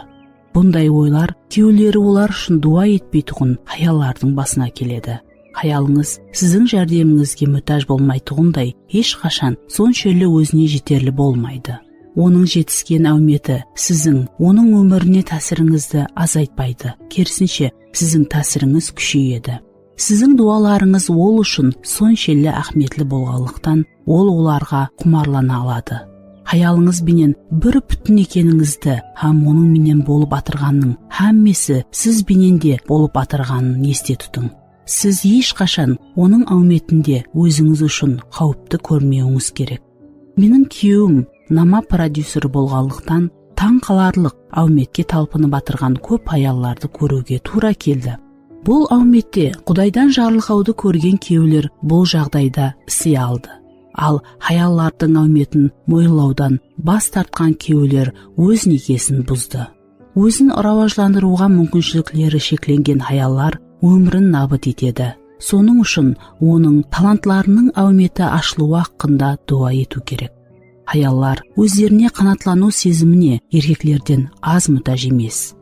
Bunday oylar kewleri olar ushın duwa etpeytuǵın hayallardıń basına keledi. Hayalıńız siziń járdemińizge mútáj bolmaytuǵınday hesh qashan sonshelli ózine jeterli bolmaydı. Onıń jetisken áwmeti siziń onıń ómirine tásirińizdi azaytpaydı, kerisinshe, siziń tásirińiz kúsheyedi. Siziń duwalarıńız ol ushın sonshelli áhmiyetli bolǵanlıqtan, ol olarǵa qumarlana aladı. Hayalıńız benen bir pútin ekenińizdi hám onıń menen bolıp atırǵannıń hámmesi siz benen de bolıp atırǵanın este tutıń. Siz hesh qashan onıń áwmetinde ózińiz ushın qáwipti kórmewińiz kerek. Meniń kúyewim nama prodyuseri bolǵanlıqtan, tań qalarlıq áwmetke talpınıp atırǵan kóp hayallardı kóriwge tuwra keldi. Bul áwmette Qudaydan jarılǵawdı kórgen kewler bul jaǵdayda ise aldı. Al, hayallardıń áwmetin moyınlawdan bas tartqan kewler óz nekesin buzdı. Ózin rawajlandırıwǵa múmkinshilikleri sheklengen hayallar ómirin nabıt etedi. Sonıń ushın onıń talantlarınıń áwmeti ashılıwı haqqında duwa etiw kerek. Hayallar ózlerine qanaatlanıw sezimine erkeklerden az mútáj emes.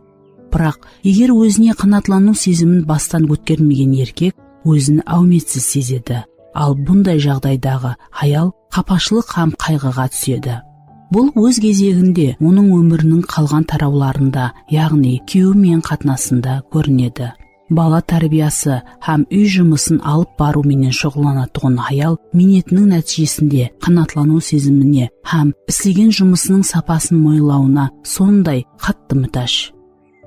Biraq, eger ózine qanaatlanıw sezimin bastan ótkermegen erkek ózin áwmetsiz sezedi. Al, bunday jaǵdaydaǵı hayal qapashılıq hám qayǵıǵa túsedi. Bul, óz gezeginde, onıń ómiriniń qalǵan tarawlarında, yaǵnıy kúyewi menen qatnasında kórinedi. Bala tárbiyası hám úy jumısın alıp barıw menen shuǵıllanatuǵın hayal miynetiniń nátiyjesinde qanaatlanıw sezimine hám islegen jumısınıń sapasın moyınlawına sonday qattı mútáj.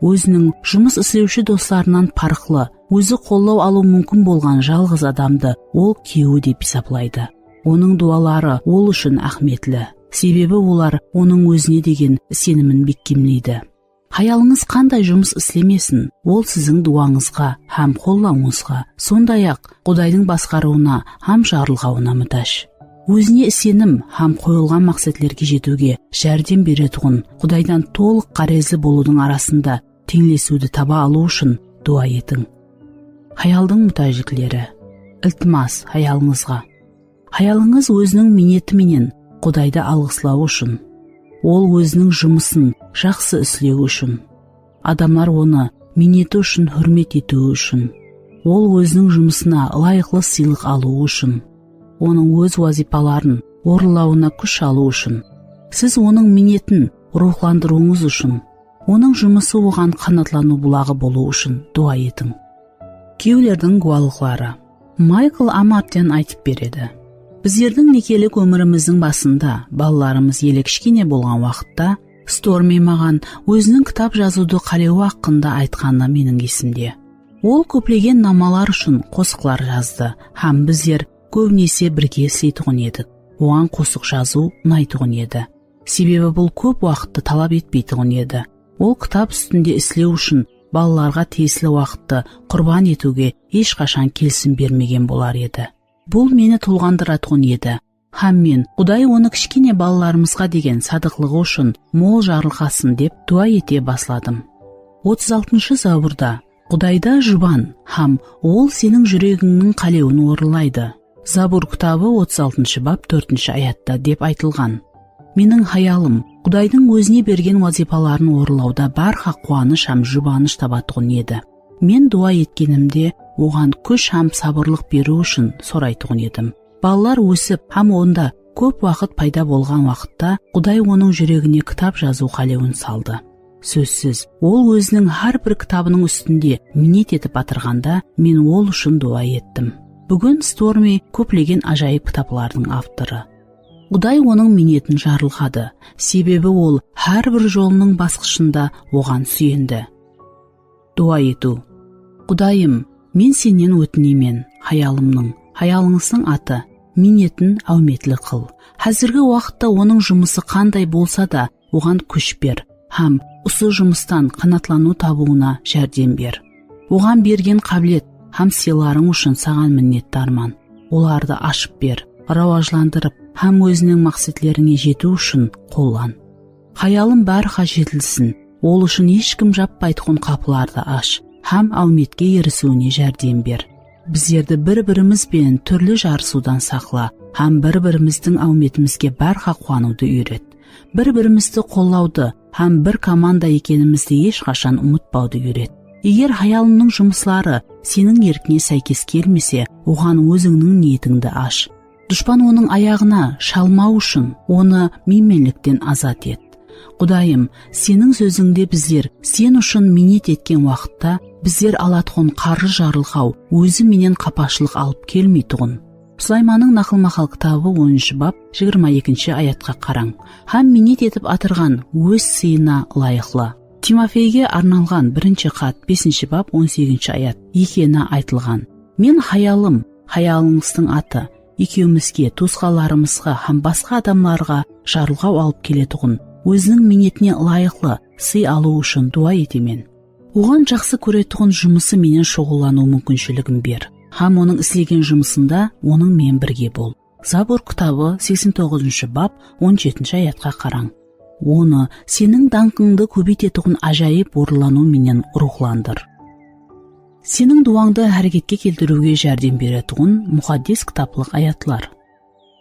Óziniń jumıs islewshi doslarınan parıqlı, ózi qollaw alıw múmkin bolǵan jalǵız adamdı ol kúyewi dep esaplaydı. Onıń duwaları ol ushın áhmiyetli, sebebi olar onıń ózine degen isenimin bekkemleydi. Hayalıńız qanday jumıs islemesin, ol siziń duwańızǵa hám qollawıńızǵa, sonday-aq, Qudaydıń basqarıwına hám jarılǵawına mútáj. Ózine isenim hám qoyılǵan maqsetlerge jetiwge járdem beretuǵın, Qudaydan tolıq ǵárezli bolıwdıń arasında teńlesiwdi taba alıw ushın duwa etiń. Hayaldıń mútájlikleri. Iltimas, hayalıńızǵa. Hayalıńız óziniń miyneti menen Qudaydı alǵıslawı ushın, ol óziniń jumısın jaqsı islewi ushın, adamlar onı miyneti ushın húrmet etiwi ushın, ol óziniń jumısına ılayıqlı sıylıq alıwı ushın, onıń óz wazıypaların orınlawına kúsh alıw ushın, siz onıń miynetin ruwxlandırıwıńız ushın, onıń jumısı oǵan qanaatlanıw bulaǵı bolıwı ushın duwa etiń. Kúyewlerdiń guwalıqları. Maykl Amartyan aytıp beredi. Bizlerdiń nekelik ómirimizdiń basında, balalarımız ele kishkene bolǵan waqıtta, Stormi maǵan óziniń kitap jazıwdı qálewi haqqında aytqanı meniń esimde. Ol kóplegen namalar ushın qosıqlar jazdı hám bizler kóbinese birge isleytuǵın edik. Oǵan qosıq jazıw unaytuǵın edi. Sebebi bul kóp waqıttı talap etpeytuǵın edi. Ol kitap ústinde islew ushın balalarǵa tiyisli waqıttı qurban etiwge hesh qashan kelisim bermegen bolar edi. Bul meni tolǵandıratuǵın edi. Hám men, Quday onı kishkene balalarımızǵa degen sadıqlıǵı ushın mol jarılqasın dep dua ete basladım. Otız altınshı Zaburda, Qudayda juban hám Ol seniń júregińniń qálewin orınlaydı. Zabur kitabı otız altınshı bap tórtinshi ayatta dep aytılǵan. Meniń hayalım, Qudaydıń ózine bergen wazıypaların orınlawda bárha quwanısh hám jubanısh tabatuǵın edi. Men dua etkenimde, oǵan kúsh hám sabırlıq beriw ushın soraytuǵın edim. Balalar ósip hám onda kóp waqıt payda bolǵan waqıtta Quday onıń júregine kitap jazıw qálewin saldı. Sózsiz, ol óziniń hár bir kitabınıń ústinde miynet etip atırǵanda, men ol ushın dua ettim. Búgin Stormi kóplegen ájayıp kitaplardıń avtorı. Quday onıń miynetin jarılqadı, sebebi ol hár bir jolınıń basqıshında oǵan súyendi. Dua etiw. Qudayım, men Sennen ótinemen, hayalımnıń, hayalıńızdıń atı, miynetin áwmetli qıl. Házirgi waqıtta onıń jumısı qanday bolsa da, oǵan kúsh ber hám usı jumıstan qanatlanıw tabıwına járdem ber. Oǵan bergen qábilet hám sıylarıń ushın Saǵan minnetdarman. Olardı ashıp ber, rawajlandırıp hám óziniń maqsetlerińe jetiw ushın qollan. Hayalım bárha jetilsin, ol ushın hesh kim jappaytuǵın qapılardı ash hám áwmetke erisiwine járdem ber. Bizlerdi bir-birimiz benen túrli jarısıwdan saqla hám bir-birimizdiń áwmetimizge bárha quwanıwdı úyret. Bir-birimizdi qollawdı hám bir komanda ekenimizdi hesh qashan umıtpawdı úyret. Eger hayalımnıń jumısları Seniń erkińe sáykes kelmese, oǵan ózińniń niyetińdi ash. Dushpan onıń ayaǵına shalmaw ushın onı miymenlikten azat et. Qudayım, Seniń sózińde bizler Sen ushın miynet etken waqıtta bizler alatuǵın qarjı jarılqaw ózi menen qapashılıq alıp kelmeytuǵın. Sulaymannıń Naqıl-maqal kitabı onınshı bap jigirma ekinshi ayatqa qarań. Hám miynet etip atırǵan óz sıyına ılayıqlı. Timofeyge arnalǵan birinshi xat besinshi bap on segizinshi ayat ekeni aytılǵan. Men hayalım, hayalıńızdıń atı, ekewimizge, tuwısqanlarımızǵa hám basqa adamlarǵa jarılqaw alıp keletuǵın, óziniń miynetine ılayıqlı sıy alıwı ushın duwa etemen. Oǵan jaqsı kóretuǵın jumısı menen shuǵıllanıw múmkinshiligin ber hám onıń islegen jumısında onıń menen birge bol. Zabur kitabı seksen toǵızınshı bap on jetinshi ayatqa qarań. Onı seniń dańqıńdı kóbeytetuǵın ájayıp orınlanıw menen ruwxlandır. Seniń duwańdı háreketke keltiriwge járdem beretuǵın muqaddes kitaplıq ayatlar.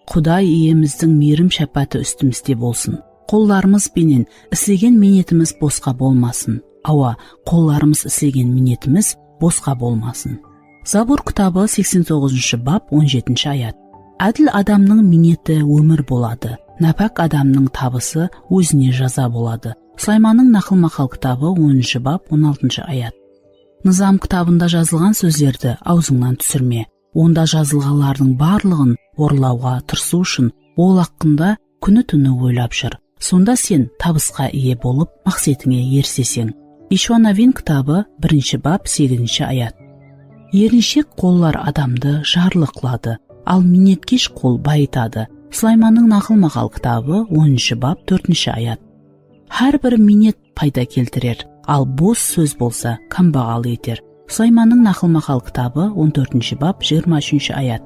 Quday Iyemizdiń miyrim-shápááti ústimizde bolsın. Qollarımız benen islegen miynetimiz bosqa bolmasın. Awa, qollarımız islegen miynetimiz bosqa bolmasın. Zabur kitabı seksen toǵızınshı bap on jetinshi ayat. Ádil adamnıń miyneti ómir boladı, nápák adamnıń tabısı ózine jaza boladı. Sulaymannıń Naqıl-maqal kitabı onınshı bap on altınshı ayat. Nızam kitabında jazılǵan sózlerdi awzıńnan túsirme. Onda jazılǵanlardıń barlıǵın orınlawǵa tırısıw ushın ol haqqında kúni-túni oylap júr. Sonda sen tabısqa iye bolıp, maqsetińe eriseseń. Ishwanavin kitabı birinshi bap segizinshi ayat. Erinshek qollar adamdı jarlı qıladı, al miynetkesh qol bayıtadı. Sulaymannıń Naqıl-maqal kitabı onınshı bap tórtinshi ayat. Hár bir miynet payda keltirer, al bos sóz bolsa kámbaǵal eter. Sulaymannıń Naqıl-maqal kitabı on tórtinshi bap jigirma úshinshi ayat.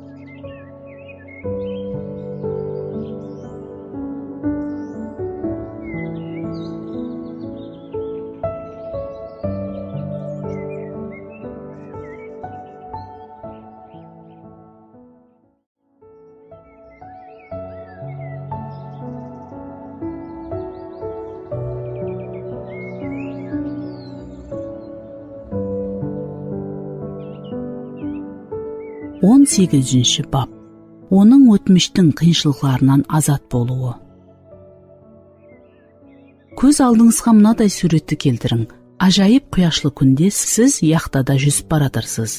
On segizinshi bap. Onıń ótmishtiń qıyınshılıqlarınan azat bolıwı. Kóz aldıńızǵa mınaday súwretti keltiriń. Ájayıp quyashlı kúnde siz yaxtada júzip baratırsız.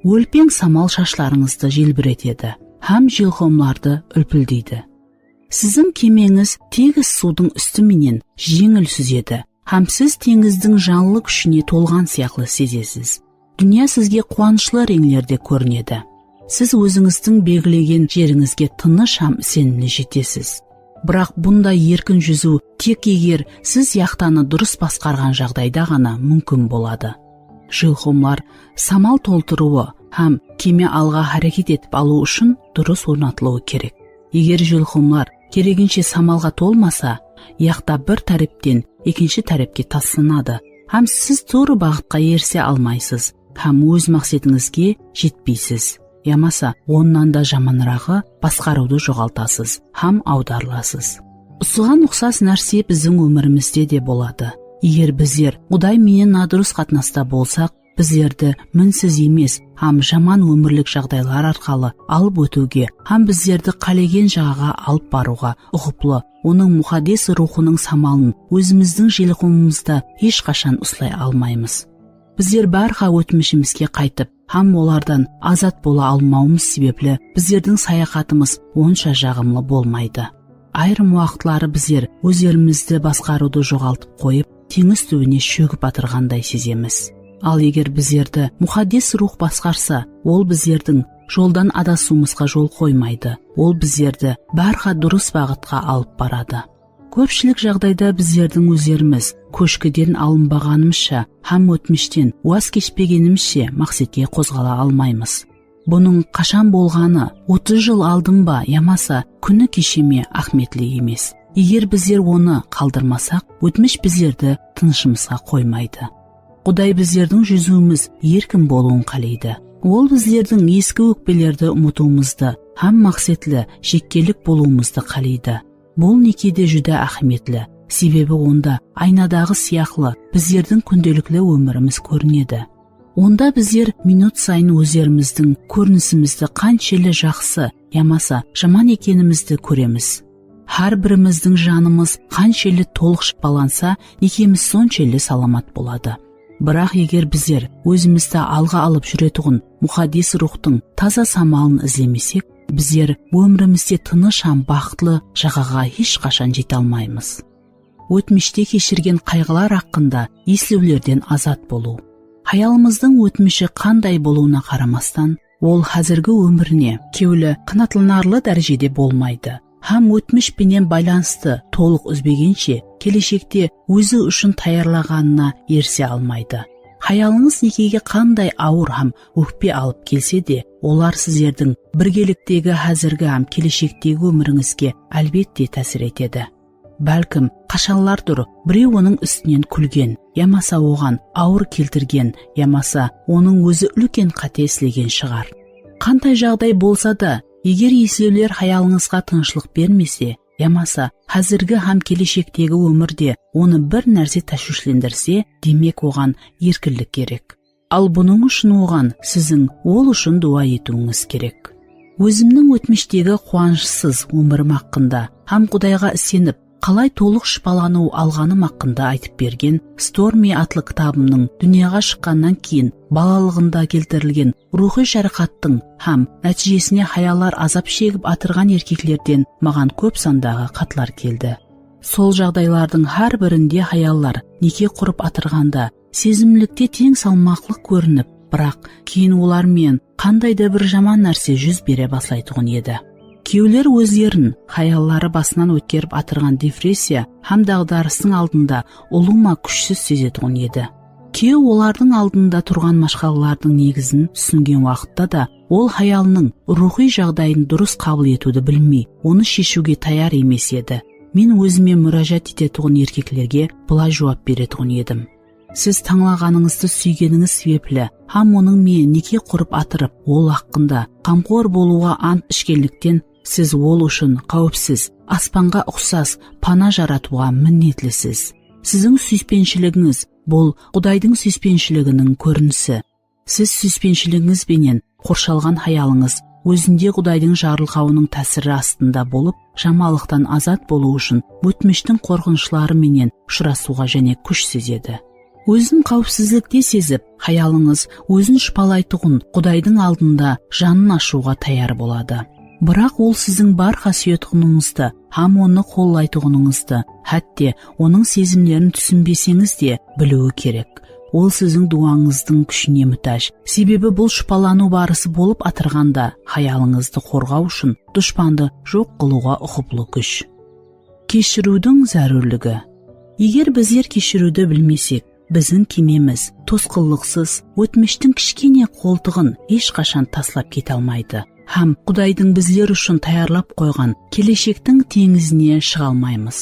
Ólpeń samal shashlarıńızdı jelbiretedi. hám jelqumlardı úlpildeydi. Siziń kemeńiz tegis suwdıń ústi menen jeńil súzedi hám siz teńizdiń janlı kúshine tolǵan sıyaqlı sezesiz. Dúnya sizge quwanıshlı reńlerde kórinedi. Siz ózińizdiń belgilegen jerińizge tınısh hám isenimli jetesiz. Biraq bunday erkin júziw tek eger siz yaxtanı durıs basqarǵan jaǵdayda ǵana múmkin boladı. Jelqumlar samal toltırıwı hám keme alǵa háreket etip alıwı ushın durıs ornatılıwı kerek. Eger jelqumlar kereginshe samalǵa tolmasa, yaxta bir tárepten ekinshi tárepke taslanadı hám siz tuwrı baǵıtqa erise almaysız hám óz maqsetińizge jetpeysiz. Yamasa onnan da jamanıraǵı, basqarıwdı joǵaltasız hám awdarılasız. Usıǵan uqsas nárse biziń ómirimizde de boladı. Eger bizler Quday menen nadurıs qatnasta bolsaq, bizlerdi minsiz emes hám jaman ómirlik jaǵdaylar arqalı alıp ótiwge hám bizlerdi qálegen jaǵaǵa alıp barıwǵa uqıplı Onıń Muqaddes Ruwxınıń samalın ózimizdiń jelqumımızda hesh qashan uslay almaymız. Bizler bárha ótmishimizge qaytıp hám olardan azat bola almawımız sebepli bizlerdiń sayaxatımız onsha jaǵımlı bolmaydı. Ayırım waqıtları bizler ózlerimizdi basqarıwdı joǵaltıp qoyıp, teńiz túbine shógip atırǵanday sezemiz. Al eger bizlerdi Muqaddes Ruwx basqarsa, Ol bizlerdiń joldan adasıwımızǵa jol qoymaydı. Ol bizlerdi bárha durıs baǵıtqa alıp baradı. Kópshilik jaǵdayda bizlerdiń ózlerimiz kóshkiden alınbaǵanımızsha hám ótmishten waz keshpegenimizshe maqsetke qozǵala almaymız. Bunıń qashan bolǵanı, otız jıl aldın ba yamasa kúni keshe me, áhmiyetli emes. Eger bizler onı qaldırmasaq, ótmish bizlerdi tınıshımızǵa qoymaydı. Quday bizlerdiń júziwimiz erkin bolıwın qáleydi. Ol bizlerdiń eski ókpelerdi umıtıwımızdı hám maqsetli, jekkelik bolıwımızdı qáleydi. Bul nekede júdá áhmiyetli, sebebi onda aynadaǵı sıyaqlı bizlerdiń kúndelikli ómirimiz kórinedi. Onda bizler minut sayın ózlerimizdiń kórinisimizdi qanshelli jaqsı yamasa jaman ekenimizdi kóremiz. Hár birimizdiń janımız qanshelli tolıq shıpalansa, nekemiz sonshelli salamat boladı. Biraq eger bizler ózimizdi alǵa alıp júretuǵın Muqaddes Ruwxtıń taza samalın izlemesek, bizler ómirimizde tınısh hám baxıtlı jaǵaǵa hesh qashan jete almaymız. Ótmishte keshirgen qayǵılar haqqında eslewlerden azat bolıw. Hayalımızdıń ótmishi qanday bolıwına qaramastan, ol házirgi ómirine kewli qanaatlanarlı dárejede bolmaydı hám ótmish penen baylanıstı tolıq úzbegenshe keleshekte ózi ushın tayarlaǵanına erise almaydı. Hayalıńız nekege qanday awır hám ókpe alıp kelse de, olar sizlerdiń birgeliktegi házirgi hám keleshektegi ómirińizge, álbette, tásir etedi. Bálkim, qashanlardur birew onıń ústinen kúlgen, yamasa oǵan awır keltirgen, yamasa onıń ózi úlken qáte islegen shıǵar. Qanday jaǵday bolsa da, eger eslewler hayalıńızǵa tınıshlıq bermese, yamasa házirgi hám keleshektegi ómirde onı bir nárse táshwishlendirse, demek, oǵan erkinlik kerek. Al bunıń ushın oǵan siziń ol ushın duwa etiwińiz kerek. Ózimniń ótmishtegi quwanıshsız ómirim haqqında hám Qudayǵa isenip, qalay tolıq shıpalanıw alǵanım haqqında aytıp bergen Stormi atlı kitabımnıń dúnyaǵa shıqqannan keyin balalıǵında keltirilgen ruwxıy jaraqattıń hám nátiyjesine hayallar azap shegip atırǵan erkeklerden maǵan kóp sandaǵı xatlar keldi. Sol jaǵdaylardıń hár birinde hayallar neke qurıp atırǵanda sezimlilikte teń salmaqlıq kórinip, biraq keyin olar menen qanday da bir jaman nárse júz bere baslaytuǵın edi. Kewler ózlerin hayalları basınan ótkerip atırǵan depressiya hám daǵdarıstıń aldında ulıwma kúshsiz sezetuǵın edi. Kew olardıń aldında turǵan mashqalalardıń negizin túsingen waqıtta da ol hayalınıń ruwxıy jaǵdayın durıs qabıl etiwdi bilmey, onı sheshiwge tayar emes edi. Men ózime múrájat etetuǵın erkeklerge bılay juwap beretuǵın edim. Siz tańlaǵanıńızdı súygenińiz sebepli hám onıń menen neke qurıp atırıp, ol haqqında qamqor bolıwǵa ant ishkenlikten, siz ol ushın qáwipsiz, aspanǵa uqsas pana jaratıwǵa minnetlisiz. Siziń súyispenshiliginiz, bul Qudaydıń súyispenshiliginiń kórinisi. Siz súyispenshiliginiz benen qorshalǵan hayalıńız ózinde Qudaydıń jarılqawınıń tásiri astında bolıp, jamanlıqtan azat bolıw ushın ótmishtiń qorqınıshları menen ushırasıwǵa jáne kúsh sezedi. Ózin qáwipsizlikte sezip, hayalıńız ózin shıpalaytuǵın Qudaydıń aldında janın ashıwǵa tayar boladı. Biraq ol siziń barqa súyetuǵınıńızdı hám onı qollaytuǵınıńızdı, hátte onıń sezimlerin túsinbeseńiz de, biliwi kerek. Ol siziń duwańızdıń kúshine mútáj. Sebebi bul shıpalanıw barısı bolıp atırǵanda hayalıńızdı qorǵaw ushın dushpandı joq qılıwǵa uqıplı kúsh. Keshiriwdiń zárúrligi. Eger bizler keshiriwdi bilmesek, biziń keymemiz tosqınlıqsız, ótmishtiń kishkene qoltıǵın hesh qashan taslap kete almaydı hám Qudaydıń bizler ushın tayarlap qoyǵan keleshektiń teńizine shıǵa almaymız.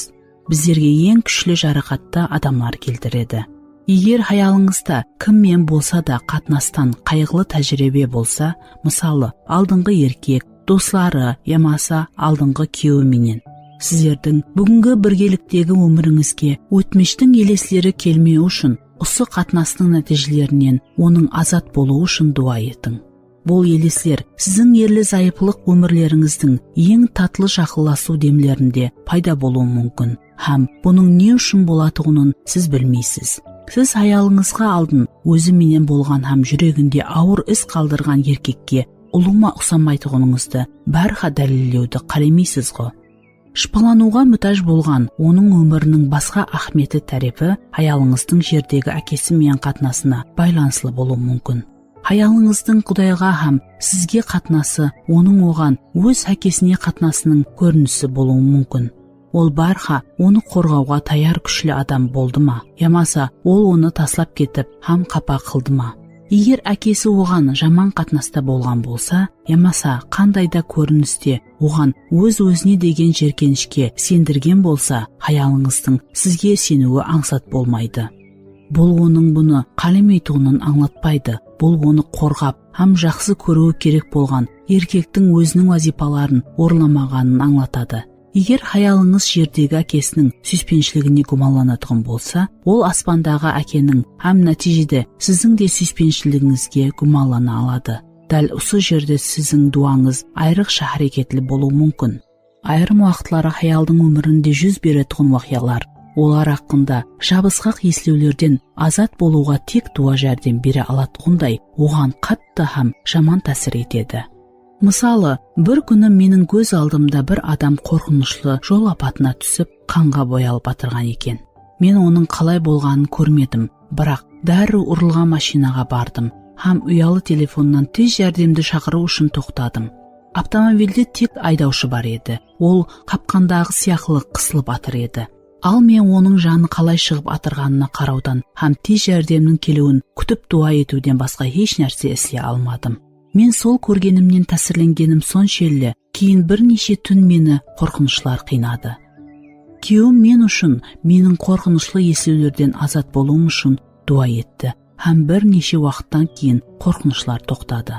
Bizlerge eń kúshli jaraqattı adamlar keltiredi. Eger hayalıńızda kimmen bolsa da qatnastan qayǵılı tájiriybe bolsa, mısalı, aldınǵı erkek, dosları yamasa aldınǵı kúyewi menen, sizlerdiń búgingi birgeliktegi ómirińizge ótmishtiń elesleri kelmewi ushın usı qatnastıń nátiyjelerinen onıń azat bolıwı ushın duwa etiń. Bul elesler siziń erli-zayıplıq ómirlerińizdiń eń tatlı jaqınlasıw demlerinde payda bolıwı múmkin hám bunıń ne ushın bolatuǵının siz bilmeysiz. Siz hayalıńızǵa aldın ózi menen bolǵan hám júreginde awır iz qaldırǵan erkekke ulıwma uqsamaytuǵınıńızdı bárha dálillewdi qálemeysiz-ǵo. Shıpalanıwǵa mútáj bolǵan onıń ómiriniń basqa áhmiyetli tárepi hayalıńızdıń jerdegi ákesi menen qatnasına baylanıslı bolıwı múmkin. Hayalıńızdıń Qudayǵa hám sizge qatnası onıń oǵan óz ákesine qatnasınıń kórinisi bolıwı múmkin. Ol bárha onı qorǵawǵa tayar kúshli adam boldı ma, yamasa ol onı taslap ketip hám qapa qıldı ma? Eger ákesi oǵan jaman qatnasta bolǵan bolsa, yamasa qanday da kóriniste oǵan óz-ózine degen jerkenishke isendirgen bolsa, hayalıńızdıń sizge iseniwi ańsat bolmaydı. Bul onıń bunı qálemeytuǵının ańlatpaydı. Bul onı qorǵap hám jaqsı kóriwi kerek bolǵan erkektiń óziniń wazıypaların orınlamaǵanın ańlatadı. Eger hayalıńız jerdegi ákesiniń súyispenshiligine gúmanlanatuǵın bolsa, ol aspandaǵı ákeniń hám nátiyjede siziń de súyispenshiligizge gúmanlana aladı. Dál usı jerde siziń duwańız ayrıqsha háreketli bolıwı múmkin. Ayırım waqıtları hayaldıń ómirinde júz beretuǵın waqıyalar, olar haqqında jabısqaq eslewlerden azat bolıwǵa tek duwa járdem bere alatuǵınday, oǵan qattı hám jaman tásir etedi. Mısalı, bir kúni meniń kóz aldımda bir adam qorqınıshlı jol apatına túsip, qanǵa boyalıp atırǵan eken. Men onıń qalay bolǵanın kórmedim, biraq dárriw urılǵan mashinaǵa bardım hám uyalı telefonnan tez járdemdi shaqırıw ushın toqtadım. Avtomobilde tek aydawshı bar edi. Ol qapqandaǵı sıyaqlı qısılıp atır edi. Al men onıń janı qalay shıǵıp atırǵanına qarawdan hám tez járdemniń keliwin kútip duwa etiwden basqa hesh nárse isley almadım. Men sol kórgenimnen tásirlengenim sonshelli, keyin bir neshe tún meni qorqınıshlar qıynadı. Kúyewim men ushın, meniń qorqınıshlı eslewlerden azat bolıwım ushın duwa etti hám bir neshe waqıttan keyin qorqınıshlar toqtadı.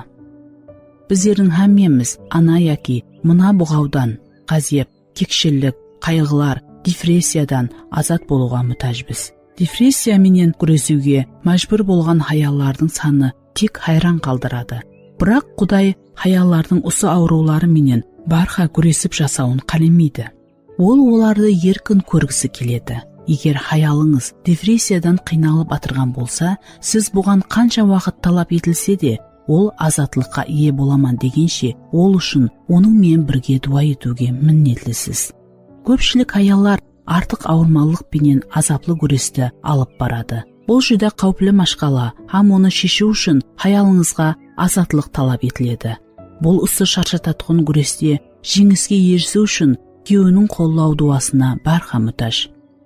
Bizlerdiń hámmemiz ana yaki mına buǵawdan, ǵázep, kekshillik, qayǵılar, depressiyadan azat bolıwǵa mútájbiz. Depressiya menen gúresiwge májbúr bolǵan hayallardıń sanı tek hayran qaldıradı. Biraq Quday hayallardıń usı awırıwları menen bárha gúresip jasawın qálemeydi. Ol olardı erkin kórgisi keledi. Eger hayalıńız depressiyadan qıynalıp atırǵan bolsa, siz buǵan qansha waqıt talap etilse de, ol azatlıqqa iye bolaman degenshe, ol ushın onıń menen birge duwa etiwge minnetlisiz. Kópshilik hayallar artıq awırmalıq penen azaplı gúresti alıp baradı. Bul júdá qáwipli mashqala hám onı sheshiw ushın hayalıńızǵa azatlıq talap etiledi. Bul usı sharshatatıǵın gúreste jeńiske erisiw ushın kúyewiniń qollaw duwasına bárha mútáj.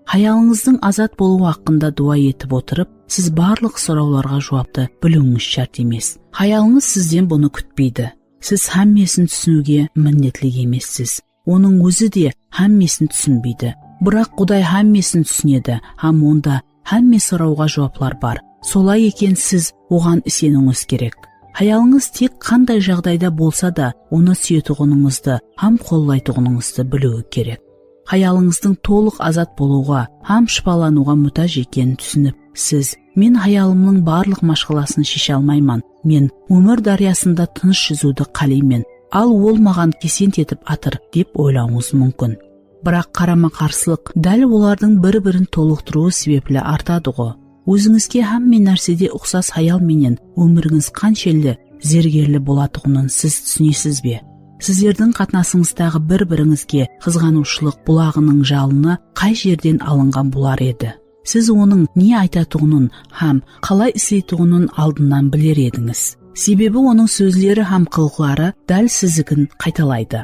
Hayalıńızdıń azat bolıwı haqqında duwa etip otırıp, siz barlıq sorawlarǵa juwaptı biliwińiz shárt emes. Hayalıńız sizden bunı kútpeydi. Siz hámmesin túsiniwge minnetli emessiz. Onıń ózi de hámmesin túsinbeydi. Biraq Quday hámmesin túsinedi hám onda hámme sorawǵa juwaplar bar. Solay eken, siz oǵan iseniwińiz kerek. Hayalıńız tek qanday jaǵdayda bolsa da, onı súyetuǵınıńızdı hám qollaytuǵınıńızdı biliwi kerek. Hayalıńızdıń tolıq azat bolıwǵa hám shıpalanıwǵa mútáj ekenin túsinip, siz, "Men hayalımnıń barlıq mashqalasın sheshe almayman, men ómir dáryasında tınısh júziwdi qáleymen, al ol maǵan kesent etip atır," dep oylawıńız múmkin. Biraq qarama-qarsılıq dál olardıń bir-birin tolıqtırıwı sebepli artadı-ǵo. Ózińizge hámme nársede uqsas hayal menen ómirińiz qanshelli zergerli bolatuǵının siz túsinesizbe? Sizlerdiń qatnasıńızdaǵı bir-birińizge qızǵanıwshılıq bulaǵınıń jalını qay jerden alınǵan bolar edi? Siz onıń ne aytatuǵının hám qalay isleytuǵının aldınnan biler edińiz. Sebebi onıń sózleri hám qılıqları dál sizikin qaytalaydı.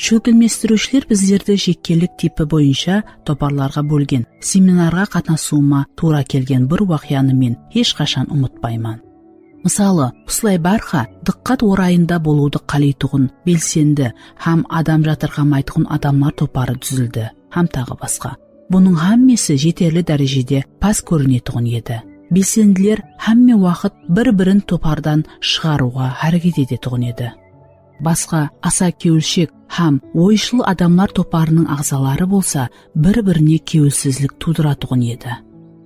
Shólkemlestiriwshiler bizlerdi jekkelik tipi boyınsha toparlarǵa bólgen seminarǵa qatnasıwıma tuwra kelgen bir waqıyanı men hesh qashan umıtpayman. Mısalı, usılay bárha dıqqat orayında bolıwdı qáleytuǵın, belsendi hám adam jatırqamaytuǵın adamlar toparı dúzildi hám taǵı basqa. Bunıń hámmesi jeterli dárejede pás kórinetuǵın edi. Belsendiler hámme waqıt bir-birin topardan shıǵarıwǵa háreket etetuǵın edi. Basqa asa kewilshek hám oyshıl adamlar toparınıń aǵzaları bolsa bir-birine kewilsizlik tuwdıratuǵın edi.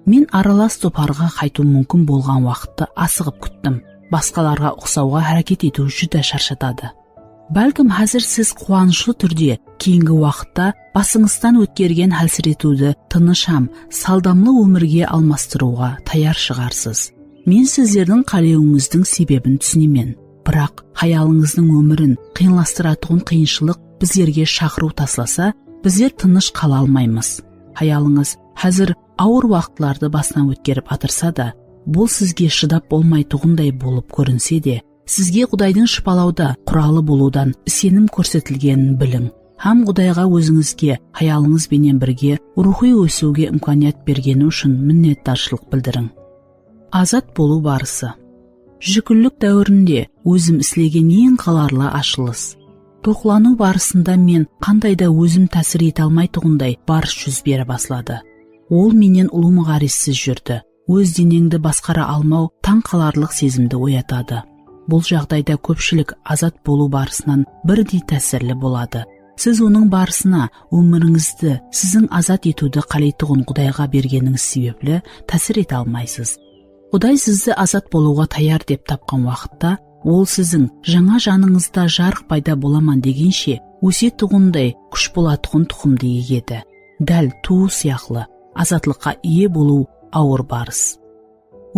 Men aralas toparǵa qaytıw múmkin bolǵan waqıttı asıǵıp kúttim. Basqalarǵa uqsawǵa háreket etiw júdá sharshatadı. Bálkim, házir siz quwanıshlı túrde keyingi waqıtta basıńızdan ótkergen hálsiretiwdi tınısh hám saldamlı ómirge almastırıwǵa tayar shıǵarsız. Men sizlerdiń qálewińizdiń sebebin túsinemen. Biraq, hayalıńızdıń ómirin qıyınlastıratuǵın qıyınshılıq bizlerge shaqırıw taslasa, bizler tınısh qala almaymız. Hayalıńız házir awır waqıtlardı basınan ótkerip atırsa da, bul sizge shıdap bolmaytuǵınday bolıp kórinse de, sizge Qudaydıń shıpalawda quralı bolıwdan isenim kórsetilgenin biliń hám Qudayǵa ózińizge hayalıńız benen birge ruwxıy ósiwge imkaniyat bergeni ushın minnetdarshılıq bildiriń. Azat bolıw barısı. Júkinlik dáwirinde ózim islegen eń qalarlı ashılıs. Ruwxlanıw barısında men qanday da ózim tásir ete almaytuǵınday barıs júz bere basladı. Ol mennen ulıwma ǵárezsiz júrdi. Óz deneńdi basqara almaw tań qalarlıq sezimdi oyatadı. Bul jaǵdayda kópshilik azat bolıw barısınan birdey tásirli boladı. Siz onıń barısına ómirińizdi siziń azat etiwdi qáleytuǵın Qudayǵa bergenińiz sebepli tásir ete almaysız. Quday sizdi azat bolıwǵa tayar dep tapqan waqıtta, Ol siziń jańa janıńızda jarıq payda bolaman degenshe ósetuǵınday kúsh bolatuǵın tuqımdı egedi. Dál tuwıw sıyaqlı, azatlıqqa iye bolıw awır barıs.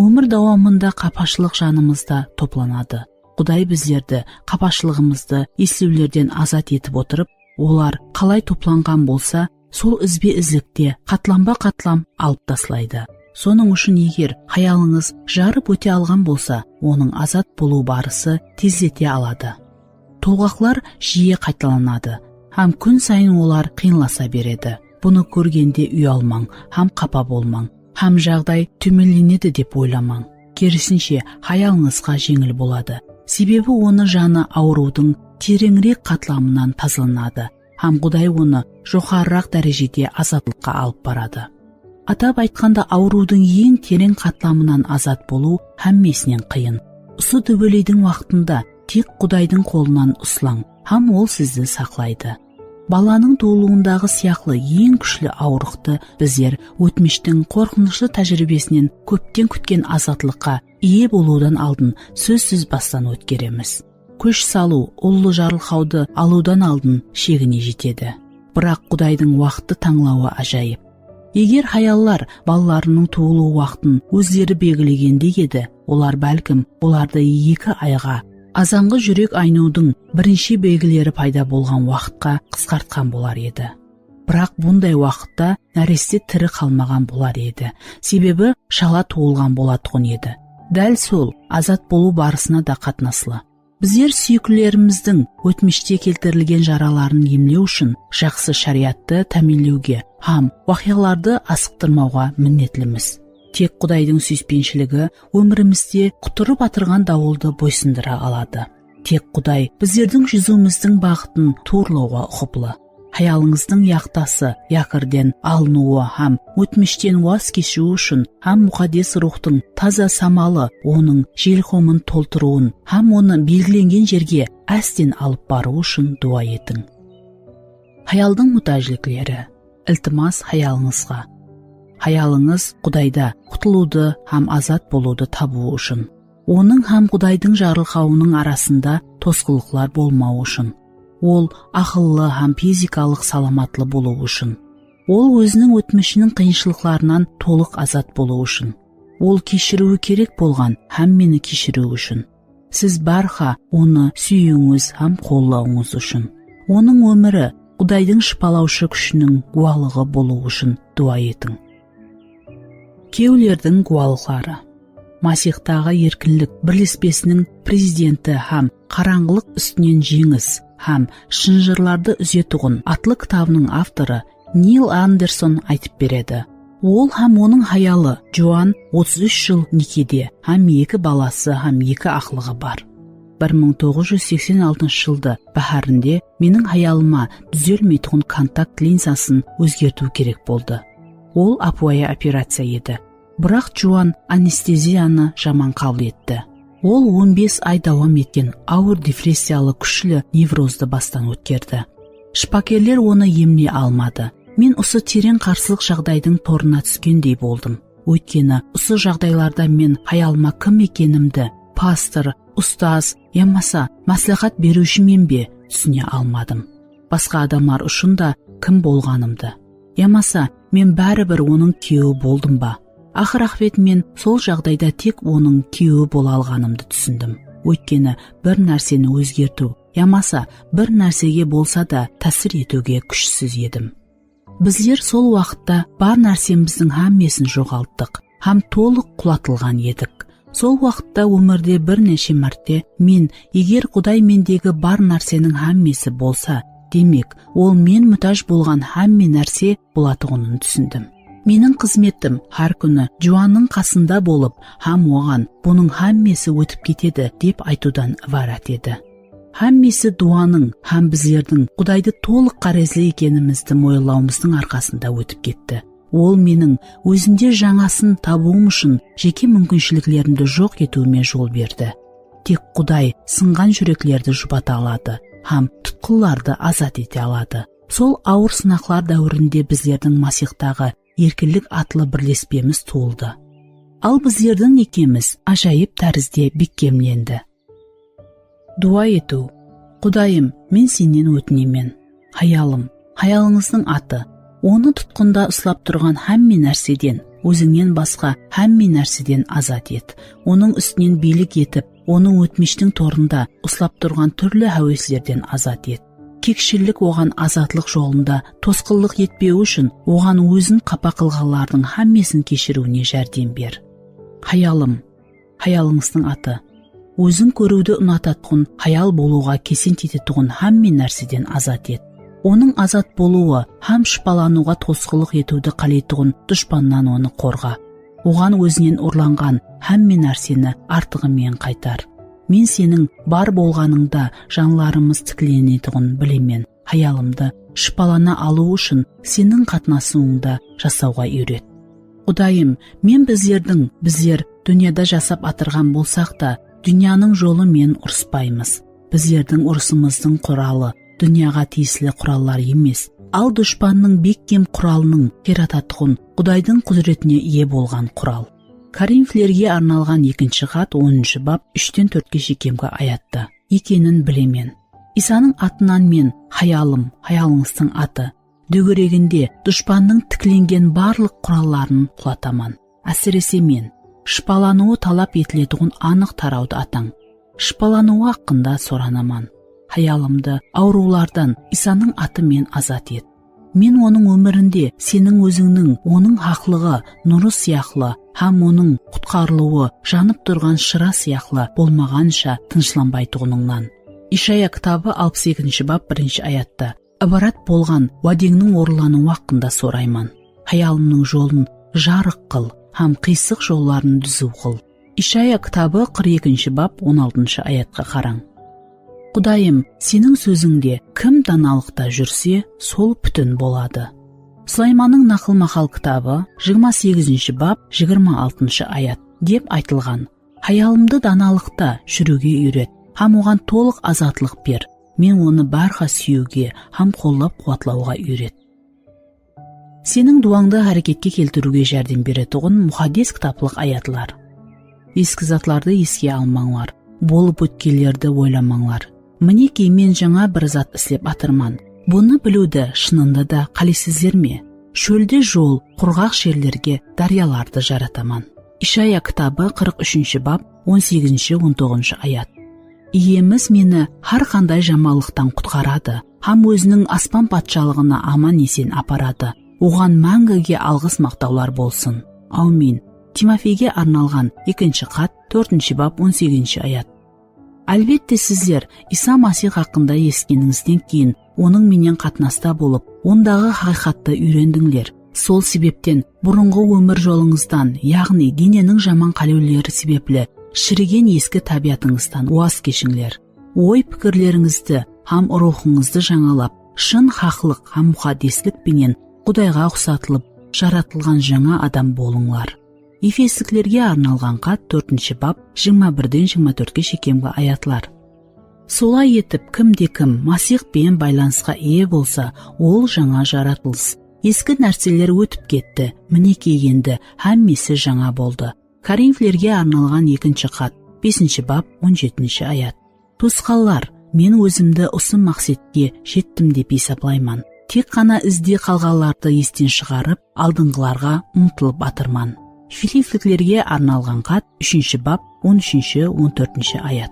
Ómir dawamında qapashılıq janımızda toplanadı. Quday bizlerdi qapashılıǵımızdı eslewlerden azat etip otırıp, olar qalay toplanǵan bolsa, sol izbe-izlikte qatlanba-qatlam alıp taslaydı. Sonıń ushın eger hayalıńız jarıp óte alǵan bolsa, onıń azat bolıw barısı tezlete aladı. Tolǵaqlar jiye qaytalanadı hám kún sayın olar qıyınlasa beredi. Bunı kórgende uyalmań hám qapa bolmań hám jaǵday tómenlenedi dep oylamań. Kerisinshe, hayalıńızǵa jeńil boladı. Sebebi onı janı awırıwdıń tereńirek qatlamınan tazalanadı hám Quday onı joqarıraq dárejede azatlıqqa alıp baradı. Atap aytqanda, awırıwdıń eń tereń qatlamınan azat bolıw hámmesinen qıyın. Usı dúweleydiń waqtında tek Qudaydıń qolınan usılań hám Ol sizdi saqlaydı. Balanıń tuwılıwındaǵı sıyaqlı eń kúshli awırıqtı bizler ótmishtiń qorqınıshlı tájiriybesinen kópten kútken azatlıqqa iye bolıwdan aldın sózsiz bastan ótkeremiz. Kúsh salıw ullı jarılqawdı alıwdan aldın shegine jetedi. Biraq Qudaydıń waqıttı tańlawı ájayıp. Eger hayallar balalarınıń tuwılıw waqtın ózleri belgilegende edi, olar bálkim olardı eki ayǵa, azanǵı júrek aynıwdıń birinshi belgileri payda bolǵan waqıtqa qısqartqan bolar edi. Biraq bunday waqıtta náreste tiri qalmaǵan bolar edi, sebebi shala tuwılǵan bolatuǵın edi. Dál sol azat bolıw barısına da qatnaslı. Bizler súyiklilerimizdiń ótmishte keltirilgen jaraların emlew ushın jaqsı sháriyyattı támiyinlewge hám waqıyalardı asıqtırmawǵa minnetlimiz. Tek Qudaydıń súyispenshiligi ómirimizde qutırıp atırǵan dawıldı boysındıra aladı. Tek Quday bizlerdiń júziwimizdiń baǵıtın tuwrılawǵa uqıplı. Hayalıńızdıń yaxtası Yakirden alınıwı hám ótmishten waz keshiwi ushın hám Muqaddes Ruwxtıń taza samalı onıń jelqumın toltırıwın hám onı belgilengen jerge ásten alıp barıwı ushın duwa etiń. Hayaldıń mutájlikleri. Iltimas hayalıńızǵa. Hayalıńız Qudayda qutılıwdı hám azat bolıwdı tabıwı ushın. Onıń hám Qudaydıń jarılqawınıń arasında tosqınlıqlar bolmawı ushın. Ol aqıllı hám fizikalıq salamatlı bolıwı ushın. Ol óziniń ótmishiniń qıyınshılıqlarınan tolıq azat bolıwı ushın. Ol keshiriwi kerek bolǵan hámmeni keshiriwi ushın. Siz bárha onı súyiwińiz hám qollawıńız ushın, onıń ómiri Qudaydıń shıpalawshı kúshiniń gúwalıǵı bolıwı ushın duwa etiń. Kewlerdiń gúwalıqları. Masiyxtaǵı erkinlik birlespesiniń prezidenti hám qarańǵılıq ústinen jeńis hám shınjırlardı úzetuǵın atlı kitabınıń avtorı Nil Anderson aytıp beredi. Ol hám onıń hayalı Juan otız úsh jıl nekede hám eki balası hám eki aqlıǵı bar. Bir mıń toǵız júz seksen altınshı jıldı báhárinde meniń hayalıma dúzelmeytuǵın kontakt linzasın ózgertiw kerek boldı. Ol ápiwayı operaciya edi. Biraq Juan anesteziyanı jaman qabıl etti. Ol on bes ay dawam etken awır depressiyalı kúshli nevrozdı bastan ótkerdi. Shıpakerler onı emley almadı. Men usı tereń qarsılıq jaǵdaydıń torına túskendey boldım. Óytkeni usı jaǵdaylarda men hayalıma kim ekenimdi, pastor, ustaz yamasa másláhát beriwshimen be, túsine almadım. Basqa adamlar ushın da kim bolǵanımdı. Yamasa men báribir onıń kúyewi boldım ba? Aqır-aqıbet men sol jaǵdayda tek onıń kúyewi bola alǵanımdı túsindim. Óytkeni bir nárseni ózgertiw yamasa bir nársege bolsa da tásir etiwge kúshsiz edim. Bizler sol waqıtta bar nársemizdiń hámmesin joǵalttıq hám tolıq qulatılǵan edik. Sol waqıtta ómirde bir neshe márte men, eger Quday mendegi bar nárseniń hámmesi bolsa, demek, ol men mútáj bolǵan hámme nárse bolatuǵının túsindim. Meniń xızmetim hár kúni Juannıń qasında bolıp hám oǵan bunıń hámmesi ótip ketedi dep aytıwdan ibarat edi. Hámmesi duwanıń hám bizlerdiń Qudaydı tolıq ǵárezli ekenimizdi moyınlawımızdıń arqasında ótip ketti. Ol meniń ózimde jańasın tabıwım ushın jeke múmkinshiliklerimdi joq etiwime jol berdi. Tek Quday sınǵan júreklerdi jubata aladı hám tutqınlardı azat ete aladı. Sol awır sınaqlar dáwirinde bizlerdiń Masiyxtaǵı erkinlik atlı birlespemiz tuwıldı. Al bizlerdiń nekemiz ájayıp tárizde bekkemlendi. Duwa etiw. Qudayım, men Sennen ótinemen. Hayalım, hayalıńızdıń atı, onı tutqında uslap turǵan hámme nárseden, ózińnen basqa hámme nárseden azat et. Onıń ústinen biylik etip, onı ótmishtiń torında uslap turǵan túrli háweslerden azat et. Kekshillik oǵan azatlıq jolında tosqınlıq etpewi ushın oǵan ózin qapa qılǵanlardıń hámmesin keshiriwine járdem ber. Hayalım, hayalıńızdıń atı. Ózin kóriwdi unatatuǵın hayal bolıwǵa kesent etetuǵın hámme nárseden azat et. Onıń azat bolıwı hám shıpalanıwǵa tosqınlıq etiwdi qáleytuǵın dushpannan onı qorǵa. Oǵan ózinen urlanǵan hámme nárseni artıǵı menen qaytar. Men Seniń bar bolǵanıńda janlarımız tiklenetuǵının bilemen. Hayalımdı shıpalana alıwı ushın Seniń qatnasıwıńda jasawǵa úyret. Qudayım, men bizlerdiń, bizler dúnyada jasap atırǵan bolsaq ta, dúnyanıń jolı menen urıspaymız. Bizlerdiń urısımızdıń quralı dúnyaǵa tiyisli qurallar emes, al dushpannıń bekkem quralınıń yaratatuǵın Qudaydıń qúdiretine iye bolǵan qural. Korinflerge arnalǵan ekinshi xat, onınshı bap, úshten tórtke shekemgi ayatta ekenin bilemen. Isanıń atınan men, hayalım, hayalıńızdıń atı, dógereginde dushpannıń tiklengen barlıq quralların qulataman. Ásirese men, shıpalanıwı talap etiletuǵın anıq tarawdı atań. Shıpalanıwı haqqında soranaman. Hayalımdı awırıwlardan Isanıń atı menen azat et. Men onıń ómirinde Seniń Ózińniń onıń haqlıǵı nurı sıyaqlı hám onıń qutqarılıwı janıp turǵan shıra sıyaqlı bolmaǵansha tınıshlanbaytuǵınıńnan. Ishaya kitabı alpıs ekinshi bap birinshi ayatta ibarat bolǵan wádeńniń orınlanıwı haqqında sorayman. Hayalımnıń jolın jarıq qıl hám qıyısıq jolların dúziw qıl. Ishaya kitabı qırq ekinshi bap on altınshı ayatqa qarań. Qudayım, Seniń sózińde kim danalıqta júrse, sol pútin boladı. Sulaymannıń Naqıl-maqal kitabı, jigirma segizinshi bap, jigirma altınshı ayat, dep aytılǵan. Hayalımdı danalıqta júriwge úyret hám oǵan tolıq azatlıq ber. Men onı bárha súyiwge hám qollap-quwatlawǵa úyret. Seniń duwańdı háreketke keltiriwge járdem beretuǵın muqaddes kitaplıq ayatlar. Eski zatlardı eske almańlar, bolıp ótkenlerdi oylamańlar. Minekey, men jańa bir zat islep atırman. Bunı biliwdi shınında da qáleysizler me? Shólde jol, qurǵaq jerlerge dáryalardı jarataman. Ishaya kitabı qırq úshinshi bap, on segizinshi, on toǵızınshı ayat. Iyemiz meni hár qanday jamanlıqtan qutqaradı hám Óziniń aspan patshalıǵına aman-esen aparadı. Oǵan máńgige alǵıs-maqtawlar bolsın. Áwmiyn. Timofeyge arnalǵan ekinshi xat, tórtinshi bap, on segizinshi ayat. Álbette, sizler Iysa Masih haqqında esitkenińizden keyin, Onıń menen qatnasta bolıp, Ondaǵı haqıyqattı úyrendińler. Sol sebepten burınǵı ómir jolıńızdan, yaǵnıy deneniń jaman qálewleri sebepli shirigen eski tábiyatıńızdan waz keshińler. Oy-pikirlerińizdi hám ruwxıńızdı jańalap, shın haqlıq hám muqaddeslik penen Qudayǵa uqsatılıp jaratılǵan jańa adam bolıńlar. Efesliklerge arnalǵan xat, tórtinshi bap, jigirma birden jigirma tórtke shekemgi ayatlar. Solay etip, kim de kim Masih penen baylanısqa iye bolsa, ol jańa jaratılıs. Eski nárseler ótip ketti, minekey, endi hámmesi jańa boldı. Korinflerge arnalǵan ekinshi xat, besinshi bap, on jetinshi ayat. Tuwısqanlar, men ózimdi usı maqsetke jettim dep esaplayman. Tek ǵana izde qalǵanlardı esten shıǵarıp, aldınǵılarǵa umtılıp atırman. Filippliklerge arnalǵan xat, úshinshi bap, on úshinshi, on tórtinshi ayat.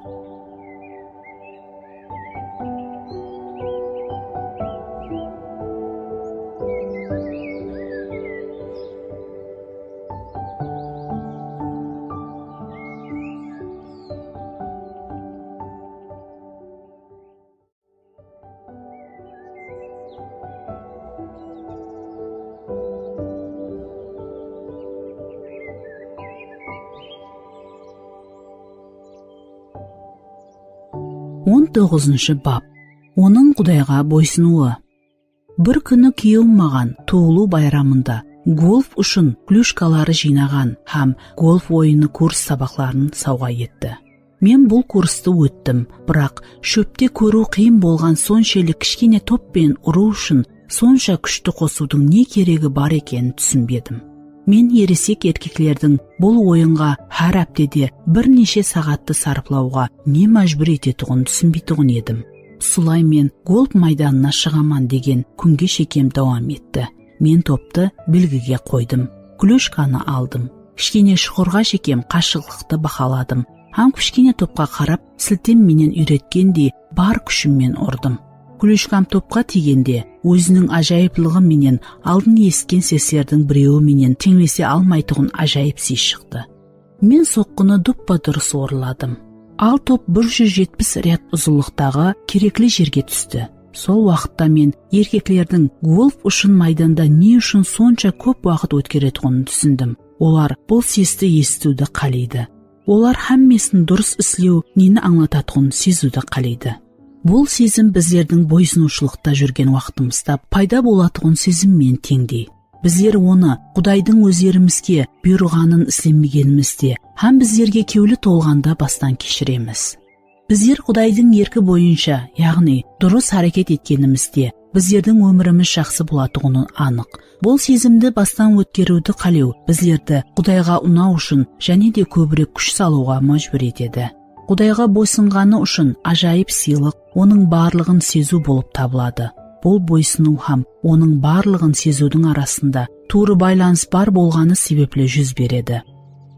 On toǵızınshı bap. Onıń Qudayǵa boysınıwı. Bir kúni kúyewim maǵan tuwılıw bayramında golf ushın klyoshkaları jıynaǵan hám golf oyını kurs sabaqların sawǵa etti. Men bul kurstı óttim, biraq shópte kóriw qıyın bolǵan sonshelli kishkene top penen urıw ushın sonsha kúshti qosıwdıń ne keregi bar ekenin túsinbedim. Men eresek erkeklerdiń bul oyınǵa hár háptede bir neshe saǵattı sarıplawǵa ne májbúr etetuǵının túsinbeytuǵın edim. Usılay men golf maydanına shıǵaman degen kúnge shekem dawam etti. Men toptı belgige qoydım. Klyoshkanı aldım. Kishkene shuqırǵa shekem qashıqlıqtı bahaladım hám kishkene topqa qarap siltem menen úyretkendey bar kúshimmen urdım. Klyoshkam topqa tiygende, óziniń ájayıplıǵı menen aldın esitken seslerdiń birewi menen teńlese almaytuǵın ájayıp ses shıqtı. Men soqqını duppa-durıs orınladım. Al top bir júz jetpis ryad uzınlıqtaǵı kerekli jerge tústi. Sol waqıtta men erkeklerdiń golf ushın maydanda ne ushın sonsha kóp waqıt ótkeretuǵının túsindim. Olar bul sesti esitiwdi qáleydi. Olar hámmesin durıs islew neni ańlatatuǵının seziwdi qáleydi. Bul sezim bizlerdiń boysınıwshılıqta júrgen waqtımızda payda bolatuǵın sezim menen teńdey. Bizler onı Qudaydıń ózlerimizge buyırǵanın islemegenimizde hám bizlerge kewli tolǵanda bastan keshiremiz. Bizler Qudaydıń erki boyınsha, yaǵnıy durıs háreket etkenimizde, bizlerdiń ómirimiz jaqsı bolatuǵını anıq. Bul sezimdi bastan ótkeriwdi qálew bizlerdi Qudayǵa unaw ushın jáne de kóbirek kúsh salıwǵa májbúr etedi. Qudayǵa boysınǵanı ushın ájayıp sıylıq Onıń barlıǵın seziw bolıp tabıladı. Bul boysınıw hám Onıń barlıǵın seziwdiń arasında tuwrı baylanıs bar bolǵanı sebepli júz beredi.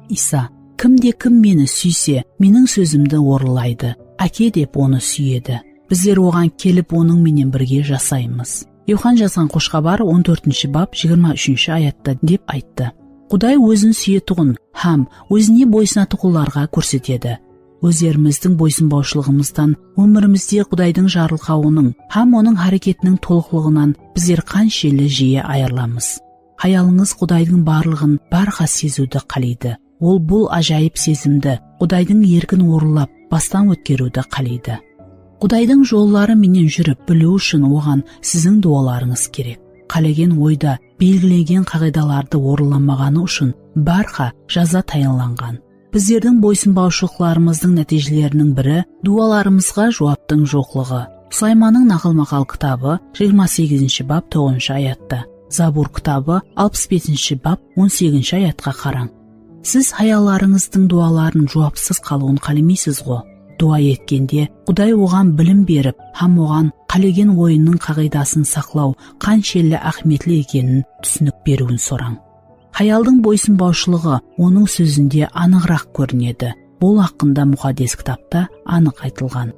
Iysa, kim de kim Meni súyse, Meniń sózimdi orınlaydı, Áke dep onı súyedi. Bizler Oǵan kelip Onıń menen birge jasaymız. Yoxan jazǵan Xosh Xabar on tórtinshi bap jigirma úshinshi ayatta dep ayttı. Quday Ózin súyetuǵın hám Ózine boysınatuǵınlarǵa kórsetedi. Ózlerimizdiń boysınbawshılıǵımızdan ómirimizde Qudaydıń jarılqawınıń hám Onıń háreketiniń tolıqlıǵınan bizler qanshelli jiyi ayırılamız. Hayalıńız Qudaydıń barlıǵın bárha seziwdi qáleydi. Ol bul ájayıp sezimdi, Qudaydıń erkin orınlap, bastan ótkeriwdi qáleydi. Qudaydıń jolları menen júrip biliw ushın Oǵan siziń duwalarıńız kerek. Qálegen oyda belgilengen qaǵıydalardı orınlamaǵanı ushın bárha jaza tayınlanǵan. Bizlerdiń boysınbawshılıqlarımızdıń nátiyjeleriniń biri duwalarımızǵa juwaptıń joqlıǵı. Sulaymannıń Naqıl-maqal kitabı, jigirma segizinshi bap, toǵızınshı ayatta. Zabur kitabı, alpıs besinshi bap, on segizinshi ayatqa qarań. Siz hayallarıńızdıń duwaların juwapsız qalıwın qálemeysiz ǵo? Duwa etkende Quday oǵan bilim berip hám oǵan qálegen oyınıń qaǵıydasın saqlaw qanshelli áhmiyetli ekenin túsinik beriwin sorań. Hayaldıń boysınbawshılıǵı onıń sózinde anıǵıraq kórinedi. Bul haqqında Muqaddes Kitapta anıq aytılǵan.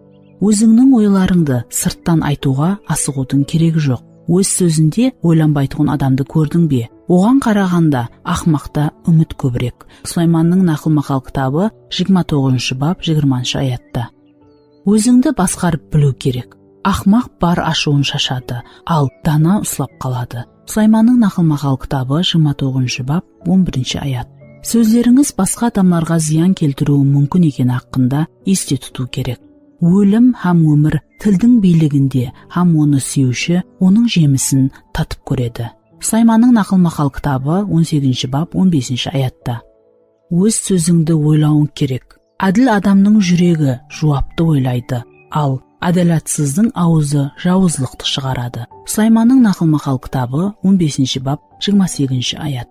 Ózińniń oylarıńdı sırttan aytıwǵa asıǵıwdıń keregi joq. Óz sózinde oylanbaytuǵın adamdı kórdiń be? Oǵan qaraǵanda aqmaqta úmit kóbirek. Sulaymannıń Naqıl-maqal kitabı, jigirma toǵızınshı bap, jigirmanshı ayatta. Ózińdi basqarıp biliw kerek. Aqmaq bar ashıwın shashadı, al dana uslap qaladı. Sulaymannıń Naqıl-maqal kitabı, jigirma toǵızınshı bap, on birinshi ayat. Sózlerińiz basqa adamlarǵa zıyan keltiriwi múmkin ekeni haqqında este tutıw kerek. Ólim hám ómir tildiń biyliginde hám onı súyiwshi onıń jemisin tatıp kóredi. Sulaymannıń Naqıl-maqal kitabı, on segizinshi bap, on besinshi ayatta. Óz sózińdi oylawıń kerek. Ádil adamnıń júregi juwaptı oylaydı, al ádalátsızdıń awızı jawızlıqtı shıǵaradı. Sulaymannıń Naqıl-maqal kitabı, on besinshi bap, jigirma segizinshi ayat.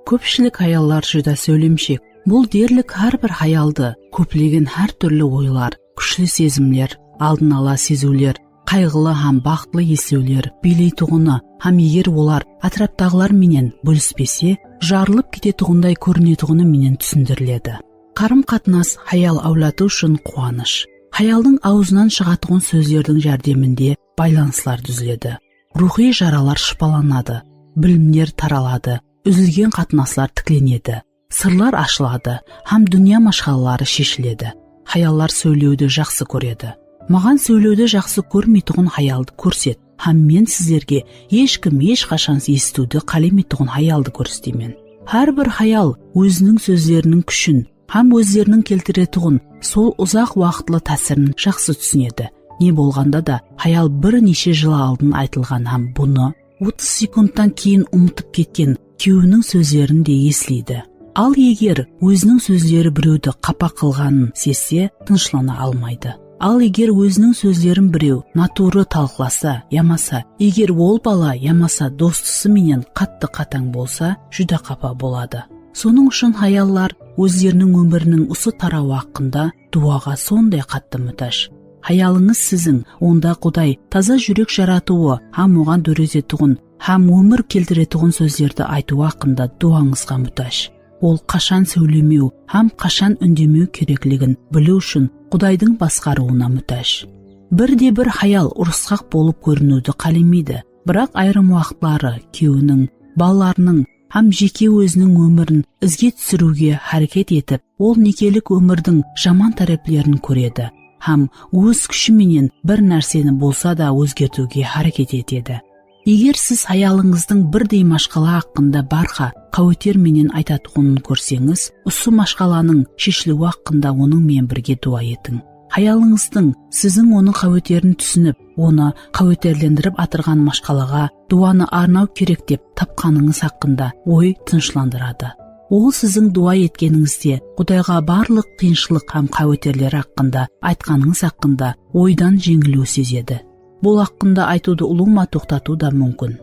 Kópshilik hayallar júdá sóylemshek. Bul derlik hár bir hayaldı kóplegen hár túrli oylar, kúshli sezimler, aldın ala seziwler, qayǵılı hám baxıtlı eslewler biyleytuǵını hám eger olar átiraptaǵılar menen bólispese, jarılıp ketetuǵınday kórinetuǵını menen túsindiriledi. Qarım-qatnas hayal áwladı ushın quwanısh. Hayaldıń awzınan shıǵatuǵın sózlerdiń járdeminde baylanıslar dúziledi. Ruwxıy jaralar shıpalanadı, bilimler taraladı, úzilgen qatnaslar tiklenedi, sırlar ashıladı hám dúnya mashqalaları sheshiledi. Hayallar sóylewdi jaqsı kóredi. Maǵan sóylewdi jaqsı kórmeytuǵın hayaldı kórset hám men sizlerge hesh kim hesh qashan esitiwdi qálemeytuǵın hayaldı kórseteymen. Hár bir hayal óziniń sózleriniń kúshin hám ózleriniń keltiretuǵın sol uzaq waqıtlı tásirin jaqsı túsinedi. Ne bolǵanda da, hayal bir neshe jıl aldın aytılǵan hám bunı otız sekundtan keyin umıtıp ketken kúyewiniń sózlerin de esleydi. Al eger óziniń sózleri birewdi qapa qılǵanın sezse, tınıshlana almaydı. Al eger óziniń sózlerin birew naturı talıqlasa yamasa, eger ol bala yamasa dostısı menen qattı qatań bolsa, júdá qapa boladı. Sonıń ushın hayallar ózleriniń ómiriniń usı tarawı haqqında duwaǵa sonday qattı mútáj. Hayalıńız siziń, onda Quday taza júrek jaratıwı hám oǵan dóretetuǵın hám ómir keltiretuǵın sózlerdi aytıwı haqqında duwańızǵa mútáj. Ol qashan sóylemew hám qashan úndemew kerekligin biliw ushın Qudaydıń basqarıwına mútáj. Bir de bir hayal urısqaq bolıp kóriniwdi qálemeydi, biraq ayırım waqıtları kúyewiniń, balalarınıń hám jeke óziniń ómirin izge túsiriwge háreket etip, ol nekelik ómirdiń jaman táreplerin kóredi hám óz kúshi menen bir nárseni bolsa da ózgertiwge háreket etedi. Eger siz hayalıńızdıń birdey mashqala haqqında bárha qáweter menen aytatuǵının kórseńiz, usı mashqalanıń sheshiliwi haqqında onıń menen birge duwa etiń. Hayalıńızdıń siziń onıń qáweterin túsinip, onı qáweterlendirip atırǵan mashqalaǵa duwanı arnaw kerek dep tapqanıńız haqqında oy tınıshlandıradı. Ol siziń duwa etkenińizde Qudayǵa barlıq qıyınshılıq hám qáweterleri haqqında aytqanıńız haqqında oydan jeńiliw sezedi. Bul haqqında aytıwdı ulıwma toqtatıw da múmkin.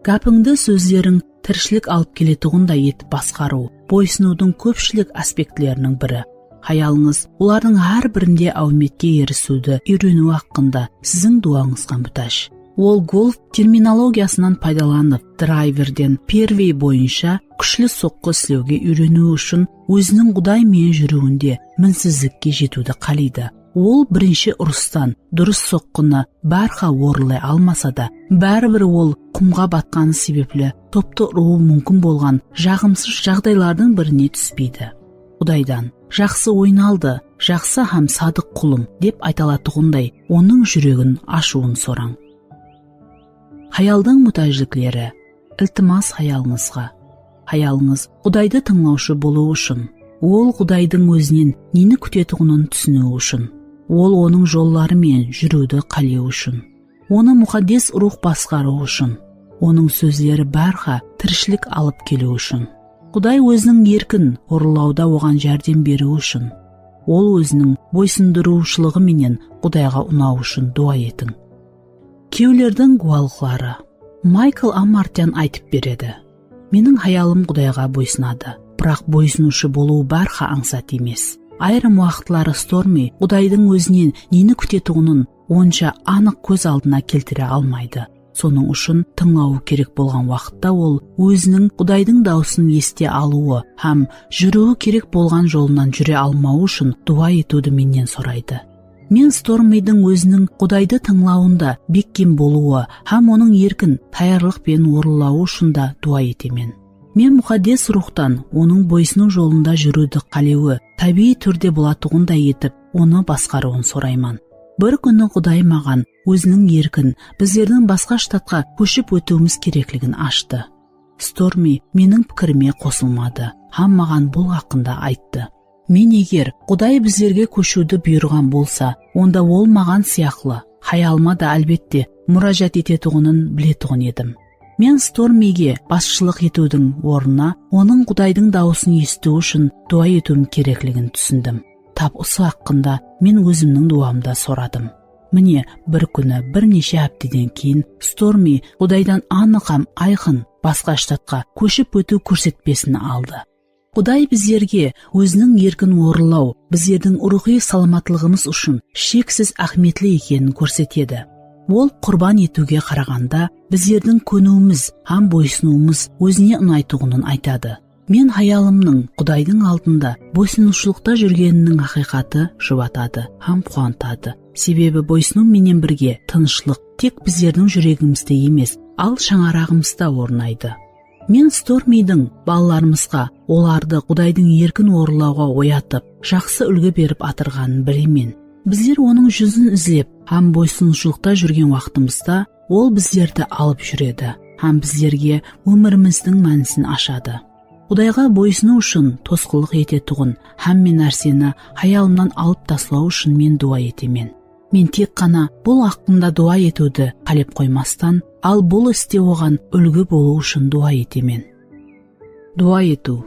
Gápińdi sózleriń tirishilik alıp keletuǵınday etip basqarıw, boysınıwdıń kópshilik aspektleriniń biri. Hayalıńız olardıń hár birinde áwmetke erisiwdi úyreniwi haqqında siziń duwańızǵa mútáj. Ol golf terminologiyasınan paydalanıp, drayverden pervey boyınsha kúshli soqqı islewge úyreniwi ushın óziniń Quday menen júriwinde minsizlikke jetiwdi qáleydi. Ol birinshi urıstan durıs soqqını bárha orınlay almasa da, báribir ol qumǵa batqanı sebepli toptı urıwı múmkin bolǵan jaǵımsız jaǵdaylardıń birine túspeydi. Qudaydan, "Jaqsı oynaldı, jaqsı hám sadıq qulım," dep ayta alatuǵınday onıń júregin ashıwın sorań. Hayaldıń mútájlikleri. Iltimas hayalıńızǵa. Hayalıńız Qudaydı tıńlawshı bolıwı ushın, ol Qudaydıń ózinen neni kútetuǵının túsiniwi ushın, ol onıń jolları menen júriwdi qálewi ushın, onı Muqaddes Ruwx basqarıwı ushın, onıń sózleri bárha tirishilik alıp keliwi ushın, Quday óziniń erkin orınlawda oǵan járdem beriwi ushın, ol óziniń boysındırıwshılıǵı menen Qudayǵa unawı ushın duwa etiń. Kúyewlerdiń gúwalıqları. Maykl Ammartyan aytıp beredi, "Meniń hayalım Qudayǵa boysınadı, biraq boysınıwshı bolıw bárha ańsat emes. Ayırım waqıtları Stormi Qudaydıń ózinen neni kútetuǵının onsha anıq kóz aldına keltire almaydı. Sonıń ushın tıńlawı kerek bolǵan waqıtta ol óziniń Qudaydıń dawısın esite alıwı hám júriwi kerek bolǵan jolınan júre almawı ushın duwa etiwdi mennen soraydı. Men Stormidiń óziniń Qudaydı tıńlawında bekkem bolıwı hám onıń erkin, tayarlıq penen orınlawı ushın da duwa etemen. Men Muqaddes Ruwxtan onıń boysınıw jolında júriwdi qálewi tábiyiy túrde bolatuǵınday etip, onı basqarıwın sorayman. Bir kúni Quday maǵan óziniń erkin, bizlerdiń basqa shtatqa kóship ótiwimiz kerekligin ashtı. Stormi meniń pikirime qosılmadı hám maǵan bul haqqında ayttı. Men eger Quday bizlerge kóshiwdi buyırǵan bolsa, onda ol maǵan sıyaqlı, hayalıma da, álbette, múrájat etetuǵının biletuǵın edim. Men Stormige basshılıq etiwdiń ornına onıń Qudaydıń dawısın esitiw ushın duwa etiwim kerekligin túsindim. Tap usı haqqında men ózimniń duwamda soradım. Mine, bir kúni, bir neshe hápteden keyin Stormi Qudaydan anıq hám ayqın basqa shtatqa kóship ótiw kórsetpesin aldı. Quday bizlerge óziniń erkin orınlaw, bizlerdiń ruwxıy salamatlıǵımız ushın sheksiz áhmiyetli ekenin kórsetedi. Ol qurban etiwge qaraǵanda bizlerdiń kóniwimiz hám boysınıwımız ózine unaytuǵının aytadı. Men hayalımnıń Qudaydıń aldında boysınıwshılıqta júrgeniniń haqıyqatı juwatadı hám quwantadı. Sebebi boysınıw menen birge tınıshlıq tek bizlerdiń júregimizde emes, al shańaraǵımızda ornaydı. Men Stormidiń balalarımızǵa olardı Qudaydıń erkin orınlawǵa oyatıp, jaqsı úlgi berip atırǵanın bilemen. Bizler onıń júzin izlep hám boysınıwshılıqta júrgen waqtımızda, ol bizlerdi alıp júredi hám bizlerge ómirimizdiń mánisin ashadı. Qudayǵa boysınıw ushın tosqınlıq etetuǵın hámme nárseni hayalımnan alıp taslaw ushın men duwa etemen. Men tek ǵana bul haqqında duwa etiwdi qálep qoymastan, al bul iste oǵan úlgi bolıw ushın duwa etemen. Duwa etiw.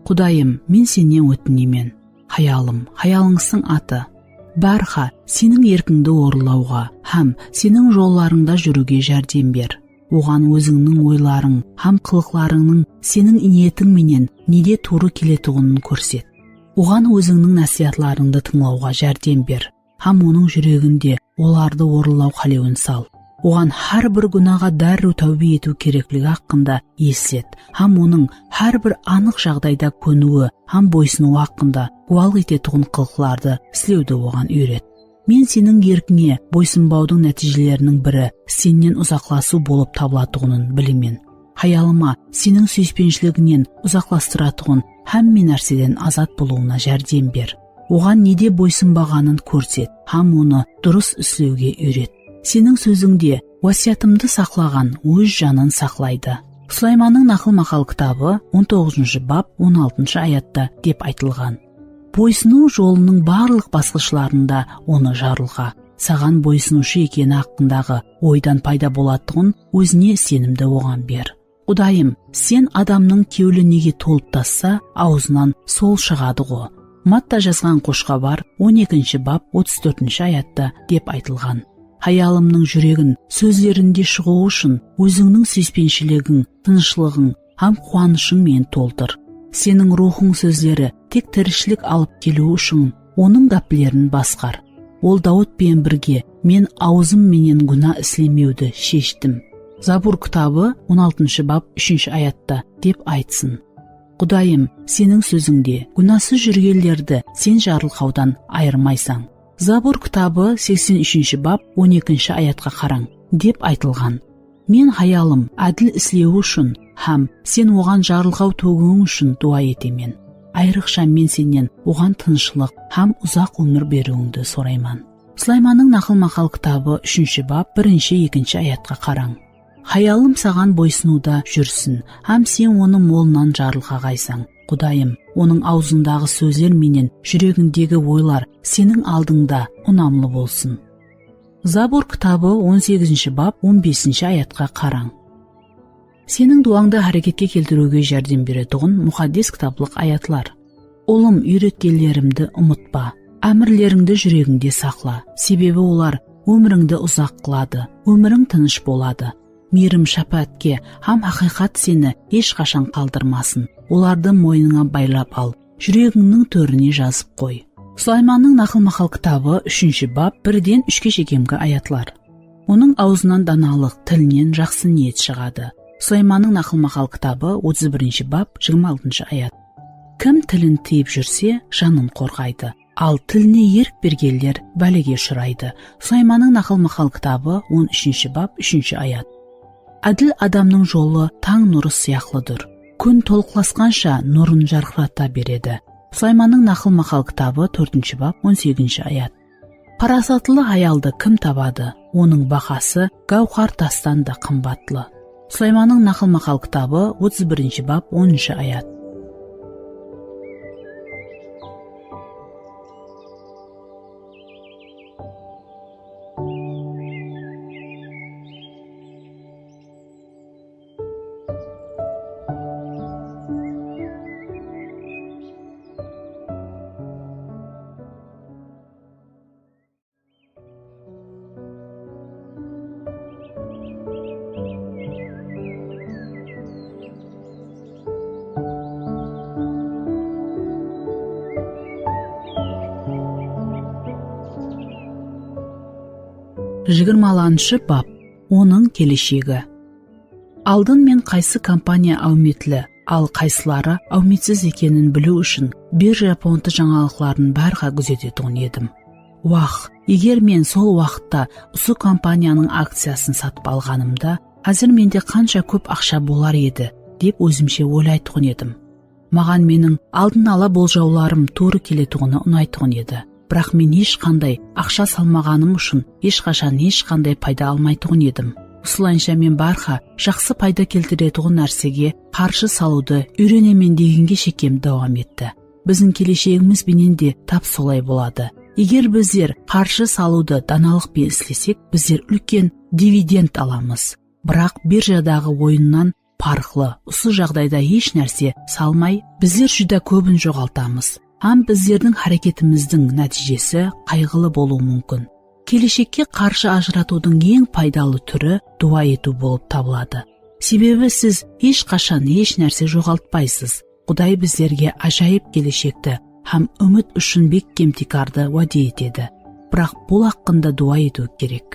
Qudayım, men sennen ótinemen. Hayalım, hayalıńızdıń atı. Barha seniń erkińdi orınlawǵa hám seniń jollarıńda júriwge járdem ber. Oǵan ózińniń oylarıń hám qılıqlarıńnıń seniń niyetiń menen nede tuwrı keletuǵının kórset. Oǵan ózińniń násiyatlarıńdı tıńlawǵa járdem ber hám onıń júreginde olardı orınlaw qálewin sal. Oǵan hár bir gúnaǵa dárriw táwbe etiw kerekligi haqqında eslet hám onıń hár bir anıq jaǵdayda kóniwi hám boysınıwı haqqında gúwalıq etetuǵın qılıqlardı islewdi oǵan úyret. Men seniń erkińe boysınbawdıń nátiyjeleriniń biri sennen uzaqlasıw bolıp tabılatuǵının bilemen. Hayalıma seniń súyispenshiliginen uzaqlastıratuǵın hámme nárseden azat bolıwına járdem ber. Oǵan nede boysınbaǵanın kórset hám onı durıs islewge úyret. Seniń sózińde wásiyatımdı saqlaǵan óz janın saqlaydı. Sulaymannıń Naqıl-maqal kitabı, on toǵızınshı bap, on altınshı ayatta dep aytılǵan. Boysınıw jolınıń barlıq basqıshlarında onı jarılǵa, saǵan boysınıwshı ekeni haqqındaǵı oydan payda bolatuǵın ózine isenimdi oǵan ber. Qudayım, sen adamnıń kewli nege tolıp tassa, awzınan sol shıǵadı-ǵo. Matta jazǵan Xosh Xabar, on ekinshi bap, otız tórtinshi ayatta dep aytılǵan. Hayalımnıń júregin sózlerinde shıǵıwı ushın ózińniń súyispenshiligin, tınıshlıǵıń hám quwanıshıń menen toltır. Seniń ruwxıń sózleri tek tirishilik alıp keliwi ushın onıń gáplerin basqar. Ol Dawıt penen birge, "Men awzım menen gúna islemewdi sheshtim." Zabur kitabı, on altınshı bap, úshinshi ayatta dep aytsın. Qudayım, seniń sózińde, "Gúnasız júrgenlerdi sen jarılqawdan ayırmaysań." Zabur kitabı, seksen úshinshi bap, on ekinshi ayatqa qarań, dep aytılǵan. Men hayalım ádil islewi ushın hám sen oǵan jarılqaw tógiwiń ushın duwa etemen. Ayrıqsha men sennen oǵan tınıshlıq hám uzaq ómir beriwińdi sorayman. Sulaymannıń Naqıl-maqal kitabı, úshinshi bap, birinshi, ekinshi ayatqa qarań. Hayalım saǵan boysınıwda júrsin hám sen onı molınan jarılqaǵaysań. Qudayım, onıń awzındaǵı sózler menen júregindegi oylar seniń aldıńda unamlı bolsın. Zabur kitabı, on segizinshi bap, on besinshi ayatqa qarań. Seniń duwańdı háreketke keltiriwge járdem beretuǵın muqaddes kitaplıq ayatlar. Ulım, úyretkenlerimdi umıtpa. Ámirlerińdi júregińde saqla, sebebi olar ómirińdi uzaq qıladı, ómiriń tınısh boladı. Miyrim-shápáátke hám haqıyqat seni hesh qashan qaldırmasın, olardı moynıńa baylap al, júregińniń tórine jazıp qoy. Sulaymannıń Naqıl-maqal kitabı, úshinshi bap, birden úshke shekemgi ayatlar. Onıń awzınan danalıq, tilinen jaqsı niyet shıǵadı. Sulaymannıń naqıl-maqal kitabı, otız birinshi bap, jigirma altınshı ayat. Kim tilin tıyıp júrse, janın qorǵaydı. Al, tiline erk bergenler bálege ushıraydı. Sulaymannıń naqıl-maqal kitabı, on úshinshi bap, úshinshi ayat. Ádil adamnıń jolı tań nurı sıyaqlıdır. Kún tolıqlasqansha nurın jarqırata beredi. Sulaymannıń naqıl-maqal kitabı, tórtinshi bap, on segizinshi ayat. Parasatlı hayaldı kim tabadı? Onıń bahası gáwhar tastan da qımbatlı. Sulaymannıń naqıl-maqal kitabı, otız birinshi bap, onınshı ayat. Jigirma altınshı bap. Onıń keleshegi. Aldın men qaysı kompaniya áwmetli, al qaysıları áwmetsiz ekenin biliw ushın birja fondi jańalıqların bárha gúzetetuǵın edim. Wah, eger men sol waqıtta usı kompaniyanıń akciyasın satıp alǵanımda, házir mende qansha kóp aqsha bolar edi, dep ózimshe oylaytuǵın edim. Maǵan meniń aldın ala boljawlarım tuwrı keletuǵını unaytuǵın edi. Biraq men hesh qanday aqsha salmaǵanım ushın hesh qashan hesh qanday payda almaytuǵın edim. Usılayınsha men bárha jaqsı payda keltiretuǵın nársege qarjı salıwdı úyrenemen degenge shekem dawam etti. Biziń keleshegimiz benen de tap solay boladı. Eger bizler qarjı salıwdı danalıq penen islesek, bizler úlken dividend alamız. Biraq birjadaǵı oyınnan parıqlı, usı jaǵdayda hesh nárse salmay, bizler júdá kóbin joǵaltamız hám bizlerdiń háreketimizdiń nátiyjesi qayǵılı bolıwı múmkin. Keleshekke qarjı ajıratıwdıń eń paydalı túri duwa etiw bolıp tabıladı. Sebebi siz hesh qashan hesh nárse joǵaltpaysız. Quday bizlerge ájayıp keleshekti hám úmit ushın bekkem tiykardı wáde etedi. Biraq bul haqqında duwa etiw kerek.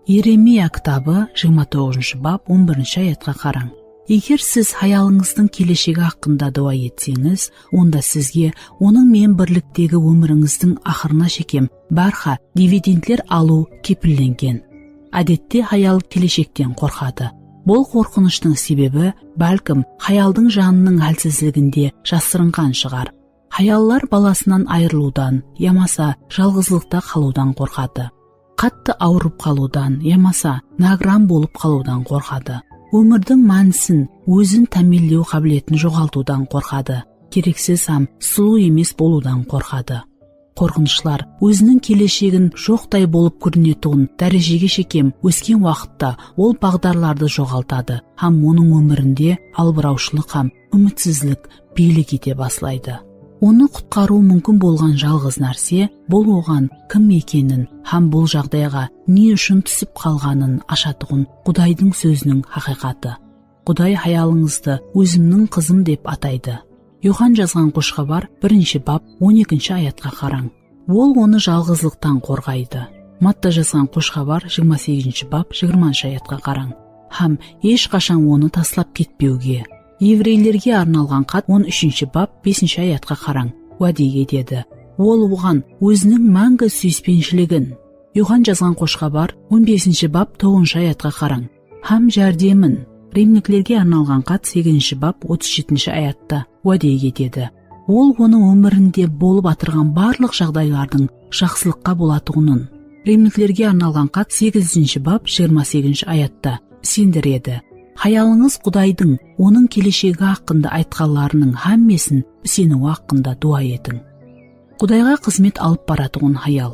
Yeremiya kitabı, jigirma toǵızınshı bap, on birinshi ayatqa qarań. Eger siz hayalıńızdıń keleshegi haqqında duwa etseńiz, onda sizge onıń menen birliktegi ómirińizdiń aqırına shekem bárha dividendler alıw kepillengen. Ádette hayal keleshekten qorqadı. Bul qorqınıshtıń sebebi, bálkim, hayaldıń janınıń hálsizliginde jasırınǵan shıǵar. Hayallar balasınan ayırılıwdan yamasa jalǵızlıqta qalıwdan qorqadı. Qattı awırıp qalıwdan yamasa nagram bolıp qalıwdan qorqadı. Ómirdiń mánisin, ózin támiyinlew qábiletin joǵaltıwdan qorqadı. Kereksiz hám sulıw emes bolıwdan qorqadı. Qorqınıshlar óziniń keleshegin joqtay bolıp kórinetuǵın dárejege shekem ósken waqıtta ol baǵdarlardı joǵaltadı hám onıń ómirinde albırawshılıq hám úmitsizlik biylik ete baslaydı. Onı qutqarıwı múmkin bolǵan jalǵız nárse, bul oǵan kim ekenin hám bul jaǵdayǵa ne ushın túsip qalǵanın ashatuǵın Qudaydıń sóziniń haqıyqatı. Quday hayalıńızdı ózimniń qızım dep ataydı. Yoxan jazǵan Xoshxabar, birinshi bap, on ekinshi ayatqa qarań. Ol onı jalǵızlıqtan qorǵaydı. Matta jazǵan Xoshxabar, jigirma segizinshi bap, jigirmanshı ayatqa qarań. Hám hesh qashan onı taslap ketpewge. Evreylerge arnalǵan xat, on úshinshi bap, besinshi ayatqa qarań. Wáde etedi. Ol oǵan óziniń máńgi súyispenshiligin. Yoxan jazǵan Xoshxabar, on besinshi bap, toǵızınshı ayatqa qarań. Hám járdemin. Rimliklerge arnalǵan xat, segizinshi bap, otız jetinshi ayatta wáde etedi. Ol onıń ómirinde bolıp atırǵan barlıq jaǵdaylardıń jaqsılıqqa bolatuǵının. Rimliklerge arnalǵan xat, segizinshi bap, jigirma segizinshi ayatta isendiredi. Hayalıńız Qudaydıń, onıń keleshegi haqqında aytqanlarınıń hámmesin iseniwi haqqında duwa etiń. Qudayǵa xızmet alıp baratuǵın hayal.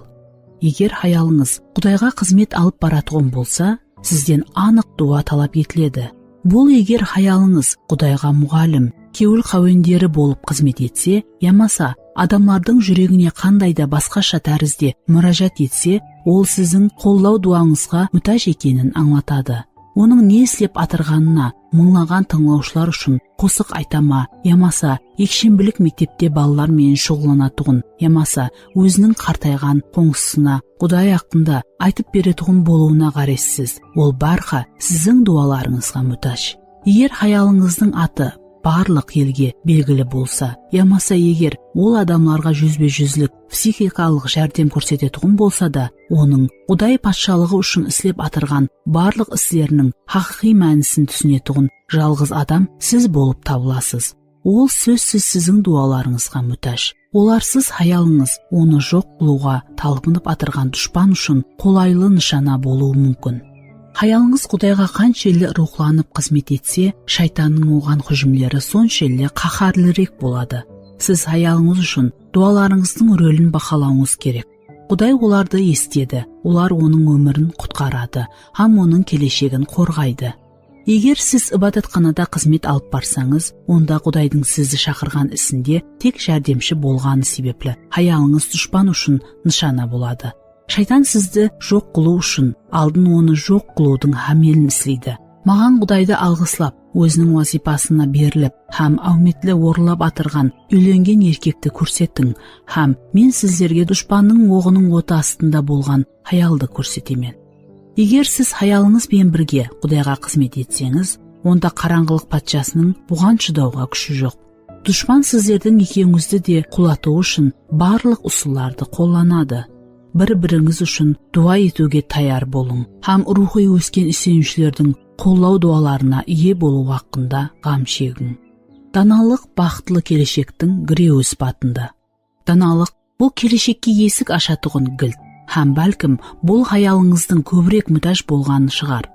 Eger hayalıńız Qudayǵa xızmet alıp baratuǵın bolsa, sizden anıq duwa talap etiledi. Bul eger hayalıńız Qudayǵa muǵallim, kewil qáwenderi bolıp xızmet etse, yamasa adamlardıń júregine qanday da basqasha tárizde múrájat etse, ol siziń qollaw duwańızǵa mútáj ekenin ańlatadı. Onıń ne islep atırǵanına mıńlaǵan tıńlawshılar ushın qosıq ayta ma, yamasa ekshembilik mektepte balalar menen shuǵıllanatuǵın, yamasa óziniń qartayǵan qońsısına Quday haqqında aytıp beretuǵın bolıwına ǵárezsiz. Ol bárha siziń duwalarıńızǵa mútáj. Eger hayalıńızdıń atı barlıq elge belgili bolsa, yamasa eger ol adamlarǵa júzbe-júzlik psixikalıq járdem kórsetetuǵın bolsa da, onıń Quday Patshalıǵı ushın islep atırǵan barlıq isleriniń haqıyqıy mánisin túsinetuǵın jalǵız adam siz bolıp tabılasız. Ol sózsiz siziń duwalarıńızǵa mútáj. Olarsız hayalıńız onı joq qılıwǵa talpınıp atırǵan dushpan ushın qolaylı nıshana bolıwı múmkin. Hayalıńız Qudayǵa qanshelli ruwxlanıp xızmet etse, shaytannıń oǵan hújimleri sonshelli qáhárlirek boladı. Siz hayalıńız ushın duwalarıńızdıń rolin bahalawıńız kerek. Quday olardı esitedi, olar onıń ómirin qutqaradı hám onıń keleshegin qorǵaydı. Eger siz ibadatxanada xızmet alıp barsańız, onda Qudaydıń sizdi shaqırǵan isinde tek járdemshi bolǵanı sebepli hayalıńız dushpan ushın nıshana boladı. Shaytan sizdi joq qılıw ushın aldın onı joq qılıwdıń hámelin isleydi. Maǵan Qudaydı alǵıslap, óziniń wazıypasına berilip hám áwmetli orınlap atırǵan úylengen erkekti kórsetiń hám men sizlerge dushpannıń oǵınıń otı astında bolǵan hayaldı kórsetemen. Eger siz hayalıńız benen birge Qudayǵa xızmet etseńiz, onda qarańǵılıq patshasınıń buǵan shıdawǵa kúshi joq. Dushpan sizlerdiń ekewińizdi de qulatıw ushın barlıq usıllardı qollanadı. Bir-birińiz ushın duwa etiwge tayar bolıń hám ruwxıy ósken iseniwshilerdiń qollaw duwalarına iye bolıw haqqında ǵam shegiń. Danalıq baxıtlı keleshektiń girewi sıpatında. Danalıq, bul keleshekke esik ashatuǵın gilt hám bálkim bul hayalıńızdıń kóbirek mútáj bolǵanı shıǵar.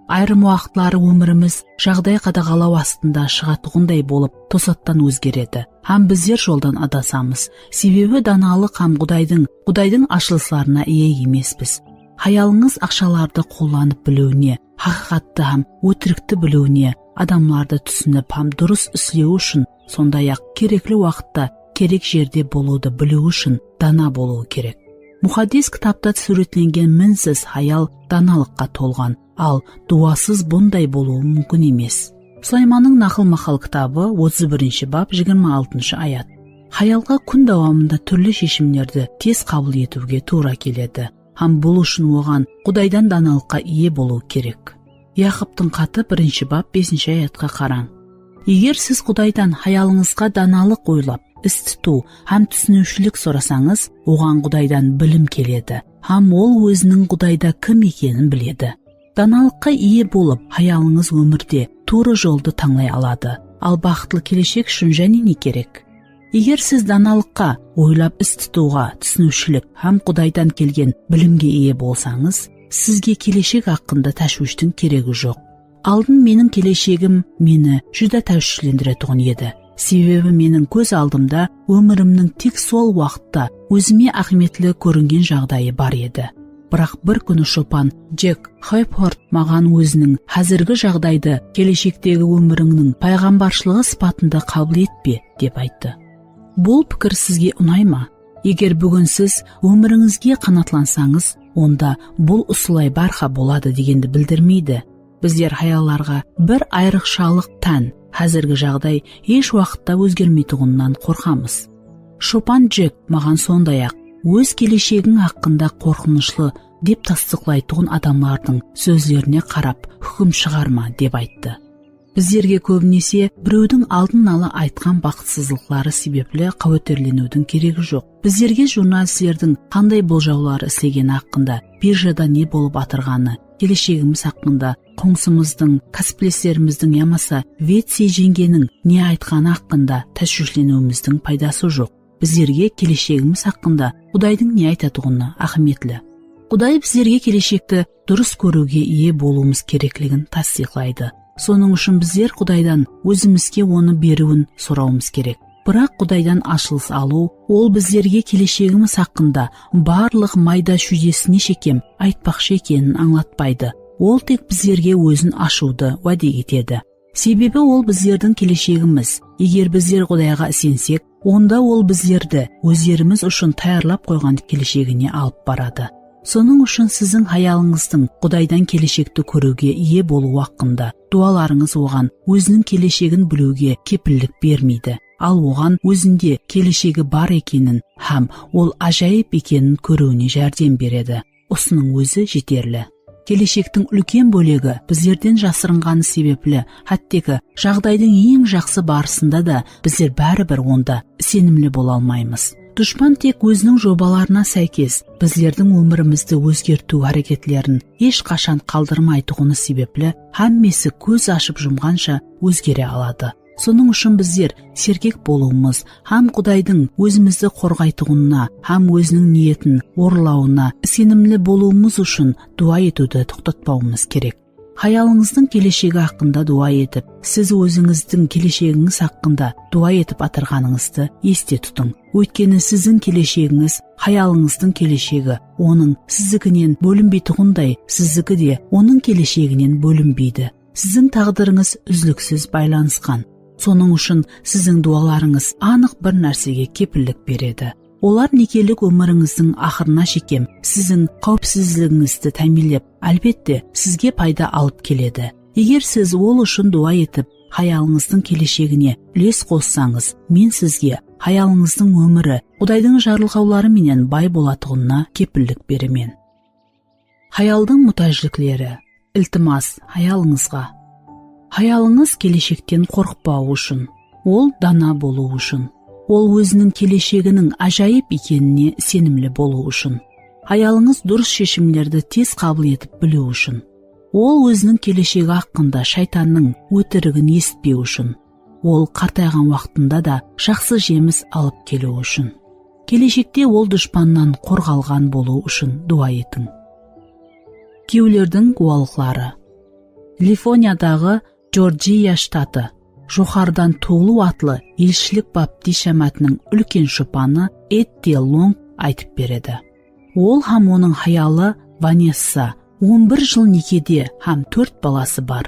Ayırım waqıtları ómirimiz jaǵday qadaǵalaw astında shıǵatuǵınday bolıp tosattan ózgeredi hám bizler joldan adasamız. Sebebi danalıq hám Qudaydıń, Qudaydıń ashılıslarına iye emespiz. Hayalıńız aqshalardı qollanıp biliwine, haqıyqattı hám ótirikti biliwine, adamlardı túsinip hám durıs islewi ushın, sonday-aq, kerekli waqıtta kerek jerde bolıwdı biliwi ushın dana bolıwı kerek. Muqaddes kitapta súwretlengen minsiz hayal danalıqqa tolǵan, al duwasız bunday bolıwı múmkin emes. Sulaymannıń Naqıl-maqal kitabı, otız birinshi bap, jigirma altınshı ayat. Hayalǵa kún dawamında túrli sheshimlerdi tez qabıl etiwge tuwra keledi. Hám bul ushın oǵan Qudaydan danalıqqa iye bolıw kerek. Yaqıptıń xatı, birinshi bap, besinshi ayatqa qarań. Eger siz Qudaydan hayalıńızǵa danalıq oylap, is tutıw hám túsiniwshilik sorasańız, oǵan Qudaydan bilim keledi hám ol óziniń Qudayda kim ekenin biledi. Danalıqqa iye bolıp, hayalıńız ómirde tuwrı joldı tańlay aladı. Al baxıtlı keleshek ushın jáne ne kerek? Eger siz danalıqqa, oylap is tutıwǵa, túsiniwshilik hám Qudaydan kelgen bilimge iye bolsańız, sizge keleshek haqqında táshwishtiń keregi joq. Aldın meniń keleshegim meni júdá táshwishlendiretuǵın edi. Sebebi meniń kóz aldımda ómirimniń tek sol waqıtta ózime áhmiyetli kóringen jaǵdayı bar edi. Biraq bir kúni shopan Jek Xepford maǵan óziniń házirgi jaǵdaydı keleshektegi ómirińniń payǵambarshılıǵı sıpatında qabıl etpe, dep ayttı. Bul pikir sizge unay ma? Eger búgin siz ómirińizge qanaatlansańız, onda bul usılay bárha boladı degendi bildirmeydi. Bizler hayallarǵa bir ayrıqshalıq tán, házirgi jaǵday hesh waqıtta ózgermeytuǵınınan qorqamız. Shopan Jek maǵan sonday-aq, óz keleshegiń haqqında qorqınıshlı dep tastıyıqlaytuǵın adamlardıń sózlerine qarap húkim shıǵarma, dep ayttı. Bizlerge kóbinese birewdiń aldın ala aytqan baxıtsızlıqları sebepli qáweterleniwdiń keregi joq. Bizlerge jurnalistlerdiń qanday boljawları islegeni haqqında, birjada ne bolıp atırǵanı, keleshegimiz haqqında, qońsımızdıń, kásipleserimizdiń yamasa Vetsi jeńgeniń ne aytqanı haqqında táshwishlenimizdiń paydası joq. Bizlerge keleshegimiz haqqında Qudaydıń ne aytatuǵını áhmiyetli. Quday bizlerge keleshekti durıs kóriwge iye bolıwımız kerekligin tastıyıqlaydı. Sonıń ushın bizler Qudaydan ózimizge onı beriwin sorawımız kerek. Biraq Qudaydan ashılıs alıw, ol bizlerge keleshegimiz haqqında barlıq mayda shújesine shekem aytpaqshı ekenin ańlatpaydı. Ol tek bizlerge ózin ashıwdı wáde etedi. Sebebi ol bizlerdiń keleshegimiz. Eger bizler Qudayǵa isensek, onda ol bizlerdi ózlerimiz ushın tayarlap qoyǵan keleshegine alıp baradı. Sonıń ushın siziń hayalıńızdıń Qudaydan keleshekti kóriwge iye bolıwı haqqında duwalarıńız oǵan óziniń keleshegin biliwge kepillik bermeydi, al oǵan ózinde keleshegi bar ekenin hám ol ájayıp ekenin kóriwine járdem beredi. Usınıń ózi jeterli. Keleshektiń úlken bólegi bizlerden jasırınǵanı sebepli, hátteki jaǵdaydıń eń jaqsı barısında da bizler báribir onda isenimli bola almaymız. Dushpan tek óziniń jobalarına sáykes bizlerdiń ómirimizdi ózgertiw háreketlerin hesh qashan qaldırmaytuǵını sebepli hámmesi kóz ashıp jumǵansha ózgere aladı. Sonıń ushın bizler sergek bolıwımız hám Qudaydıń ózimizdi qorǵaytuǵınına hám óziniń niyetin orınlawına isenimli bolıwımız ushın duwa etiwdi toqtatpawımız kerek. Hayalıńızdıń keleshegi haqqında duwa etip, siz ózińizdiń keleshegińiz haqqında duwa etip atırǵanıńızdı este tutıń. Óytkeni siziń keleshegińiz hayalıńızdıń keleshegi, onıń sizikinen bólinbeytuǵınday, siziki de onıń kelesheginen bólinbeydi. Siziń táǵdirińiz úzliksiz baylanısqan. Sonıń ushın siziń duwalarıńız anıq bir nársege kepillik beredi. Olar nekelik ómirińizdiń aqırına shekem siziń qáwipsizligińizdi támiyinlep, álbette, sizge payda alıp keledi. Eger siz ol ushın duwa etip, hayalıńızdıń keleshegine úles qossańız, men sizge hayalıńızdıń ómiri Qudaydıń jarılǵawları menen bay bolatuǵınına kepillik beremen. Hayaldıń mútájlikleri. Iltimas, hayalıńızǵa. Hayalıńız keleshekten qorqpawı ushın, ol dana bolıwı ushın, ol óziniń kelesheginiń ájayıp ekenine isenimli bolıwı ushın, hayalıńız durıs sheshimlerdi tez qabıl etip biliwi ushın, ol óziniń keleshegi haqqında shaytannıń ótirigin esitpewi ushın, ol qartayǵan waqtında da jaqsı jemis alıp keliwi ushın, keleshekte ol dushpannan qorǵalǵan bolıwı ushın duwa etiń. Kúyewlerdiń guwalıqları. Lifoniyadaǵı Jorjiya shtatı Joqarıdan Tuwılıw atlı elshilik baptist jámáátiniń úlken shopanı Etti Long aytıp beredi. Ol hám onıń hayalı Vanessa on bir jıl nekede hám tórt balası bar.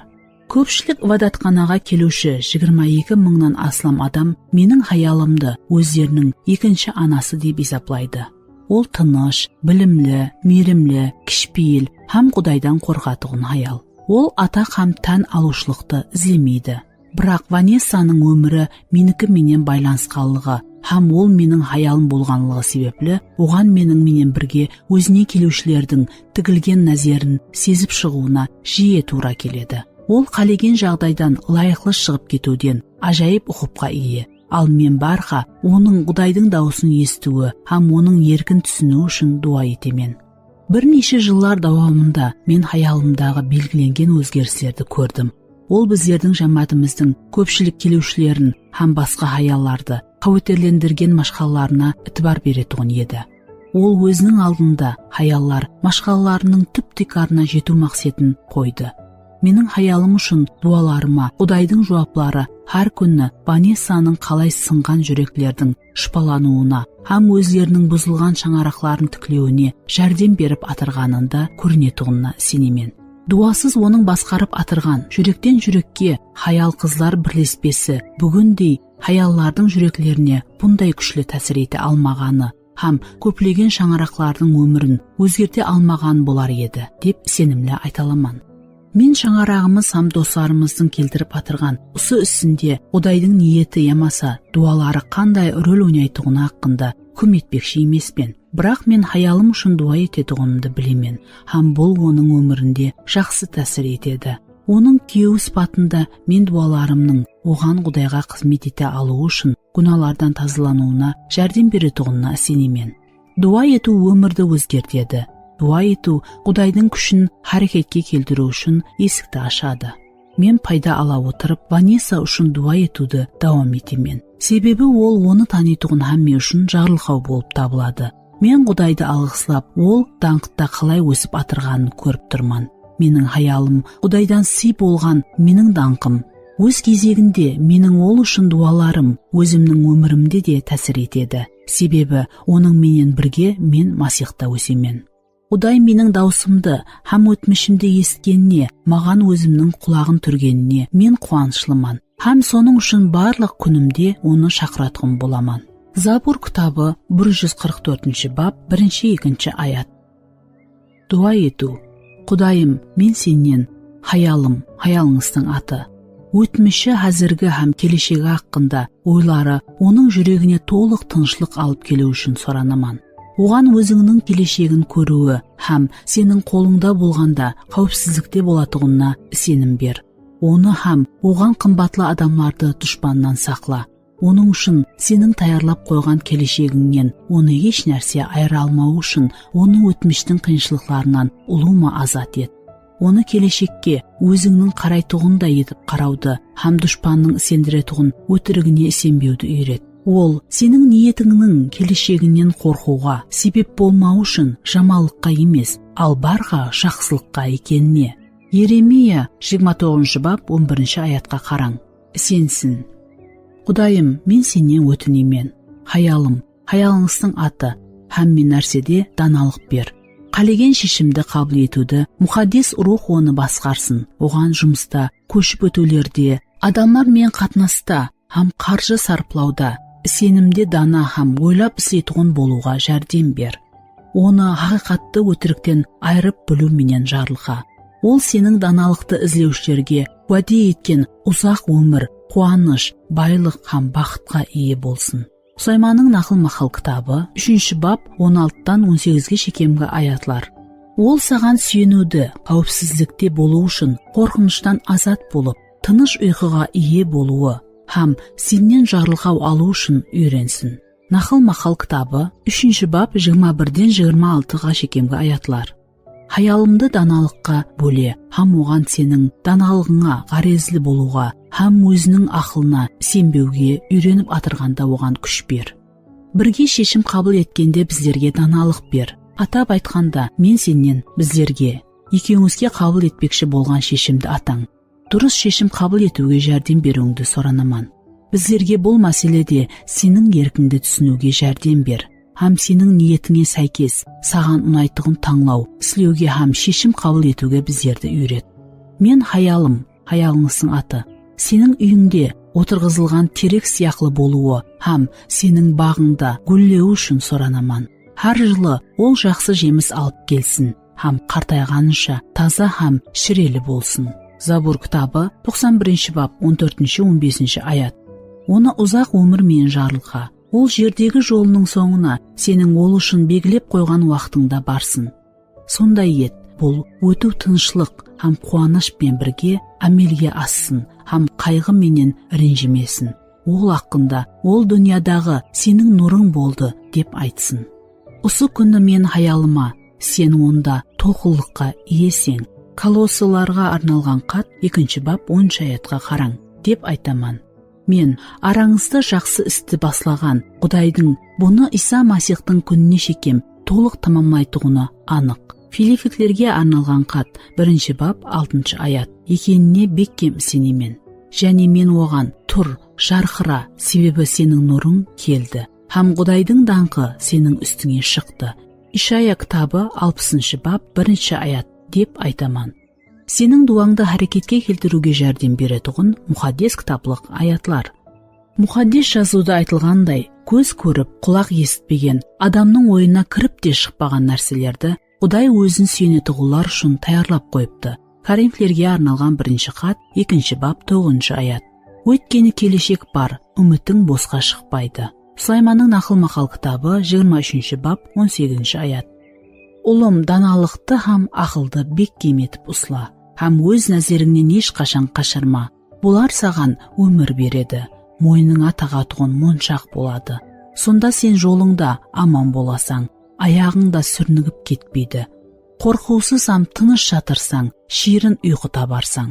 Kópshilik ibadatxanaǵa keliwshi jigirma eki mıńnan aslam adam meniń hayalımdı ózleriniń ekinshi anası dep esaplaydı. Ol tınısh, bilimli, miyrimli, kishipeyil hám Qudaydan qorqatuǵın hayal. Ol ataq hám tán alıwshılıqtı izlemeydi. Biraq Vannessanıń ómiri meniki menen baylanısqanlıǵı hám ol meniń hayalım bolǵanlıǵı sebepli, oǵan meniń menen birge ózine keliwshilerdiń tigilgen názerin sezip shıǵıwına jiyi tuwra keledi. Ol qálegen jaǵdaydan ılayıqlı shıǵıp ketiwden ájayıp uqıpqa iye. Al men bárha onıń Qudaydıń dawısın esitiwi hám onıń erkin túsiniwi ushın duwa etemen. Bir neshe jıllar dawamında men hayalımdaǵı belgilengen ózgerislerdi kórdim. Ol bizlerdiń jámáátimizdiń kópshilik keliwshilerin hám basqa hayallardı qáweterlendirgen mashqalalarına itibar beretuǵın edi. Ol óziniń aldında hayallar mashqalalarınıń túp-tiykarına jetiw maqsetin qoydı. Meniń hayalım ushın duwalarıma Qudaydıń juwapları hár kúni Vannessanıń qalay sınǵan júreklerdiń shıpalanıwına hám ózleriniń buzılǵan shańaraqların tiklewine járdem berip atırǵanında kórinetuǵınına isenemen. Duwasız onıń basqarıp atırǵan Júrekten-júrekke hayal-qızlar birlespesi búgindey hayallardıń júreklerine bunday kúshli tásir ete almaǵanı hám kóplegen shańaraqlardıń ómirin ózgerte almaǵan bolar edi, dep isenimli ayta alaman. Men shańaraǵımız hám doslarımızdıń keltirip atırǵan usı isinde Qudaydıń niyeti yamasa duwaları qanday rol oynaytuǵını haqqında húkim etpekshi emespen. Biraq men hayalım ushın duwa etetuǵınımdı bilemen hám bul onıń ómirinde jaqsı tásir etedi. Onıń kúyewi sıpatında men duwalarımnıń oǵan Qudayǵa xızmet ete alıwı ushın gúnalardan tazalanıwına járdem beretuǵınına isenemen. Duwa etiw ómirdi ózgertedi. Duwa etiw Qudaydıń kúshin háreketke keltiriw ushın esikti ashadı. Men payda ala otırıp, Vanessa ushın duwa etiwdi dawam etemen. Sebebi ol onı tanıytuǵın hámme ushın jarılqaw bolıp tabıladı. Men Qudaydı alǵıslap, ol dańqıtta qalay ósip atırǵanın kórip turman. Meniń hayalım Qudaydan sıy bolǵan meniń dańqım. Óz gezeginde, meniń ol ushın duwalarım ózimniń ómirimde de tásir etedi. Sebebi onıń menen birge men Masiyxta ósemen. Quday meniń dawısımdı hám ótmishimdi esitkenine, maǵan ózimniń qulaǵın túrgenine men quwanıshlıman hám sonıń ushın barlıq kúnimde onı shaqıratuǵın bolaman. Zabur kitabı, bir júz qırq tórtinshi bap, birinshi, ekinshi ayat. Duwa etiw. Qudayım, men sennen, hayalım, hayalıńızdıń atı. Ótmishi, házirgi hám keleshegi haqqında oyları onıń júregine tolıq tınıshlıq alıp keliw ushın soranaman. Oǵan ózińniń keleshegin kóriwi hám seniń qolıńda bolǵanda qáwipsizlikte bolatuǵınına isenim ber. Onı hám oǵan qımbatlı adamlardı dushpannan saqla. Onıń ushın seniń tayarlap qoyǵan keleshegińnen onı hesh nárse ayıra almawı ushın onı ótmishtiń qıyınshılıqlarınan ulıwma azat et. Onı keleshekke ózińniń qaraytuǵınday etip qarawdı hám dushpannıń isendiretuǵın ótirigine isenbewdi úyret. Ol seniń niyetińniń keleshegińnen qorqıwǵa sebep bolmawı ushın jamanlıqqa emes, al barǵa jaqsılıqqa ekenine. Yeremiya jigirma toǵızınshı bap, on birinshi ayatqa qarań. Isensin. Qudayım, men sennen ótinemen. Hayalım, hayalıńızdıń atı, hámme nársede danalıq ber. Qálegen sheshimdi qabıl etiwdi Muqaddes Ruwx onı basqarsın, oǵan jumısta, kóship ótiwlerde, adamlar menen qatnasta hám qarjı sarplawda, isenimde dana hám oylap isleytuǵın bolıwǵa járdem ber. Onı haqıyqattı ótirikten ayırıp biliw menen jarılqa. Ol seniń danalıqtı izlewshilerge wáde etken uzaq ómir, quwanısh, baylıq hám baxıtqa iye bolsın. Sulaymanıń Naqıl-maqal kitabı, úshinshi bap, on altıdan on segizge shekemgi ayatlar. Ol saǵan súyeniwdi, qáwipsizlikte bolıw ushın qorqınıshtan azat bolıp, tınısh uyqıǵa iye bolıwı hám sennen jarılqaw alıw ushın úyrensin. Naqıl-maqal kitabı, úshinshi bap, jigirma birden jigirma altıǵa shekemgi ayatlar. Hayalımdı danalıqqa bóle hám oǵan seniń danalıǵıńa ǵárezli bolıwǵa hám óziniń aqılına isenbewge úyrenip atırǵanda oǵan kúsh ber. Birge sheshim qabıl etkende bizlerge danalıq ber. Atap aytqanda, men sennen bizlerge, ekewińizge qabıl etpekshi bolǵan sheshimdi atań. Durıs sheshim qabıl etiwge járdem beriwińdi soranaman. Bizlerge bul máselede seniń erkińdi túsiniwge járdem ber hám seniń niyetińe sáykes, saǵan unaytuǵın tańlaw islewge hám sheshim qabıl etiwge bizlerdi úyret. Men hayalım, hayalıńızdıń atı, seniń úyińde otırǵızılǵan terek sıyaqlı bolıwı hám seniń baǵıńda gúllewi ushın soranaman. Hár jılı ol jaqsı jemis alıp kelsin hám qartayǵanınsha taza hám shireli bolsın. Zabur kitabı, toqsan birinshi bap, on tórtinshi, on besinshi ayat. Onı uzaq ómir menen jarılqa. Ol jerdegi jolınıń sońına seniń ol ushın belgilep qoyǵan waqtıńda barsın. Sonday et, bul ótiw tınıshlıq hám quwanısh penen birge ámelge assın hám qayǵı menen renjimesin. Ol haqqında, "Ol dúnyadaǵı seniń nurıń boldı", dep aytsın. Usı kúni men hayalıma, "Sen onda tolqınlıqqa iyeseń." Kolossalarǵa arnalǵan xat, ekinshi bap, onınshı ayatqa qarań, dep aytaman. Men arańızda jaqsı isti baslaǵan Qudaydıń bunı Iysa Masiyxtıń kúnine shekem tolıq tamamlaytuǵını anıq. Filipiklerge arnalǵan xat, birinshi bap, altınshı ayat, ekenine bekkem isenemen. Jáne men oǵan, "Tur, jarqıra, sebebi seniń nurıń keldi, hám Qudaydıń dańqı seniń ústińe shıqtı." Ishaya kitabı, alpısınshı bap, birinshi ayat, dep aytaman. Seniń duwańdı háreketke keltiriwge járdem beretuǵın muqaddes kitaplıq ayatlar. Muqaddes Jazıwda aytılǵanday, kóz kórip, qulaq esitpegen, adamnıń oyına kirip te shıqpaǵan nárselerdi Quday ózin súyenetuǵınlar ushın tayarlap qoyıptı. Korintlerge arnalǵan birinshi xat, ekinshi bap, toǵızınshı ayat. Óytkeni keleshek bar, úmitiń bosqa shıqpaydı. Sulaymannıń Naqıl-maqal kitabı, jigirma úshinshi bap, on segizinshi ayat. Ulım, danalıqtı hám aqıldı bekkem etip usla, hám óz názerińnen hesh qashan qashırma. Bular saǵan ómir beredi, moynıńa taǵatuǵın monshaq boladı. Sonda sen jolıńda aman bolasań, ayaǵıń da súrnigip ketpeydi. Qorqıwsız hám tınısh jatırsań, shiyrin uyqı tabarsań.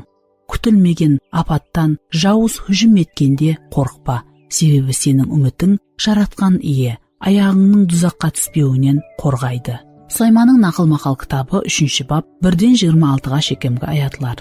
Kútilmegen apattan jawız hújim etkende qorqpa, sebebi seniń úmitiń Jaratqan Iye, ayaǵıńnıń duzaqqa túspewinen qorǵaydı. Sulaymannıń Naqıl-maqal kitabı, úshinshi bap, birden jigirma altıǵa shekemgi ayatlar.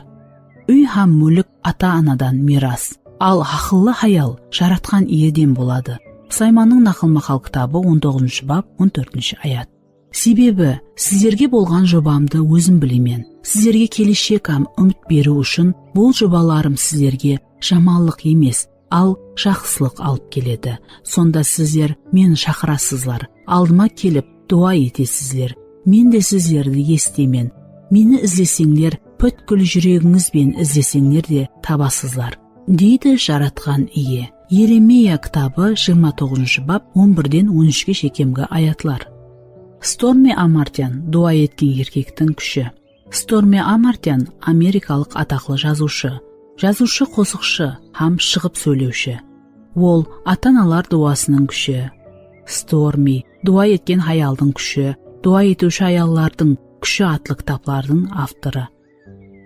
Úy hám múlik ata-anadan miyras, al aqıllı hayal Jaratqan Iyeden boladı. Sulaymannıń Naqıl-maqal kitabı, on toǵızınshı bap, on tórtinshi ayat. Sebebi sizlerge bolǵan jobamdı ózim bilemen. Sizlerge keleshek hám úmit beriw ushın bul jobalarım sizlerge jamanlıq emes, al jaqsılıq alıp keledi. Sonda sizler meni shaqırasızlar, aldıma kelip duwa etesizler. Men de sizlerdi esitemen. Meni izleseńler, pútkil júregińiz benen izleseńler de tabasızlar, deydi Jaratqan Iye. Yeremiya kitabı, jigirma toǵızınshı bap, on birden on úshke shekemgi ayatlar. Stormi Amartyan, duwa etken erkektiń kúshi. Stormi Amartyan amerikalıq ataqlı jazıwshı, jazıwshı, qosıqshı hám shıǵıp sóylewshi. Ol ata-analar duwasınıń kúshi. Stormi, duwa etken hayaldıń kúshi, duwa etiwshi hayallardıń kúshi atlı kitaplardıń avtorı.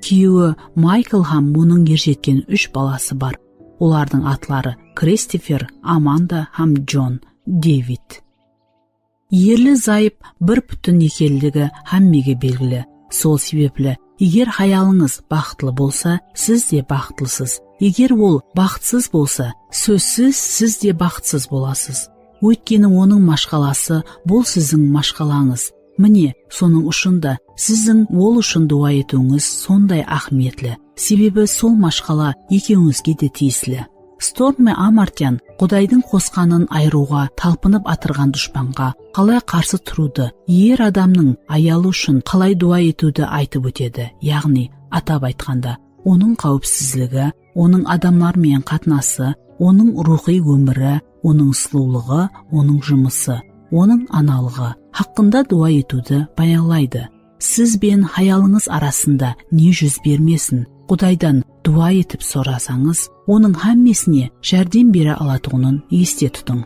Kúyewi Maykl hám onıń erjetken úsh balası bar. Olardıń atları Kristofer, Amanda hám Jon Devid. Erli-zayıp bir pútin ekenligi hámmege belgili. Sol sebepli, eger hayalıńız baxıtlı bolsa, siz de baxıtlısız. Eger ol baxıtsız bolsa, sózsiz, siz de baxıtsız bolasız. Óytkeni onıń mashqalası, bul siziń mashqalańız. Mine, sonıń ushın da siziń ol ushın duwa etiwińiz sonday áhmiyetli. Sebebi sol mashqala ekewińizge de tiyisli. Stormi Amartyan Qudaydıń qosqanın ayırıwǵa talpınıp atırǵan dushpanǵa qalay qarsı turıwdı, er adamnıń ayalı ushın qalay duwa etiwdi aytıp ótedi, yaǵnıy, atap aytqanda, onıń qáwipsizligi, onıń adamlar menen qatnası, onıń ruwxıy ómiri, onıń sulıwlıǵı, onıń jumısı, onıń analıǵı haqqında duwa etiwdi bayanlaydı. Siz benen hayalıńız arasında ne júz bermesin, Qudaydan duwa etip sorasańız, onıń hámmesine járdem bere alatuǵının este tutıń.